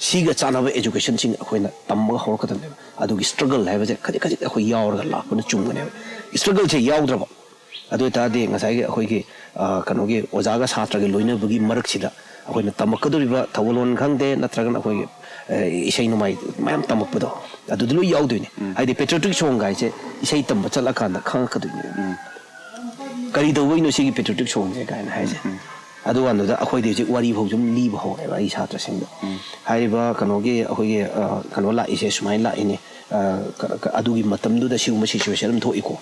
ꯁꯤꯒ ꯆꯥꯟꯅꯕ ꯑꯦꯖꯨꯀꯦꯁꯟꯁꯤꯡ ꯑꯩꯈꯣꯏꯅ ꯇꯝꯕꯒ ꯍꯧꯔꯛꯀꯗꯕꯅꯦꯕ꯫ ꯑꯗꯨꯒꯤ ꯁ꯭ꯇ꯭ꯔꯒꯜ ꯍꯥꯏꯕꯁꯦ ꯈꯖꯤꯛ ꯈꯖꯤꯛ ꯑꯩꯈꯣꯏ ꯌꯥꯎꯔꯒ ꯂꯥꯛꯄꯅ ꯆꯨꯝꯒꯅꯦꯕ꯫ ꯁ꯭ꯇ꯭ꯔꯒꯜꯁꯦ ꯌꯥꯎꯗ꯭ꯔꯕ, ꯑꯗꯨ ꯑꯣꯏꯇꯥꯔꯗꯤ ꯉꯁꯥꯏꯒꯤ ꯑꯩꯈꯣꯏꯒꯤ, ꯑ, ꯀꯩꯅꯣꯒꯤ ꯑꯣꯖꯥꯒ ꯁꯥꯇ꯭ꯔꯒꯤ ꯂꯣꯏꯅꯕꯒꯤ ꯃꯔꯛꯁꯤꯗ ꯑꯩꯈꯣꯏꯅ ꯇꯝꯃꯛꯀꯗꯧꯔꯤꯕ ꯊꯧꯒꯜꯂꯣꯟ ꯈꯪꯗꯦ, ꯅꯠꯇ꯭ꯔꯒꯅ ꯑꯩꯈꯣꯏꯒꯤ, ꯑ, ꯏꯁꯩ ꯅꯣꯡꯃꯥꯏ ꯃꯌꯥꯝ ꯇꯝꯃꯛꯄꯗꯣ, ꯑꯗꯨꯗꯤ ꯂꯣꯏ ꯌꯥꯎꯗꯣꯏꯅꯦ꯫ ꯎꯝ꯫ ꯍꯥꯏꯗꯤ patriotic song ꯍꯥꯏꯁꯦ ꯏꯁꯩ ꯇꯝꯕ ꯆꯠꯂꯀꯥꯟꯗ ꯈꯪꯉꯛꯀꯗꯣꯏꯅꯦ꯫ ꯎꯝ꯫ ꯀꯔꯤ ꯇꯧꯕꯩꯅꯣ ꯁꯤꯒꯤ patriotic songꯁꯦ ꯀꯥꯏꯅ ꯍꯥꯏꯁꯦ? ꯎꯝ꯫ ꯑꯗꯨꯀꯥꯟꯗꯨꯗ ꯑꯩꯈꯣꯏꯗꯤ ꯍꯧꯖꯤꯛ ꯋꯥꯔꯤ ꯐꯥꯎ ꯁꯨꯝ ꯂꯤꯕ ꯍꯧꯔꯦꯕ ꯑꯩ ꯁꯥꯇ꯭ꯔꯁꯤꯡꯗ꯫ ꯎꯝ꯫ ꯍꯥꯏꯔꯤꯕ ꯀꯩꯅꯣꯒꯤ ꯑꯩꯈꯣꯏꯒꯤ, ꯑ, ꯀꯩꯅꯣ ꯂꯥꯛꯏꯁꯦ ꯁꯨꯃꯥꯏꯅ ꯂꯥꯛꯏꯅꯦ, ꯑ, ꯀ-, ꯀ-, ꯑꯗꯨꯒꯤ ꯃꯇꯝꯗꯨꯗ ꯁꯤꯒꯨꯝꯕ situation ꯑꯃ ꯊꯣꯛꯏꯀꯣ꯫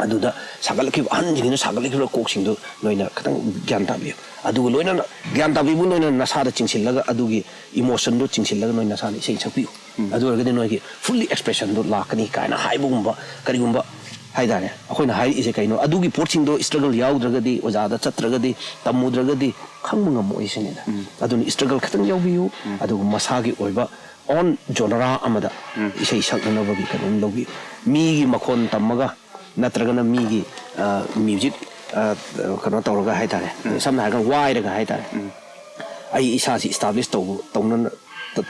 ꯑꯗꯨꯗ ꯁꯥꯒꯠꯂꯛꯈꯤꯕ, ꯑꯍꯟꯁꯤꯡꯁꯤꯅ ꯁꯥꯒꯠꯂꯛꯈꯤꯕ ꯀꯣꯛꯁꯤꯡꯗꯨ ꯅꯣꯏꯅ ꯈꯤꯇꯪ ꯒ꯭ꯌꯥꯟ ꯇꯥꯕꯤꯌꯨ꯫ ꯑꯗꯨꯒ ꯂꯣꯏꯅꯅ ꯒ꯭ꯌꯥꯟ ꯇꯥꯕꯤꯕꯨ ꯅꯣꯏꯅ ꯅꯁꯥꯗ ꯆꯤꯡꯁꯤꯜꯂꯒ, ꯑꯗꯨꯒꯤ emotionꯗꯨ ꯆꯤꯡꯁꯤꯜꯂꯒ ꯅꯣꯏ ꯅꯁꯥꯅ ꯏꯁꯩ ꯁꯛꯄꯤꯌꯨ꯫ ꯎꯝ꯫ ꯑꯗꯨ ꯑꯣꯏꯔꯒꯗꯤ ꯅꯣꯏꯒꯤ fully expressionꯗꯨ ꯂꯥꯛꯀꯅꯤ ꯀꯥꯏꯅ ꯍꯥꯏꯕꯒꯨꯝꯕ, ꯀꯔꯤꯒꯨꯝꯕ ꯍꯥꯏꯇꯥꯔꯦ꯫ ꯑꯩꯈꯣꯏꯅ ꯍꯥꯏꯔꯛꯏꯁꯦ ꯀꯩꯅꯣ? ꯑꯗꯨꯒꯤ ꯄꯣꯠꯁꯤꯡꯗꯣ struggle ꯌꯥꯎꯗ꯭ꯔꯒꯗꯤ, ꯑꯣꯖꯥꯗ ꯆꯠꯇ꯭ꯔꯒꯗꯤ, ꯇꯝꯃꯨꯗ꯭ꯔꯒꯗꯤ ꯈꯪꯕ ꯉꯝꯃꯣꯏ ꯁꯤꯅꯤꯗ꯫ ꯎꯝ꯫ ꯑꯗꯨꯅ struggle ꯈꯤꯇꯪ ꯌꯥꯎꯕꯤꯌꯨ, ꯎꯝ꯫ ꯑꯗꯨꯒ ꯃꯁꯥꯒꯤ ꯑꯣꯏꯕ own genre ꯑꯃꯗ ꯎꯝ꯫ ꯏꯁꯩ ꯁꯛꯅꯅꯕꯒꯤ ꯀꯩꯅꯣꯝ ꯂꯧꯕꯤꯌꯨ꯫ ꯃꯤꯒꯤ ꯃꯈꯣꯟ ꯇꯝꯃꯒ ꯅꯠꯇ꯭ꯔꯒꯅ ꯃꯤꯒꯤ, ꯑ, music, ꯑ, ꯀꯩꯅꯣ ꯇꯧꯔꯒ ꯍꯥꯏꯇꯥꯔꯦ, ꯎꯝ꯫ ꯁꯝꯅ ꯍꯥꯏꯔꯒ ꯋꯥꯏꯔꯒ ꯍꯥꯏꯇꯥꯔꯦ, ꯎꯝ꯫ ꯑꯩ ꯏꯁꯥꯁꯤ establish ꯇꯧꯕ, ꯇꯧꯅ-,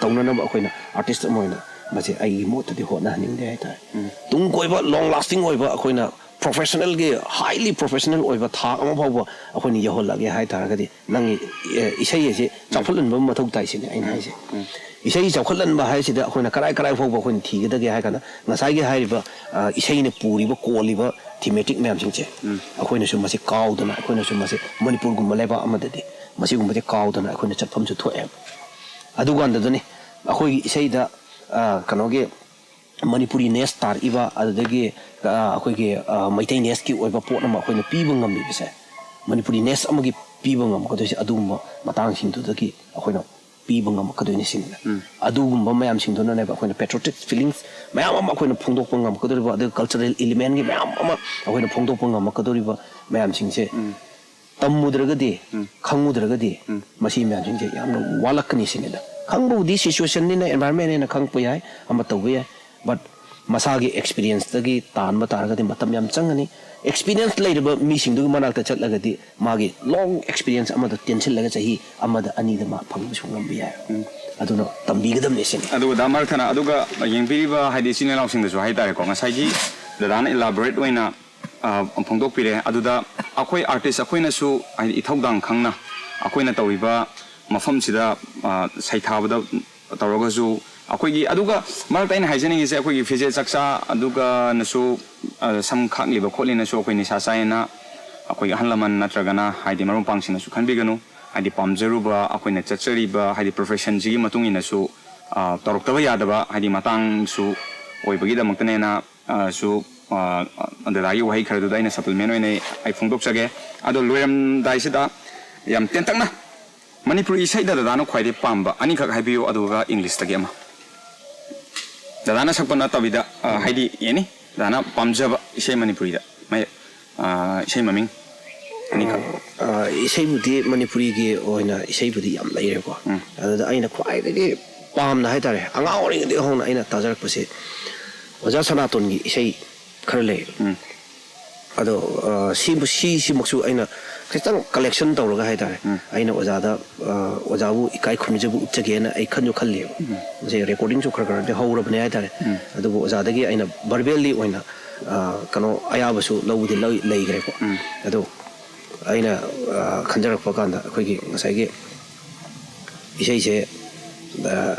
ꯇꯧꯅꯅꯕ ꯑꯩꯈꯣꯏꯅ artist ꯑꯃ ꯑꯣꯏꯅ ꯃꯁꯤ ꯑꯩꯒꯤ ꯃꯣꯠꯇꯗꯤ ꯍꯣꯠꯅꯍꯟꯅꯤꯡꯗꯦ ꯍꯥꯏꯇꯥꯔꯦ꯫ ꯎꯝ꯫ ꯇꯨꯡ ꯀꯣꯏꯕ, long lasting ꯑꯣꯏꯕ, ꯑꯩꯈꯣꯏꯅ professionalꯒꯤ, highly professional ꯑꯣꯏꯕ ꯊꯥꯛ ꯑꯃ ꯐꯥꯎꯕ ꯑꯩꯈꯣꯏꯅ ꯌꯧꯍꯜꯂꯒꯦ ꯍꯥꯏ ꯇꯥꯔꯒꯗꯤ, ꯅꯪꯒꯤ, ꯑꯦ, ꯏꯁꯩ ꯑꯁꯤ ꯆꯥꯎꯈꯠꯍꯟꯕ ꯑꯃ ꯃꯊꯧ ꯇꯥꯏ ꯁꯤꯅꯤ ꯑꯩꯅ ꯍꯥꯏꯁꯦ꯫ ꯎꯝ꯫ ꯏꯁꯩ ꯆꯥꯎꯈꯠꯍꯟꯕ ꯍꯥꯏꯁꯤꯗ ꯑꯩꯈꯣꯏꯅ ꯀꯔꯥꯏ ꯀꯔꯥꯏ ꯐꯥꯎꯕ ꯑꯩꯈꯣꯏꯅ ꯊꯤꯒꯗꯒꯦ ꯍꯥꯏ ꯀꯥꯟꯗ, ꯉꯁꯥꯏꯒꯤ ꯍꯥꯏꯔꯤꯕ, ꯑ, ꯏꯁꯩꯅ ꯄꯨꯔꯤꯕ, ꯀꯣꯜꯂꯤꯕ thematic ꯃꯌꯥꯝꯁꯤꯡꯁꯦ, ꯎꯝ꯫ ꯑꯩꯈꯣꯏꯅꯁꯨ ꯃꯁꯤ ꯀꯥꯎꯗꯅ, ꯑꯩꯈꯣꯏꯅꯁꯨ ꯃꯁꯤ ꯃꯅꯤꯄꯨꯔꯒꯨꯝꯕ ꯂꯩꯕꯥꯛ ꯑꯃꯗꯗꯤ ꯃꯁꯤꯒꯨꯝꯕꯁꯦ ꯀꯥꯎꯗꯅ ꯑꯩꯈꯣꯏꯅ ꯆꯠꯐꯝꯁꯨ ꯊꯣꯛꯑꯦ꯫ ꯑꯗꯨꯀꯥꯟꯗꯗꯅꯤ ꯑꯩꯈꯣꯏꯒꯤ ꯏꯁꯩꯗ, ꯑ, ꯀꯩꯅꯣꯒꯤ ꯃꯅꯤꯄꯨꯔꯤꯅꯦꯁ ꯇꯥꯔꯛꯏꯕ, ꯑꯗꯨꯗꯒꯤ, ꯑ, ꯑꯩꯈꯣꯏꯒꯤ, ꯑ, ꯃꯩꯇꯩꯅꯦꯁꯀꯤ ꯑꯣꯏꯕ ꯄꯣꯠ ꯑꯃ ꯑꯩꯈꯣꯏꯅ ꯄꯤꯕ ꯉꯝꯃꯤꯕꯁꯦ, ꯃꯅꯤꯄꯨꯔꯤꯅꯦꯁ ꯑꯃꯒꯤ ꯄꯤꯕ ꯉꯝꯒꯗꯣꯏꯁꯦ ꯑꯗꯨꯒꯨꯝꯕ ꯃꯇꯥꯡꯁꯤꯡꯗꯨꯗꯒꯤ ꯑꯩꯈꯣꯏꯅ ꯄꯤꯕ ꯉꯝꯃꯛꯀꯗꯣꯏꯅꯤ ꯁꯤꯅꯤꯗ꯫ ꯎꯝ꯫ ꯑꯗꯨꯒꯨꯝꯕ ꯃꯌꯥꯝꯁꯤꯡꯗꯨꯅꯅꯦꯕ ꯑꯩꯈꯣꯏꯅ patriotic feelings ꯃꯌꯥꯝ ꯑꯃ ꯑꯩꯈꯣꯏꯅ ꯐꯣꯡꯗꯣꯛꯄ ꯉꯝꯃꯛꯀꯗꯧꯔꯤꯕ, ꯑꯗꯨꯒ cultural elementꯒꯤ ꯃꯌꯥꯝ ꯑꯃ ꯑꯩꯈꯣꯏꯅ ꯐꯣꯡꯗꯣꯛꯄ ꯉꯝꯃꯛꯀꯗꯧꯔꯤꯕ ꯃꯌꯥꯝꯁꯤꯡꯁꯦ ꯎꯝ꯫ ꯇꯝꯃꯨꯗ꯭ꯔꯒꯗꯤ, ꯎꯝ꯫ ꯈꯪꯉꯨꯗ꯭ꯔꯒꯗꯤ ꯎꯝ꯫ ꯃꯁꯤ ꯃꯌꯥꯝꯁꯤꯡꯁꯦ ꯌꯥꯝꯅ ꯋꯥꯠꯂꯛꯀꯅꯤ ꯁꯤꯅꯤꯗ꯫ ꯈꯪꯕꯕꯨꯗꯤ situationꯅꯤꯅ, environmentꯅꯤꯅ ꯈꯪꯉꯛꯄ ꯌꯥꯏ, ꯑꯃ ꯇꯧꯕ ꯌꯥꯏ, but ꯃꯁꯥꯒꯤ experienceꯇꯒꯤ ꯇꯥꯟꯕ ꯇꯥꯔꯒꯗꯤ ꯃꯇꯝ ꯌꯥꯝ ꯆꯪꯒꯅꯤ꯫ Experience ꯂꯩꯔꯕ ꯃꯤꯁꯤꯡꯗꯨꯒꯤ ꯃꯅꯥꯛꯇ ꯆꯠꯂꯒꯗꯤ ꯃꯥꯒꯤ long experience ꯑꯃꯗ ꯇꯦꯟꯁꯤꯜꯂꯒ ꯆꯍꯤ ꯑꯃꯗ ꯑꯅꯤꯗ ꯃꯥ ꯐꯪꯕꯁꯨ ꯉꯝꯕ ꯌꯥꯏ꯫ ꯎꯝ꯫ ꯑꯗꯨꯅ ꯇꯝꯕꯤꯒꯗꯕꯅꯤ ꯁꯤꯅꯤ꯫ ꯑꯗꯨꯒ ꯗꯥ ꯃꯔꯛ ꯊꯠꯅ, ꯑꯗꯨꯒ ꯌꯦꯡꯕꯤꯔꯤꯕ ꯍꯥꯏꯗꯤ ꯏꯆꯤꯟ ꯏꯅꯥꯎꯁꯤꯡꯗꯁꯨ ꯍꯥꯏꯇꯥꯔꯦꯀꯣ, ꯉꯁꯥꯏꯒꯤ ꯗꯗꯥꯅ elaborate ꯑꯣꯏꯅ ꯑ, ꯐꯣꯡꯗꯣꯛꯄꯤꯔꯦ꯫ ꯑꯗꯨꯗ ꯑꯩꯈꯣꯏ artist ꯑꯩꯈꯣꯏꯅꯁꯨ, ꯍꯥꯏꯗꯤ, ꯏꯊꯧꯗꯥꯡ ꯈꯪꯅ ꯑꯩꯈꯣꯏꯅ ꯇꯧꯔꯤꯕ ꯃꯐꯝꯁꯤꯗ, ꯑ, ꯁꯩꯊꯥꯕꯗ ꯇꯧꯔꯒꯁꯨ ꯑꯩꯈꯣꯏꯒꯤ, ꯑꯗꯨꯒ ꯃꯔꯛꯇ ꯑꯩꯅ ꯍꯥꯏꯖꯅꯤꯡꯉꯤꯁꯦ, ꯑꯩꯈꯣꯏꯒꯤ ꯐꯤꯖꯦꯠ ꯆꯛꯆꯥ ꯑꯗꯨꯒꯅꯁꯨ, ꯑ, ꯁꯝ ꯈꯥꯛꯂꯤꯕ ꯈꯣꯠꯂꯤꯅꯁꯨ ꯑꯩꯈꯣꯏ ꯅꯤꯁꯥ ꯆꯥꯏꯌꯦꯅ ꯑꯩꯈꯣꯏꯒꯤ ꯑꯍꯜ ꯂꯃꯟ ꯅꯠꯇ꯭ꯔꯒꯅ, ꯍꯥꯏꯗꯤ, ꯃꯔꯨꯞ ꯃꯄꯥꯡꯁꯤꯡꯅꯁꯨ ꯈꯟꯕꯤꯒꯅꯨ꯫ ꯍꯥꯏꯗꯤ, ꯄꯥꯝꯖꯔꯨꯕ, ꯑꯩꯈꯣꯏꯅ ꯆꯠꯆꯔꯤꯕ, ꯍꯥꯏꯗꯤ, professionꯁꯤꯒꯤ ꯃꯇꯨꯡ ꯏꯟꯅꯁꯨ, ꯑ, ꯇꯧꯔꯛꯇꯕ ꯌꯥꯗꯕ, ꯍꯥꯏꯗꯤ, ꯃꯇꯥꯡꯁꯨ ꯑꯣꯏꯕꯒꯤꯗꯃꯛꯇꯅꯦꯅ ꯑ, ꯁꯨ, ꯑ, ꯗꯗꯥꯒꯤ ꯋꯥꯍꯩ ꯈꯔꯗꯨꯗ ꯑꯩꯅ supplement ꯑꯣꯏꯅ ꯑꯩ ꯐꯣꯡꯗꯣꯛꯆꯒꯦ꯫ ꯑꯗꯣ ꯂꯣꯏꯔꯝꯗꯥꯏꯁꯤꯗ ꯌꯥꯝ ꯇꯦꯟꯇꯛꯅ ꯃꯅꯤꯄꯨꯔꯤ ꯏꯁꯩꯗ ꯗꯗꯥꯅ ꯈ꯭ꯋꯥꯏꯗꯒꯤ ꯄꯥꯝꯕ ꯑꯅꯤꯈꯛ ꯍꯥꯏꯕꯤꯌꯨ, ꯑꯗꯨꯒ Englishꯇꯒꯤ ꯑꯃ꯫ ꯗꯗꯥꯅ ꯁꯛꯄ ꯅꯠꯇꯕꯤꯗ, ꯑ, ꯍꯥꯏꯗꯤ any, ꯗꯗꯥꯅ ꯄꯥꯝꯖꯕ ꯏꯁꯩ ꯃꯅꯤꯄꯨꯔꯤꯗ꯫ ꯃꯩ-, ꯑ, ꯏꯁꯩ ꯃꯃꯤꯡ ꯑꯅꯤꯈꯛ꯫ ꯑ, ꯏꯁꯩꯕꯨꯗꯤ ꯃꯅꯤꯄꯨꯔꯤꯒꯤ ꯑꯣꯏꯅ ꯏꯁꯩꯕꯨꯗꯤ ꯌꯥꯝ ꯂꯩꯔꯦꯀꯣ꯫ ꯎꯝ꯫ ꯑꯗꯨꯗ ꯑꯩꯅ ꯈ꯭ꯋꯥꯏꯗꯒꯤ ꯄꯥꯝꯅ ꯍꯥꯏꯇꯥꯔꯦ, ꯑꯉꯥꯡ ꯑꯣꯏꯔꯤꯉꯩꯗꯒꯤ ꯍꯧꯅ ꯑꯩꯅ ꯇꯥꯖꯔꯛꯄꯁꯦ ꯑꯣꯖꯥ ꯁꯅꯥꯇꯣꯟꯒꯤ ꯏꯁꯩ ꯈꯔ ꯂꯩ꯫ ꯎꯝ꯫ ꯑꯗꯣ, ꯑ, ꯁꯤ-, ꯁꯤꯁꯤꯃꯛꯁꯨ ꯑꯩꯅ ꯈꯤꯇꯪ collection ꯇꯧꯔꯒ ꯍꯥꯏꯇꯥꯔꯦ, ꯎꯝ꯫ ꯑꯩꯅ ꯑꯣꯖꯥꯗ, ꯑ, ꯑꯣꯖꯥꯕꯨ ꯏꯀꯥꯏ ꯈꯨꯝꯅꯖꯕ ꯎꯠꯆꯒꯦꯅ ꯑꯩ ꯈꯟꯁꯨ ꯈꯜꯂꯦꯕ꯫ ꯎꯝ꯫ ꯃꯁꯤ recordingꯁꯨ ꯈꯔ ꯈꯔꯗꯤ ꯍꯧꯔꯕꯅꯦ ꯍꯥꯏꯇꯥꯔꯦ꯫ ꯎꯝ꯫ ꯑꯗꯨꯕꯨ ꯑꯣꯖꯥꯗꯒꯤ ꯑꯩꯅ verballyꯑꯣꯏꯅ, ꯑ, ꯀꯩꯅꯣ, ꯑꯌꯥꯕꯁꯨ ꯂꯧꯕꯗꯤ ꯂꯧ-, ꯂꯩꯈ꯭ꯔꯦꯀꯣ꯫ ꯎꯝ꯫ ꯑꯗꯣ ꯑꯩꯅ, ꯑ, ꯈꯟꯖꯔꯛꯄ ꯀꯥꯟꯗ ꯑꯩꯈꯣꯏꯒꯤ ꯉꯁꯥꯏꯒꯤ ꯏꯁꯩꯁꯦ, ꯑ,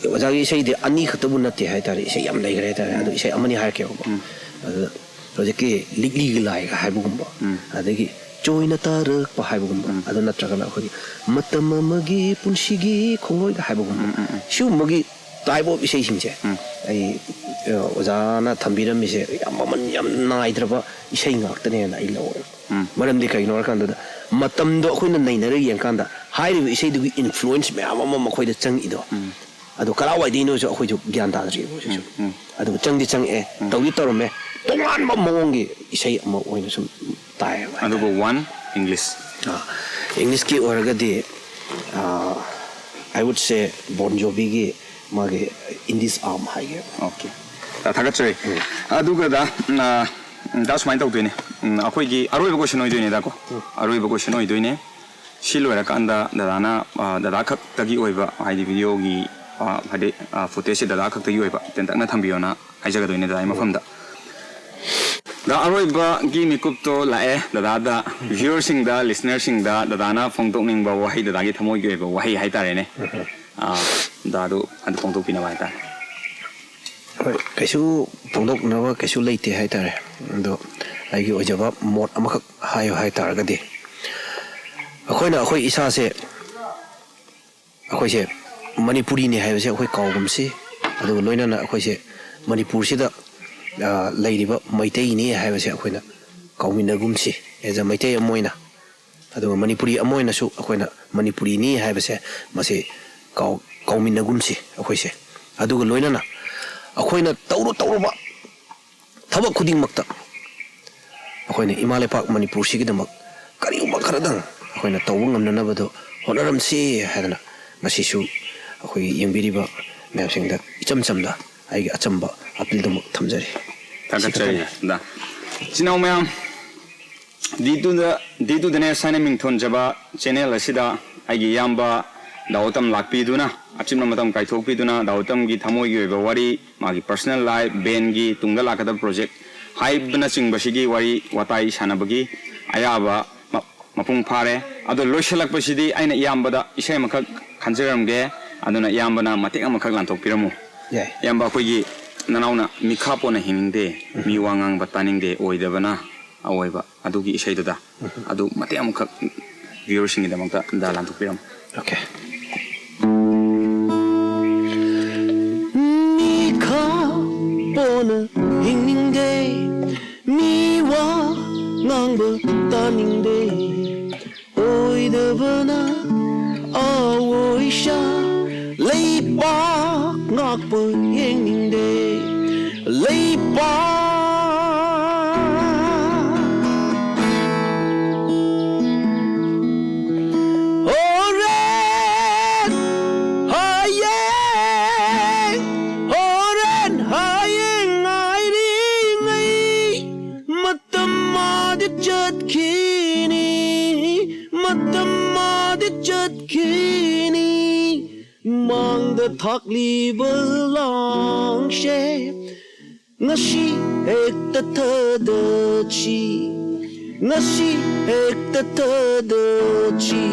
ꯑꯣꯖꯥꯒꯤ ꯏꯁꯩꯗꯤ ꯑꯅꯤ ꯈꯛꯇꯕꯨ ꯅꯠꯇꯦ ꯍꯥꯏꯇꯥꯔꯦ, ꯏꯁꯩ ꯌꯥꯝ ꯂꯩꯈ꯭ꯔꯦ ꯍꯥꯏꯇꯥꯔꯦ꯫ ꯑꯗꯣ ꯏꯁꯩ ꯑꯃꯅꯤ ꯍꯥꯏꯔꯛꯀꯦꯕꯀꯣ꯫ ꯎꯝ꯫ ꯑꯗꯨꯗ ꯍꯧꯖꯤꯛꯀꯤ ꯂꯤꯛꯂꯤꯒꯤ ꯂꯥꯏꯒ ꯍꯥꯏꯕꯒꯨꯝꯕ, ꯎꯝ꯫ ꯑꯗꯒꯤ ꯆꯣꯏꯅ ꯇꯥꯔꯛꯄ ꯍꯥꯏꯕꯒꯨꯝꯕ, ꯎꯝ꯫ ꯑꯗꯨ ꯅꯠꯇ꯭ꯔꯒꯅ ꯑꯩꯈꯣꯏꯒꯤ ꯃꯇꯝ ꯑꯃꯒꯤ ꯄꯨꯟꯁꯤꯒꯤ ꯈꯣꯡꯂꯣꯏꯒ ꯍꯥꯏꯕꯒꯨꯝꯕ, ꯎꯝ, ꯎꯝ, ꯎꯝ꯫ ꯁꯤꯒꯨꯝꯕꯒꯤ type of ꯏꯁꯩꯁꯤꯡꯁꯦ ꯎꯝ꯫ ꯑꯩ, ꯑ, ꯑꯣꯖꯥꯅ ꯊꯝꯕꯤꯔꯝꯃꯤꯁꯦ ꯌꯥꯝ ꯃꯃꯜ ꯌꯥꯝ ꯅꯥꯏꯗ꯭ꯔꯕ ꯏꯁꯩ ꯉꯥꯛꯇꯅꯦꯅ ꯑꯩ ꯂꯧꯋꯦ꯫ ꯎꯝ꯫ ꯃꯔꯝꯗꯤ ꯀꯩꯒꯤꯅꯣ ꯍꯥꯏꯔꯀꯥꯟꯗ ꯃꯇꯝꯗꯣ ꯑꯩꯈꯣꯏꯅ ꯅꯩꯅꯔꯒ ꯌꯦꯡꯀꯥꯟꯗ ꯍꯥꯏꯔꯤꯕ ꯏꯁꯩꯗꯨꯒꯤ influence ꯃꯌꯥꯝ ꯑꯃ ꯃꯈꯣꯏꯗ ꯆꯪꯉꯤꯗꯣ꯫ ꯎꯝ꯫ ꯑꯗꯣ ꯀꯗꯥꯏꯋꯥꯏꯗꯩꯅꯣꯁꯨ ꯑꯩꯈꯣꯏꯁꯨ ꯒ꯭ꯌꯥꯟ ꯇꯥꯗ꯭ꯔꯤꯕ ꯍꯧꯖꯤꯛꯁꯨ꯫ ꯎꯝ, ꯎꯝ꯫ ꯑꯗꯨꯕꯨ ꯆꯪꯗꯤ ꯆꯪꯉꯛꯑꯦ, ꯎꯝ꯫ ꯇꯧꯗꯤ ꯇꯧꯔꯝꯃꯦ, ꯇꯣꯉꯥꯟꯕ ꯃꯑꯣꯡꯒꯤ ꯏꯁꯩ ꯑꯃ ꯑꯣꯏꯅ ꯁꯨꯝ ꯇꯥꯏꯌꯦꯕ ꯍꯥꯏꯇꯥꯔꯦ꯫ ꯑꯗꯨꯕꯨ one English꯫ ꯑꯥ, Englishꯀꯤ ꯑꯣꯏꯔꯒꯗꯤ, ꯑꯥ, I would say Bon Joviꯒꯤ ꯃꯥꯒꯤ In This Arm ꯍꯥꯏꯒꯦ꯫ Okay꯫ ꯑ, ꯊꯥꯒꯠꯆꯔꯤ꯫ ꯎꯝ꯫ ꯑꯗꯨꯒ ꯗꯥ, ꯎꯝ, ꯑ, ꯗꯥ, ꯁꯨꯃꯥꯏꯅ ꯇꯧꯗꯣꯏꯅꯦ꯫ ꯎꯝ, ꯑꯩꯈꯣꯏꯒꯤ ꯑꯔꯣꯏꯕ question ꯑꯣꯏꯗꯣꯏꯅꯦ, ꯗꯥ, ꯀꯣ? ꯎꯝ꯫ ꯑꯔꯣꯏꯕ question ꯑꯣꯏꯗꯣꯏꯅꯦ꯫ ꯁꯤ ꯂꯣꯏꯔꯀꯥꯟꯗ ꯗꯗꯥꯅ, ꯑ, ꯗꯗꯥ ꯈꯛꯇꯒꯤ ꯑꯣꯏꯕ, ꯍꯥꯏꯗꯤ videoꯒꯤ, ꯑ, ꯍꯥꯏꯗꯤ, ꯑ, footageꯁꯦ ꯗꯗꯥ ꯈꯛꯇꯒꯤ ꯑꯣꯏꯕ ꯇꯦꯟꯇꯛꯅ ꯊꯝꯕꯤꯌꯣꯅ ꯍꯥꯏꯖꯒꯗꯣꯏꯅꯦ ꯗꯗꯥꯒꯤ ꯃꯐꯝꯗ꯫ ꯗꯥ, ꯑꯔꯣꯏꯕꯒꯤ ꯃꯤꯀꯨꯞꯇꯣ ꯂꯥꯛꯑꯦ꯫ ꯗꯗꯥꯗ, viewerꯁꯤꯡꯗ, listenerꯁꯤꯡꯗ ꯗꯗꯥꯅ ꯐꯣꯡꯗꯣꯛꯅꯤꯡꯕ ꯋꯥꯍꯩ, ꯗꯗꯥꯒꯤ ꯊꯃꯣꯏꯒꯤ ꯑꯣꯏꯕ ꯋꯥꯍꯩ ꯍꯥꯏꯇꯥꯔꯦꯅꯦ꯫ ꯑꯥ, ꯗꯥ, ꯑꯗꯨ, ꯑꯗꯨ ꯐꯣꯡꯗꯣꯛꯄꯤꯅꯕ ꯍꯥꯏꯇꯥꯔꯦ꯫ ꯍꯣꯏ, ꯀꯩꯁꯨ ꯐꯣꯡꯗꯣꯛꯅꯕ ꯀꯩꯁꯨ ꯂꯩꯇꯦ ꯍꯥꯏꯇꯥꯔꯦ꯫ ꯑꯗꯣ ꯑꯩꯒꯤ ꯑꯣꯏꯖꯕ ꯃꯣꯠ ꯑꯃꯈꯛ ꯍꯥꯏꯌꯨ ꯍꯥꯏꯇꯥꯔꯒꯗꯤ, ꯑꯩꯈꯣꯏꯅ ꯑꯩꯈꯣꯏ ꯏꯁꯥꯁꯦ, ꯑꯩꯈꯣꯏꯁꯦ ꯃꯅꯤꯄꯨꯔꯤꯅꯤ ꯍꯥꯏꯕꯁꯦ ꯑꯩꯈꯣꯏ ꯀꯥꯎꯒꯨꯝꯁꯤ꯫ ꯑꯗꯨꯒ ꯂꯣꯏꯅꯅ ꯑꯩꯈꯣꯏꯁꯦ ꯃꯅꯤꯄꯨꯔꯁꯤꯗ, ꯑ, ꯂꯩꯔꯤꯕ ꯃꯩꯇꯩꯅꯤ ꯍꯥꯏꯕꯁꯦ ꯑꯩꯈꯣꯏꯅ ꯀꯥꯎꯃꯤꯟꯅꯒꯨꯝꯁꯤ, as a ꯃꯩꯇꯩ ꯑꯃ ꯑꯣꯏꯅ꯫ ꯑꯗꯨꯒ ꯃꯅꯤꯄꯨꯔꯤ ꯑꯃ ꯑꯣꯏꯅꯁꯨ ꯑꯩꯈꯣꯏꯅ ꯃꯅꯤꯄꯨꯔꯤꯅꯤ ꯍꯥꯏꯕꯁꯦ, ꯃꯁꯤ ꯀꯥꯎ-, ꯀꯥꯎꯃꯤꯟꯅꯒꯨꯝꯁꯤ ꯑꯩꯈꯣꯏꯁꯦ꯫ ꯑꯗꯨꯒ ꯂꯣꯏꯅꯅ ꯑꯩꯈꯣꯏꯅ ꯇꯧꯔꯨ ꯇꯧꯔꯨꯕ ꯊꯕꯛ ꯈꯨꯗꯤꯡꯃꯛꯇ ꯑꯩꯈꯣꯏꯅ ꯏꯃꯥ ꯂꯩꯄꯥꯛ ꯃꯅꯤꯄꯨꯔꯁꯤꯒꯤꯗꯃꯛ ꯀꯔꯤꯒꯨꯝꯕ ꯈꯔꯗꯪ ꯑꯩꯈꯣꯏꯅ ꯇꯧꯕ ꯉꯝꯅꯅꯕꯗꯣ ꯍꯣꯠꯅꯔꯝꯁꯤ ꯍꯥꯏꯗꯅ ꯉꯁꯤꯁꯨ ꯑꯩꯈꯣꯏꯒꯤ ꯌꯦꯡꯕꯤꯔꯤꯕ ꯃꯌꯥꯝꯁꯤꯡꯗ ꯏꯆꯝ ꯆꯝꯅ ꯑꯩꯒꯤ ꯑꯆꯝꯕ appealꯗꯨꯃꯛ ꯊꯝꯖꯔꯤ꯫ ꯊꯥꯒꯠꯆꯔꯤ, ꯗꯥ꯫ ꯏꯆꯤꯟ ꯏꯅꯥꯎ ꯃꯌꯥꯝ, D to the, D to the Nest ꯍꯥꯏꯅ ꯃꯤꯡꯊꯣꯟꯖꯕ channel ꯑꯁꯤꯗ ꯑꯩꯒꯤ ꯏꯌꯥꯝꯕ ꯗꯥ ꯎꯇꯝ ꯂꯥꯛꯄꯤꯗꯨꯅ, ꯑꯆꯤꯟꯕ ꯃꯇꯝ ꯀꯥꯏꯊꯣꯛꯄꯤꯗꯨꯅ ꯗꯥ ꯎꯇꯝꯒꯤ ꯊꯃꯣꯏꯒꯤ ꯑꯣꯏꯕ ꯋꯥꯔꯤ, ꯃꯥꯒꯤ personal life, bandꯒꯤ ꯇꯨꯡꯗ ꯂꯥꯛꯀꯗꯕ project ꯍꯥꯏꯕꯅꯆꯤꯡꯕꯁꯤꯒꯤ ꯋꯥꯔꯤ ꯋꯥꯇꯥꯏ ꯁꯥꯟꯅꯕꯒꯤ ꯑꯌꯥꯕ ꯃ-, ꯃꯄꯨꯡ ꯐꯥꯔꯦ꯫ ꯑꯗꯣ ꯂꯣꯏꯁꯤꯜꯂꯛꯄꯁꯤꯗꯤ ꯑꯩꯅ ꯏꯌꯥꯝꯕꯗ ꯏꯁꯩ ꯑꯃꯈꯛ ꯈꯟꯖꯔꯝꯒꯦ, ꯑꯗꯨꯅ ꯏꯌꯥꯝꯕꯅ ꯃꯇꯦꯛ ꯑꯃꯈꯛ ꯂꯥꯟꯊꯣꯛꯄꯤꯔꯝꯃꯨ꯫ ꯌꯥꯏ꯫ ꯏꯌꯥꯝꯕ, ꯑꯩꯈꯣꯏꯒꯤ ꯅꯅꯥꯎꯅ ꯃꯤꯈꯥ ꯄꯣꯟꯅ ꯍꯤꯡꯅꯤꯡꯗꯦ, ꯃꯤ ꯋꯥ ꯉꯥꯡꯕ ꯇꯥꯅꯤꯡꯗꯦ, ꯑꯣꯏꯗꯕꯅ ꯑꯑꯣꯏꯕ, ꯑꯗꯨꯒꯤ ꯏꯁꯩꯗꯨꯗ ꯑꯗꯨ ꯃꯇꯦꯛ ꯑꯃꯈꯛ viewerꯁꯤꯡꯒꯤꯗꯃꯛꯇ ꯗꯥ ꯂꯥꯟꯊꯣꯛꯄꯤꯔꯝꯃꯨ꯫ Okay꯫ ꯃꯤꯈꯥ ꯄꯣꯟꯅ ꯍꯤꯡꯅꯤꯡꯗꯦ, ꯃꯤ ꯋꯥ ꯉꯥꯡꯕ ꯇꯥꯅꯤꯡꯗꯦ, ꯑꯣꯏꯗꯕꯅ ꯑꯑꯣꯏꯁꯥ, ꯂꯩꯄꯥꯛ ꯉꯥꯛꯄ ꯌꯦꯡꯅꯤꯡꯗꯦ, ꯂꯩꯄꯥꯛ꯫ ꯍꯣꯔꯦꯟ ꯍꯌꯦꯡ, ꯍꯣꯔꯦꯟ ꯍꯌꯦꯡ ꯉꯥꯏꯔꯤꯉꯩ, ꯃꯇꯝ ꯃꯥꯗꯤ ꯆꯠꯈꯤꯅꯤ, ꯃꯇꯝ ꯃꯥꯗꯤ ꯆꯠꯈꯤꯅꯤ꯫ ꯃꯥꯡꯗ ꯊꯥꯛꯂꯤꯕ ꯂꯥꯡꯁꯦ ꯉꯁꯤ ꯍꯦꯛꯇ ꯊꯥꯗꯣꯛꯁꯤ, ꯉꯁꯤ ꯍꯦꯛꯇ ꯊꯥꯗꯣꯛꯁꯤ꯫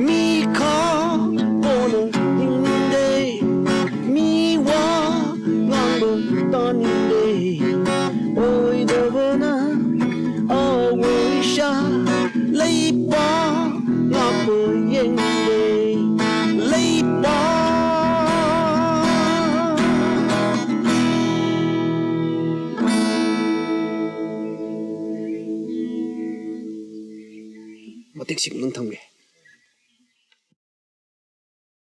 ꯃꯤ ꯈꯥꯛꯄꯅ ꯍꯤꯡꯅꯤꯡꯗꯦ, ꯃꯤ ꯋꯥ ꯉꯥꯡꯕ ꯇꯥꯅꯤꯡꯗꯦ꯫ ꯑꯣꯏꯗꯕꯅ ꯑꯋꯣꯏꯁꯥ ꯂꯩꯕꯥꯛ ꯉꯥꯛꯄ ꯌꯦꯡꯅꯤꯡꯗꯦ꯫ ꯂꯩꯕꯥꯛ꯫ ꯃꯇꯦꯛꯁꯤꯡ ꯅꯪ ꯊꯝꯒꯦ꯫